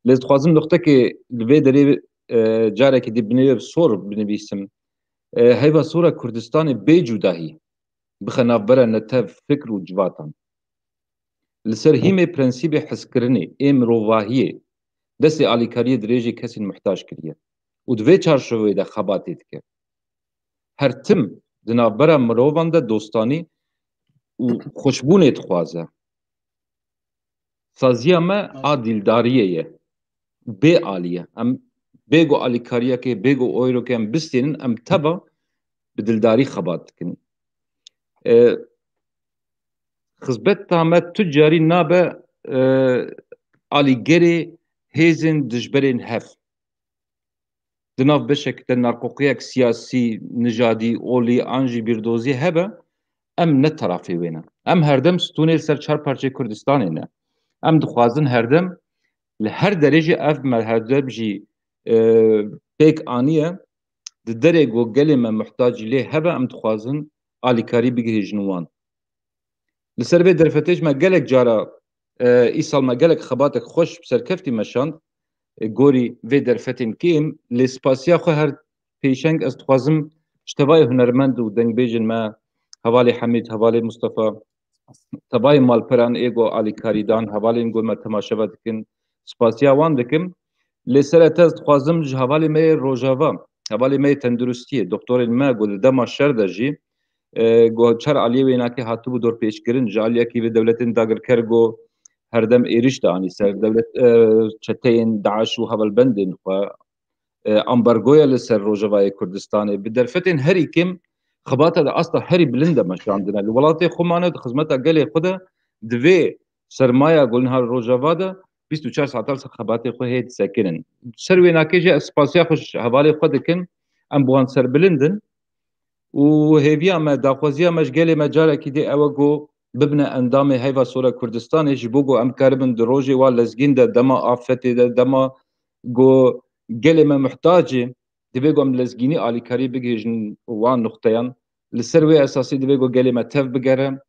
Lê ez dixwazim nuqtekê li vê derê, e, carekê dî binê sor binivîsim. E, Heyva Sora Kurdistanê bê cudahî bixe navbera netev, fikr û civatan. Li ser hîmê prensîbê hezkirinê, ê mirovahiyê, destê alîkariyê dirêjê kesên muhtac kiriye û di vê çarçoveyê de xebatê dike. Her tim di navbera mirovan de dostanî û xweşbûnê dixwaze. Saziya me a dîldariyê ye. Bê alî ye. Em bê ku alîkariyekê, bê ku oyrokê em bistênin, em teva bi dildarî xebat dikin. E, xizbeta me tu carî nabe, e, alîgerê hêzên dijberên hev. Di nav beşek de narqoqiyek siyasî, nijadî, olî an jî bîrdozî hebe, em ne terafê wê ne. Em herdem stûnê li ser çar parçeyê Kurdistanê ne. Em dixwazin herdem li her derê jî ev me herdem jî, e, pêk aniye, di derê ku gelê me muhtacî lê hebe, em dixwazin alîkarî bigihîjin wan. Li ser vê derfetê jî me gelek cara, e, îsal me gelek xebatek xweş bi serkeftî meşand, e, gorî vê derfetên kêm, lê spasiya xwe her pêşeng ez dixwazim ji tevayê hunermend û dengbêjên me, hevalê Hemîd, hevalê Mustafa, Tevayê malperan ê ku alîkarî dan, hevalên ku me temaşe ve dikin, spasiya wan dikim. Lê sere te ez dixwazim ji hevalê me yê Rojava, hevalê me yê tenduristiyê, doktorên me ku di dema şer de jî, e, ku çar aliyê wênakê hatibû dorpêçkirin, ji aliyekî vê dewletên dagirker ku herdem êriş dianî ser dewlet, e, çeteyên DAIŞ û hevalbendên xwe, e, ambargoya li ser Rojavayê Kurdistanê. Bi derfetên herî kêm xebata di asta herî bilind de meşandine. Li welatê xwe mane, di xizmeta gelê xwe de, divê sermaya ku niha li Rojava de bîst û çar saetan ser xebatê xwe hê disekinin. Ser wênakê jî ez spasiya xwe ji hevalê xwe dikim, em bi wan serbilind in. Û hêviya me, daxwaziya me ji gelê me carekî dê ew e ku bibine endamê Heyva Sor a Kurdistanê, ji bo ku em karibin di rojê wa lezgîn de, dema afetê de, dema ku gelê me muhtac e, divê ku em lezgînî alîkarî bigihîjin wan nuqteyan. Li ser wê esasî divê ku gelê me tev bigere.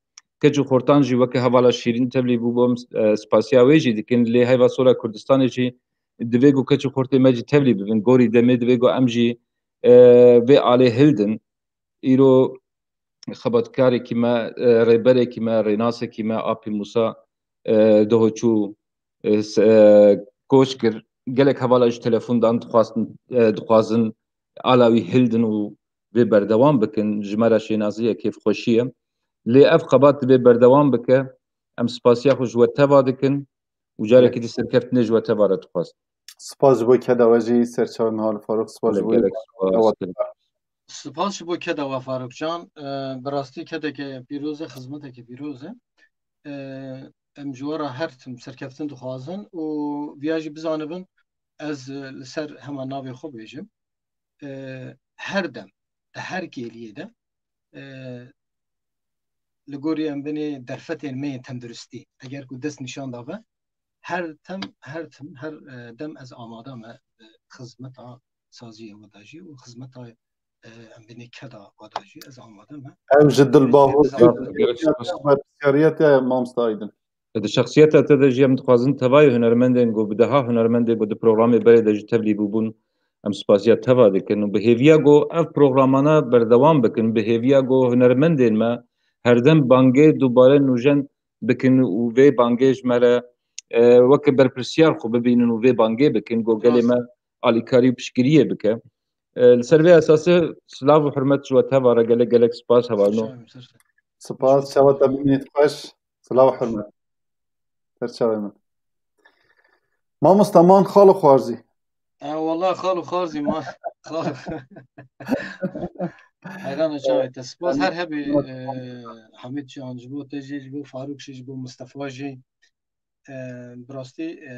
Keç û xortan jî weke hevala Şîrîn tevlî bûbû, em, e, spasiya wê jî dikin. Lê Heyva Sor a Kurdistanê jî divê ku keç û xortê me jî tevlî bibin. Gorî demê divê ku em jî, e, vê alê hildin. Îro xebatkarekî me, e, rêberekî me, rênasekî me, Apî Mûsa, e, doho çû, e, s-, e, koç kir. Gelek hevala ji telefon dan dixwastin, e, dixwazin ala wî hildin û vê berdewam bikin. Ji me re şênazî ye, kêfxweşî ye. Lê ev xebat divê berdewam bike. Em spasiya xwe ji we teva dikin û carekî di serkeftinê ji we teva re dixwazin. Spas ji bo keda we jî, serçavê Mihal Faruk. Spas ji bo gelek spas. Spas ji bo keda we, Faruk can. E, bi rastî kedeke pîroz e, xizmeteke pîroz e. E, em ji we re her tim serkeftin dixwazin û viya jî bizanibin, ez, e, li ser hema navê xwe bêjim. E, her dem, di her kêliyê de, e, li gorî em binê derfetên me yên tenduristî, eger ku dest nîşan dabe, her tim, her tim, her, e, dem ez amade me, e, xizmeta saziyê we de jî û xizmeta, e, em binê keda we de jî ez amade me. Ew ji dilbahozî û berpirsiyariya te, mamosta Aydin. Di şexsiyeta te de jî em dixwazin tevayê hunermendên ku bi deha hunermendê ku di programê berê de jî tevlî bûbûn, em spasiya teva dikin û bi hêviya ku ev programana berdewam bikin, bi hêviya ku hunermendên me herdem bangê dubare nûjen bikin û vê bangê ji me re, e, weke berpirsiyar xwe bibînin û vê bangê bikin ku gelê me alîkarî û piştgiriyê bike. E, li ser vê esasê silav û hurmet ji we teva re, gelek gelek spas hevalno. Spas, çawa te bimînît xweş. Silav û hurmet. Ser çavê min. Mamosta, man xal û xwarzî. E, wala xal û xwarzî man. Xal. Heyran çavê te. Spas her hebî, e, Hamîd Can, ji bo te jî, ji bo Faruk jî, ji bo Mistefa jî. E, bi rastî, e,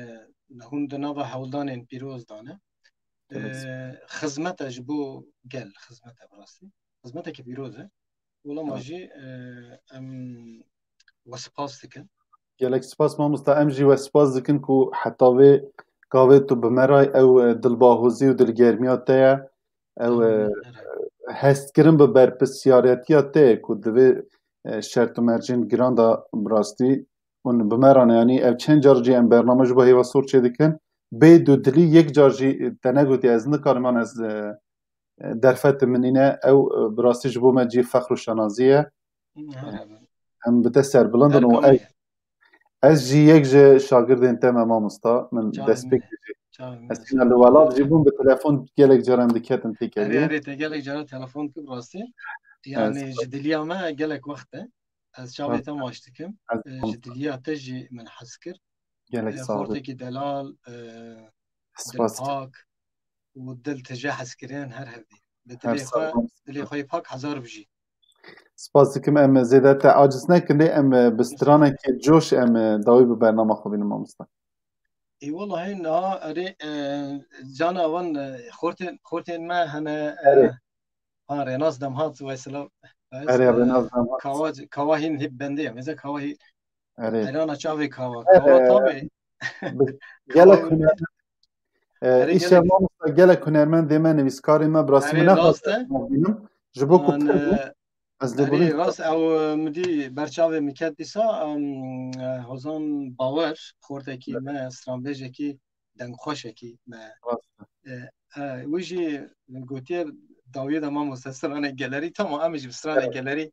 hûn di nava hewldanên pîroz de ne. E, xizmete ji bo gel, xizmete bi rastî. Xizmeteke pîroz e. Wela ma jî, e, em we spas dikin. Gelek spas mamosta, em jî we spas dikin ku heta vê gavê tu bi me re, ew, e, dilbahozî û dilgermiya te ye, ew, e, hestkirin bi berpirsiyaretiya te ye ku di vê, e, şert û mercên giran de bi rastî hûn bi me re ne. Yanî ev çend car jî em bername ji bo Heyva Sor çêdikin. Bê dudilî yek car jî te negotî, ez nikarim an ez, e, derfet min nîne, ew, e, bi rastî ji bo me cî fexr û şanazî ye. Em bi te serbilind in û ez, ez jî yek ji şagirdên te me mamosta, min destpêk jî. Ez hîna li welat jî bûm, bi telefon gelek caran diketin têkeviyê. Erê, erê, te gelek caran telefon kir rastî. Yanî ji diliya me gelek wext e. Ez çavê te maç dikim. E, ji diliya te jî min hez kir. Gelek sağ ol. Xortekî delal, e, dilpak û dil tije hezkirin her hevdî. Bi dilê xwe, dilê xwe yê pak hezar bijî. Spas dikim, em zêde te aciz nekin lê em, e, bi stranekê coş em, e, dawî bi bernama xwe bînin mamosta. Ê wellahî niha erê, e, cana wan, e, xortên, xortên me hene, e, ha, Rênas Demhat, wê silav. Erê, Rênas Demhat. Kawa, kawa hîn hep bendê ye. Mêze kawa hî. Erê. Erana çavê kawa. Erê. Kawa tabi. Gelek huner-, e, erê, îşev gelek. Mamosta gelek hunermendê me, nivîskarê me, bi rastî min nexwest bînim. Ji bo ku pir bû. Ez lê birî. Erê, rast, ew, e, min dî berçavê min ket dîsa, em, e, Hozan Bawer, xortekî me, stranbêjekî dengxweşekî me. Rast e. E, e, wî jî gotiye dawiyê de mamoste stranê gelerî, tamam, em jî bi stranê gelerî.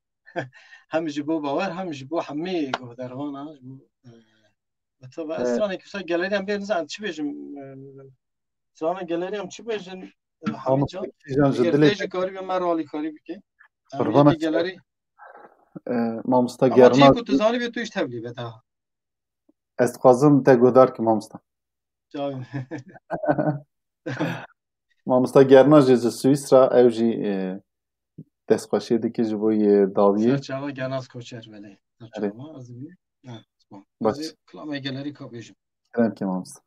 Hem ji bo bawer, hem ji bo hemî guhdarvana, ji bo, e, e, tabi, e, stranekî wisa geleriyan bê nizan çi bêjim, e, strana geleriyan çi bêjin, e, Hamîd Can? Mamoste Kîjan ji dilê te jî karî be me re alîkarî bike. Em Qurbana yekê gelerî. E, mamosta Ama Gerna. Çî ku tu zanî bê tu ji tevlî be daha. Ez dixwazim te guhdar kim mamosta. Çawa? Mamosta Gerna jî ji Swîsra, ew jî, e, destxweşiyê dike ji bo yê dawiyê. Serçava Gernas Koçer, belê. Serçava, ez ê, ha, tamam. Baş. Ez ê kilamê gelerî ka bêjim. Kerem ke mamosta.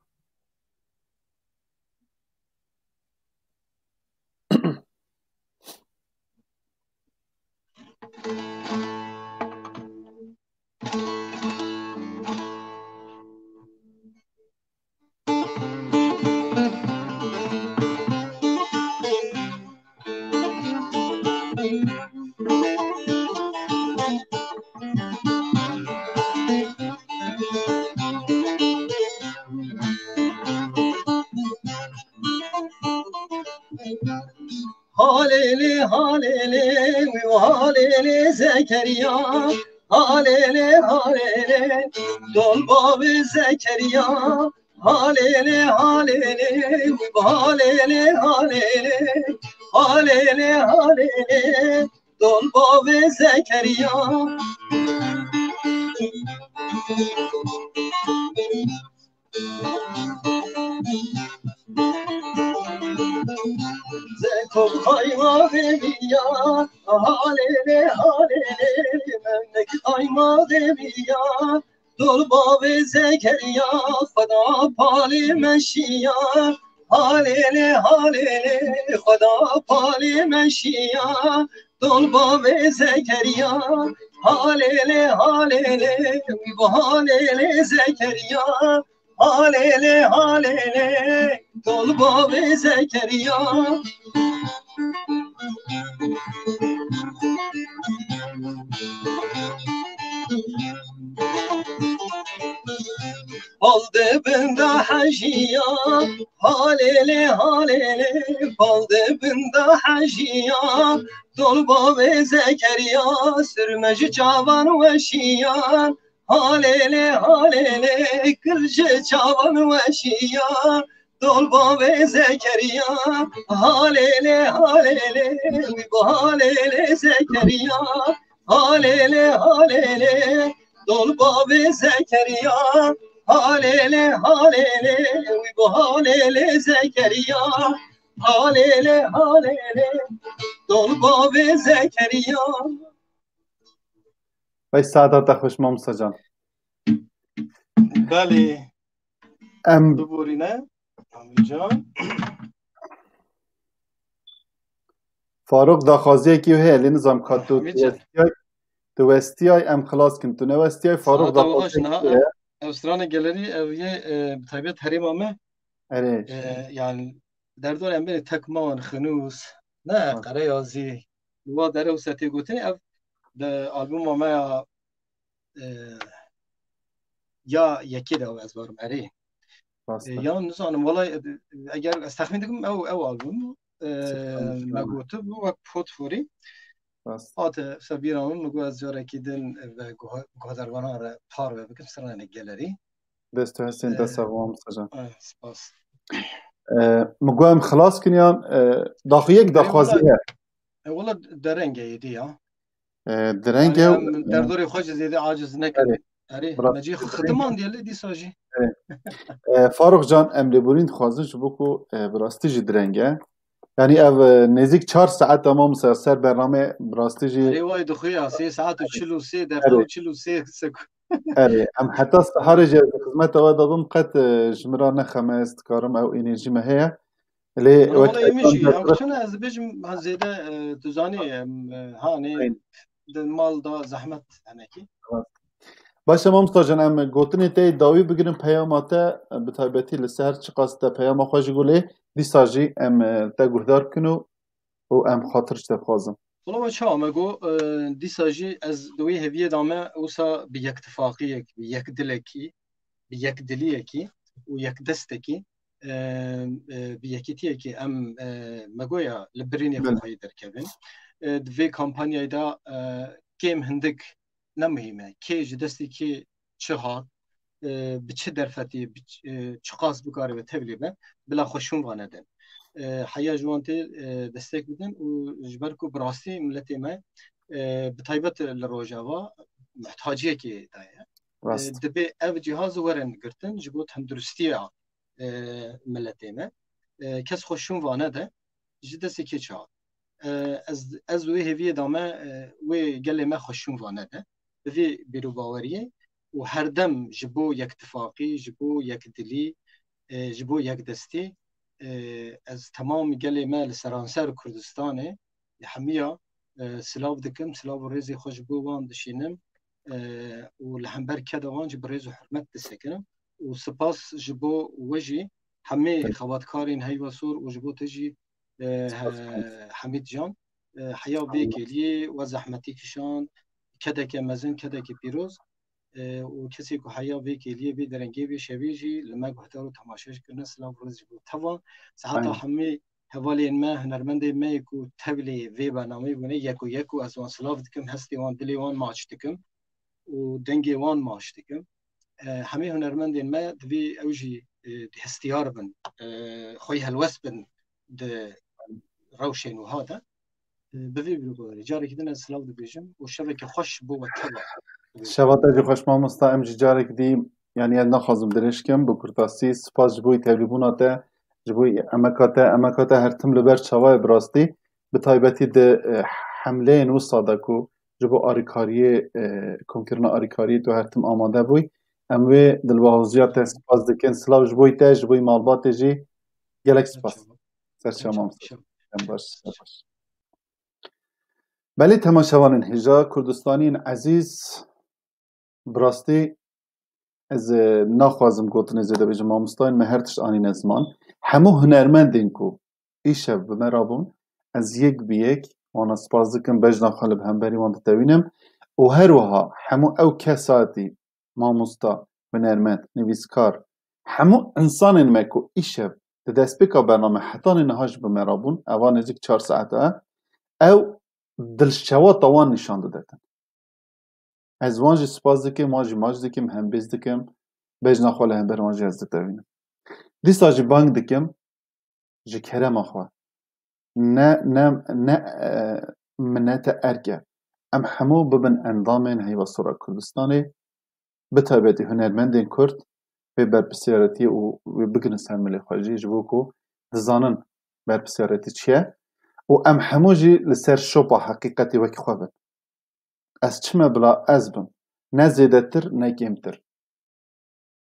Halêlê, halêlê, wî halêlê Zekeriya. Halêlê, halêlê, dol bavê Zekeriya. Halêlê, halêlê, wî halêlê, halêlê. Halêlê, halêlê, dol bavê Zekeriya. Zekov qayma vemiya, halêlê, halêlê, memlek qayma vemiya, dol bavê Zekeriya, Xweda palê meşiya, halêlê, halêlê, Xweda palê meşiya, dol bavê Zekeriya, halêlê, halêlê, wî bu halêlê Zekeriya. Halêlê, halêlê, dol bavê Zekeriya. Bal de bin de hejiya, halêlê, halêlê, bal de bin de hejiya. Dol bavê Zekeriya, sirme ji çavan weşiya. Halêlê, halêlê, kil ji çavan weşiya. Dol bavê Zekeriya. Halêlê, halêlê, wî bu halêlê Zekeriya. Halêlê, halêlê, dol bavê Zekeriya. Halêlê, halêlê, wî bu halêlê Zekeriya. Halêlê, halêlê, dol bavê Zekeriya. Vay saeta te xweş mamosta can. Belê. Em biborîne. Amîcan. Faruk daxwaziyekî heye, lê nizam ka tu, Amîcan, tu westiyay, tu westiyay em xilas kin. Tu newestiyay, Faruk daxwaziyekî heye. Ev stranê gelerî, ev yê, e, bi taybet herêma me. Erê. E, yani, derdor em bêne Tekman, Xinûs, ne, Qereyazî, wa dere wisa tê gotinê, ev di albuma me ya, e, ya yekê de ew ez barim, erê. Rast e. Ya nizanim, walay, e, eger ez texmîn dikim, ew, ew album, e, me gotibû wek potpourri. Rast. Hate, wisa bîra min, min got ez carekî din ve guha-, guhdarvanan re parve bikim, stranê gelerî. Dest tu hestên, dest sax, mamosta can. Spas. E, min got em xilas kin yan, e, daxu yek daxwazî heye. E, wala derenge yê dî ya. E, derenge. Yani em derdorê xwe jî zêde aciz nekin. Erê. Erê, me cî xidiman diye lê dîsa jî. Erê. E, Faruk can, em lêborîn dixwazin ji bo ku, e, bi rastî jî direnge. Yani ev, e, nêzîk çar saet, tamam, ser, ser bername bi rastî jî. Erê, way dixuya, sê saet û çil û sê deqa û çil û sê sek. Erê, em heta siharê jî ez di xizmeta we de bim, qet, e, ji min re nexeme, ez dikarim, ew enerjî me heye. Lê wek wala ê min jî, em çi ne, ez dibêjim, ha, zêde, e, tu zanî, em, e, hanê di mal da zehmet henekî. Baş e, mamosta can, em gotinê te yê dawî bigirin, peyama te, e, bi taybetî li ser çiqas te peyama xwe ji gulê, dîsa jî em, e, te guhdar bikin û û em xatir ji te dixwazin. Wala me çawa me got, e, dîsa jî ez di wê heviyê de me wisa bi yektifaqiyek, bi yekdilekî, bi yekdiliyekî û yekdestekî, e, e, bi yekîtiyekî em, e, me goya li birînê xwe xweyî derkevin. E, di vê kampanyayê de, e, kêm hindik ne muhîm e. Kê ji destê kê çi hat, e, bi çi derfetî, bi ç-, e, çiqas bikaribe tevlî be, bila xwe şûn va nedin. E, heya ji wan tê, e, destek bidin û ji ber ku bi rastî miletê me, e, bi taybet li Rojava muhtaciyekê de ye. E, Rast. Dibê ev cihaz werin girtin ji bo tenduristiya, e, miletê me. E, kes xwe şûn va nede, ji destê kê çi hat. E, ez, ez wê hêviyê dame, e, wê gelê me xwe şûn va nede. Bi vî bîr û baweriyê û herdem ji bo yektifaqî, ji bo yekdilî, e, ji bo yekdestî, e, ez temam gelê me li seranser Kurdistanê hemiya, e, silav dikim, silav û rêzê xwe ji bo wan dişînim, e, û li hember keda wan jî bi rêz û hurmet disekinim û spas ji bo we jî hemê Tabii. xebatkarên Heyva Sor û ji bo te jî, e, Spas. he-, Hemîd Can, e, heya vê Eyvallah. kêliyê we zehmetî kişand, kedeke mezin, kedeke pîroz, e, û kesê ku heya vê kêliyê, vê derengê, vê şevê jî li me guhdar û temaşe jî kirine, silav û rêz ji bo tevan. Seheta Aynen. hemî hevalên me, hunermendên me yê ku tevlê vê bernameyê bûne, yek û yek û ez wan silav dikim, hestê wan, dilê wan maç dikim û dengê wan maç dikim. E, hemî hunermendên me divê ew jî, e, hestiyar bin, e, xweyî helwest bin di rewşên wiha de. E, bi vê bîrokarî carekî din ez silav dibêjim û şeveke xweş bo we teva. Şeva te jî xweş mamosta, em jî carek dî, yanî ez naxwazim dirêj kim, bi kurtasî spas ji bo tevlîbûna te, ji bo emeka te, emeka te her tim li ber çava ye bi rastî, bi taybetî di, e, hemleyên wisa de ku ji bo arîkariyê, e, komkirina arîkariyê tu her tim amade bûyî. Em wê dilbahoziya te spas dikin. Silav ji bo te, ji bo malbatê jî gelek spas. Ser çavan. Ser çavan. Ser çavan. Em baş, ser baş. Belê temaşevanên hêja Kurdistaniyên ezîz, bi rastî ez, e, naxwazim gotinê zêde bêjim, mamostayên me her tişt anîne ziman. Hemû hunermendên ku îşev bi me re bûn, ez yek bi yek wana spas dikim, bejna xwe li hemberî wan ditewînim û her wiha hemû ew kesatî, mamosta, hunermend, nivîskar, hemû insanên me ku îşev di destpêka bername hetanê niha jî bi me re bûn, eva nêzîk çar saet e, ew dilşewata wan nîşan didetin. Ez wan jî spas dikim, wan jî maç dikim, hembêz dikim, bejna xwe li hember wan jî ez ditewînim. Dîsa jî bang dikim, ji kerema xwe. Ne, ne, ne, e, minete erk e. Em hemû bibin endamên Heyva Sora Kurdistanê, bi taybetî hunermendên Kurd, vê berpirsiyaretiye û wê bigrin ser milê xwe jî, ji bo ku dizanin berpirsiyareti çi ye. Û em hemû jî li ser şopa heqîqetê wek xwe bin. Ez çi me bila ez bim. Ne zêdetir, ne kêmtir.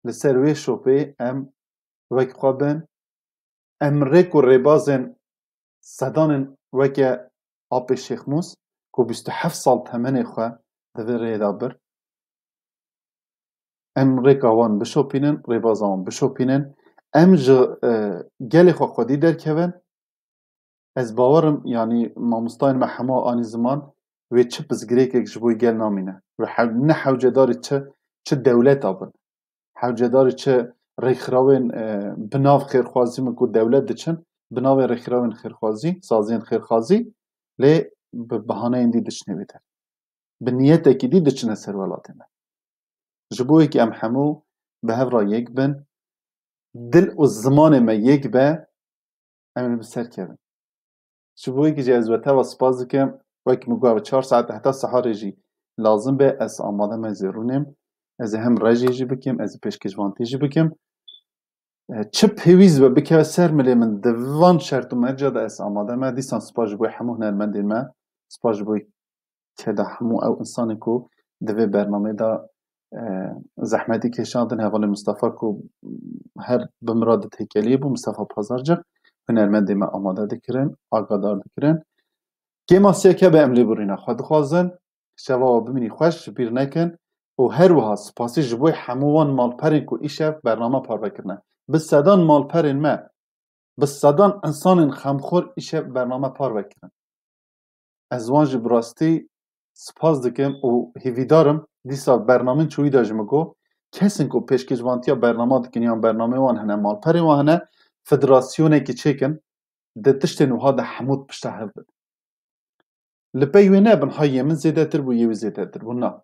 Li ser wê şopê em wek xwe bin. Em rêk û rêbazên sedanên weke apê Şêxmûs ku bîst û heft sal temenê xwe di vê rêyê de bir. Em rêka wan bişopînin, rêbaza wan bişopînin. Em ji, e, gelê xwe xwedî derkevin. Ez bawer im, yanî mamostayên me hemû anî ziman, wê çi pirsgirêkek ji bo gel namîne. Wê hew-, ne hewcedarî çi, çi dewleta bin. Hewcedarî çi rêkxirawên, e, bi nav xêrxwazî min ku dewlet diçin, bi navê rêkxirawên xêrxwazî, saziyên xêrxwazî, lê bi bihaneyên dî diçinê wê der. Bi niyetekî dî diçine ser welatê me. Ji bo yekî em hemû bi hev re yek bin, dil û zimanê me yek be, em ê bi ser kevin. Ji bo yekî jî ez we teva spas dikim, wek min got, çar saet heta siharê jî lazim be, ez amade me, ez ê rûnêm. Ez ê hem rejê jî bikim, ez ê pêşkêşvantî jî bikim. E, çi pêwîst be bikeve ser milê min, di van şert û merca de ez amade me. Dîsan spas ji bo hemû hunermendên me, spas ji bo keda hemû ew insanên ku di vê bernameyê de, e, zehmetî kêşandin, hevalê Mistefa ku her bi min re di têkeliyê bû, Mistefa Pazarcix, hunermendê me amade dikirin, agadar dikirin. Kêmasiyeke be em lê birîna xwe dixwazin, şeva we bimînî xweş, ji bîr nekin û her wiha spasî ji bo hemû wan malperên ku îşev bername parve kirine. Bi sedan malperên me, bi sedan insanên xemxor îşev bername parve kirin. Ez wan jî bi rastî spas dikim û hêvîdar im, dîsa bernamên çûyî de ji min got, kesên ku pêşkêşvantiya bernama dikin yan bernameyê wan hene, malperên wan hene, federasyonekî çêkin, di tiştên wiha de hemû pişta hev bin. Li pey wê nebin, ha yê min zêdetir bû, yê wî zêdetir bû. Na.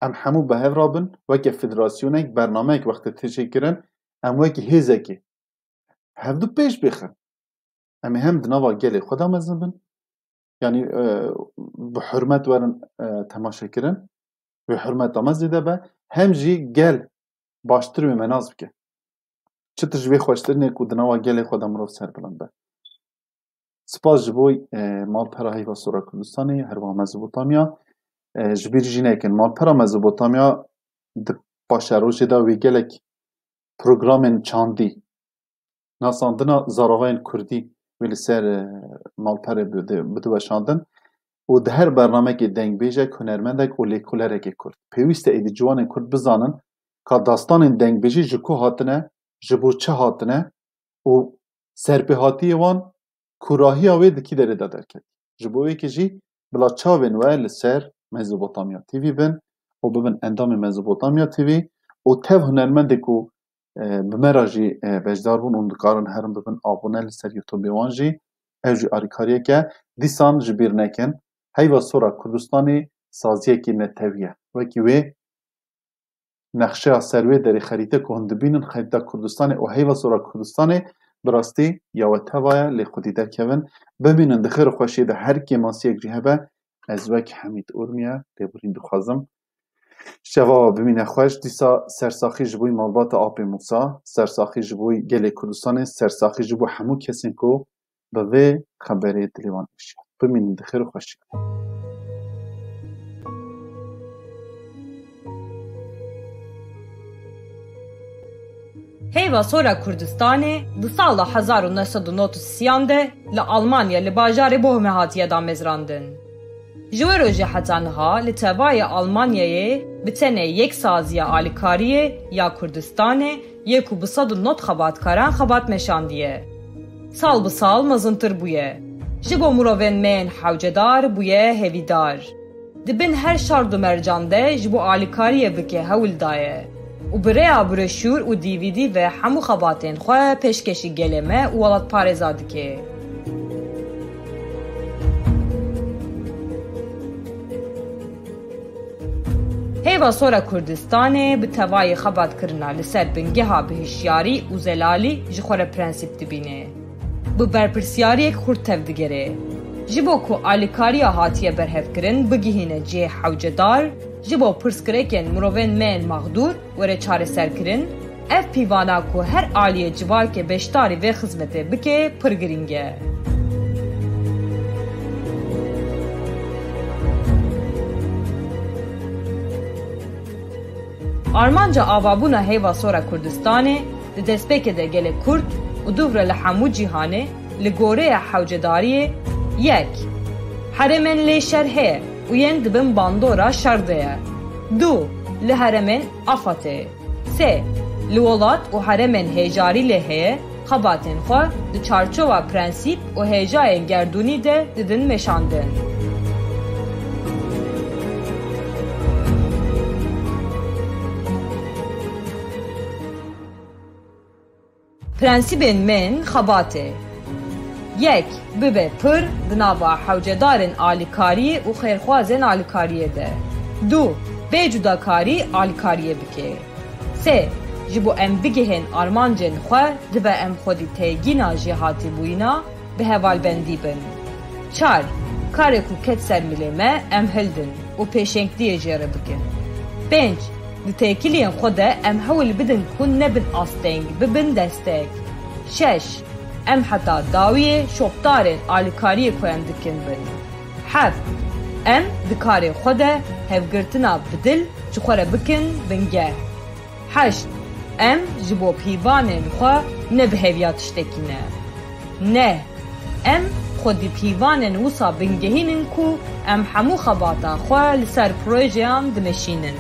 Em hemû bi hev re bin, weke federasyonek, bernameyek wextê tê çêkirin, em wekî hêzekê hevdu pêş bêxin. Em ê hem di nava gelê xwe de mezin bin, yanî, e, bi hurmet werin, e, temaşe kirin, wê hurmeta me zêde be, hem jî gel baştir wê me nas bike. Çitir ji vê xweştir nê ku di nava gelê xwe de mirov serbilind be. Spas ji bo, e, malpera Heyva Sora Kurdistanê, herwiha Mezopotamya. E, ji bîr jî nekin, malpera Mezopotamya di paşerojê de wê gelek programên çandî, nasandina zaravayên kurdî wê li ser, e, malperê bide-, bidiweşandin û di her bernamekê dengbêjek, hunermendek û lêkolerekê kurd pêwîst e êdî ciwanên kurd bizanin ka dastanên dengbêjî ji ku hatine, ji bo çi hatine û serpêhatiyê wan kûrahiya wê di kî derê de derket. Ji bo wê yekê jî bila çavên we li ser Mezopotamya T V bin û bibin endamê Mezopotamya T V û tev hunermendê ku, e, bi me re jî, e, beşdar bûn û dikarin herin bibin abone li ser YouTube wan jî, ev jî alîkariyek e. Dîsan ji bîr nekin, Heyva Sora Kurdistanê saziyekî netewî ye. Wekî wê nexşeya ser wê derê, xerîte ku hûn dibînin, xerîta Kurdistanê û Heyva Sora Kurdistanê bi rastî ya we teva ye, lê xwedî derkevin. Bimînin di xêr û xweşiyê de, her kêmasiyek jî hebe, ez wek Hemîd Urmiye lêborîn dixwazim. Şeva we bimîne xweş, dîsa sersaxî ji bo malbata Apê Mûsa, sersaxî ji bo gelê Kurdistanê, sersaxî ji bo hemû kesên ku bi vê xeberê dilê wan êşiya. Bimînin di xêr û xweşiyê. Heyva Sora Kurdistanê di sala hezar û neh sed û nod û sêyan de li Almanya li bajarê Bohmê hatiye damezrandin. Ji wê rojê heta niha li tevayê Almanyayê bi tenê yek saziya alîkariyê ya Kurdistanê yê ku bi sed û nod xebatkaran xebat meşandiye. Sal bi sal mezintir bûye. Ji bo mirovên me yên hewcedar bûye hêvîdar. Di bin her şard û mercan de ji bo alîkariyê bike hewl daye û bi rêya broşûr û D V D ve hemû xebatên xwe pêşkêşî gelê me û welatparêza dike. Heyva Sora Kurdistanê bi tevayê xebatkirina li ser bingeha bi hişyarî û zelalî ji xwe re prensîp dibîne. Bi berpirsiyariyek xurt tevdigere. Ji bo ku alîkariya hatiye berhevkirin bigihîne cihê hewcedar, ji bo pirsgirêkên mirovên me yên mexdûr were çareserkirin, ev pîvana ku her aliyê civakê beşdarî vê xizmetê bike pir girîng e. Armanca avabûna Heyva Sora Kurdistanê di destpêkê de gelek kurt û dûv re li hemû cîhanê li goreye hewcedariyê: yek, herêmên lê şer heye û yên di bin bandora şer de ye. Du, li herêmên AFADê. Sê, li welat û herêmên hêjarî lê heye, xebatên xwe di çarçowa prensîp û hêjayên gerdûnî de didin meşandin. Prensîbên me yên xebatê: yek, bibe pir di nava hewcedarên alîkariyê û xêrxwazên alîkariyê de. Du, bê cudakarî alîkariyê bike. Sê, ji bo em bigihên armancên xwe, dibe em xwedî têgîna jêhatîbûyîna bi hevalbendî bin. Çar, karê ku ket ser milê me, em hildin û pêşengtiyê jê re bikin. Pênc, di têkiliyên xwe de em hewl bidin ku nebin asteng, bibin destek. Şeş, em heta dawiyê şopdarên alîkariyê ku em dikin bin. Heft, em di karê xwe de hevgirtina bi dil ji xwe re bikin bingeh. Heşt, em ji bo pîvanên xwe ne bi heviya tiştekî ne. Neh, em xwedî pîvanên wisa bingehînin ku em hemû xebata xwe li ser projeyan dimeşînin.